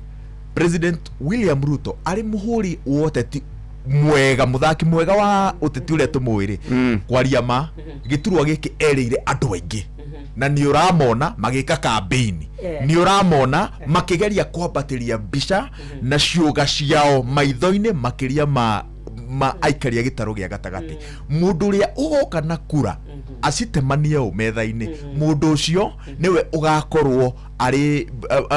President William Ruto arĩ mũhũri wa ũteti mwega, mũthaki mwega wa ũteti ũrĩa tũmũĩ rĩ, kwaria ma gĩturwa gĩkĩ erĩire andũ aingĩ, na nĩ ũramona magĩka campaign, nĩ ũramona makĩgeria kwambatĩria mbica na ciũga ciao maitho-inĩ makĩria ma aikari a gĩtarũ gĩa gatagatĩ. Mũndũ ũrĩa ũgoka na kura acitemanie ũ metha-inĩ, mũndũ ũcio nĩwe ũgakorwo arĩ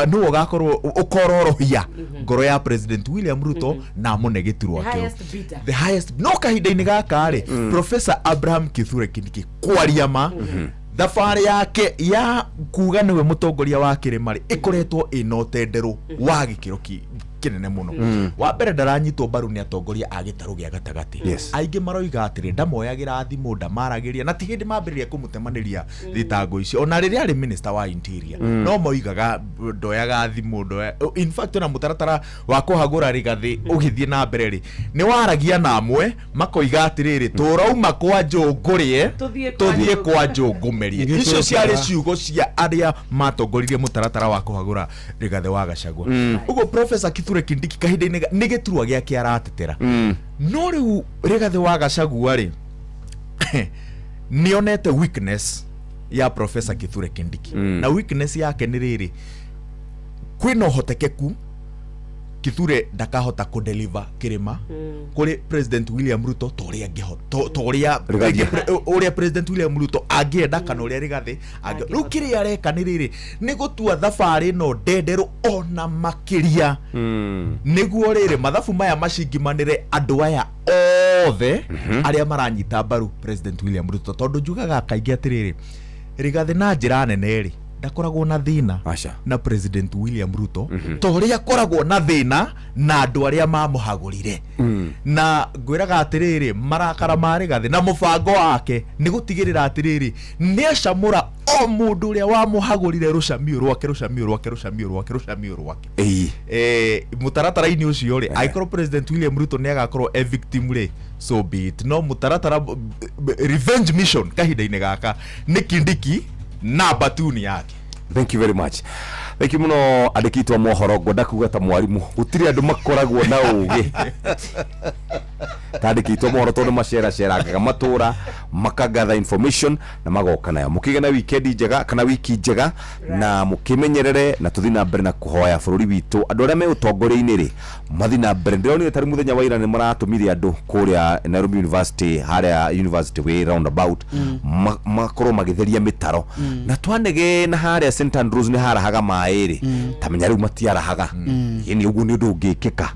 nĩwe ũgakorwo ũkororohia ngoro ya President William Ruto na amũne gĩturwa The kĩu. highest bidder. The highest. No kahinda-inĩ gaka rĩ, Professor Abraham Kithure Kindiki kwaria ma thabarĩ yake ya kuga nĩwe mũtongoria wa kĩrĩma rĩ, ĩkoretwo ĩna ũtenderũ wa gĩkĩro kĩnene mũno. Wa mbere, ndaranyitwo mbaru nĩ atongoria a gĩtarũ gĩa gatagatĩ. Aingĩ maroiga atĩrĩ ndamoyagĩra thimũ, ndamaragĩria, na ti hĩndĩ mambĩrĩria kũmũtemanĩria thitango icio, ona rĩrĩa arĩ minister wa interior no moigaga ndoyaga thimũ ndoya. In fact, ona mũtaratara wa kũhagũra Rigathĩ ũgĩthiĩ na mbere rĩ, nĩ waragia na amwe makoiga atĩrĩrĩ, tũrauma kwa Njũngũrĩe tũthiĩ kwa tũthiĩ kwa Njũngũmerie. Icio ciarĩ ciugo cia arĩa matongoririe mũtaratara wa kũhagũra Rigathĩ wa Gachagua. Ũguo Professor Kithure Kindiki kahinda-inĩ nĩ gĩturwa gĩake aratetera. No rĩu Rigathĩ wa Gachagua rĩ, nĩonete weakness ya Professor Kithure Kindiki, na weakness yake nĩ rĩrĩ, kwĩna ũhotekeku Kithure ndakahota kũdeliver kĩrĩma kũrĩ President William Ruto ta ũrĩa angĩhota, ta ũrĩa Rigathi. Ũrĩa President William Ruto angĩenda kana ũrĩa Rigathĩ rĩu kĩrĩa areka nĩ rĩrĩ, nĩ gũtua thabarĩ ĩno ndenderũ ona makĩria, nĩguo rĩrĩ mathabu maya macingimanĩre andũ aya othe arĩa maranyita mbaru President William Ruto, tondũ njugaga kaingĩ atĩrĩrĩ, Rigathĩ na njĩra nene rĩ, ndakoragwo na thĩna Aca. na President William Ruto ta ũrĩa akoragwo na thĩna na andũ arĩa mamũhagũrire. Na ngwĩraga atĩrĩrĩ, marakara ma Rigathĩ na mũbango wake nĩ gũtigĩrĩra atĩrĩrĩ nĩ acamũra o mũndũ ũrĩa wamũhagũrire rũcamiũ rwake, rũcamiũ rwake, rũcamiũ rwake, rũcamiũ rwake. Mũtaratara-inĩ ũcio rĩ, angĩkorwo President William Ruto nĩ agakorwo e victim rĩ, so be it. No mũtaratara revenge mission kahinda-inĩ gaka nĩ Kindiki na batuni yake. Thank you very much, thank you muno. Andĩkitwo mohoro, ngwenda kuga ta mwarimũ, gũtirĩ andũ makoragwo na ũgĩ ta andĩkitwo mohoro, tondũ maceracerangaga matũra makagatha information na magoka nayo. Mũkĩgĩa na wikendi njega kana wiki njega, na mũkĩmenyerere, na tũthiĩ na mbere na kũhoya bũrũri witũ, andũ arĩa me ũtongoria-inĩ rĩ mathiĩ na mbere. Ndĩronire tarĩ mũthenya wa ira nĩ maratũmire andũ kũrĩa Nairobi University, harĩa University Way roundabout, makorwo magĩtheria mĩtaro, na twanege na harĩa St Andrews nĩ harahaga maĩ rĩ, ta menya rĩu matiarahaga. Ĩni ũguo nĩ ũndũ ũngĩkĩka.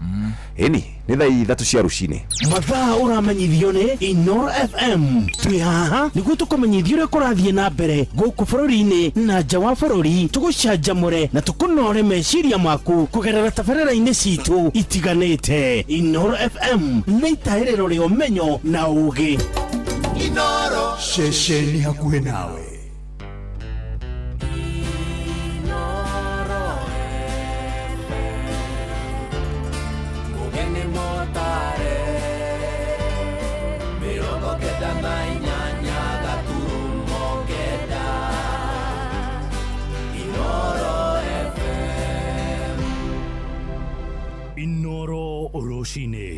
Ĩni nĩ thaa 3 cia rũcinĩ. Mathaa ũramenyithio nĩ Inoro FM. Twĩ haha nĩguo tũkũmenyithia ũrĩa kũrathiĩ na mbere gũkũ bũrũri-inĩ na nja wa bũrũri, tũgũcanjamũre na tũkũnore meciria maku kũgerera tabarĩra-inĩ citũ itiganĩte. Inoro FM nĩ itahĩrĩro rĩa ũmenyo na ũgĩ. Inoro. Ceceni hakuhĩ nawe. Inoro FM. Mugeni motare 98.9. Inoro FM. Inoro Rũcinĩ.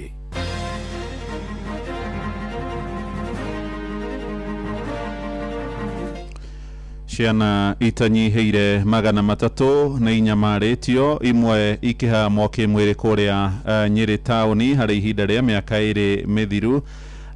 Ciana itanyihĩire 304 inyamarĩtio, imwe ikĩhamwo kĩmwĩrĩ kũrĩa Nyĩrĩ taũni harĩ ihinda rĩa mĩaka 2 mĩthiru.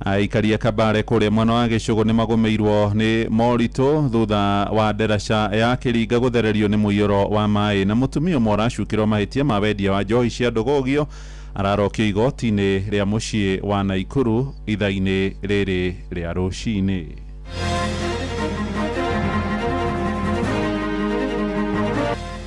Aikari a Kabare kũrĩa mwena wa Gĩcũgũ nĩ magũmĩirwo nĩ moritũ thutha wa nderaca ya kĩringa gũthererio nĩ mũiyũro wa maĩ, na mũtumia ũmwe ũracukĩrwo mahĩtia ma wendia wa njohi cia ndũgũgio ararokio igoti-inĩ rĩa mũciĩ wa Naikuru ithaa-inĩ rĩrĩ rĩa rũcinĩ.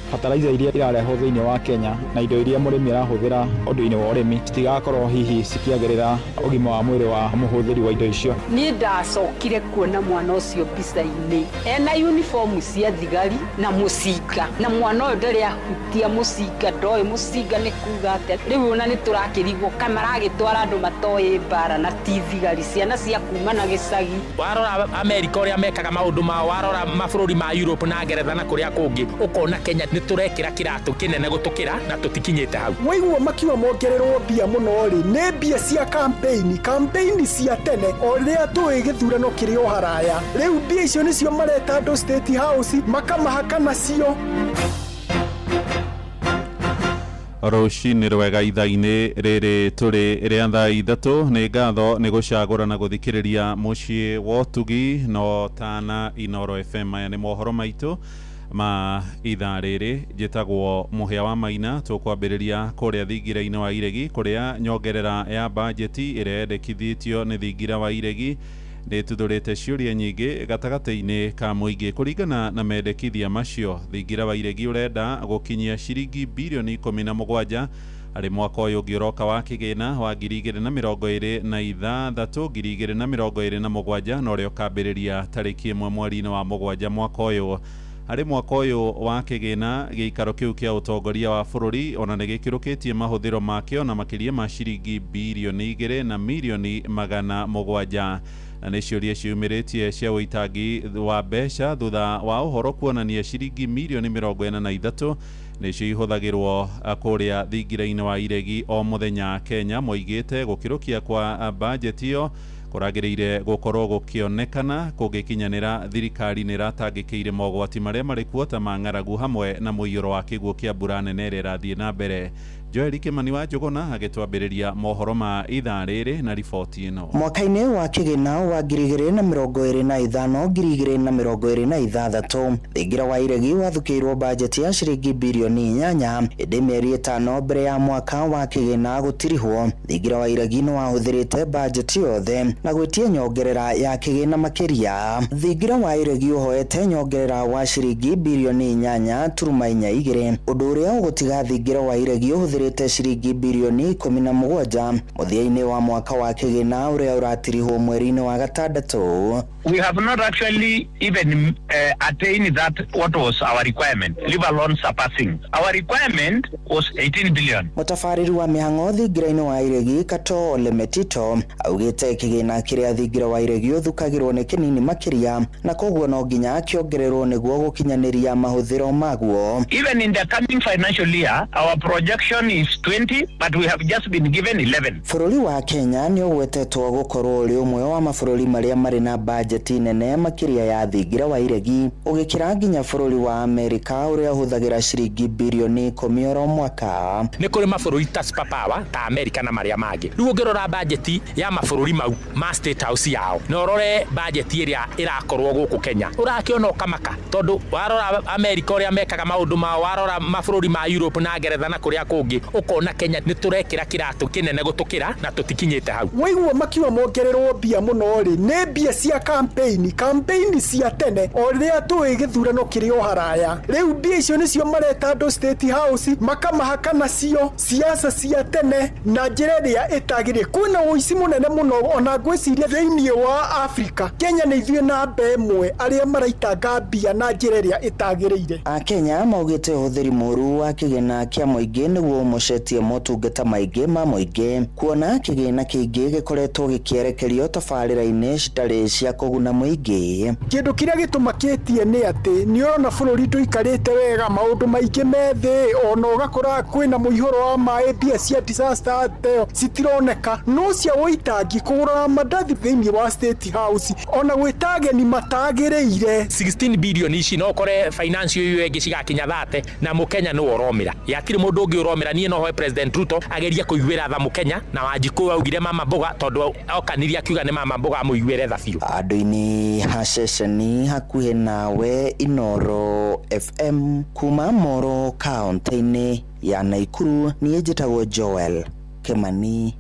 Fertilizer iria irarehwo thĩinĩ wa Kenya na indo iria mũrĩmi arahũthĩra ũndũ-inĩ wa ũrĩmi citigakorwo hihi cikĩagĩrĩra ũgima wa mwĩrĩ wa mũhũthĩri wa indo icio. Niĩ ndacokire kuona mwana ũcio mbica-inĩ ena uniform cia thigari na mũcinga, na mwana ũyũ ndarĩ ahutia mũcinga, ndoĩ mũcinga nĩ kuga atĩa. Rĩu ona nĩ tũrakĩrigwo kana maragĩtwara andũ matoĩ mbara na ti thigari, ciana cia kuma na gĩcagi. Warora Amerika ũrĩa mekaga maũndũ mao, warora mabũrũri ma Europe na Ngeretha na kũrĩa kũngĩ, ũkona Kenya nĩ tũrekĩra kĩratũ kĩnene gũtũkĩra na tũtikinyĩte hau. Waigua makiuga mongererwo mbia mũno rĩ, nĩ mbia cia campaign, campaign cia tene o rĩrĩa tũĩ gĩthurano kĩrĩ o haraya. Rĩu mbia icio nĩcio mareta andũ State House makamahaka nacio. Rũcinĩ rwega ithaa-inĩ rĩrĩ tũrĩ rĩa thaa 3, nĩ ngatho nĩ gũcagũra na gũthikĩrĩria mũciĩ wa ũtugi no tana Inoro FM. Maya nĩ mohoro maitũ ma ithaa rĩrĩ. Njĩtagwo Mũhĩa wa Maina. Tũkwambĩrĩria kũrĩa thingira-inĩ wa Iregi, kũrĩa nyongerera ya bajeti ĩrĩa yendekithĩtio nĩ thingira wa Iregi nĩ ĩtuthũrĩte ciũria nyingĩ gatagatĩ-inĩ ka mũingĩ. Kũringana na mendekithia macio, thingira wa Iregi ũrenda gũkinyia ciringi birioni 17 harĩ mwaka ũyũ ũngĩ ũroka wa kĩgĩna wa 2026 2027, na ũrĩa ũkambĩrĩria tarĩki 1 mweri-inĩ wa 7 mwaka ũyũ. Harĩ mwaka ũyũ wa kĩgĩna, gĩikaro kĩu kĩa ũtongoria wa bũrũri ona nĩ gĩkĩrũkĩtie mahũthĩro makĩo na makĩria ma ciringi birioni 2 na mirioni 700, na nĩ ciũria ciumĩrĩtie cia ũitangi wa mbeca thutha wa ũhoro kuonania ciringi mirioni 43 nĩcio ihũthagĩrwo kũrĩa thingira-inĩ wa Iregi o mũthenya. Kenya moigĩte gũkĩrũkia kwa bajeti ĩyo kũragĩrĩire gũkorwo gũkĩonekana kũngĩkinyanĩra thirikari nĩ ĩratangĩkĩire mogwati marĩa marĩ kuo ta ma ng'aragu hamwe na mũiyũro wa kĩguũ kĩa mbura nene ĩrĩa ĩrathiĩ na mbere. Joel Kimani wa Njũgũna agĩtwambĩrĩria mohoro ma ithaa rĩrĩ na riboti ĩno. Mwaka-inĩ wa kĩgĩna wa 2025 2026, thingira wa Iregi wathukĩirwo bajeti ya ciringi birioni 8, ĩndĩ mĩeri 5 mbere ya mwaka wa kĩgĩna gũtirihwo. Thingira wa Iregi nĩ wahũthĩrĩte bajeti yothe na gwĩtia nyongerera ya kĩgĩna makĩria. Thingira wa Iregi ũhoete nyongerera wa ciringi birioni 8.42, ũndũ ũrĩa ũgũtiga thingira wa Iregi ũhũthĩrĩte ciringi birioni 17 mũthia-inĩ wa mwaka wa kĩgĩna ũrĩa ũratirihwo mweri-inĩ wa 6. We have not actually even attained that what was our requirement, leave alone surpassing. Our requirement was 18 billion. Mũtabarĩri wa mĩhang'o thingira-inĩ wa Iregi Kato Ole Metito augĩte kĩgĩna kĩrĩa thingira wa Iregi ũthukagĩrwo nĩ kĩnini makĩria, na koguo no nginya kĩongererwo nĩguo gũkinyanĩria mahũthĩro maguo. Even in the coming financial year, our projection is 20, but we have just been given 11. Bũrũri wa Kenya nĩ ũgwetetwo gũkorwo ũrĩ ũmwe wa mabũrũri marĩa marĩ na bajeti nene makĩria ya thingira wa Iregi, ũgĩkĩra nginya bũrũri wa Amerika ũrĩa ũhũthagĩra ciringi birioni 10 oro mwaka. Nĩ kũrĩ mabũrũri ta superpower ta Amerika na marĩa mangĩ. Rĩu ũngĩrora bajeti ya mabũrũri mau ma State House yao, na ũrore bajeti ĩrĩa ĩrakorwo gũkũ Kenya, ũrakĩona ũkamaka, tondũ warora Amerika ũrĩa mekaga maũndũ mao, warora mabũrũri ma Europe na Ngeretha na kũrĩa kũngĩ, ũkona Kenya nĩ tũrekĩra kĩratũ kĩnene gũtũkĩra na tũtikinyĩte hau. Waigua makiuga mongererwo mbia mũno rĩ, nĩ mbia cia campaign, campaign cia tene o rĩrĩa tũĩ gĩthurano kĩrĩ o haraya. Rĩu mbia icio nĩcio mareta andũ State House makamahaka nacio siasa cia tene na njĩra ĩrĩa ĩtagĩrĩire. Kwĩna ũici mũnene mũno ona ngwĩciria thĩinĩ wa Afrika. Kenya nĩ ithuĩ namba 1 arĩa maraitanga mbia na njĩra ĩrĩa ĩtagĩrĩire. Akenya maugĩte ũhũthĩri mũru wa kĩgĩna kĩa mũingĩ nĩguo ũmocetie motungata maingĩ ma mũingĩ kuona kĩgĩna kĩingĩ gĩkoretwo gĩkĩerekerio tabarĩra-inĩ citarĩ cia kũguna mũingĩ. Kĩndũ kĩrĩa gĩtũmakĩtie nĩ atĩ nĩ ũrona bũrũri ndũikarĩte wega, maũndũ maingĩ me thĩ, ona ũgakora kwĩna mũihũro wa maĩ, mbia cia disaster teo citironeka, no cia ũitangi kũgũra mandathi thĩinĩ wa State House ona gwĩta ageni matagĩrĩire. 16 billion ici no kore finance iyo ĩngĩ cigakinya thate na mũkenya nĩwe ũromĩra yatirĩ mũndũ ũngĩ ũromĩra. Niĩ no hoe President Ruto agerie kũiguĩra tha mũkenya na Wanjikũ augire mama mboga tondũ okanirie akiuga nĩ mama mboga amũiguĩre tha biũ. Andũ-inĩ ha ceceni hakuhĩ nawe Inoro FM kuma Moro kaunti-inĩ ya Naikuru, niĩ njĩtagwo Joel Kimani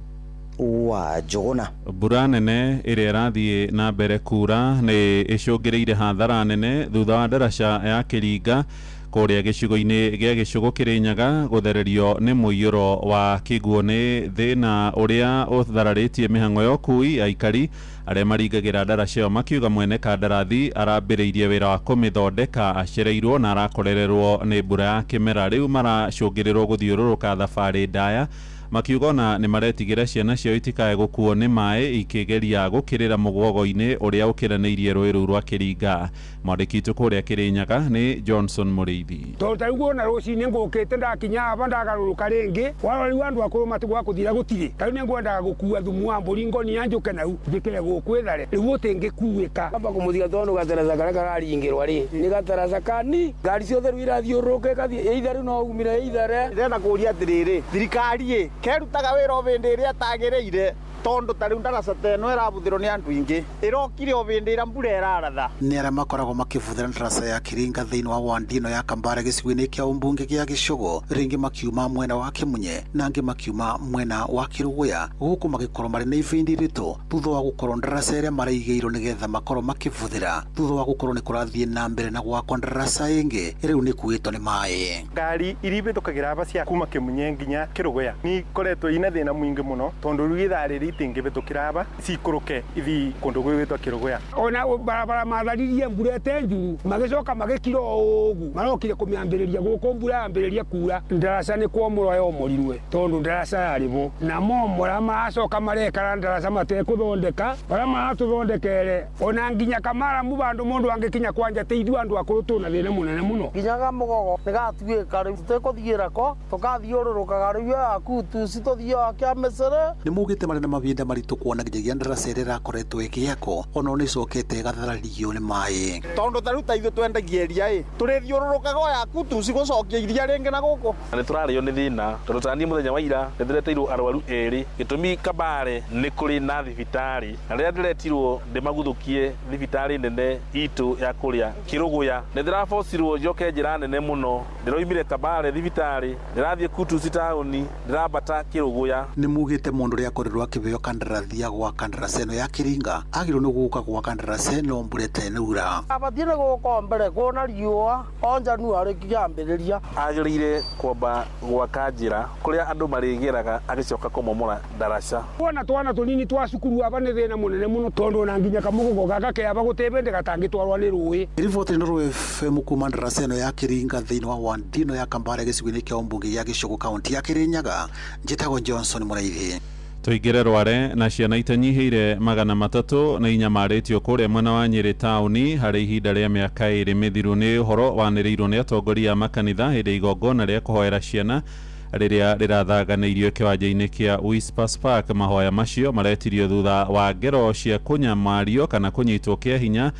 wa Njũgũna. Mbura nene ĩrĩa ĩrathiĩ na mbere kura nĩ ĩcũngĩrĩire hathara nene thutha wa ndaraca ya Kĩringa kũrĩa gĩcigo-inĩ gĩa Gĩcũgũ Kĩrĩnyaga gũthererio nĩ mũiyũro wa kĩguũ. Nĩ thĩna ũrĩa ũthararĩtie mĩhang'o ya ũkui. Aikari arĩa maringagĩra ndaraca ĩyo makiuga mwene kandarathi arambĩrĩirie wĩra wa kũmĩthondeka acereirwo na arakorererwo nĩ mbura ya kĩmera. Rĩu maracũngĩrĩrwo gũthiũrũrũka thabarĩ ndaya makiuga ona nĩ maretigĩra ciana ciao itikae gũkuo nĩ maĩ ikĩgeria gũkĩrĩra mũgwogo-inĩ ũrĩa ũkĩranĩirie rũĩ rũu rwa Kĩringa. Mwandĩki witũ kũrĩa Kĩrĩnyaga nĩ Johnson Mũrĩithi. Tondũ ta rĩu wona rũcinĩ ngũkĩte ndakinya aba ndagarũrũka rĩngĩ, warora rĩu andũ akũrũ matigwa kũthira gũtirĩ. Ta rĩu nĩngwendaga gũkua thumu wa mbũri ngonia njũke nau njĩkĩre gũkũ ĩthare, rĩu gũtingĩkuĩka. Amba kũmũtiga tondũ gataraca karĩa kararingĩrwa rĩ nĩ gataraca kani ngari ciothe rĩu irathiũrũrũka ĩgathiĩ either rĩu no umire ĩithere. Ndĩrenda kũũria atĩrĩrĩ, thirikari ĩ kerutaga wĩra o hĩndĩ ĩrĩa ĩtagĩrĩire, tondũ ta rĩu ndaraca ta ĩno ĩrabuthĩrwo nĩ andũ aingĩ ĩrokire o hĩndĩ ĩrĩa mbura ĩraratha. Nĩ arĩa makoragwo makĩbuthĩra ndaraca ya Kĩringa thĩinĩ wa wandi ĩno ya Kambare gĩcigo-inĩ kĩa ũmbunge gĩa Gĩcũgũ, rĩngĩ makiuma mwena wa Kĩmunye na angĩ makiuma mwena wa Kĩrũgũya, gũkũ magĩkorwo marĩ na ibindi ritũ thutha wa gũkorwo ndaraca ĩrĩa maraigĩirwo nĩgetha makorwo makĩbuthĩra thutha wa gũkorwo nĩ kũrathiĩ na mbere na gwakwo ndaraca ĩngĩ rĩu nĩ kuĩtwo nĩ maĩ. Ngari iria ibĩtũkagĩra aba cia kuma Kĩmunye nginya Kĩrũgũya nĩ ikoretwo ina thĩna mũingĩ mũno tondũ rĩu ithaa rĩrĩ itingĩbĩtũkĩra aba cikũrũke ithi kũndũ gwĩtwo Kĩrũgũya. Ona barabara matharirie mbura ĩte njuru magĩcoka magĩkira o ũguo, marokire kũmĩambĩrĩria gũkũ mbura yambĩrĩria kura, ndaraca nĩ kwomorwo yomorirwe tondũ ndaraca yarĩ bo na momora macoka marekara ndaraca matekũthondeka barĩa maratũthondekere ona nginya kamaramu bandũ mũndũ angĩkinya kwanja tĩ ithuĩ andũ akũrũ tũna thĩna mũnene mũno. Nginya kamũgogo nĩ gatuĩka rĩu tũtekũthiĩra ko tũkathiũrũrũkaga rĩu yakutuci tũthiaga kĩa mĩcere. Nĩ maugĩte marĩ na mahinda maritũ kuona nginyagia ndaraca ĩrĩa ĩrakoretwo ĩgĩakwo ona nĩ ĩcokete ĩgatharario nĩ maĩ. Tondũ ta rĩu ta ithuĩ twendagia iria ĩ tũrĩthiũrũrũkaga o yakutuci gũcokia iria rĩngĩ na gũkũ. Nĩ tũrarĩo nĩ thĩna tondũ ta niĩ mũthenya wa ira nĩ ndĩreteirwo arwaru erĩ, gĩtũmi Kabare nĩ kũrĩ na thibitarĩ na rĩrĩa ndĩretirwo ndĩmaguthũkie thibitarĩ nene itũ ya kũrĩa Kĩrũgũya nĩ ndĩrabocirwo njoke njĩra nene mũno, ndĩroimire Kabare thibitarĩ ndĩrathiĩ Kutuci taũni ndĩrambata Kĩrũgũya. Nĩ maugĩte mũndũ ũrĩa akorirwo akĩheo kandarathi ya gwaka ndaraca ĩno ya Kĩringa agĩrĩirwo nĩ gũka gwaka ndaraca ĩno mbura ĩtenaura. Abatiĩ nĩ gũka mbere kwona riũa o Januarĩ kĩambĩrĩria. Agĩrĩire kwamba gwaka njĩra kũrĩa andũ marĩgeraga agĩcoka kũmomora ndaraca. Wona twana tũnini twa cukuru aba nĩ thĩna mũnene mũno tondũ ona nginya kamũgogo gaka keaba gũtĩ bĩndĩ gatangĩtwarwo nĩ rũĩ. Riboti Inooro FM kuma ndaraca ĩno ya Kĩringa thĩinĩ wa wandi ĩno ya Kambare gĩcigo-inĩ kĩa ũmbunge gĩa Gĩcũgũ kaunti ya Kĩrĩnyaga, njĩtagwo Johnson Mũraithi. Tũingĩre Rware na ciana itanyihĩire 300 nĩ inyamarĩtio kũrĩa mwena wa Nyĩrĩ taũni harĩ ihinda rĩa mĩaka 2 mĩthiru. Nĩ ũhoro wanĩrĩirwo nĩ atongoria a makanitha hĩndĩ igongona rĩa kũhoera ciana rĩrĩa rĩrathaganĩirio kĩwanja-inĩ kĩa Whispers Park. Mahoya macio maretirio thutha wa ngero cia kũnyamario kana kũnyitwo kĩa hinya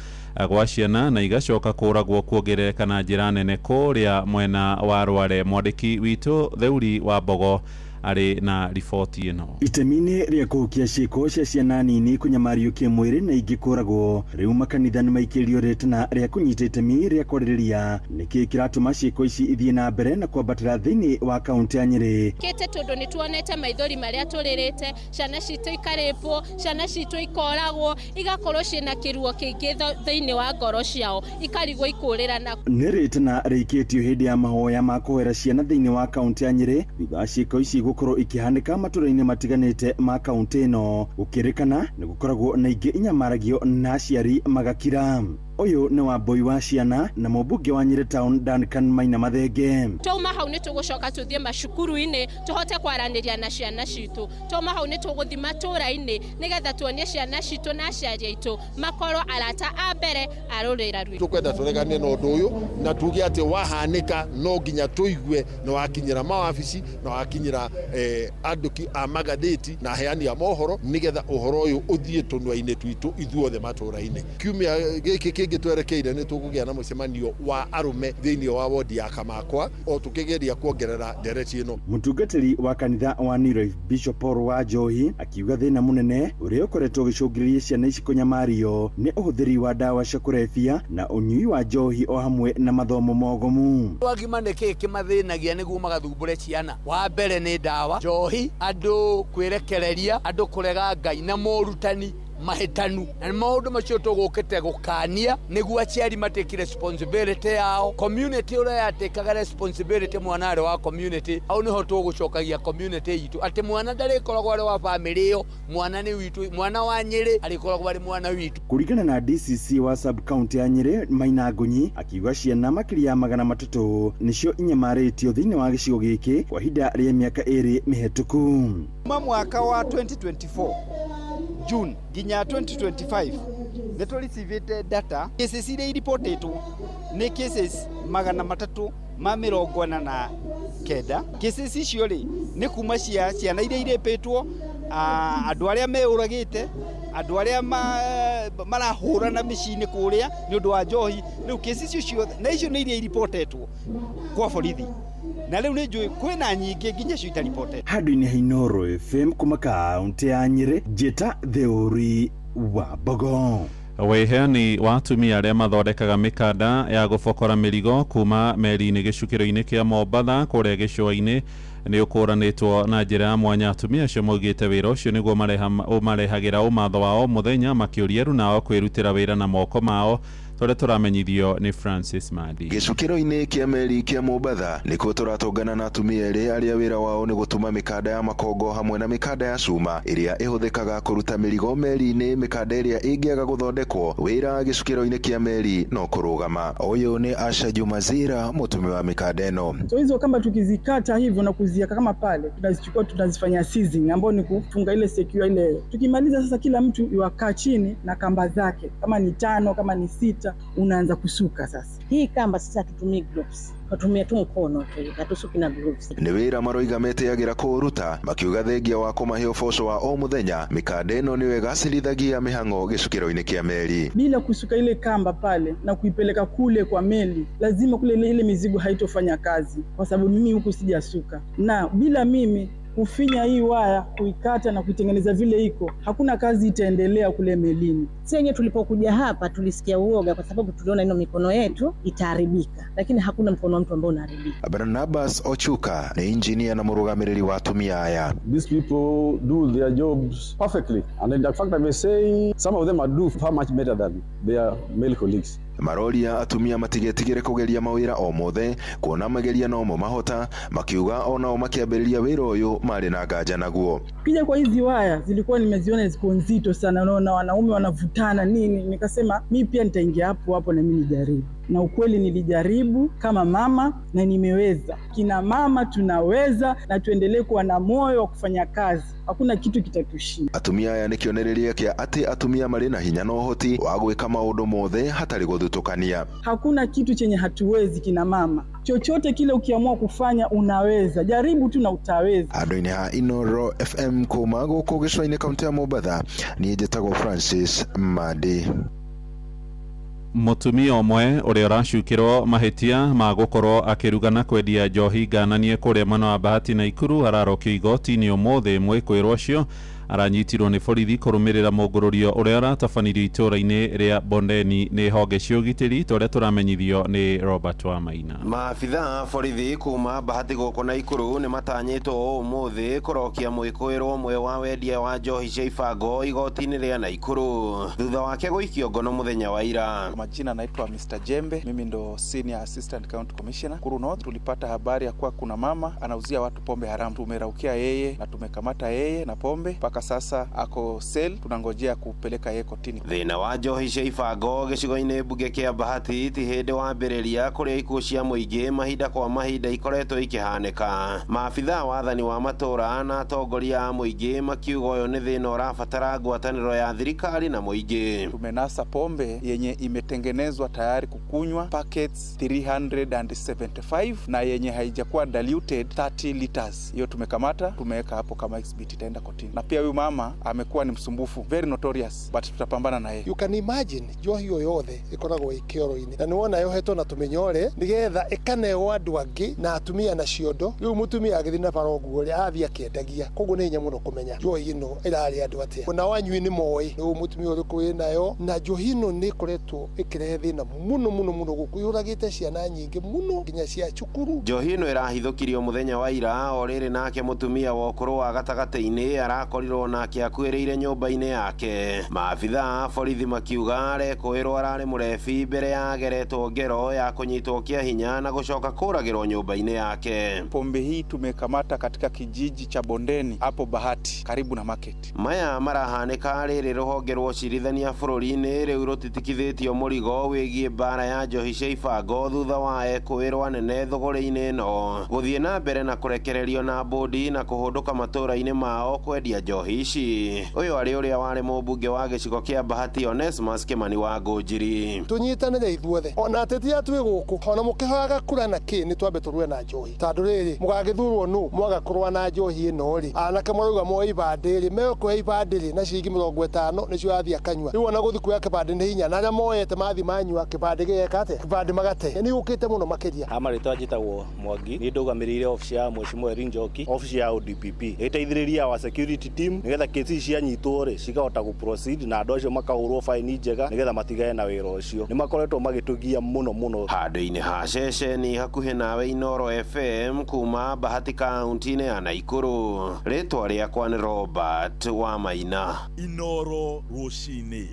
gwa ciana na igacoka kũragwo kuongerereka na njĩra nene kũrĩa mwena wa Rware. Mwandĩki witũ Theuri wa Mbogo arĩ na riboti ĩno. Itemi-inĩ rĩa kũhukia ciĩko cia ciana nini kũnyamario kĩmwĩrĩ na ingĩ kũragwo, rĩu makanitha nĩ maikĩrio rĩtana rĩa kũnyita itemi rĩa kwarĩrĩria nĩkĩĩ kĩratũma ciĩko ici ithiĩ na mbere na kwambatĩra thĩinĩ wa kaunti ya Nyĩrĩ. Kĩte tondũ nĩ tuonete maithori marĩa tũrĩrĩte, ciana citũ ikarĩpwo, ciana citũ ikoragwo, igakorwo ciĩna kĩruo kĩingĩ thĩinĩ wa ngoro ciao, ikarigwo ikũrĩra na nĩ rĩtana rĩikĩtio hĩndĩ ya mahoya ma kũhoera ciana thĩinĩ wa kaunti ya Nyĩrĩ thutha wa ciĩko ici gũkorwo ikĩhanĩka matũra-inĩ matiganĩte ma kaunti ĩno. Gũkĩrĩkana nĩ gũkoragwo na ingĩ inyamaragio na aciari magakira. Ũyũ nĩ Wambui wa Ciana na mũmbunge wa Nyĩrĩ Town Duncan Maina Mathenge. Twauma hau nĩ tũgũcoka tũthiĩ macukuru-inĩ tũhote kwaranĩria na ciana citũ. Twauma hau nĩ tũgũthiĩ matũũra-inĩ nĩgetha tuonie ciana citũ na aciari aitũ makorwo arata a mbere a rũrĩra rwitũ. Tũkwenda tũregane na ũndũ ũyũ na tuge atĩ wahanĩka no nginya tũigue na wakinyĩra mawabici na wakinyĩra andĩki a magathĩti na aheani a mohoro nĩgetha ũhoro ũyũ ũthiĩ tũnua-inĩ twitũ ithuothe matũũra-inĩ. Kiumia gĩkĩ kĩngĩ twerekeire nĩ tũkũgĩa na mũcemanio wa arũme thĩinĩ wa wodi ya Kamakwa o tũkĩgeria kuongerera ndereti ĩno. Mũtungatĩri wa kanitha wa New Life Bishop Paul wa Njohi akiuga thĩna mũnene ũrĩa ũkoretwo ũgĩcũngĩrĩria ciana ici kũnyamario nĩ ũhũthĩri wa ndawa cia kũrebia na ũnyui wa njohi o hamwe na mathomo mogomu. Agima nĩ kĩĩ kĩmathĩnagia nĩguo magathumbũre ciana? Wa mbere nĩ ndawa, njohi, andũ kwĩrekereria, andũ kũrega Ngai na morutani mahĩtanu, na maũndũ macio tũgũkĩte gũkania nĩguo aciari matĩki responsibility yao. Community ũrĩa yatĩkaga responsibility mwana arĩ wa community, hau nĩho tũgũcokagia community itũ atĩ mwana ndarĩkoragwo arĩ wa bamĩrĩ ĩyo, mwana nĩ witũ, mwana wa Nyĩrĩ arĩkoragwo arĩ mwana witũ. Kũringana na DCC wa sub county ya Nyĩrĩ Maina Ngunyi akiuga ciana makĩria ya 300 nĩcio inyamarĩtio thĩinĩ wa gĩcigo gĩkĩ kwa ihinda rĩa mĩaka 2 mĩhetũku. Kuma mwaka wa 2024 June nginya 2025 nĩ tũricivĩte data cases iria iripotĩtwo nĩ cases 349. Cases icio rĩ nĩ kuma cia ciana iria irĩpĩtwo, andũ arĩa meũragĩte, andũ arĩa marahũrana mĩciĩ-inĩ kũrĩa nĩ ũndũ wa njohi. Rĩu cases icio ciothe na icio nĩ iria iripotetwo kwa borithi, na rĩu nĩ njũĩ kwĩna nyingĩ nginya icio itaripotetwo. Handũ-inĩ ha Inooro FM kuma kaunti ya Nyĩrĩ, Njĩta Theũri wa Mbogo. Wĩheani wa atumia arĩa mathondekaga mĩkanda ya gũbokora mĩrigo kuma meri-inĩ gĩcukĩro-inĩ kĩa Mombatha kũrĩa gĩcũa-inĩ nĩ ũkũranĩtwo na njĩra ya mwanya. Atumia acio maugĩte wĩra ũcio nĩguo ũmarehagĩra ũmatho wao mũthenya, makĩũria rĩu nao kwĩrutĩra wĩra na moko mao tũrĩa tũramenyithio nĩ Francis Madi. Gĩcukĩro-inĩ kĩa meri kĩa Mombatha nĩkuo tũratũngana na atumia erĩ arĩa wĩra wao nĩ gũtuma mĩkanda ya makongo hamwe na mĩkanda ya cuma ĩrĩa ĩhũthĩkaga kũruta mĩrigo meri-inĩ. Mĩkanda ĩrĩa ĩngĩaga gũthondekwo wĩra gĩcukĩro-inĩ kĩa meri no kũrũgama. Ũyũ nĩ Asha Jumazira, mũtumi wa mĩkanda ĩno. So hizo kamba tukizikata hivyo na kuziweka kama pale, tunazichukua tunazifanya seasoning ambayo ni kufunga ile secure ile. Tukimaliza sasa, kila mtu yuakaa chini na kamba zake, kama ni 5 kama ni 6, unaanza kusuka sasa. Hii kamba sasa tutumii gloves, tutumia tu mkono tu, hatusuki na gloves. Nĩ wĩra maroiga metĩagĩra kũũruta, makiuga thengia wa kũmahe ũboco wa o mũthenya, mĩkanda ĩno nĩyo ĩgacĩrithagia mĩhang'o gĩcukĩro-inĩ kĩa meri. Bila kusuka ile kamba pale na kuipeleka kule kwa meli, lazima kule ile mizigo haitofanya kazi, kwa sababu mimi huku sijasuka, na bila mimi kufinya hii waya, kuikata na kuitengeneza vile iko, hakuna kazi itaendelea kule melini. Senye tulipokuja hapa tulisikia uoga kwa sababu tuliona ino mikono yetu itaharibika, lakini hakuna mkono wa mtu ambao unaharibika. Barnabas Ochuka ni engineer na mũrũgamĩrĩri wa atumia aya. These people do their jobs perfectly, and in fact I may say some of them do far much better than their male colleagues. Maroria atumia matigetigĩre kũgeria mawĩra o mothe, kuona mageria nomo mahota, makiuga onao makĩambĩrĩria wĩra ũyũ marĩ na nganja naguo. Kija kwa hizi waya zilikuwa nimeziona ziko nzito sana, unaona wanaume wanavutana nini, nikasema mi pia nitaingia hapo hapo na mimi nijaribu. Na ukweli nilijaribu kama mama na nimeweza. Kina mama tunaweza, na tuendelee kuwa na moyo wa kufanya kazi. Hakuna kitu kitatushinda. Atumia aya nĩ kĩonereria kĩa atĩ atumia marĩ na hinya na ũhoti wa gwĩka maũndũ mothe hatarĩ gũthutũkania. Hakuna kitu chenye hatuwezi kina mama. Chochote kile ukiamua kufanya unaweza. Jaribu tu na utaweza. Andũ-inĩ ha Inooro FM kuma gũkũ gĩcũa-inĩ kaunti ya Mombatha, niĩ njĩtagwo Francis Madi. Mũtumia ũmwe ũrĩa ũracukĩrwo mahĩtia ma gũkorwo akĩruga na kwendia njohi ngananie kũrĩa mwena wa Bahati Naikuru ararokio igoti-inĩ ũmũthĩ. Mwĩkũĩrwo ũcio aranyitirwo nĩ borithi kũrũmĩrĩra mũngũrũrio ũrĩa ũratabanirio itũũra-inĩ rĩa Bondeni nĩ honge cia ũgitĩri, ta ũrĩa tũramenyithio nĩ Robert Wamaina. Maabitha borithi kuma Bahati gũkũ Naikuru nĩ matanyĩtwo ũmũthĩ kũrokia mwĩkũĩrwo ũmwe wa wendia wa njohi cia ibango igoti-inĩ rĩa Naikuru thutha wake gũikio ngono mũthenya wa ira. Majina naitwa Mr. Jembe, mimi ndo Senior Assistant County Commissioner Nakuru North. Tulipata habari ya kuwa kuna mama anauzia watu pombe haramu. Tumeraukia yeye na tumekamata yeye na pombe. Mpaka Mpaka sasa ako cell, tunangojea kupeleka yeye kotini. Thĩna wa njohi cia ibango gĩcigo-inĩ mbunge kĩa Bahati ti hĩndĩ wambĩrĩria kũrĩa ikuũ cia mũingĩ mahinda kwa mahinda ikoretwo ikĩhanĩka. Maabithaa wathani wa matũũra na atongoria a mũingĩ makiuga ũyũ nĩ thĩna ũrabatara ngwatanĩro ya thirikari na mũingĩ. Tumenasa pombe yenye imetengenezwa tayari kukunywa packets 375 na yenye haijakuwa diluted 30 liters. Hiyo tumekamata, tumeweka hapo kama exhibit, itaenda kotini. Na pia huyu mama amekuwa ni msumbufu, very notorious, but tutapambana na yeye. You can imagine njohi yo yothe ĩkoragwo ĩ kĩoro-inĩ na nĩwona yohetwo na tũmĩnyore nĩgetha ĩkanewo andũ angĩ na atumia na ciondo. Rĩu mũtumia agĩthiĩ na bara ũguo rĩ, athiĩ akĩendagia, koguo nĩ hinya mũno kũmenya njohi ĩno ĩrarĩ andũ atĩa. Ona wanyui nĩ moĩ rĩu mũtumia ũrĩkũ wĩnayo, na njohi ĩno nĩ ĩkoretwo ĩkĩrehe thĩna mũno mũno mũno gũkũ, yũragĩte ciana nyingĩ mũno nginya cia cukuru. Njohi ĩno ĩrahithũkirio mũthenya wa ira o rĩrĩ nake mũtumia wa ũkũrũ wa gatagatĩ-inĩ arakorirwo nake akuĩrĩire nyũmba-inĩ yake. Maabithaa a borithi makiuga arekũĩrwo ararĩ mũrebi mbere ya ageretwo ngero ya kũnyitwo kĩa hinya na gũcoka kũragĩrwo nyũmba-inĩ yake. Pombe hii tumekamata katika kijiji cha Bondeni hapo Bahati karibu na market. Maya marahanĩka rĩrĩ rũhonge rwa ũcirithania bũrũri-inĩ rĩu rũtitikithĩtio mũrigo wĩgiĩ mbara ya njohi cia ibango thutha wa ekũĩrwo anene thũgũrĩ-inĩ ĩno gũthiĩ na mbere na kũrekererio na bũndi na kũhũndũka matũũra-inĩ mao kwendia njohi ici. Ũyũ arĩ ũrĩa warĩ mũmbunge wa gĩcigo kĩa Bahati Onesmus Kimani wa Ngũnjiri. Tũnyitanĩre ithuothe ona ateti a twĩ gũkũ, ona mũkĩhoyaga kura na kĩ, nĩ twambe tũrũe na njohi, tondũ rĩrĩ mũgagĩthurwo nũ mwaga kũrũa na njohi ĩno rĩ, anake marauga moe ibandĩ rĩ, mekuoya ibandĩ rĩ na ciringi 50 nĩcio athiĩ akanyua. Rĩu ona gũthiĩ kuoya kĩbandĩ nĩ hinya, na arĩa moete mathiĩ manyua kĩbandĩ gĩgeka atĩa, kĩbandĩ magate. Nĩ yũkĩte mũno makĩria. Ha marĩtwa njĩtagwo Mwangi, nĩ ndũgamĩrĩire obici ya Mheshimiwa Irene Njoki, obici ya ODPP ĩteithĩrĩria our security team nĩgetha kesi cianyitwo rĩ cikahota gũ proceed na andũ acio makahũrwo faini njega nĩgetha matigane na wĩra ũcio. Nĩ makoretwo magĩtũgia mũno mũno. Handũ-inĩ ha ceceni hakuhĩ nawe Inooro FM kuma Bahati kaunti-inĩ ya Naikuru, rĩtwa rĩakwa nĩ Robert wa Maina. Inooro rũcinĩ.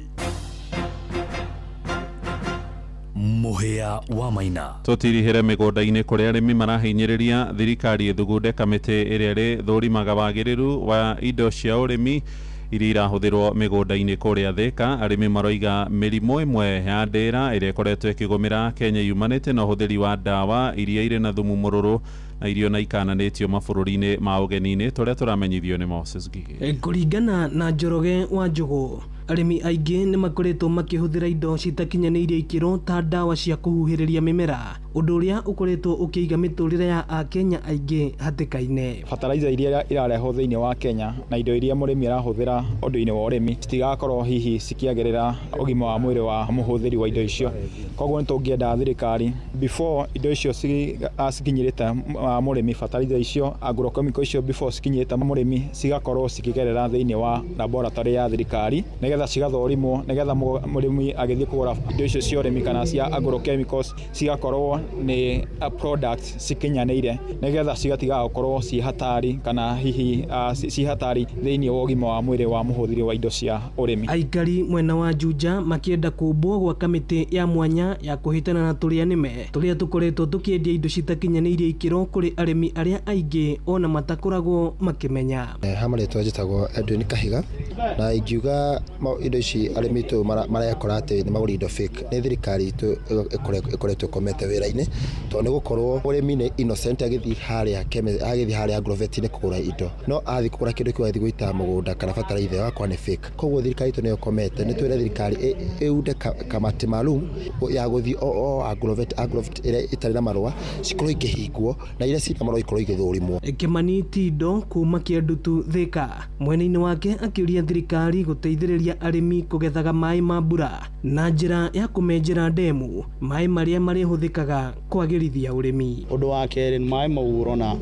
Mũhĩa wa Maina. Tũtirihĩre mĩgũnda-inĩ kũrĩa arĩmi marahinyĩrĩria thirikari ĩthugunde kamĩtĩ ĩrĩa ĩrĩthũrimaga wagĩrĩru wa indo cia ũrĩmi iria irahũthĩrwo mĩgũnda-inĩ kũrĩa Thĩka. Arĩmi maroiga mĩrimũ ĩmwe ya ndĩra ĩrĩa ĩkoretwo ĩkĩgũmĩra Kenya yumanĩte na ũhũthĩri wa ndawa iria irĩ na thumu mũrũrũ na irio na ikananĩtio mabũrũri-inĩ ma ũgeni-inĩ tũrĩa tũramenyithio nĩ Moses Ngigĩ. Kũringana na Njoroge wa Njũgũ, arĩmi aingĩ nĩ makoretwo makĩhũthĩra indo citakinyanĩirie ikĩro ta ndawa cia kũhuhĩrĩria mĩmera, ũndũ ũrĩa ũkoretwo ũkĩiga mĩtũrĩre ya Akenya aingĩ hatĩka-inĩ. Fertilizer iria irarehwo thĩinĩ wa Kenya na indo iria mũrĩmi arahũthĩra ũndũ-inĩ wa ũrĩmi citigakorwo hihi cikĩagĩrĩra ũgima wa mwĩrĩ wa mũhũthĩri wa indo icio. Koguo nĩ tũngĩenda thirikari before indo icio cikinyĩrĩte mũrĩmi, fertilizer icio, agrochemical icio before cikinyĩrĩte mũrĩmi cigakorwo cikĩgerera thĩinĩ wa laboratory ya thirikari nĩgetha cigathũrimwo, nĩgetha mũrĩmi agĩthiĩ kũgũra indo icio cia ũrĩmi kana cia agrochemicals cigakorwo nĩ products cikinyanĩire, nĩgetha cigatigaga gũkorwo ci hatari kana hihi ci hatari thĩinĩ wa ũgima wa mwĩrĩ wa mũhũthĩri wa indo cia ũrĩmi. Aikari mwena wa Juja makĩenda kũmbwo gwa kamĩtĩ ya mwanya ya kũhĩtana na tũrĩa nĩme tũrĩa tũkoretwo tũkĩendia indo citakinyanĩirie ikĩro kũrĩ arĩmi arĩa aingĩ ona matakoragwo makĩmenya. Ha marĩtwa njĩtagwo Edwin Kahiga, na ingiuga indo ici arĩmi tu marekora atĩ nĩ magũrire indo fake, nĩ thirikari itũ ĩkoretwo ĩkomete wĩra-inĩ, tondũ nĩ gũkorwo mũrĩmi nĩ innocent agĩthiĩ harĩa agĩthiĩ harĩa agrovet-inĩ kũgũra indo, no athiĩ kũgũra kĩndũ kĩu athiĩ gũita mũgũnda kana bataraitha ĩgakora nĩ fake. Koguo thirikari itũ nĩyo ĩkomete, nĩ twĩre thirikari ĩunde kamati maalum ya gũthiĩ o agrovet ĩrĩa ĩtarĩ na marũa cikorwo ikĩhingwo na iria ciĩna marũa ikorwo igĩthũrimwo. Kimani Tindo kuma Kĩandutu Thĩka mwena-inĩ wake akĩũria thirikari gũteithĩrĩria arĩmi kũgethaga maĩ ma mbura na njĩra ya kũmenjera ndemu maĩ marĩa marĩhũthĩkaga kwagĩrithia ũrĩmi. Ũndũ wa kerĩ nĩ maĩ mau ũrona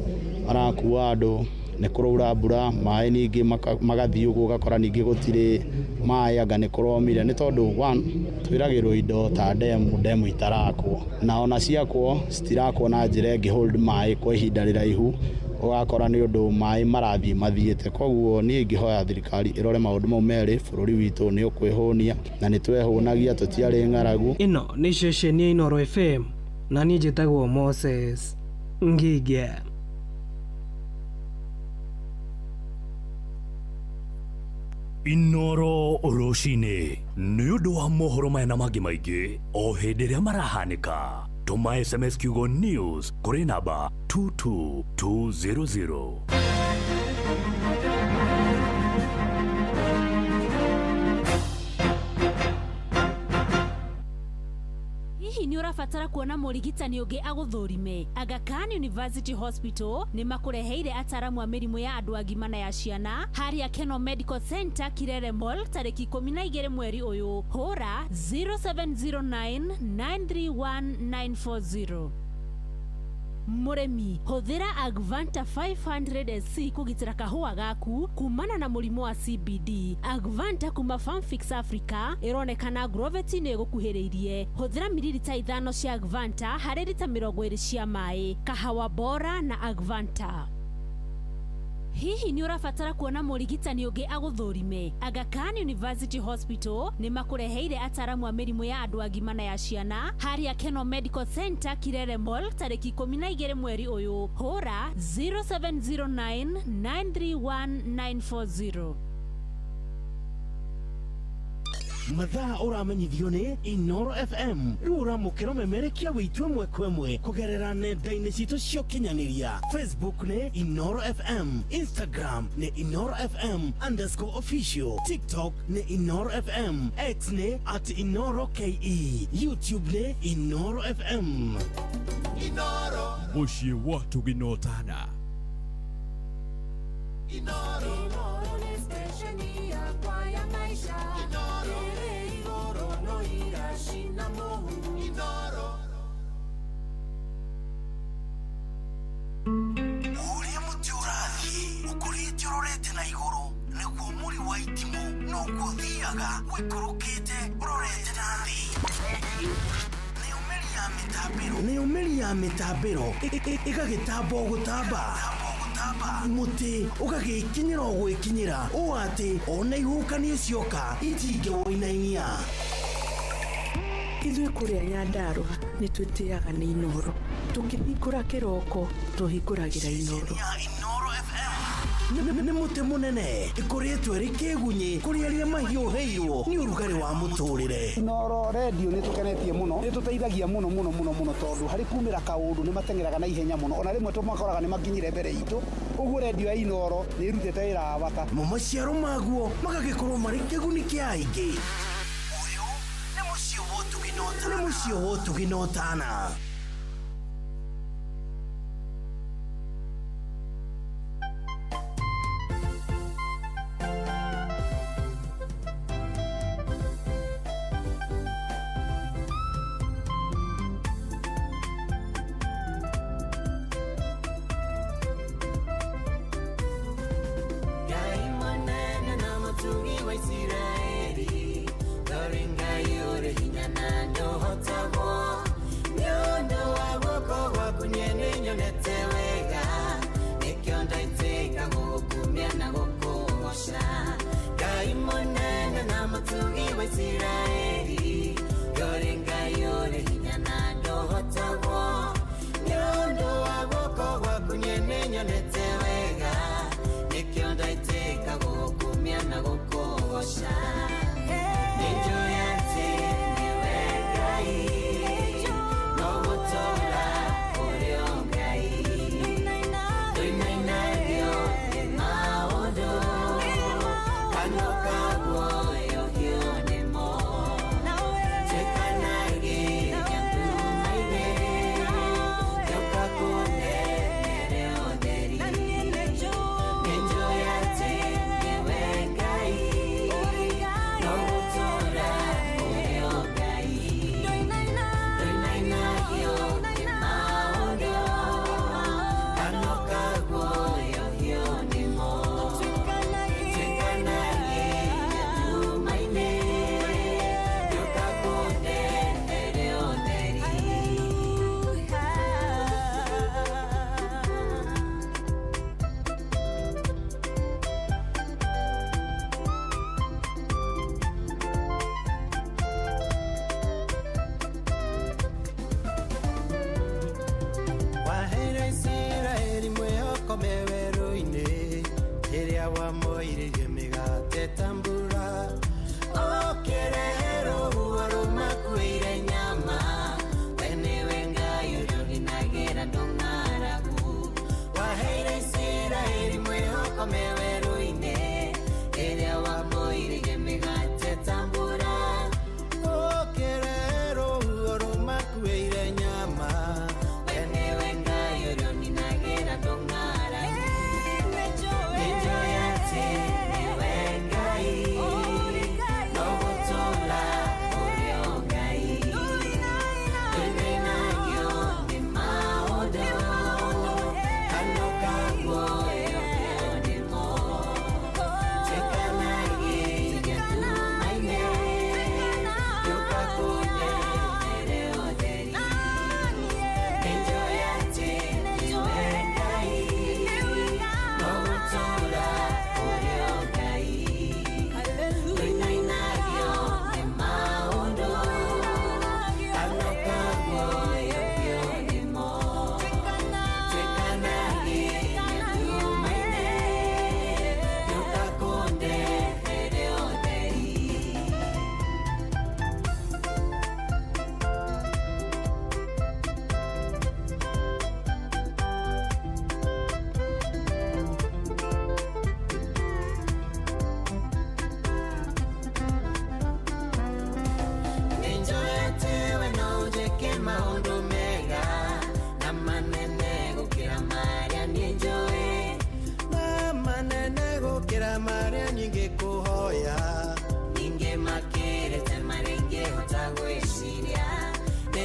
marakua andũ, nĩ kũraura mbura maĩ ningĩ magathiĩ ũguo ũgakora ningĩ gũtirĩ maĩ anga nĩ kũromire, nĩ tondũ one twĩragĩrwo indo ta ndemu itarakwo, na ona ciakwo citirakwo na njĩra ĩngĩ hold maĩ kwa ihinda rĩraihu, ũgakora nĩ ũndũ maĩ marathiĩ mathiĩte. Koguo niĩ ingĩhoya thirikari ĩrore maũndũ mau merĩ, bũrũri witũ nĩ ũkwĩhũnia na nĩ twehũnagia, tũtiarĩ ng'aragu. Ĩno nĩ ceceni ya Inooro FM na niĩ njĩtagwo Moses Ngige. Inoro rũcinĩ nĩ ũndũ wa mohoro maya na mangĩ maingĩ o hĩndĩ ĩrĩa marahanĩka, tũma SMS kiugo news kũrĩ namba 22200. Hihi nĩ ũrabatara kuona mũrigitani ũngĩ agũthũrime? Aga Khan University Hospital nĩ makũreheire ataramu a mĩrimũ ya andũ agima na ya ciana harĩa Keno Medical Center, Kirere Mall, tarĩki 12 mweri ũyũ. Hũra 0709 931 940. Mũrĩmi, hũthĩra Agvanta 500 SC kũgitĩra kahũa gaku kumana na mũrimũ wa CBD. Agvanta kuma Farmfix Africa ĩronekana Agrovet-inĩ ĩgũkuhĩrĩirie. Hũthĩra mililita 5 cia Agvanta harĩ rita 20 cia maĩ. Kahawa bora na Agvanta. Hihi nĩ ũrabatara kuona mũrigitani ũngĩ agũthũrime? Aga Khan University Hospital nĩ makũreheire ataramu a mĩrimũ ya andũ agima na ya ciana harĩa Keno Medical Center, Kirere Mall, tarĩki 12 mweri ũyũ. Hũra 0709 931 940. Mathaa ũramenyithio nĩ Inoro FM. Rĩu ũramũkĩra memerekia wĩitũ ĩmwe kwa ĩmwe kũgerera nenda-inĩ citũ cia ũkinyanĩria. Facebook nĩ Inoro FM, Instagram nĩ Inoro FM underscore official, TikTok nĩ Inoro FM, X nĩ at Inoro KE, YouTube nĩ Inoro FM. Inoro mũciĩ wa ũtugi na ũtana. Inoro. Inoro nĩ stesheni yakwa ya maisha. Inoro. Ĩrĩ igũrũ no iracina mũhu. Inoro. Ũrĩa mũtĩ ũrathiĩ ũkũrĩte ũrorete na igũrũ nĩguo mũri wa itimũ noguo ũthiaga ũikũrũkĩte ũrorete na thĩ. Nĩyo mĩri ya mĩtambĩro ĩgagĩtamba o gũtamba, mũtĩ ũgagĩkinyĩra o gwĩkinyĩra ũũ atĩ ona ihuhũkanio cioka itingĩwũinainia. Ithuĩ kũrĩa Nyandarũa nĩ twĩtĩaga nĩ Inoro. Tũkĩhingũra kĩroko tũhingũragĩra Inoro. Nĩ mũtĩ mũnene ĩkũrĩtwo ĩrĩ kĩgunyĩ kũrĩ arĩa mahiũhĩirwo nĩ ũrugarĩ wa mũtũrĩre. Inoro redio nĩ tũkenetie mũno, nĩ tũteithagia mũno mũno mũno mũno tondũ harĩ kumĩra kaũndũ nĩ mateng'eraga na ihenya mũno, ona rĩmwe tũmakoraga nĩ makinyire mbere itũ. Ũguo redio ya Inoro nĩ ĩrutĩte wĩra wa bata. Mo maciaro maguo magagĩkorwo marĩ kĩguni kĩa aingĩ. Ũyũ nĩ mũciĩ wa ũtugi na ũtana. Nĩ mũciĩ wa ũtugi na ũtana. Isiraeli, Ngai ũrĩ hinya na ndũhotagwo. Nĩ ũndũ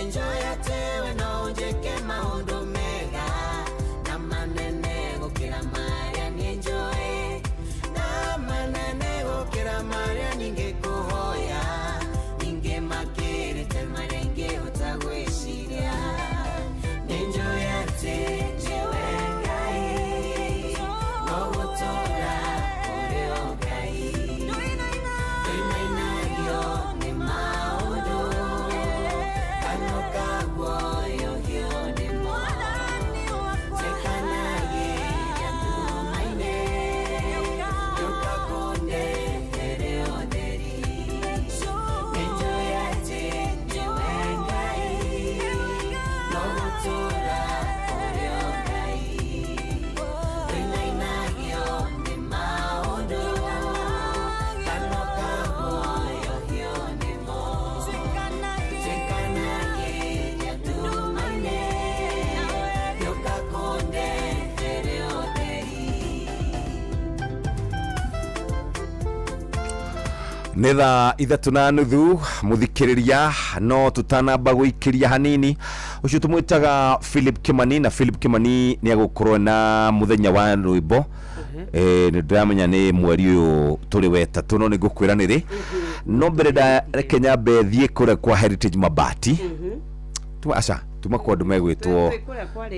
Nĩnjũĩ atĩ we no ũnjĩke maũndũ mega na manene gũkĩra marĩa niĩ njũĩ, na manene gũkĩra marĩa ningĩkũhoya, ningĩ makĩrĩte marĩa ingĩhota gwĩciria. Nĩnjũĩ atĩ nĩwe Ngai, no gũtũũra ũrĩ o Ngai. Ndũinainagio nĩ maũndũ, kanua kaguoyohio nĩmo. Njĩkanagĩria nduma-inĩ, gĩũka kũndehere ũtheri. Nĩnjũĩ atĩ nĩwe Ngai, no gũtũũra ũrĩ o Ngai. Ndũinainagio nĩ maũndũ, kanua kaguoyohio nĩmo. Njĩkanagĩria nduma-inĩ, gĩũka kũndehere ũtheri. Nĩ thaa 3:30 mũthikĩrĩria, no tũtanamba gũikĩria hanini, ũcio tũmwĩtaga Philip Kimani, na Philip Kimani nĩ agũkorwo na mũthenya wa rwĩmbo. Nĩ ndĩramenya nĩ mweri ũyũ tũrĩ wetatũ, no nĩ ngũkwĩra nĩ rĩ. No mbere reke nyambe thiĩ kũrĩa kwa Heritage Mabati. Tuma aca tuma kwa andũ megwĩtwo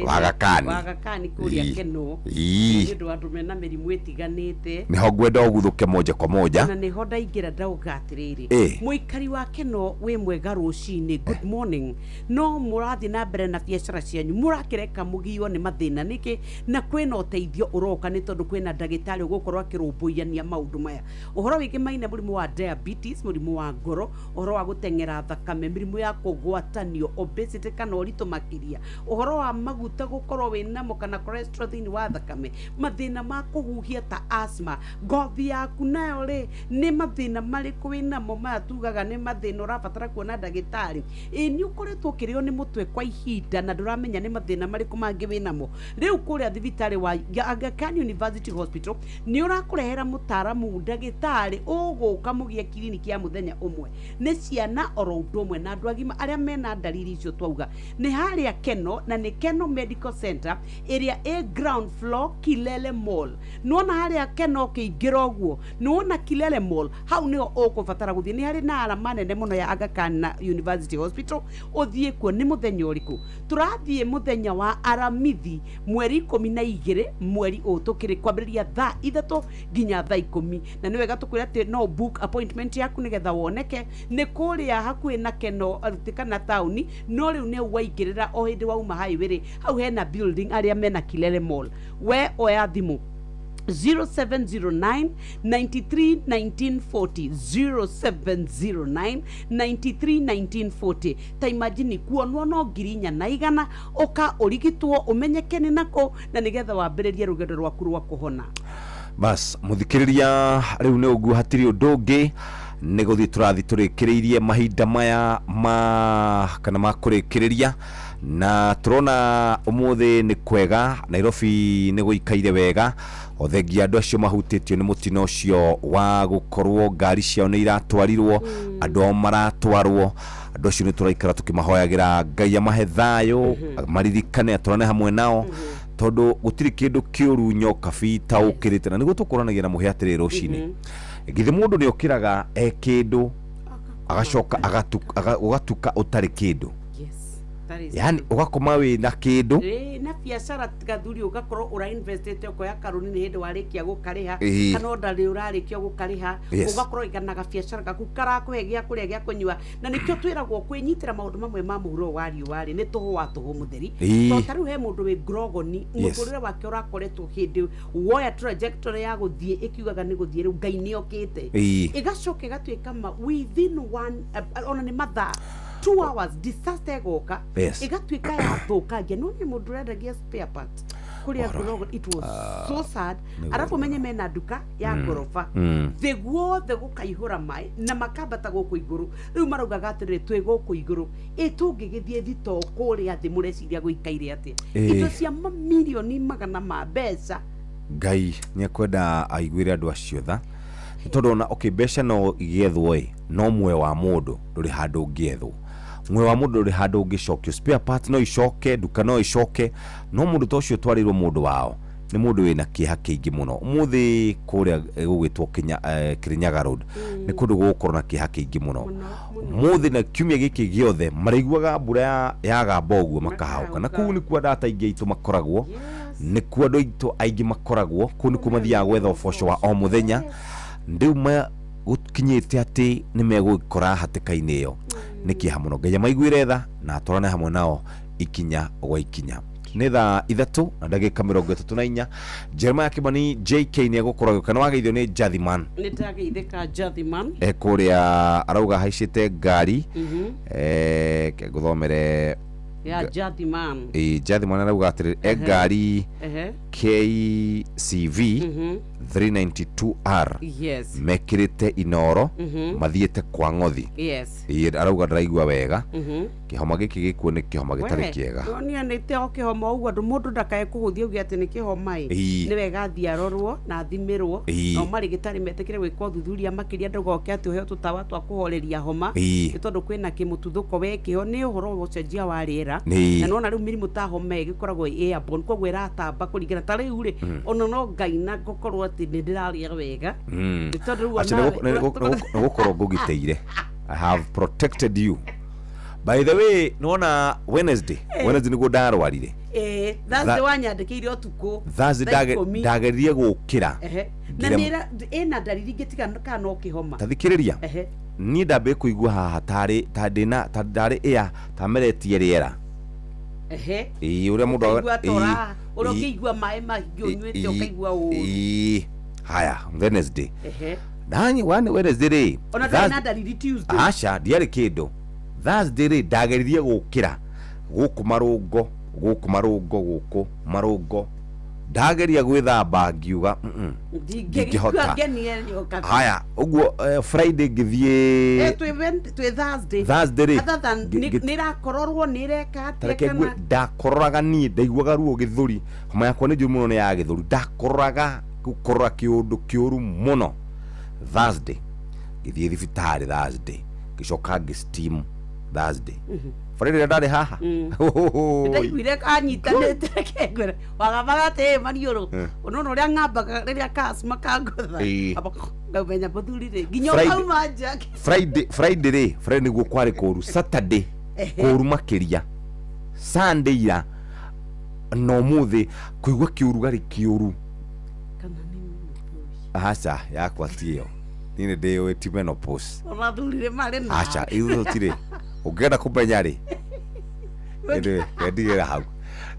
Wagakani. Wagakani kũrĩa Keno. Nĩ ũndũ wa andũ mena mĩrimũ ĩtiganĩte. Nĩho ngwenda ũguthũke moja kwa moja. Na nĩho ndaingĩra ndauga atĩrĩrĩ, mũikari wa Keno wĩ mwega rũcinĩ, good morning. No mũrathiĩ na mbere na biacara cianyu, mũrakĩreka mũgio nĩ mathĩna nĩkĩ? Na kwĩna ũteithio ũroka, nĩ tondũ kwĩna ndagĩtarĩ ũgũkorwo akĩrũmbũiania maũndũ maya, ũhoro wĩgĩmaine mũrimũ wa diabetes, mũrimũ wa ngoro, ũhoro wa gũteng'era thakame, mĩrimũ ya kũgwatanio, obesity kana ũritũ makĩria, ũhoro wa maguta gũkorwo wĩnamo kana cholesterol thĩinĩ wa thakame, mathĩna ma kũhuhia ta asthma, ngothi yaku nayo rĩ, nĩ mathĩna marĩkũ wĩnamo maya tugaga nĩ mathĩna ũrabatara kuona ndagĩtarĩ. Ĩ nĩ ũkoretwo ũkĩrĩo nĩ mũtwe kwa ihinda na ndũramenya nĩ mathĩna marĩkũ mangĩ wĩnamo. Rĩu kũrĩa thibitarĩ wa Aga Khan University Hospital nĩ ũrakũrehera mũtaaramu ndagĩtarĩ ũgũka mũgĩe kiriniki ya mũthenya ũmwe, nĩ ciana oro ũndũ ũmwe na andũ agima arĩa mena ndariri icio twauga. Nĩ harĩa Keno, na nĩ Keno Medical Center ĩrĩa ĩ ground floor Kilele Mall. Nĩwona harĩa Keno ũkĩingĩra ũguo, nĩwona Kilele Mall, hau nĩho ũkũbatara gũthiĩ. Nĩ harĩ na arama nene mũno ya Aga Khan na University Hospital. Ũthiĩ kuo. Nĩ mũthenya ũrĩkũ tũrathiĩ? Mũthenya wa Aramithi, mweri 12, mweri ũyũ tũkĩrĩ, kwambĩrĩria thaa 3 nginya thaa 10. Na nĩ wega tũkwĩra atĩ no book appointment yaku nĩgetha woneke. Nĩ kũrĩa hakuhĩ na Keno kana taũni, no rĩu nĩ waingĩrĩra o hĩndĩ wauma highway rĩ, hau hena building arĩa mena Kilele Mall. We oya thimũ 0709 93 1940, 0709 93 1940. Ta imagine kuonwo no 4,100, ũka ũrigitwo, ũmenyeke nĩ nako, na nĩgetha wambĩrĩrie rũgendo rwaku rwa kũhona. Bas mũthikĩrĩria, rĩu nĩ ũguo, hatirĩ ũndũ ũngĩ, nĩ gũthiĩ tũrathiĩ tũrĩkĩrĩirie mahinda maya ma kana ma kũrĩkĩrĩria. Na tũrona ũmũthĩ nĩ kwega, Nairobi nĩ gũikaire wega, o thengia andũ acio mahutĩtio nĩ mũtino ũcio wa gũkorwo ngari ciao nĩ iratwarirwo, andũ ao maratwarwo. Andũ acio nĩ tũraikara tũkĩmahoyagĩra Ngai amahe thayũ, maririkane, atũrane hamwe nao, tondũ gũtirĩ kĩndũ kĩũru nyokabi ta ũkĩrĩte. Na nĩguo tũkũranagia na mũhe atĩrĩ rũcinĩ, githĩ mũndũ nĩ okĩraga e kĩndũ, agacoka ũgatuka ũtarĩ kĩndũ? Yes, that is Yani ũgakoma wĩna kĩndũ. Ĩĩ, na biacara gathuri, ũgakorwo ũra investĩte, ũkoya karũni, nĩ hĩndĩ warĩkia gũkarĩha, kana ndarĩ ũrarĩkia gũkarĩha. Ũgakorwo ũiganaga biacara gaku karakũhe gĩa kũrĩa, gĩa kũnyua. Na nĩkĩo twĩragwo kwĩnyitĩra maũndũ mamwe ma mũhuro wa riũa rĩ, nĩ tũhũ wa tũhũ mũtheri. To ta rĩu he mũndũ wĩ grogoni, mũtũrĩre wake ũrakoretwo hĩndĩ woya trajectory ya gũthiĩ ĩkiugaga nĩ gũthiĩ, rĩu Ngai nĩ okĩte, ĩgacoka ĩgatuĩka ma within one ona nĩ mathaa 2 hours disaster ĩgoka, ĩgatuĩka ya thũkangia. No nĩ mũndũ ũrendagia spare part kũrĩa Grogon. It was so sad. Arabu menye mena nduka ya ngoroba, thĩ guothe gũkaihũra maĩ na makambata gũkũ igũrũ. Rĩu maraugaga atĩrĩrĩ, twĩ gũkũ igũrũ, ĩ tũngĩgĩthiĩ thitoo kũrĩa thĩ, mũreciria gũikaire atĩa? Indo cia mamirioni magana ma mbeca. Ngai nĩ ekwenda aiguĩre andũ acio tha, nĩ tondũ ona okay, mbeca no igĩethwo ĩ, no muoyo wa mũndũ ndũrĩ handũ ũngĩethwo. Muoyo wa mũndũ ndũrĩ handũ ũngĩcokio. Spare parts no icoke, nduka no icoke, no mũndũ ta ũcio ũtwarĩirwo mũndũ wao nĩ mũndũ wĩna kĩeha kĩingĩ mũno. Ũmũthĩ kũrĩa gũgwĩtwo Kenya, Kirinyaga Road nĩ kũndũ gũgũkorwo na kĩeha kĩingĩ mũno ũmũthĩ, na kiumia gĩkĩ gĩothe marĩiguaga mbura yagamba ũguo makahauka, na kũu nĩkuo andũ aingĩ aitũ makoragwo, nĩkuo andũ aitũ aingĩ makoragwo, kũu nĩkuo mathiaga gwetha ũboco wa o mũthenya. Rĩu gũkinyĩte atĩ nĩ megũkora hatĩka-inĩ ĩyo, nĩ kĩeha mũno. Ngai amaiguĩre tha na atwarane hamwe nao ikinya gwa ikinya. Nĩ 3:34. Jeremiah Kimani JK nĩ egũkorwo agĩũka. Nĩ wageithio nĩ Jathiman. Nĩ ndageithĩka, Jathiman. Ekũrĩa arauga haicĩte ngari. Ke ngũthomere. Ya Jathiman. Ĩ, Jathiman arauga atĩrĩ e ngari KCV 392R mekĩrĩte Inoro mathiĩte kwa Ng'othi. Ĩ, arauga ndaraigua wega. Kĩhoma gĩkĩ gĩkuo nĩ kĩhoma gĩtarĩ kĩega. Niĩ nĩ o kĩhoma ũguo andũ mũndũ ndakae kũhũthia uge atĩ nĩ kĩhoma ĩ. Nĩ wega athiĩ arorwo na athimĩrwo, nao marĩgĩtarĩ metĩkĩre gwĩka ũthuthuria makĩria, ndũgoke atĩ ũheo tũtawa twa kũhoreria homa, nĩ tondũ kwĩna kĩmũtuthũko we kĩho nĩ ũhoro wa ũcenjia wa rĩera. Na nona rĩu mĩrimũ ta homa ĩgĩkoragwo ĩ airborne, koguo ĩratamba kũringana ta rĩu rĩ, ona no Ngai na ngũkorwo atĩ nĩ ndĩrarĩa wega, nĩ tondũ rĩu Acio onawe nĩ gũkorwo ngũgitĩire. I have protected you. By the way, nĩwona Wednesday, Wednesday nĩguo ndarwarire. Ĩĩ, Thursday wanyandĩkĩire ũtukũ Thursday thaa 10. ndageririe gũkĩra. Na nĩ ĩna ndariri ingĩ tiga kana no kĩhoma? Tathikĩrĩria. Niĩ ndambĩrĩria kũigua haha tarĩ ta ndĩna ta ndarĩ ĩa ta meretie rĩera. Ĩĩ, ũrĩa mũndũ Ũkaigua ta ũrĩa ũkĩigua maĩ mahiũ ũnyuĩte, ũkaigua ũru. Ĩĩ, haya, Wednesday nani wani Wednesday rĩ. Ona ndarĩ na ndariri Tuesday? Aca, ndiarĩ kĩndũ. Thursday rĩ, ndageririe gũkĩra gũkũ marũngo, gũkũ marũngo, gũkũ marũngo, ndageria gwĩthamba ngiuga, ndingĩhota." Ndingĩgĩkua ngenie nyoka. Haya, ũguo Friday ngĩthiĩ. Twĩ Thursday. Thursday rĩ, Other than nĩ ĩrakororwo, nĩ ĩreka atĩa? Tareke ngue. Kana Ndakororaga, niĩ ndaiguaga ruo gĩthũri. Homa yakwa nĩ njũru mũno, nĩ ya gĩthũri. Ndakororaga, gũkorora kĩũndũ kĩũru mũno. Thursday ngĩthiĩ thibitarĩ, Thursday ngĩcoka ngĩ steam Thursday. Friday rĩrĩa ndarĩ haha. Ndaiguire anyitanĩte kengwĩra wagambaga atĩ maniũrũ ũnona ũrĩa ng'ambaga rĩrĩa kasma kangũtha. Ngaumenya mũthuri rĩ nginya ũkauma nja. Friday rĩ, Friday nĩguo kwarĩ kũru, Saturday kũru makĩria, Sunday ira na ũmũthĩ kũigua kĩũrugarĩ kĩũru. Aca, yakwa ti ĩyo, niĩ nĩ ndĩũĩ ti menopause. Ona thuri rĩ marĩ na Aca, ithuĩ tũtirĩ. Ũngĩenda kũmenya rĩ, ndigĩra hau,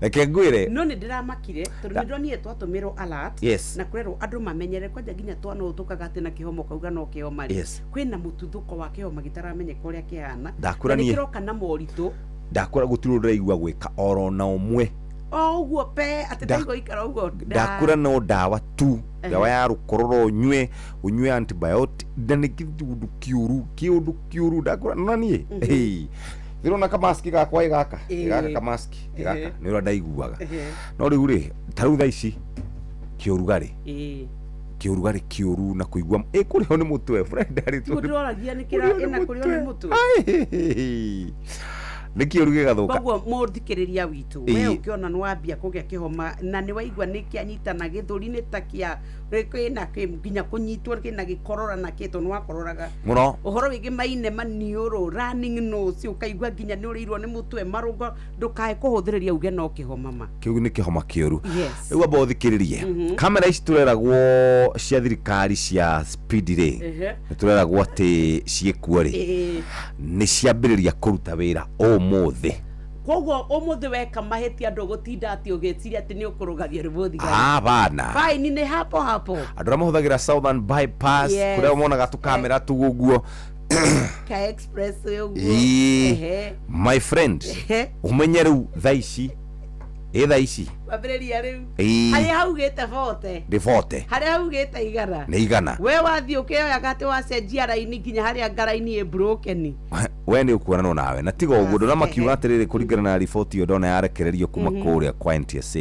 reke ngwĩre. No nĩ ndĩramakire tondũ nĩ ndonire twatũmĩrwo alert na kũrerwo andũ mamenyere kwanja nginya twana ũyũ tũkaga atĩ na kĩhoma ũkauga no kĩhoma rĩ, kwĩna mũtuthũko wa kĩhoma gĩtaramenyeka ũrĩa kĩhana. Ndakwĩra Na nĩ niĩ- kĩroka na moritũ. Ndakwĩra gũtirĩ ũndũ ndĩraigua gwĩka oro na ũmwe. O ũguo pe atĩ ndaigua ikara ũguo. Ndakwĩra no ndawa tu, ndawa ya rũkororo ũnyue, ũnyue antibiotic, na nĩ kĩũndũ kĩũru, kĩũndũ kĩũru ndakwĩra nona niĩ. Hey, ndĩrona kamaski gakwa ĩ gaka, ĩ gaka kamaski ĩ gaka, nĩ ũrĩa ndaiguaga. No rĩu rĩ, ta rĩu thaa ici kĩũrugarĩ, kĩũrugarĩ kĩũru na kũigua ĩ kũrĩo nĩ mũtwe. Friday rĩ, Tiguo ndĩroragia nĩ kĩra ĩna kũrĩo nĩ mũtwe. Nĩ kĩũru gĩgathũka. Koguo mũthikĩrĩria witũ, we ũkĩona nĩ wambia kũgĩa kĩhoma na nĩ waigua nĩ kĩanyitana gĩthũri, nĩ ta kĩa kĩna nginya kũnyitwo kĩna gĩkorora na kĩ, tondũ nĩ wakororaga mũno. Ũhoro wĩgiĩ maine, maniũrũ, running nose, ũkaigua nginya nĩ ũrĩirwo nĩ mũtwe, marũngo, ndũkae kũhũthĩrĩria uge no kĩhoma ma. Kĩu nĩ kĩhoma kĩũru. Rĩu amba ũthikĩrĩrie. Kamera ici tũreragwo cia thirikari cia speed rĩ, nĩ tũreragwo atĩ ciĩkuo rĩ, nĩ ciambĩrĩria kũruta wĩra ũmũthĩ. Koguo ũmũthĩ weka mahĩtia ndũgũtinda atĩ ũgĩciria atĩ nĩ ũkũrũgamio nĩ mũthigari. Ah, bana. Faini nĩ hapo hapo. Andũ arĩa mahũthagĩra Southern Bypass, kũrĩa monaga tũkamera tu ũguo, ka express ũguo. My friend, ũmenye rĩu thaa ici, ĩ thaa ici. Wambĩrĩria rĩu harĩa haugĩte bote. Nĩ bote. Harĩa haugĩte 100. Nĩ 100. We wathiĩ ũkĩoyaga atĩ wacenjia raini nginya harĩa ngaraini ĩ broken. We nĩ ũkuonanwo nawe na tiga ũguo ndona makiuga atĩrĩrĩ, kũringana na riboti ĩyo ndona yarekererio kuma kũrĩa kwa NTSA,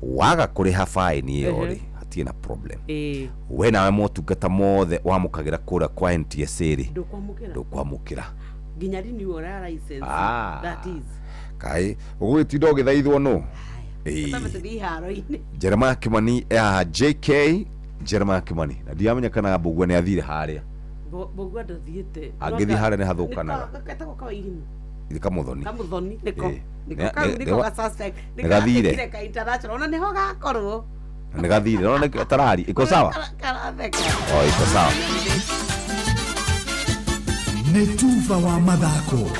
waga kũrĩha faini ĩyo rĩ, hatirĩ na problem. We nawe motungata mothe wamũkagĩra kũrĩa kwa NTSA rĩ, ndũkwamũkĩra. Ndũkwamũkĩra. Nginya renewal ya license. Ah. That is. Kai ũgũgĩtinda ũgĩthaithwo nũ? Ĩĩ. Tũtame tũthiĩ iharo-inĩ. Jeremiah Kimani ya JK Jeremiah Kimani na ndiramenya kana Mbũgua nĩ athire harĩa. Mbũgua ndathiĩte. Angĩthiĩ harĩa nĩ hathũkanaga. Getagwo kawairimu. Nĩ Kamuthoni. Kamuthoni nĩko. Ĩĩ. Nĩko Nĩ- kau nĩ- nĩko nĩ- ga suspect. nĩ gathire. Nĩko ka international ona nĩho gakorwo. Nĩ gathire no nĩ tarari iko sawa. Karatheka. Oh, iko sawa. Nĩ tuba wa mathako.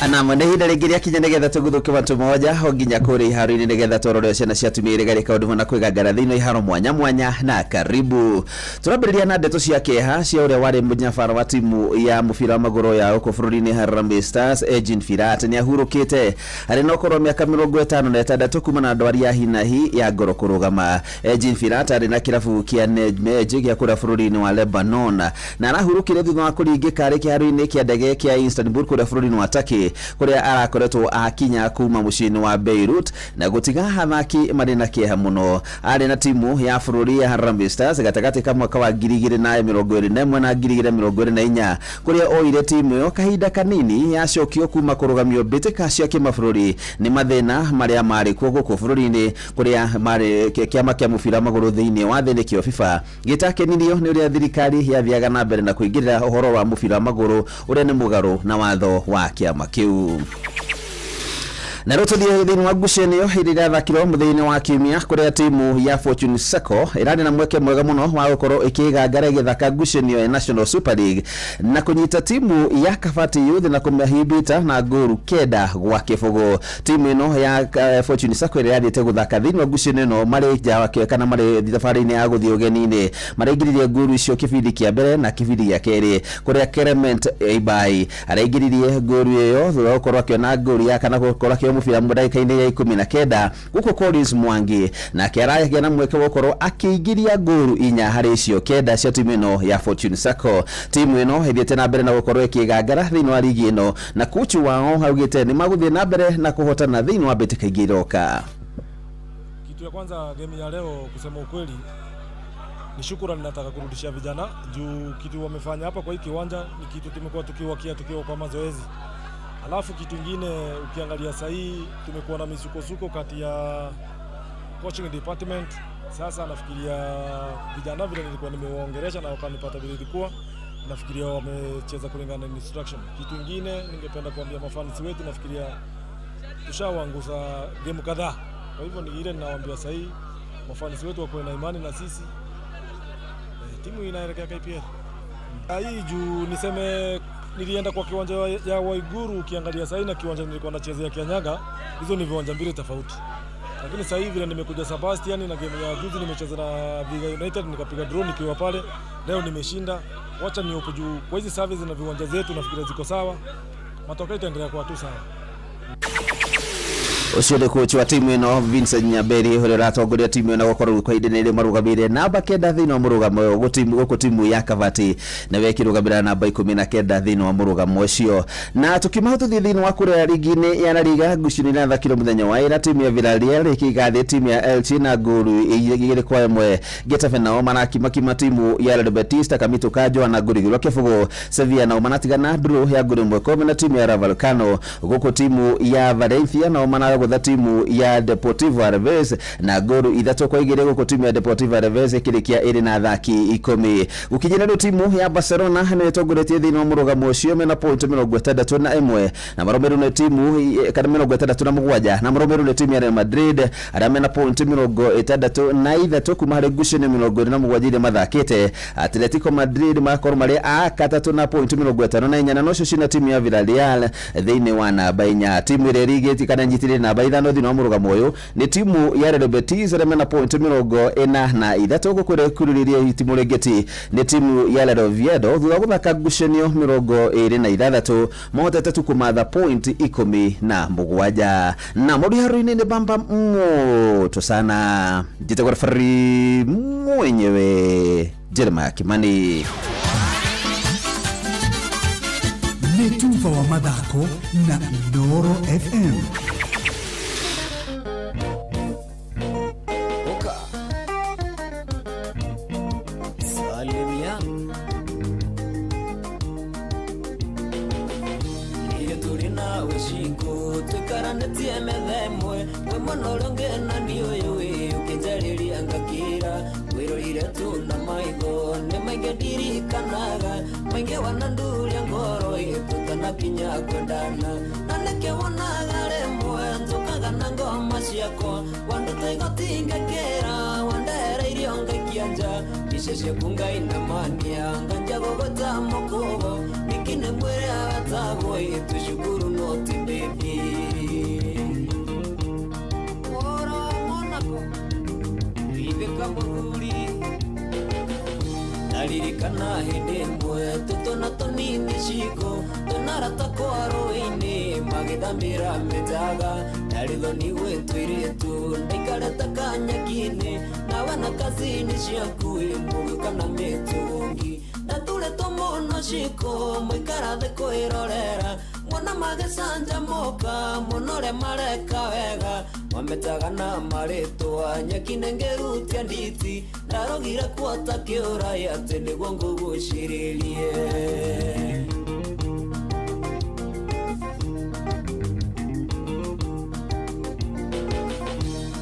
Anamo nĩ ihinda rĩngĩ rĩakinya nĩgetha tũguthũke matũ moja ho nginya kũrĩa iharo-inĩ nĩgetha twarore ciana cia atumia iria igarĩka ũndũ na kwĩgangara thĩinĩ wa iharo mwanya mwanya na karibu. Tũrambĩrĩria na ndeto cia kĩeha cia ũrĩa warĩ mũnyabara wa timu ya mũbira wa magũrũ ya gũkũ bũrũri-inĩ Harambee Stars Ejin Firat nĩ ahurũkĩte arĩ na ũkũrũ wa mĩaka 56 kuma na ndwari ya hinahi ya ngoro kũrũgama. Ejin Firat arĩ na kĩrabu kĩa Nejmeh gĩa kũrĩa bũrũri-inĩ wa Lebanon na arahurũkire thutha wa kũringĩka arĩ kĩharo-inĩ kĩa ndege kĩa Istanbul kũrĩa bũrũri-inĩ wa Turkey kũrĩa arakoretwo akinya kuma mũciĩ-inĩ wa Beirut na gũtiga athaki marĩ na kĩeha mũno. Arĩ na timu ya bũrũri ya Harambee Stars gatagatĩ ka mwaka wa 2021 na 2024 kũrĩa oire timu ĩyo kahinda kanini yacokio kuma kũrũgamio mbĩtĩka cia kĩmabũrũri nĩ mathĩna marĩa marĩ kuo gũkũ bũrũri-inĩ kũrĩa marĩ kĩama kĩa mũbira wa magũrũ thĩinĩ wa thĩ nĩkĩo FIFA gĩtakenirio nĩ ũrĩa thirikari yathiaga na mbere na kũingĩrĩra ũhoro wa mũbira wa magũrũ ũrĩa nĩ mũgarũ na watho wa kĩama kĩu. Na rĩu tũthiĩ thĩinĩ wa ngucanio ĩrĩa ĩrathakirwo mũthenya wa kiumia kũrĩa timu ya Fortune Sacco ĩrarĩ na mweke mwega mũno wa gũkorwo ĩkĩgangara ĩgĩthaka ngucanio ya National Super League na kũnyita timu ya Kabati Youth na kũmĩhĩmbĩta na ngũru 9-0. Timu ĩno ya Fortune Sacco ĩrĩa yathiĩte gũthaka thĩinĩ wa ngucanio ĩno marĩ nja wa kana marĩ thabarĩ-inĩ ya gũthiĩ ũgeni-inĩ maraingĩririe ngũru icio kĩbindi kĩa mbere na kĩbindi gĩa kerĩ kũrĩa Clement Eibai araingĩririe ngũru ĩyo thutha wa gũkorwo akĩona ngũru ya kana gũkorwo akĩoya mũbira ndagĩka-inĩ ya 19 gũkũ Collins Mwangi nake aragĩa na mweke wa gũkorwo akĩingĩria ngũru 4 harĩ icio 9 cia timu ĩno ya Fortune Sacco. Timu ĩno ĩthiĩte na mbere na gũkorwo ĩkĩgangara thĩinĩ wa ligi ĩno na kochi wao augĩte nĩ magũthiĩ na mbere na kũhotana thĩinĩ wa mbĩtĩka ingĩ iroka. Kitu ya kwanza game ya leo, kusema ukweli, ni shukrani nataka kurudishia vijana juu kitu wamefanya hapa kwa hii kiwanja ni kitu tumekuwa tukiwakia tukiwa kwa mazoezi. Alafu kitu kingine ukiangalia sasa hii tumekuwa na misukosuko kati ya coaching department. Sasa nafikiria vijana vile nilikuwa nimewaongelesha na wakanipata vile ilikuwa, nafikiria wamecheza kulingana na instruction. Kitu kingine ningependa kuambia mafansi wetu, nafikiria tushawaanguza game kadhaa. Kwa hivyo ni ile ninawaambia sasa hii mafansi wetu wako na imani na sisi. Timu inaelekea KPL. Hii juu niseme nilienda kwa kiwanja ya Waiguru, ukiangalia sasa na kiwanja nilikuwa nachezea Kianyaga, hizo ni viwanja mbili tofauti. Lakini sasa hivi nimekuja Sebastian na game ya juzi nimecheza na Viga United nikapiga draw nikiwa pale. Leo nimeshinda. Wacha niopo juu kwa hizi service na viwanja zetu nafikiria ziko sawa. Matokeo itaendelea kuwa tu sawa. Ũcio nĩ coach wa timu ĩno Vincent Nyaberi ũrĩa ũratongoria timu ĩno gũkorwo kwa ihinda rĩrĩ marũgamĩrĩire namba 9 thĩinĩ wa mũrũgamo ũyũ gũkũ timu ya Kabati na we ĩkĩrũgamĩrĩra namba 19 thĩinĩ wa mũrũgamo ũcio. Na tũkiuma tũthiĩ thĩinĩ wa kũrĩa ligi-inĩ ya La Liga ngucanio ĩrathakirwo mũthenya wa ĩra timu ya Villarreal ĩkĩiga thĩ timu ya Elche na ngũru 2-1. Getafe nao marakimakima timu ya Real Betis Kamito Kanjwa na ngũru 2-0. Sevilla nao manatigana draw ya ngũru 1-1 na timu ya Rayo Vallecano. Gũkũ timu ya Valencia nao maragũtha timu ya Deportivo Alaves na ngũru 3-2 gũkũ timu ya Deportivo Alaves ĩkĩrĩkia ĩrĩ na athaki 10. Gũkinyĩra rĩu timu ya Barcelona nĩyo ĩtongoretie thĩinĩ wa mũrũgamo ũcio mena point 61 na marũmĩrĩirwo nĩ timu kana 67 na marũmĩrĩirwo nĩ timu ya Real Madrid arĩa mena point 63 kuma harĩ ngucanio 27 iria mathakĩte. Atletico Madrid magakorwo marĩ a gatatũ na point 54 na nocio cina timu ya Villarreal thĩinĩ wa namba 4. Timu ĩrĩa ĩrigĩtie kana nyitĩrĩire namba 5 thĩinĩ wa mũrũgamo ũyũ nĩ timu ya Real Betis arĩa mena point 43 gũkũ ĩrĩa ĩkururirĩrie timu rĩngĩ nĩ timu ya Real Oviedo thutha wa gũthaka ngucanio 26 mahotete tu kũmatha point 17. Na maũndũ iharo-inĩ nĩ bamba moto sana. Njĩtagwo referee mwenyewe Jeremiah Kimani. Nĩ tuba wa mathako na Inooro FM. Salimia. Nawe ciku twikaranĩtie metha ĩmwe wĩ mwena ũrĩa ũngĩ na niĩ ũyũ ĩ ũkĩnjarĩria ngakira wĩrorire tu na maitho nĩ maingĩ ndirikanaga maingĩ wananduria ngoro ĩ tũtanakinya kwendana na nĩkĩo wonaga rĩmwe njũkaga na ngoma ciakwa wanduta igoti ngakĩra wandehera irio ngaikia nja mbica ciaku ngainamania nganja gũgũta mũkũbo nikine mwĩre agatagwo ĩ tũcukuru no ti baby Oro Monaco itheka mũthuri naririkana hĩndĩ ĩmwe tũtũna tũnini ciko tũnarata kwa rũĩ-inĩ magĩthambĩra mĩtaga ndaritho gwĩtũirĩtu ndaikarĩte kanyeki-inĩ nawe na kazini ciaku ĩ mũgĩũka na mĩtũngi ndaturĩtwo mũno ciko mũikara thĩ kwĩrorera mwana magĩcanjamũka mũno ũrĩa mareka wega mametaga na marĩtwa nyeki nĩngĩrutia nditi ndarogire kuota kĩũrai atĩ nĩguo ngũgucĩrĩrie.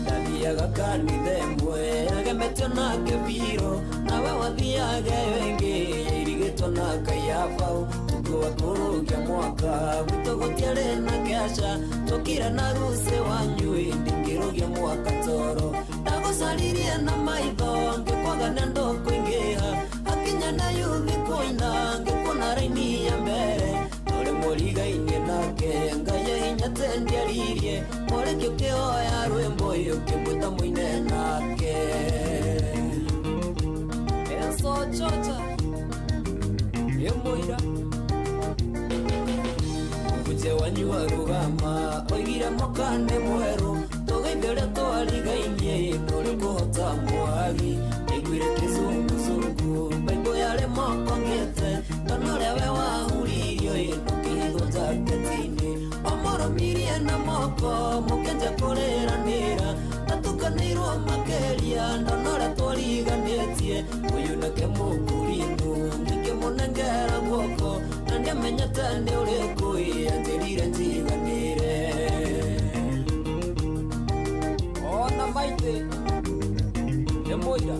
Ndathiaga kanitha ĩmwe yagemetio na kĩbiro nawe wathiaga ĩyo ĩngĩ yairigĩtwo na kaiabaũ tukua kũrũgia mwaka gwitũ gũtiarĩ na kĩaca tũkire na rucĩ wanyu ĩ ndingĩrũgia mwaka toro ndagũcaririe na maitho ngĩkwaga na ndũkũingĩha akinya na yuthi kũina ngĩkuona raini ya mbere tũrĩ mũrigaine nake Ngai hinya tendiaririe mũrĩki ũkĩhoya rwĩmbo ĩ ũkĩmwĩta mũine nake. Enso chocha ĩmũira mũbunje wanyu wa rũgama oigire mwaka nĩ mwerũ tũgeithĩre twarigainie ndũrĩ kũhota mwagi ndaiguire kĩzunguzungu baibũ yarĩ moko ngĩte ndona ũrĩa we wahuririo ĩ ndũkĩhithwo njaketi-inĩ wamũrũmirie na moko mũkĩnja kũrĩranĩra ndatukanĩirwo makĩria ndona ũrĩa twariganĩtie ũyũ nake mũkũrinũ ngĩkĩmũnengera guoko na ndiamenyete nĩ ũrĩkũ ĩ anjĩrire njiganĩre. Ona maitĩ nĩ mũira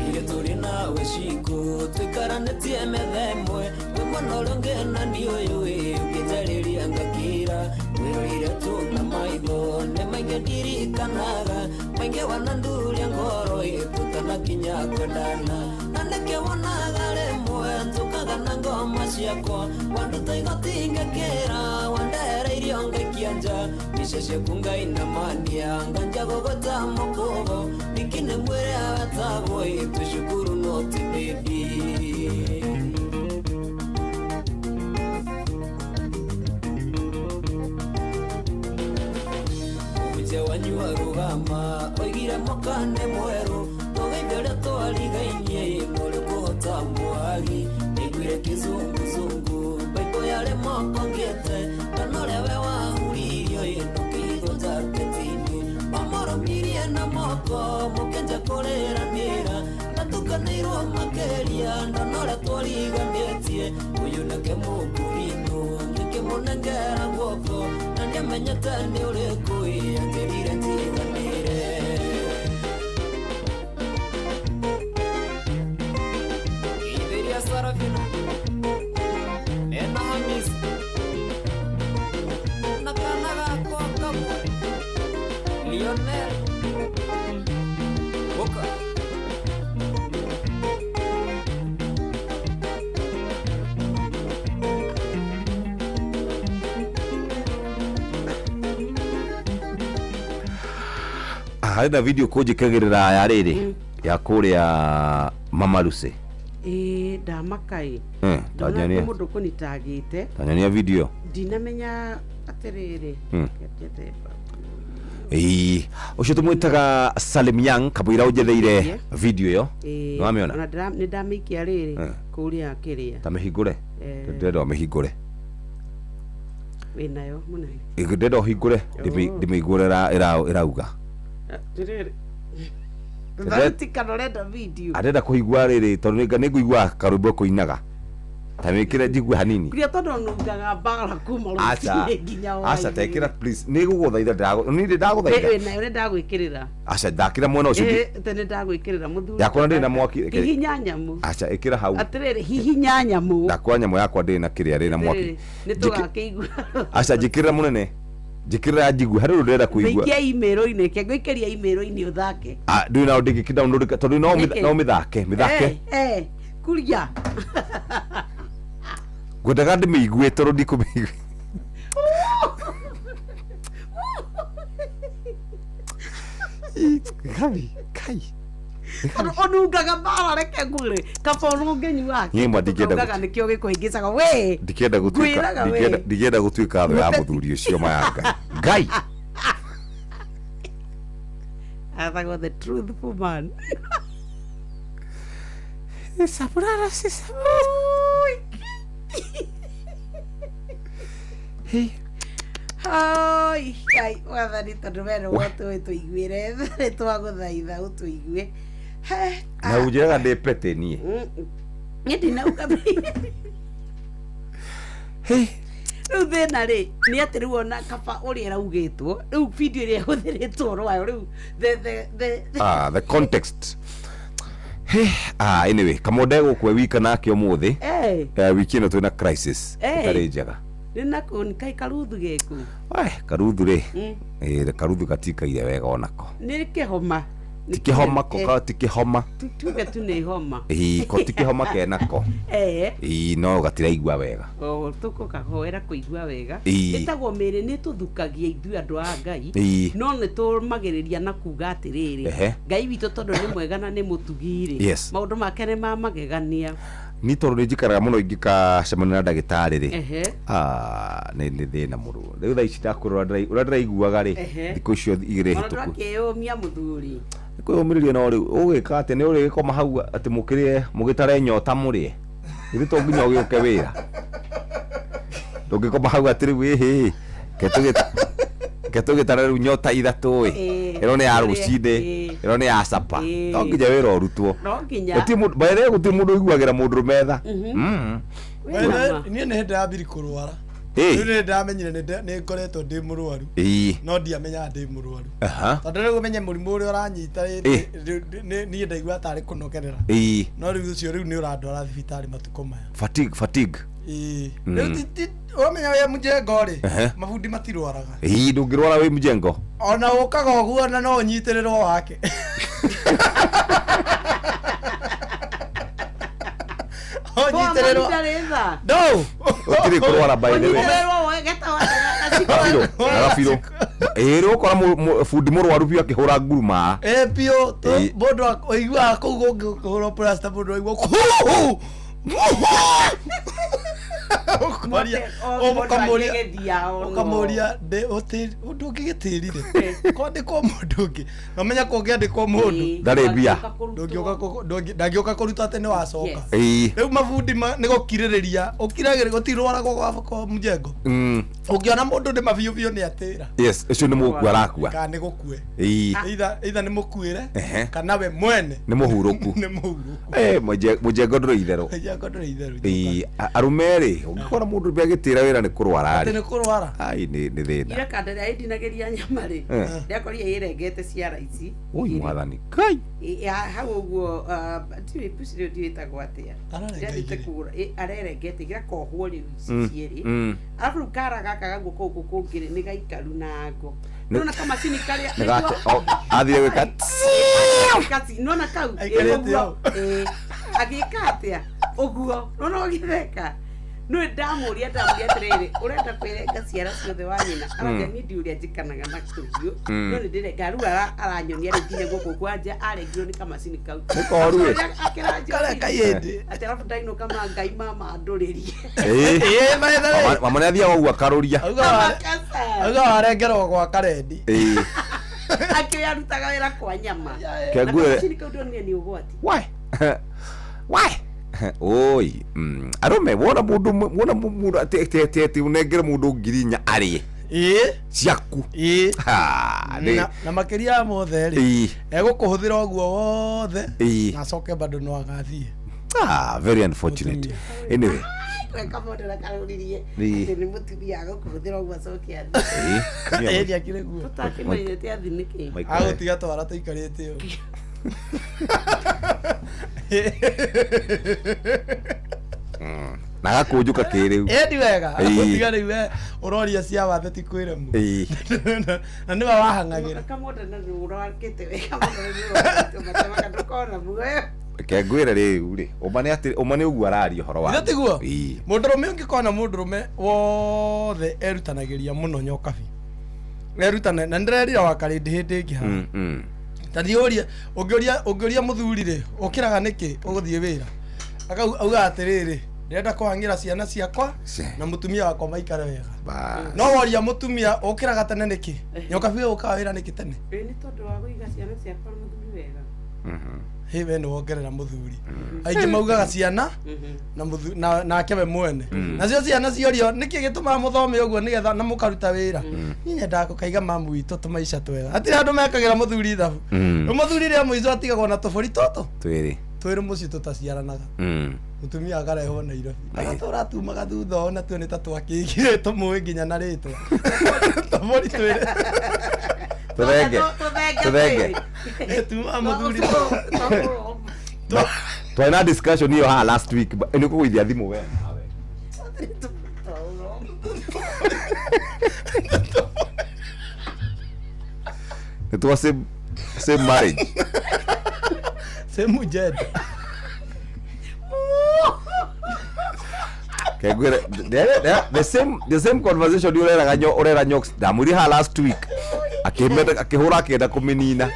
Irĩ tũrĩ nawe ciku twikaranĩtie metha ĩmwe wĩ mwena ũrĩa ũngĩ na niĩ ũyũ ĩ ũkĩnjarĩria ngakira wĩrorire tu na maitho nĩ maingĩ ndirikanaga maingĩ wananduria ngoro ĩ tũtanakinya kwendana na nĩkĩo wonaga rĩmwe njũkaga na ngoma ciakwa wanduta igoti ngakĩra wandehera irio ngaikia nja mbica ciaku ngainamania nganja gũgũta mũkũbo nikine mwĩre agatagwo ĩ tũcukuru no ti baby. Mũbunje wanyu wa rũgama oigire mwaka nĩ mwerũ tũgeithĩre twarigainie ĩ mũrĩ kũhota mwagi ndaiguire kĩzunguzungu baibũ yarĩ moko ngĩte ndona ũrĩa we wahuririo ĩ ndũkĩhithwo njaketi-inĩ wamũrũmirie na moko mũkĩnja kũrĩranĩra ndatukanĩirwo makĩria ndona ũrĩa twariganĩtie ũyũ nake mũkũrinũ ngĩkĩmũnengera guoko na ndiamenyete nĩ ũrĩkũ ĩ anjĩrire njiganĩre. Itheria Sarafina ena Hamisi na kana gakwa kamwe Lionel Boka. Harĩ na video kũnjĩkagĩrĩra ya rĩrĩ ya kũrĩa Mama Lucy. Ĩĩ ndamaka ĩ ndona mũndũ kũnitagĩte tanyonia video ndinamenya atĩrĩrĩ. Ĩĩ ũcio tũmwĩtaga Salim Young kamũira ũnjetheire video ĩyo nĩwamĩona? Ona nĩ ndamĩikia rĩrĩ kũrĩa kĩrĩa tamĩhingũre ndĩrenda ũmĩhingũre wĩnayo mũnene ndĩrenda ũhingũre ndĩmĩigue ũrĩa ĩrauga. Atĩrĩrĩ thauti kana ũrenda video arenda kũigua rĩrĩ tondũ nĩ ngũigua karwĩmbo kũinaga. Ta wĩkĩre njigue hanini. Kuria tondũ nungaga mbara kuma Aca. rũcinĩ nginya Aca tekĩra please. Nĩ gũgũthaitha ndĩragũ. Nĩ ndagũthaitha. Ĩ, nayo nĩ ndagwĩkĩrĩra. Aca ndakĩra mwena ũcio. Ĩ, te nĩ ndagwĩkĩrĩra mũthuri. Yakwa ndĩrĩ na mwaki. Hihinya nyamũ. Aca ĩkĩra hau. Atĩrĩrĩ, hihinya nyamũ. Ndakwa nyamũ yakwa ndĩrĩ na kĩrĩa rĩ na mwaki. Atĩrĩrĩ, nĩ tũgakĩigua. Aca njĩkĩrĩra mũnene. Njĩkĩrĩra njigue harĩ ũndũ ndĩrenda kũigua. Ngũikia email-inĩ, ke ngũikĩria email-inĩ ũthake. Ah, ndũrĩ na ndĩngĩkĩ download tondũ no Nĩkĩ? no mĩthake mĩthake. Eh, eh, kuria. Ngwendaga ndĩmĩigue tondũ ndikũmĩigua. Gabi, kai. Tondũ ũnungaga mbara reke ngwĩre kaba ona ũngĩnyua Niĩ ma ndingĩenda ũkaugaga nĩkĩo gĩkũhĩngĩcaga we Ndikĩenda gũtuĩka Ngwĩraga we. ndingĩenda gũtuĩka thũ ya mũthuri ũcio maya Ngai. Ngai. Athagwo the truthful man. Oi, Ngai wathani tondũ we nĩwe ũtũĩ tũiguĩre nĩ twagũthaitha ũtũigue. He, Na ũnjĩraga ndĩ pete niĩ. Niĩ ndinauga rĩu thĩna rĩ nĩ atĩ rĩu ona kaba ũrĩa ĩraugĩtwo rĩu video ĩrĩa ĩhũthĩrĩtwo rwayo rĩu the Ah, the context. Hey, ah, anyway, kamonde gũkwe wika nake ũmũthĩ. Eh. Eh, wiki ĩno twĩna crisis Eh. ĩtarĩ njega. Nĩ nako nĩ kaĩ karuthu geku. Karuthu rĩ. Mm. Eh, karuthu gatikaire wega onako. Nĩ kĩhoma. Ti kĩhoma ko Eh. ka ti kĩhoma. Tuge tu nĩ homa. Ĩĩ, ko ti kĩhoma kenako. Eh. Ĩĩ, no gatiraigua wega. O tũkũkahoera kũigua wega. Ĩĩ. Ĩtagwo mĩĩrĩ nĩ tũthukagia ithuĩ andũ a Ngai. Ĩĩ. No nĩ tũmagĩrĩria na kuga atĩrĩrĩ. Ehe. Ngai witũ tondũ nĩ mwega na nĩ mũtugi rĩ. Yes. Maũndũ make nĩ ma magegania. Ni tondũ nĩ njikaraga mũno ingĩkacemania na ndagĩtarĩ rĩ. Ehe. Ah, nĩ thĩna mũno. Rĩu thaa ici ndakwĩra ũrĩa ndĩraiguaga rĩ, Ehe. thikũ icio igĩrĩ Ona hĩtũku. ndwakĩyũmia mũthuri. Kwĩyũmĩrĩria no rĩu ũgĩka atĩ nĩ ũrĩgĩkoma hau atĩ mũkĩrĩe mũgĩtare nyota mũrĩe. Githĩ to nginya ũgĩũke wĩra. Ndũngĩkoma hau atĩ rĩu ĩhĩ ke tũgĩtare rĩu nyota ithatũ ĩ. Ĩĩ. Ĩno nĩ ya rũcinĩ, Ĩĩ. ĩno nĩ ya capa. Ĩĩ. To nginya wĩra ũrutwo. No nginya. Gũtirĩ mũndũ by the way gũtirĩ mũndũ ũiguagĩra mũndũrũme tha. Mhm. Mm. Niĩ nĩ hĩndĩ yambiri kũrwara. Ĩĩ. Rĩu nĩ ndamenyire nĩ ngoretwo ndĩ mũrwaru. Ĩĩ. No ndiamenyaga ndĩ mũrwaru. Aha. Tondũ rĩu ũmenye mũrimũ ũrĩa ũranyita rĩ, Ĩĩ. niĩ ndaigua tarĩ kũnogerera. Ĩĩ. No rĩu ũcio rĩu nĩ ũrandwara thibitarĩ matukũ maya. Fatigue, fatigue. Ĩĩ. Mm. Rĩu ũramenya wĩ mũjengo rĩ, Ehe. mabundi matirwaraga. Ĩĩ, ndũngĩrwara wĩ mjengo. Ona ũkaga ũguo ona no ũnyitĩrĩrwo wake. Ũnyitĩrĩrwo. No. Gũtirĩ kũrwara by the way. Ũnyitĩrĩrwo wegeta Gabiro, gabiro. Ĩĩ, rĩu ũkora bundi mũrwaru biũ akĩhũra nguruma. Ĩ biũ Ĩĩ. mũndũ ũiguaga kũu kũngĩhũrwo plaster mũndũ aigua kũhũ. Ũkamũria ndũngĩgĩtĩrire kwandĩkwo mũndũ ũngĩ na ũmenye kũngĩandĩkwo mũndũ Ndarĩ mbia. Ndangĩũka kũruta atĩ nĩ wacoka. Ĩĩ. Rĩu mabundi nĩ gũkirĩrĩria ũkiragĩrĩria gũtirwaragwo kwa mjengo. Ũngĩona mũndũ nĩ mabiũ biũ nĩ atĩra. Yes, ũcio nĩ mũgũkua arakua. Kana nĩ gũkue. Ĩĩ. Either nĩ mũkuĩre Ehe. kana we mwene Nĩ mũhurũku. nĩ mũhurũku. Eh, mũjengo ndũrĩ itherũ. Mũjengo ndũrĩ itherũ. Ĩĩ, arũme rĩ, ũngĩkora mũndũ ũrĩa agĩtĩra wĩra nĩ kũrwara Atĩ rĩ. nĩ kũrwara. Ai, nĩ thĩna. Ira kanda ĩrĩa ĩndinagĩria nyama rĩ Eh. ndĩakorire ĩrengete ciara ici. Ui mwathani. Kai. Hau ũguo ndiũĩ puci rĩu ndiũĩ ĩtagwo atĩa. Ndĩrathiĩte kũgũra arerengete gĩakohwo rĩu ici cierĩ. Arabu rĩu kara gaka ga guoko gũkũ kũngĩ rĩ nĩ gaikaru na ngo. Nĩwona kamacini karĩa Nĩ gate athire gwĩka Kasi nĩwona kau Aikarĩte hau. Agĩka atĩa ũguo nĩwona ũgĩtheka. Nĩ ndamũria atĩrĩrĩ ũrenda kwĩrenga ciara ciothe wa nyina arauga niĩ ndiũ ũrĩa njĩkanaga na tũhiũ no nĩ ndĩrenga rĩu aranyonia rĩu nginya guoko kwa nja arengirwo nĩ kamacini kau. Nĩ koru ĩ. Akĩranjoria Kaiyĩndĩ. atĩ arabu ndainũka ma Ngai mama andũrĩrie. Ĩĩ. By the way. Mama nĩ athiaga ũguo akarũria. Auga warengerwo gwa karendi. Ĩĩ. Akĩrĩ arutaga wĩra kwa nyama. Ke Na ngwĩre- kamacini kau ndonire nĩ ũgwati. Why? Why? Oi, arũme wona mũndũ wona mũndũ atĩ atĩ atĩ atĩ ũnengere mũndũ 4,000 arĩe. Ĩĩ. Ciaku. Ĩĩ. Ha, nĩ Na makĩria ya mothe rĩ Ĩĩ. egũkũhũthĩra ũguo wothe Ĩĩ. na acoke bado no agathiĩ. Ah, very unfortunate. Anyway, Kamondera karũririe Ĩĩ. atĩ nĩ mũtumia agũkũhũthĩra ũguo acoke athiĩ. Ĩĩ, tumia Ĩĩ, ndiakĩrĩ guo. Tũtakĩmenyete athiĩ nĩkĩ? Maikare. Agũtiga twara tũikarĩte ũũ. Na agakũnjũka kĩrĩu. Ĩĩ ti wega. Ĩĩ. Agũtiga rĩu we ũroria cia wathe ti kwĩremu. Ĩĩ. Na nĩwe wahang'agĩra. Kamondera nĩ ũrakĩte wega mũno nĩ ũrakĩte matemaga ndũkona muoyo. Reke ngwĩre rĩu rĩ, ũma nĩ atĩ ũma nĩ ũguo araria ũhoro wa. Ithe tiguo? Ĩĩ. Mũndũrũme ũngĩkona mũndũrũme wothe erutanagĩria mũno nyokabi. Erutana na nĩndĩrerira wakarĩndĩ hĩndĩ ĩngĩ haha. Ta thiĩ ũrie ũngĩũria ũngĩũria mũthuri rĩ ũkĩraga nĩkĩ ũgũthiĩ wĩra akau auga atĩrĩrĩ ndĩrenda kũhang'ĩra ciana ciakwa na mũtumia wakwa maikare wega. No woria mũtumia ũkĩraga tene nĩkĩ nyokabi we ũkaga wĩra nĩkĩ tene? Ĩĩ nĩ tondũ wa kũiga ciana ciakwa na mũthuri wega. Hĩ we nĩ wongerera mũthuri. Aingĩ maugaga ciana na nake we mwene. Nacio ciana ciorio nĩkĩ gĩtũmaga mũthome ũguo nĩgetha na mũkaruta wĩra? Niĩ nyendaga gũkaiga mamu witũ tũmaica twega. Hatirĩ andũ mekagĩra mũthuri ithabu. Mũthuri rĩa mũico atigagwo na tũbũri tũtũ Twĩrĩ. twĩrĩ mũciĩ tũtaciaranaga. Mũtumia akarehwo Nairobi agatũra tumaga thutha ona tuo nĩ ta twakĩigire tũmũĩ nginya na rĩtwa tũbũri twĩrĩ. Tũthenge. Tũthenge. Tumaga mũthuri. Twarĩ na discussion ĩyo haha last week nĩ ũkũgũithia thimũ we. Nĩ twa same same marriage. Same gender. Kengwĩre the same conversation ũreraga nyo ũrera nyox ndamwĩrire haha last week akĩmenda akĩhũra akĩenda kũmĩnina.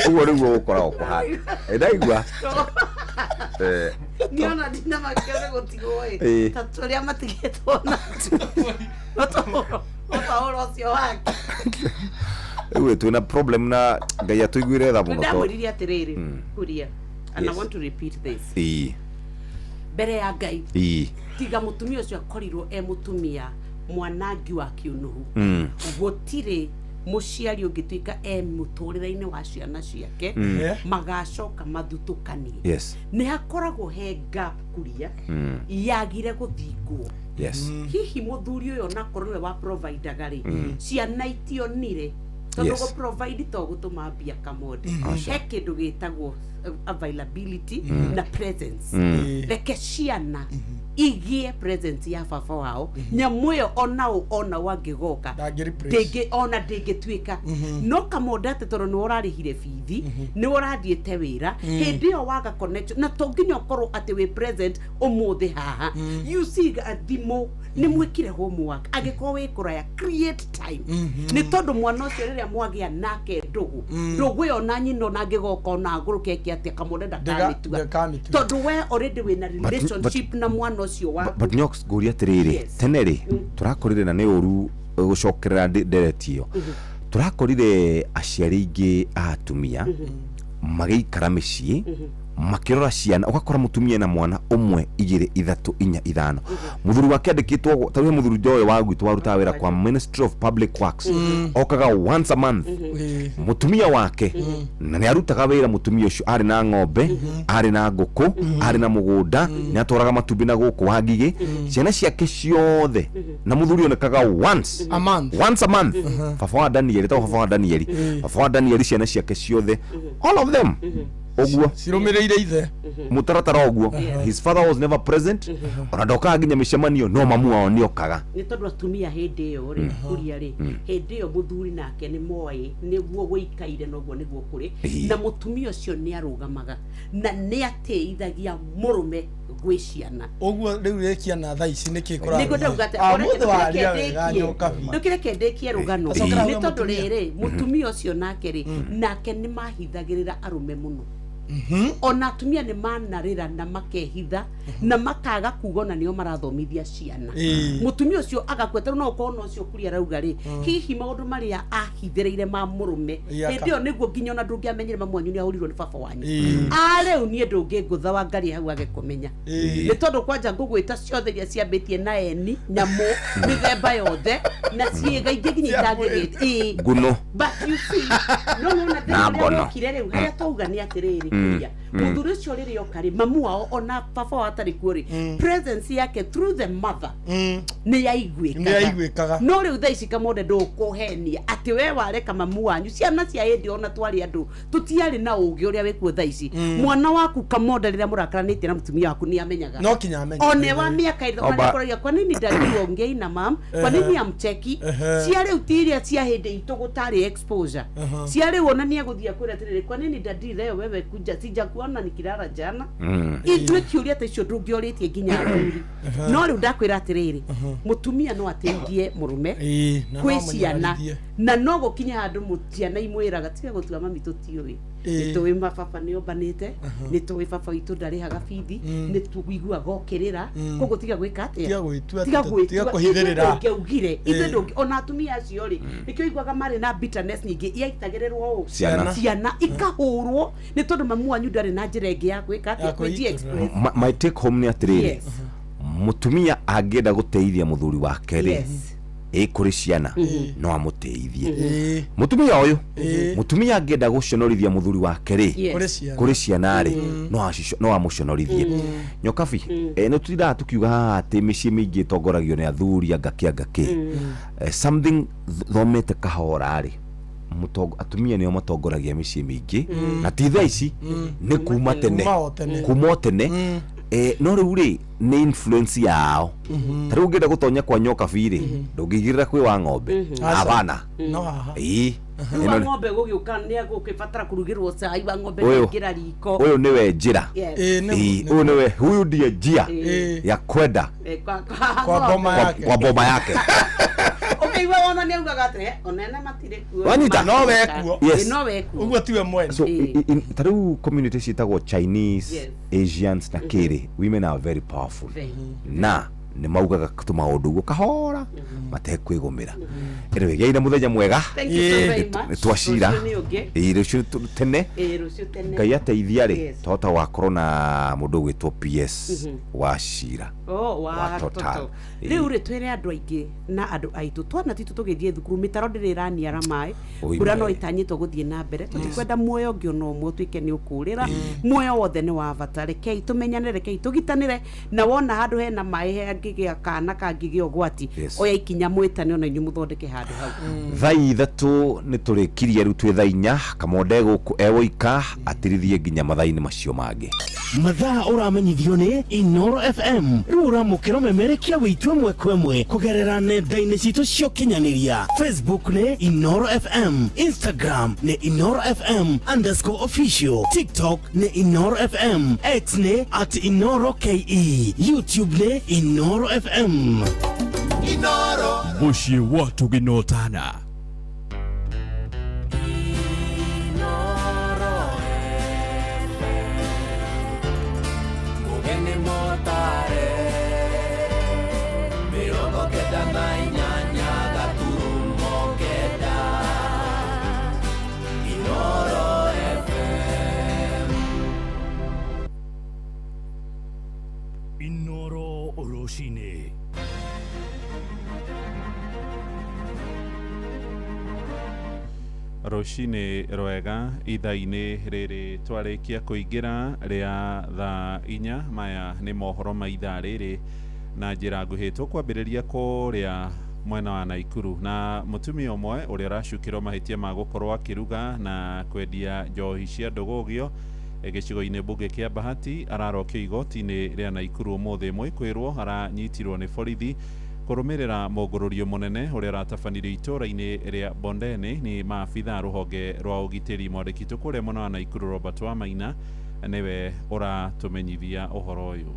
Ũguo nĩguo gũkoragwo kũhana. Ndaigua. Niona ndinamakio nĩ gũtigwo Ĩĩ. ĩ ta tũrĩa matigĩtwo na ũtaũro ũcio wake. Rĩu twĩna problem na Ngai atũiguĩre tha mũno tondũ Ndamwĩrire atĩrĩrĩ kuria and I Yes. want to repeat this. Ĩĩ. Mbere ya Ngai Ĩĩ. tiga mũtumia ũcio akorirwo e mũtumia mwanangi wa kĩũnũhu. Gũtirĩ mũciari ũngĩtuĩka e mũtũrĩre-inĩ wa ciana ciake magacoka mathutũkanie. Yes. Nĩ hakoragwo he gap kuria yagire gũthingwo. Yes. Hihi mũthuri ũyũ onakorwo nĩwe wa providaga rĩ, ciana itionire tondũ Yes. gũ provide to gũtũma mbia kamonde. Aca. He kĩndũ gĩtagwo availability na presence. Reke ciana igĩe presence ya baba wao nyamũ ĩyo onao onao angĩgoka ndĩngĩ ona ndĩngĩtuĩka no kamonde atĩ tondũ nĩwe ũrarĩhire bithi nĩwe ũrathiĩte wĩra hĩndĩ ĩyo waga connection na to nginya ũkorwo atĩ wĩ present ũmũthĩ haha. You see thimũ nĩ mwĩkire homework angĩkorwo wĩ kũraya create time nĩ tondũ mwana ũcio rĩrĩa mwagĩa nake ndũgũ ndũgũ ĩyo na nyina ona angĩgoka ona agũrũke eke atĩa kamonde ndakamĩtua tondũ we already wĩna relationship na mwana ũcio waku. But nyox ngũria atĩrĩrĩ tene rĩ tũrakorire na nĩ ũru gũcokerera ndereti ĩyo tũrakorire aciari aingĩ a atumia magĩikara mĩciĩ makĩrora ciana ũgakora mũtumia na mwana ũmwe igĩrĩ ithatũ inya ithano mũthuri wake andĩkĩtwo ta rĩu he mũthuri njoĩ wa gwitũ warutaga wĩra kwa Ministry of Public Works okaga once a month mũtumia wake na nĩ arutaga wĩra mũtumia ũcio arĩ na ng'ombe arĩ na ngũkũ arĩ na mũgũnda nĩ atwaraga matumbĩ na gũkũ wa ngigĩ ciana ciake ciothe na mũthuri onekaga once A month. once a month baba wa Daniel etagwo baba wa Daniel baba wa Daniel ciana ciake ciothe all of them ũguo Cirũmĩrĩire ithe. mũtaratara ũguo his father was never present ona ndokaga nginya mĩcemanio no mamu wao nĩokaga. Nĩ tondũ atumia hĩndĩ ĩyo rĩ kuria rĩ hĩndĩ ĩyo mũthuri nake nĩ moĩ nĩguo gũikaire noguo nĩguo kũrĩ Ĩĩ. na mũtumia ũcio nĩ arũgamaga na nĩ atĩithagia mũrũme gwĩ ciana. Ũguo rĩu rĩkia na thaa ici nĩkĩ nĩguo ndauga atĩ Ah, mũthĩ waria wega nyokabi. ndũkĩreke ndĩkie rũgano Acokera nĩ hau tondũ mũtumia. rĩrĩ mũtumia ũcio nake rĩ nake nĩ mahithagĩrĩra arũme mũno. Ona atumia nĩ manarĩra na makehitha na makaga kuga ona nĩo marathomithia ciana. Mũtumia ũcio agakua tarĩu no ũkorwo na ũcio kuria arauga rĩ hihi maũndũ marĩa ahithĩrĩire ma mũrũme Ĩĩ, hĩndĩ ĩyo nĩguo nginya ona ndũngĩamenyire mamu wanyu nĩ ahũrirwo nĩ baba wanyu. Ĩĩ. Arĩu niĩ ndũngĩngũtha wa ngari hau age kũmenya Ĩĩ. nĩ tondũ kwanja ngũgwĩta ciothe iria ciambĩtie na eni nyamũ mĩthemba yothe na ciĩga ingĩ nginya itangĩgĩte. Ĩĩ. Nguno. But you see, no no na Na thĩna ngono. ũrĩa wokire rĩu harĩa twauga nĩ atĩrĩrĩ Kuria muthuri ucio rĩrĩa oka rĩ, mamu wao ona baba wao atarĩ kuo rĩ, presence yake through the mother nĩ yaiguĩkaga. No rĩu thaa ici Kamonde ndũkũhenia atĩ we wareka mamu wanyu ciana cia hĩndĩ ona twarĩ andũ tũtiarĩ na ũgĩ ũrĩa wĩkuo thaa ici. Mwana waku Kamonde rĩrĩa mũrakaranĩtie na mũtumia waku nĩ amenyaga, no kinya amenye one wa miaka ĩrĩa anakoragia kwa nini daddy ongei na mam, kwa nini amcheki. Cia rĩu ti iria cia hĩndĩ itũ gũtarĩ exposure. Cia rĩu ona nĩ egũthiĩ akwĩre atĩrĩrĩ, kwa nini daddy leo wewe kuja sijakuona nikilala jana. Ithuĩ kĩũria ta icio ndũngĩorĩtie nginya athuri. No rĩu ndakwĩra atĩrĩrĩ, mũtumia no ateithie mũrũme kwĩ ciana, na no gũkinya handũ ciana imwĩraga tiga gũtua mami tũtiũĩ, nĩ tũĩ mababa nĩ ombanĩte, nĩ tũĩ baba witũ ndarĩhaga bithi, nĩ tũiguaga ũkĩrĩra, koguo tiga gwĩka atĩa, tiga kũhithĩrĩra. Ithuĩ ndũngĩaugire, ona atumia acio rĩ, nĩkĩo iguaga marĩ na bitterness nyingĩ yaitagĩrĩrwo ũũ ciana ikahũrwo nĩ tondũ mamu wanyu ndarĩ na njĩra ĩngĩ ya gwĩka atĩa, kwĩji express. My take home nĩ atĩrĩrĩ, mũtumia angĩenda gũteithia mũthuri wake rĩ, kũrĩ ciana no amũteithie. Mũtumia ũyũ, mũtumia angĩenda gũconorithia mũthuri wake rĩ, kũrĩ ciana rĩ, no amũconorithie. Nyokabi, nĩ tũtindaga tũkiuga haha atĩ mĩciĩ mĩingĩ ĩtongoragio nĩ athuri angakĩ angakĩ. Something thomete kahora rĩ, atumia nĩo matongoragia mĩciĩ mĩingĩ, na ti thaa ici, nĩ kuma tene, kuma tene. No rĩu rĩ, nĩ influence yao. Ta rĩu ũngĩenda gũtonya kwa Nyokabi rĩ, ndũngĩigĩrĩra kwĩ wa ng'ombe abana. Ĩĩ wa ng'ombe gũgĩũka nĩ egũkĩbatara kũrugĩrwo cai wa ng'ombe nĩngĩra riko. Ũyũ nĩwe njĩra, ũyũ nĩwe, huyu ndiye njia ya kwenda kwa boma yake. Ũkĩigua wona nĩ augaga atĩrĩ, onene matirĩ kuo, wanyita no wekuo, no wekuo, ũguo tiwe mwene. So ta rĩu community ciĩtagwo Chinese, Asians na kĩrĩ, women are very powerful, na nĩ maugaga tũmaũndũ ũguo kahora matekwĩgũmĩra. Anyway, gĩai na mũthenya mwega, nĩ twacira rũciũ tene, Ngai ateithia rĩ, twahota gũgakorwo na mũndũ ũgwĩtwo PS wa cira wa Total. Rĩu rĩ, twĩre andũ aingĩ na andũ aitũ, twana titũ tũgĩthiĩ thukuru, mĩtaro ndĩrĩ ĩraniara maĩ, mbura no ĩtanyĩtwo gũthiĩ na mbere, tũtikwenda muoyo ũngĩ ona ũmwe ũtuĩke nĩ ũkũrĩra. Muoyo wothe nĩ wa bata, rekei tũmenyane, rekei tũgitanĩre, na wona handũ hena maĩ hangĩgĩa kana kangĩgĩa ũgwati, oya ikinya mwĩtane ona inyuĩ mũthondeke handũ hau. Thaa 3 nĩ tũrĩkirie rĩu twĩ thaa 4, Kamonde gũkũ ewoika atirithie nginya mathaa-inĩ macio mangĩ. Mathaa ũramenyithio nĩ Inoro FM, rĩu ũramũkĩra ũmemerekia wĩitũ ĩmwe kwa ĩmwe kũgerera nenda-inĩ citũ cia ũkinyanĩria. Facebook nĩ Inoro FM, Instagram nĩ Inoro FM _official, TikTok nĩ Inoro FM, X nĩ @InoroKE, YouTube nĩ Inoro FM. Inoro Mũciĩ wa Tũginotana. Inoro rũcinĩ. Rũcinĩ rwega ithaa-inĩ rĩrĩ twarĩkia kũingĩra rĩa thaa 4. Maya nĩ mohoro ma ithaa rĩrĩ na njĩra nguhĩ. Tũkwambĩrĩria kũrĩa mwena wa Naikuru na mũtumia ũmwe ũrĩa ũracukĩrwo mahĩtia ma gũkorwo akĩruga na kwendia njohi cia ndũgũgio gĩcigo-inĩ mbunge kĩa Bahati ararokio igoti-inĩ rĩa Naikuru ũmũthĩ. Mwĩkwĩrwo aranyitirwo nĩ borithi kũrũmĩrĩra mũngũrũrio mũnene ũrĩa ũratabanirio itũũra-inĩ rĩa Bondeni nĩ maabitha rũhonge rwa ũgitĩri. Mwandĩki witũ kũrĩa mwena wa Naikuru Robert Wamaina nĩwe ũratũmenyithia ũhoro ũyũ.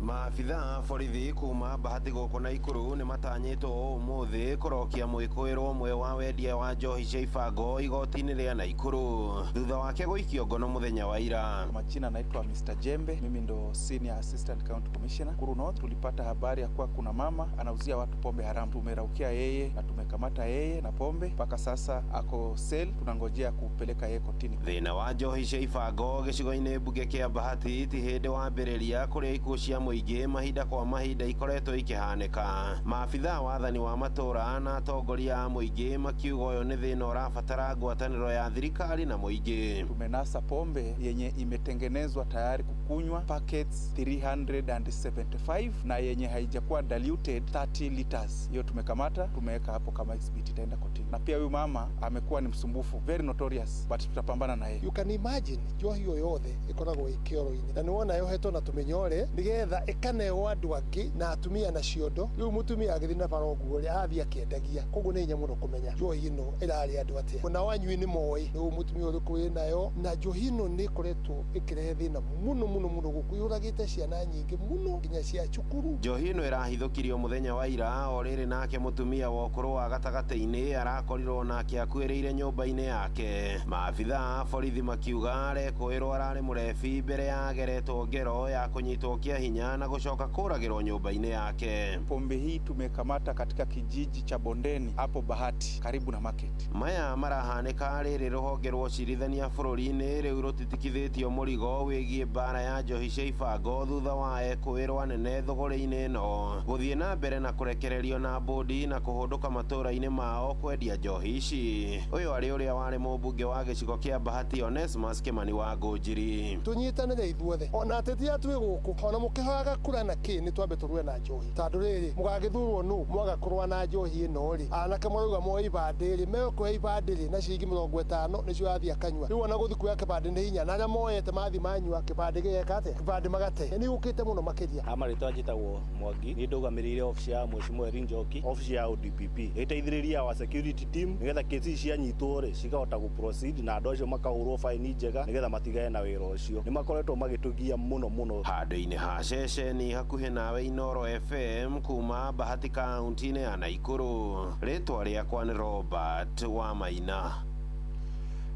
Maabitha a borithi kuma Bahati gũkũ Naikuru nĩ matanyĩtwo ũmũthĩ kũrokia mwĩkũĩrwo ũmwe wa wendia wa njohi cia ibango igoti-inĩ rĩa Naikuru thutha wake gũikio ngono mũthenya wa ira. Majina naitwa Mr. Jembe, mimi ndo Senior Assistant County Commissioner Nakuru North. Tulipata habari ya kuwa kuna mama anauzia watu pombe haramu. Tumeraukia yeye na tumekamata yeye na pombe, mpaka sasa ako sel, tunangojea kupeleka yeye kotini. Thĩna wa njohi cia ibango gĩcigo-inĩ mbunge kĩa Bahati ti hĩndĩ wambĩrĩria kũrĩa ikuũ cia mũingĩ mahinda kwa mahinda ikoretwo ikĩhanĩka. Maabithaa wathani wa matũũra na atongoria a mũingĩ makiuga ũyũ nĩ thĩna ũrabatara ngwatanĩro ya thirikari na mũingĩ. Tumenasa pombe yenye imetengenezwa tayari kukunywa packets 375 na yenye haijakuwa diluted 30 liters. Hiyo tumekamata, tumeweka hapo kama exhibit, itaenda kotini. Na pia huyu mama amekuwa ni msumbufu, very notorious, but tutapambana na yeye. You can imagine njohi o yothe ĩkoragwo ĩ kĩoro-inĩ na nĩwona yohetwo na tũmĩnyore nĩgetha ĩkaneo andũ angĩ na atumia na ciondo. Rĩu mũtumia agĩthiĩ na bara ũguo rĩ, arathiĩ akĩendagia, koguo nĩ hinya mũno kũmenya njohi ĩno ĩrarĩ andũ atĩa. Ona wanyui nĩ moĩ nĩ mũtumia ũrĩkũ wĩnayo, na njohi ĩno nĩ ĩkoretwo ĩkĩrehe thĩna mũno mũno mũno gũkũ, yũragĩte ciana nyingĩ mũno nginya cia cukuru. Njohi ĩno ĩrahithũkirio mũthenya wa ira o rĩrĩ nake mũtumia wa ũkũrũ wa gatagatĩ-inĩ arakorirwo nake akuĩrĩire nyũmba-inĩ yake. Maabithaa a borithi makiuga arekũĩrwo ararĩ mũrebi mbere ya ageretwo ngero ya kũnyitwo kĩa hinya na gũcoka kũragĩrwo nyũmba-inĩ yake. Pombe hii tumekamata katika kijiji cha Bondeni hapo Bahati karibu na market. Maya marahanĩka rĩrĩ rũhonge rwa ũcirithania bũrũri-inĩ rĩu rũtitikithĩtio mũrigo wĩgiĩ mbara ya njohi cia ibango thutha wa ekũĩrwo anene thũgũrĩ-inĩ ĩno gũthiĩ na mbere na kũrekererio na bũndi na kũhũndũka matũũra-inĩ mao kwendia njohi ici. Ũyũ arĩ ũrĩa warĩ mũmbunge wa gĩcigo kĩa Bahati Onesmus Kimani wa Ngũnjiri. Tũnyitanĩre ithuothe ona ateti a twĩ gũkũ, ona mũkĩhoyaga kura na kĩ, nĩ twambe tũrũe na njohi, tondũ rĩrĩ mũgagĩthurwo nũ mwaga kũrũa na njohi ĩno rĩ, anake marauga moe ibandĩ rĩ, mekũhe ibandĩ rĩ na ciringi 50 nĩcio athiĩ akanyua. Rĩu ona gũthiĩ kuoya kĩbandĩ nĩ hinya, na arĩa moete mathiĩ manyua kĩbandĩ gĩgeka atĩa? Kĩbandĩ magate. Nĩ gũkĩte mũno makĩria. Ha marĩtwa njĩtagwo Mwangi, niĩ ndũgamĩrĩire obici ya Mheshimiwa Irene Njoki, obici ya ODPP ĩteithĩrĩria our security team nĩgetha kesi cianyitwo rĩ cikahota gũ proceed na andũ acio makahũrwo faini njega nĩgetha matigane na wĩra ũcio. Nĩ makoretwo magĩtũgia mũno mũno. Handũ-inĩ ha ceceni hakuhĩ nawe Inooro FM kuma Bahati kaunti-inĩ ya Naikuru, rĩtwa rĩakwa nĩ Robert Wamaina.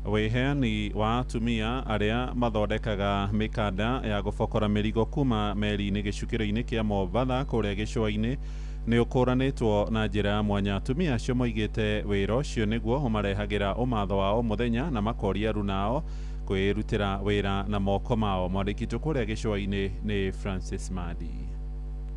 Wĩheani wa atumia arĩa mathondekaga mĩkanda ya gũbokora mĩrigo kuma meri-inĩ gĩcukĩro-inĩ kĩa Mombatha kũrĩa gĩcũa-inĩ nĩ ũkũranĩtwo na njĩra ya mwanya. Atumia acio moigĩte wĩra ũcio nĩguo ũmarehagĩra ũmatho wa o mũthenya na makoria arunao kwĩrutĩra wĩra na moko mao. Mwandĩki witũ kũrĩa gĩcũa-inĩ nĩ Francis Madi.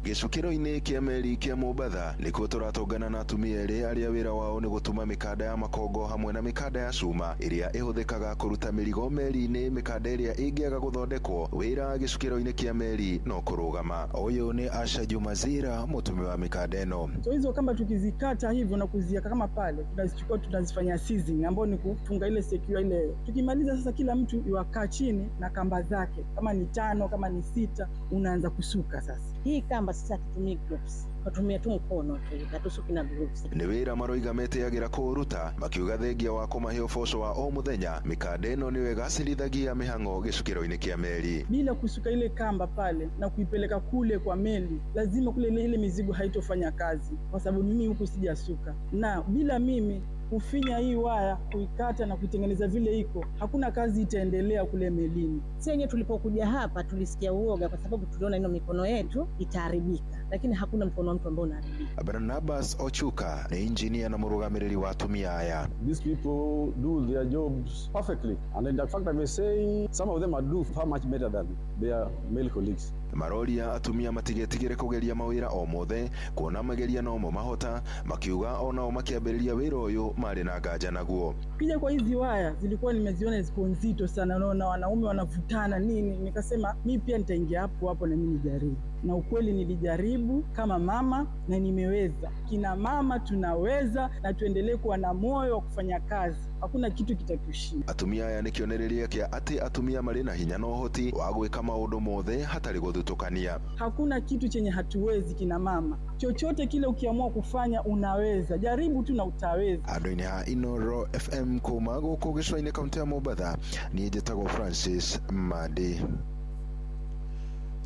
Gĩcukĩro-inĩ kĩa meri kĩa Mombatha nĩkuo tũratũngana na atumia erĩ arĩa wĩra wao nĩ gũtuma mĩkanda ya makongo hamwe na mĩkanda ya cuma ĩrĩa ĩhũthĩkaga kũruta mĩrigo meri-inĩ. Mĩkanda ĩrĩa ĩngĩaga gũthondekwo wĩra gĩcukĩro-inĩ kĩa meri no kũrũgama. Ũyũ nĩ Asha Jumazira, mũtumi wa mĩkanda ĩno. So hizo kamba tukizikata hivyo na kuziweka kama pale, tunazichukua tunazifanya season ambayo ni kufunga ile secure ile. Tukimaliza sasa, kila mtu iwakaa chini na kamba zake, kama ni 5 kama ni 6, unaanza kusuka sasa. Hii kamba sasa tutumie groups, tutumie tu mkono tu, hatusuki na groups. Nĩ wĩra maroiga metĩagĩra kũũruta makiuga thengia wa kũmahe ũboco wa o mũthenya, mĩkanda ĩno nĩyo ĩgacĩrithagia mĩhang'o gĩcukĩro-inĩ kĩa meri. Bila kusuka ile kamba pale na kuipeleka kule kwa meli, lazima kule ile mizigo haitofanya kazi, kwa sababu mimi huku sijasuka, na bila mimi kufinya hii waya kuikata na kuitengeneza vile iko, hakuna kazi itaendelea kule melini. Sisi wenyewe tulipokuja hapa tulisikia uoga kwa sababu tuliona ino mikono yetu itaharibika, lakini hakuna mkono wa mtu ambao unaharibika. Barnabas Ochuka ni engineer na mũrũgamĩrĩri wa atumia aya. These people do their jobs perfectly, and in fact I may say some of them are do far much better than their male colleagues. Maroria atumia matigetigĩre kũgeria mawĩra o mothe kuona mageria nomo mahota, makiuga onao makĩambĩrĩria wĩra ũyũ marĩ na nganja naguo. Kija kwa hizi waya zilikuwa nimeziona ziko nzito sana, unaona wanaume wanavutana nini, nikasema mimi pia nitaingia hapo hapo na mimi nijaribu. Na ukweli nilijaribu kama mama na nimeweza. Kina mama tunaweza, na tuendelee kuwa na moyo wa kufanya kazi, hakuna kitu kitatushinda. Atumia aya nĩ kĩonereria kĩa atĩ atumia marĩ na hinya na ũhoti wa gwĩka maũndũ mothe hatarĩ gũthutũkania. Hakuna kitu chenye hatuwezi kina mama, chochote kile ukiamua kufanya unaweza, jaribu tu na utaweza. Andũ-inĩ ha Inooro FM kuma gũkũ gĩcũa-inĩ kaunti ya Mombatha, niĩ njĩtagwo Francis Madi.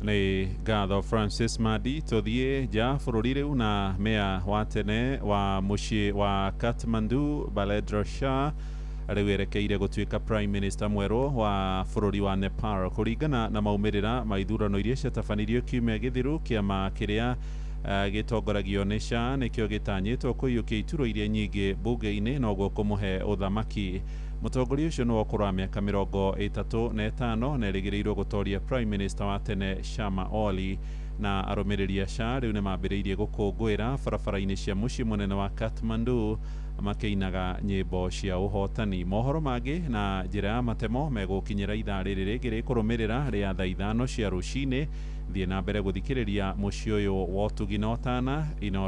Nĩ ngatho Francis Madi. Tũthiĩ nja bũrũri rĩu na meya wa tene wa mũciĩ wa Kathmandu Balendra Shah rĩu erekeire gũtuĩka prime minister mwerũ wa bũrũri wa Nepal kũringana na maumĩrĩra ma ithurano iria ciatabanirio kiumia gĩthiru. Kĩama kĩrĩa gĩtongoragio nĩ Shah nĩkĩo gĩtanyĩtwo kũiyũkia ituro iria nyingĩ mbunge-inĩ noguo kũmũhe ũthamaki. Mũtongoria ũcio nĩ wa ũkũrũ wa mĩaka 35 na erĩgĩrĩirwo gũtoria prime minister wa tene Sharma Oli. Na arũmĩrĩri a SHA rĩu nĩ mambĩrĩirie gũkũngũĩra barabara-inĩ cia mũciĩ mũnene wa Kathmandu makĩinaga nyĩmbo cia ũhotani. Mohoro mangĩ na njĩra ya matemo megũkinyĩra ithaa rĩrĩ rĩngĩ rĩkũrũmĩrĩra rĩa thaa 5 cia rũcinĩ. Thiĩ na mbere gũthikĩrĩria mũciĩ ũyũ wa ũtugi na ũtana Inooro.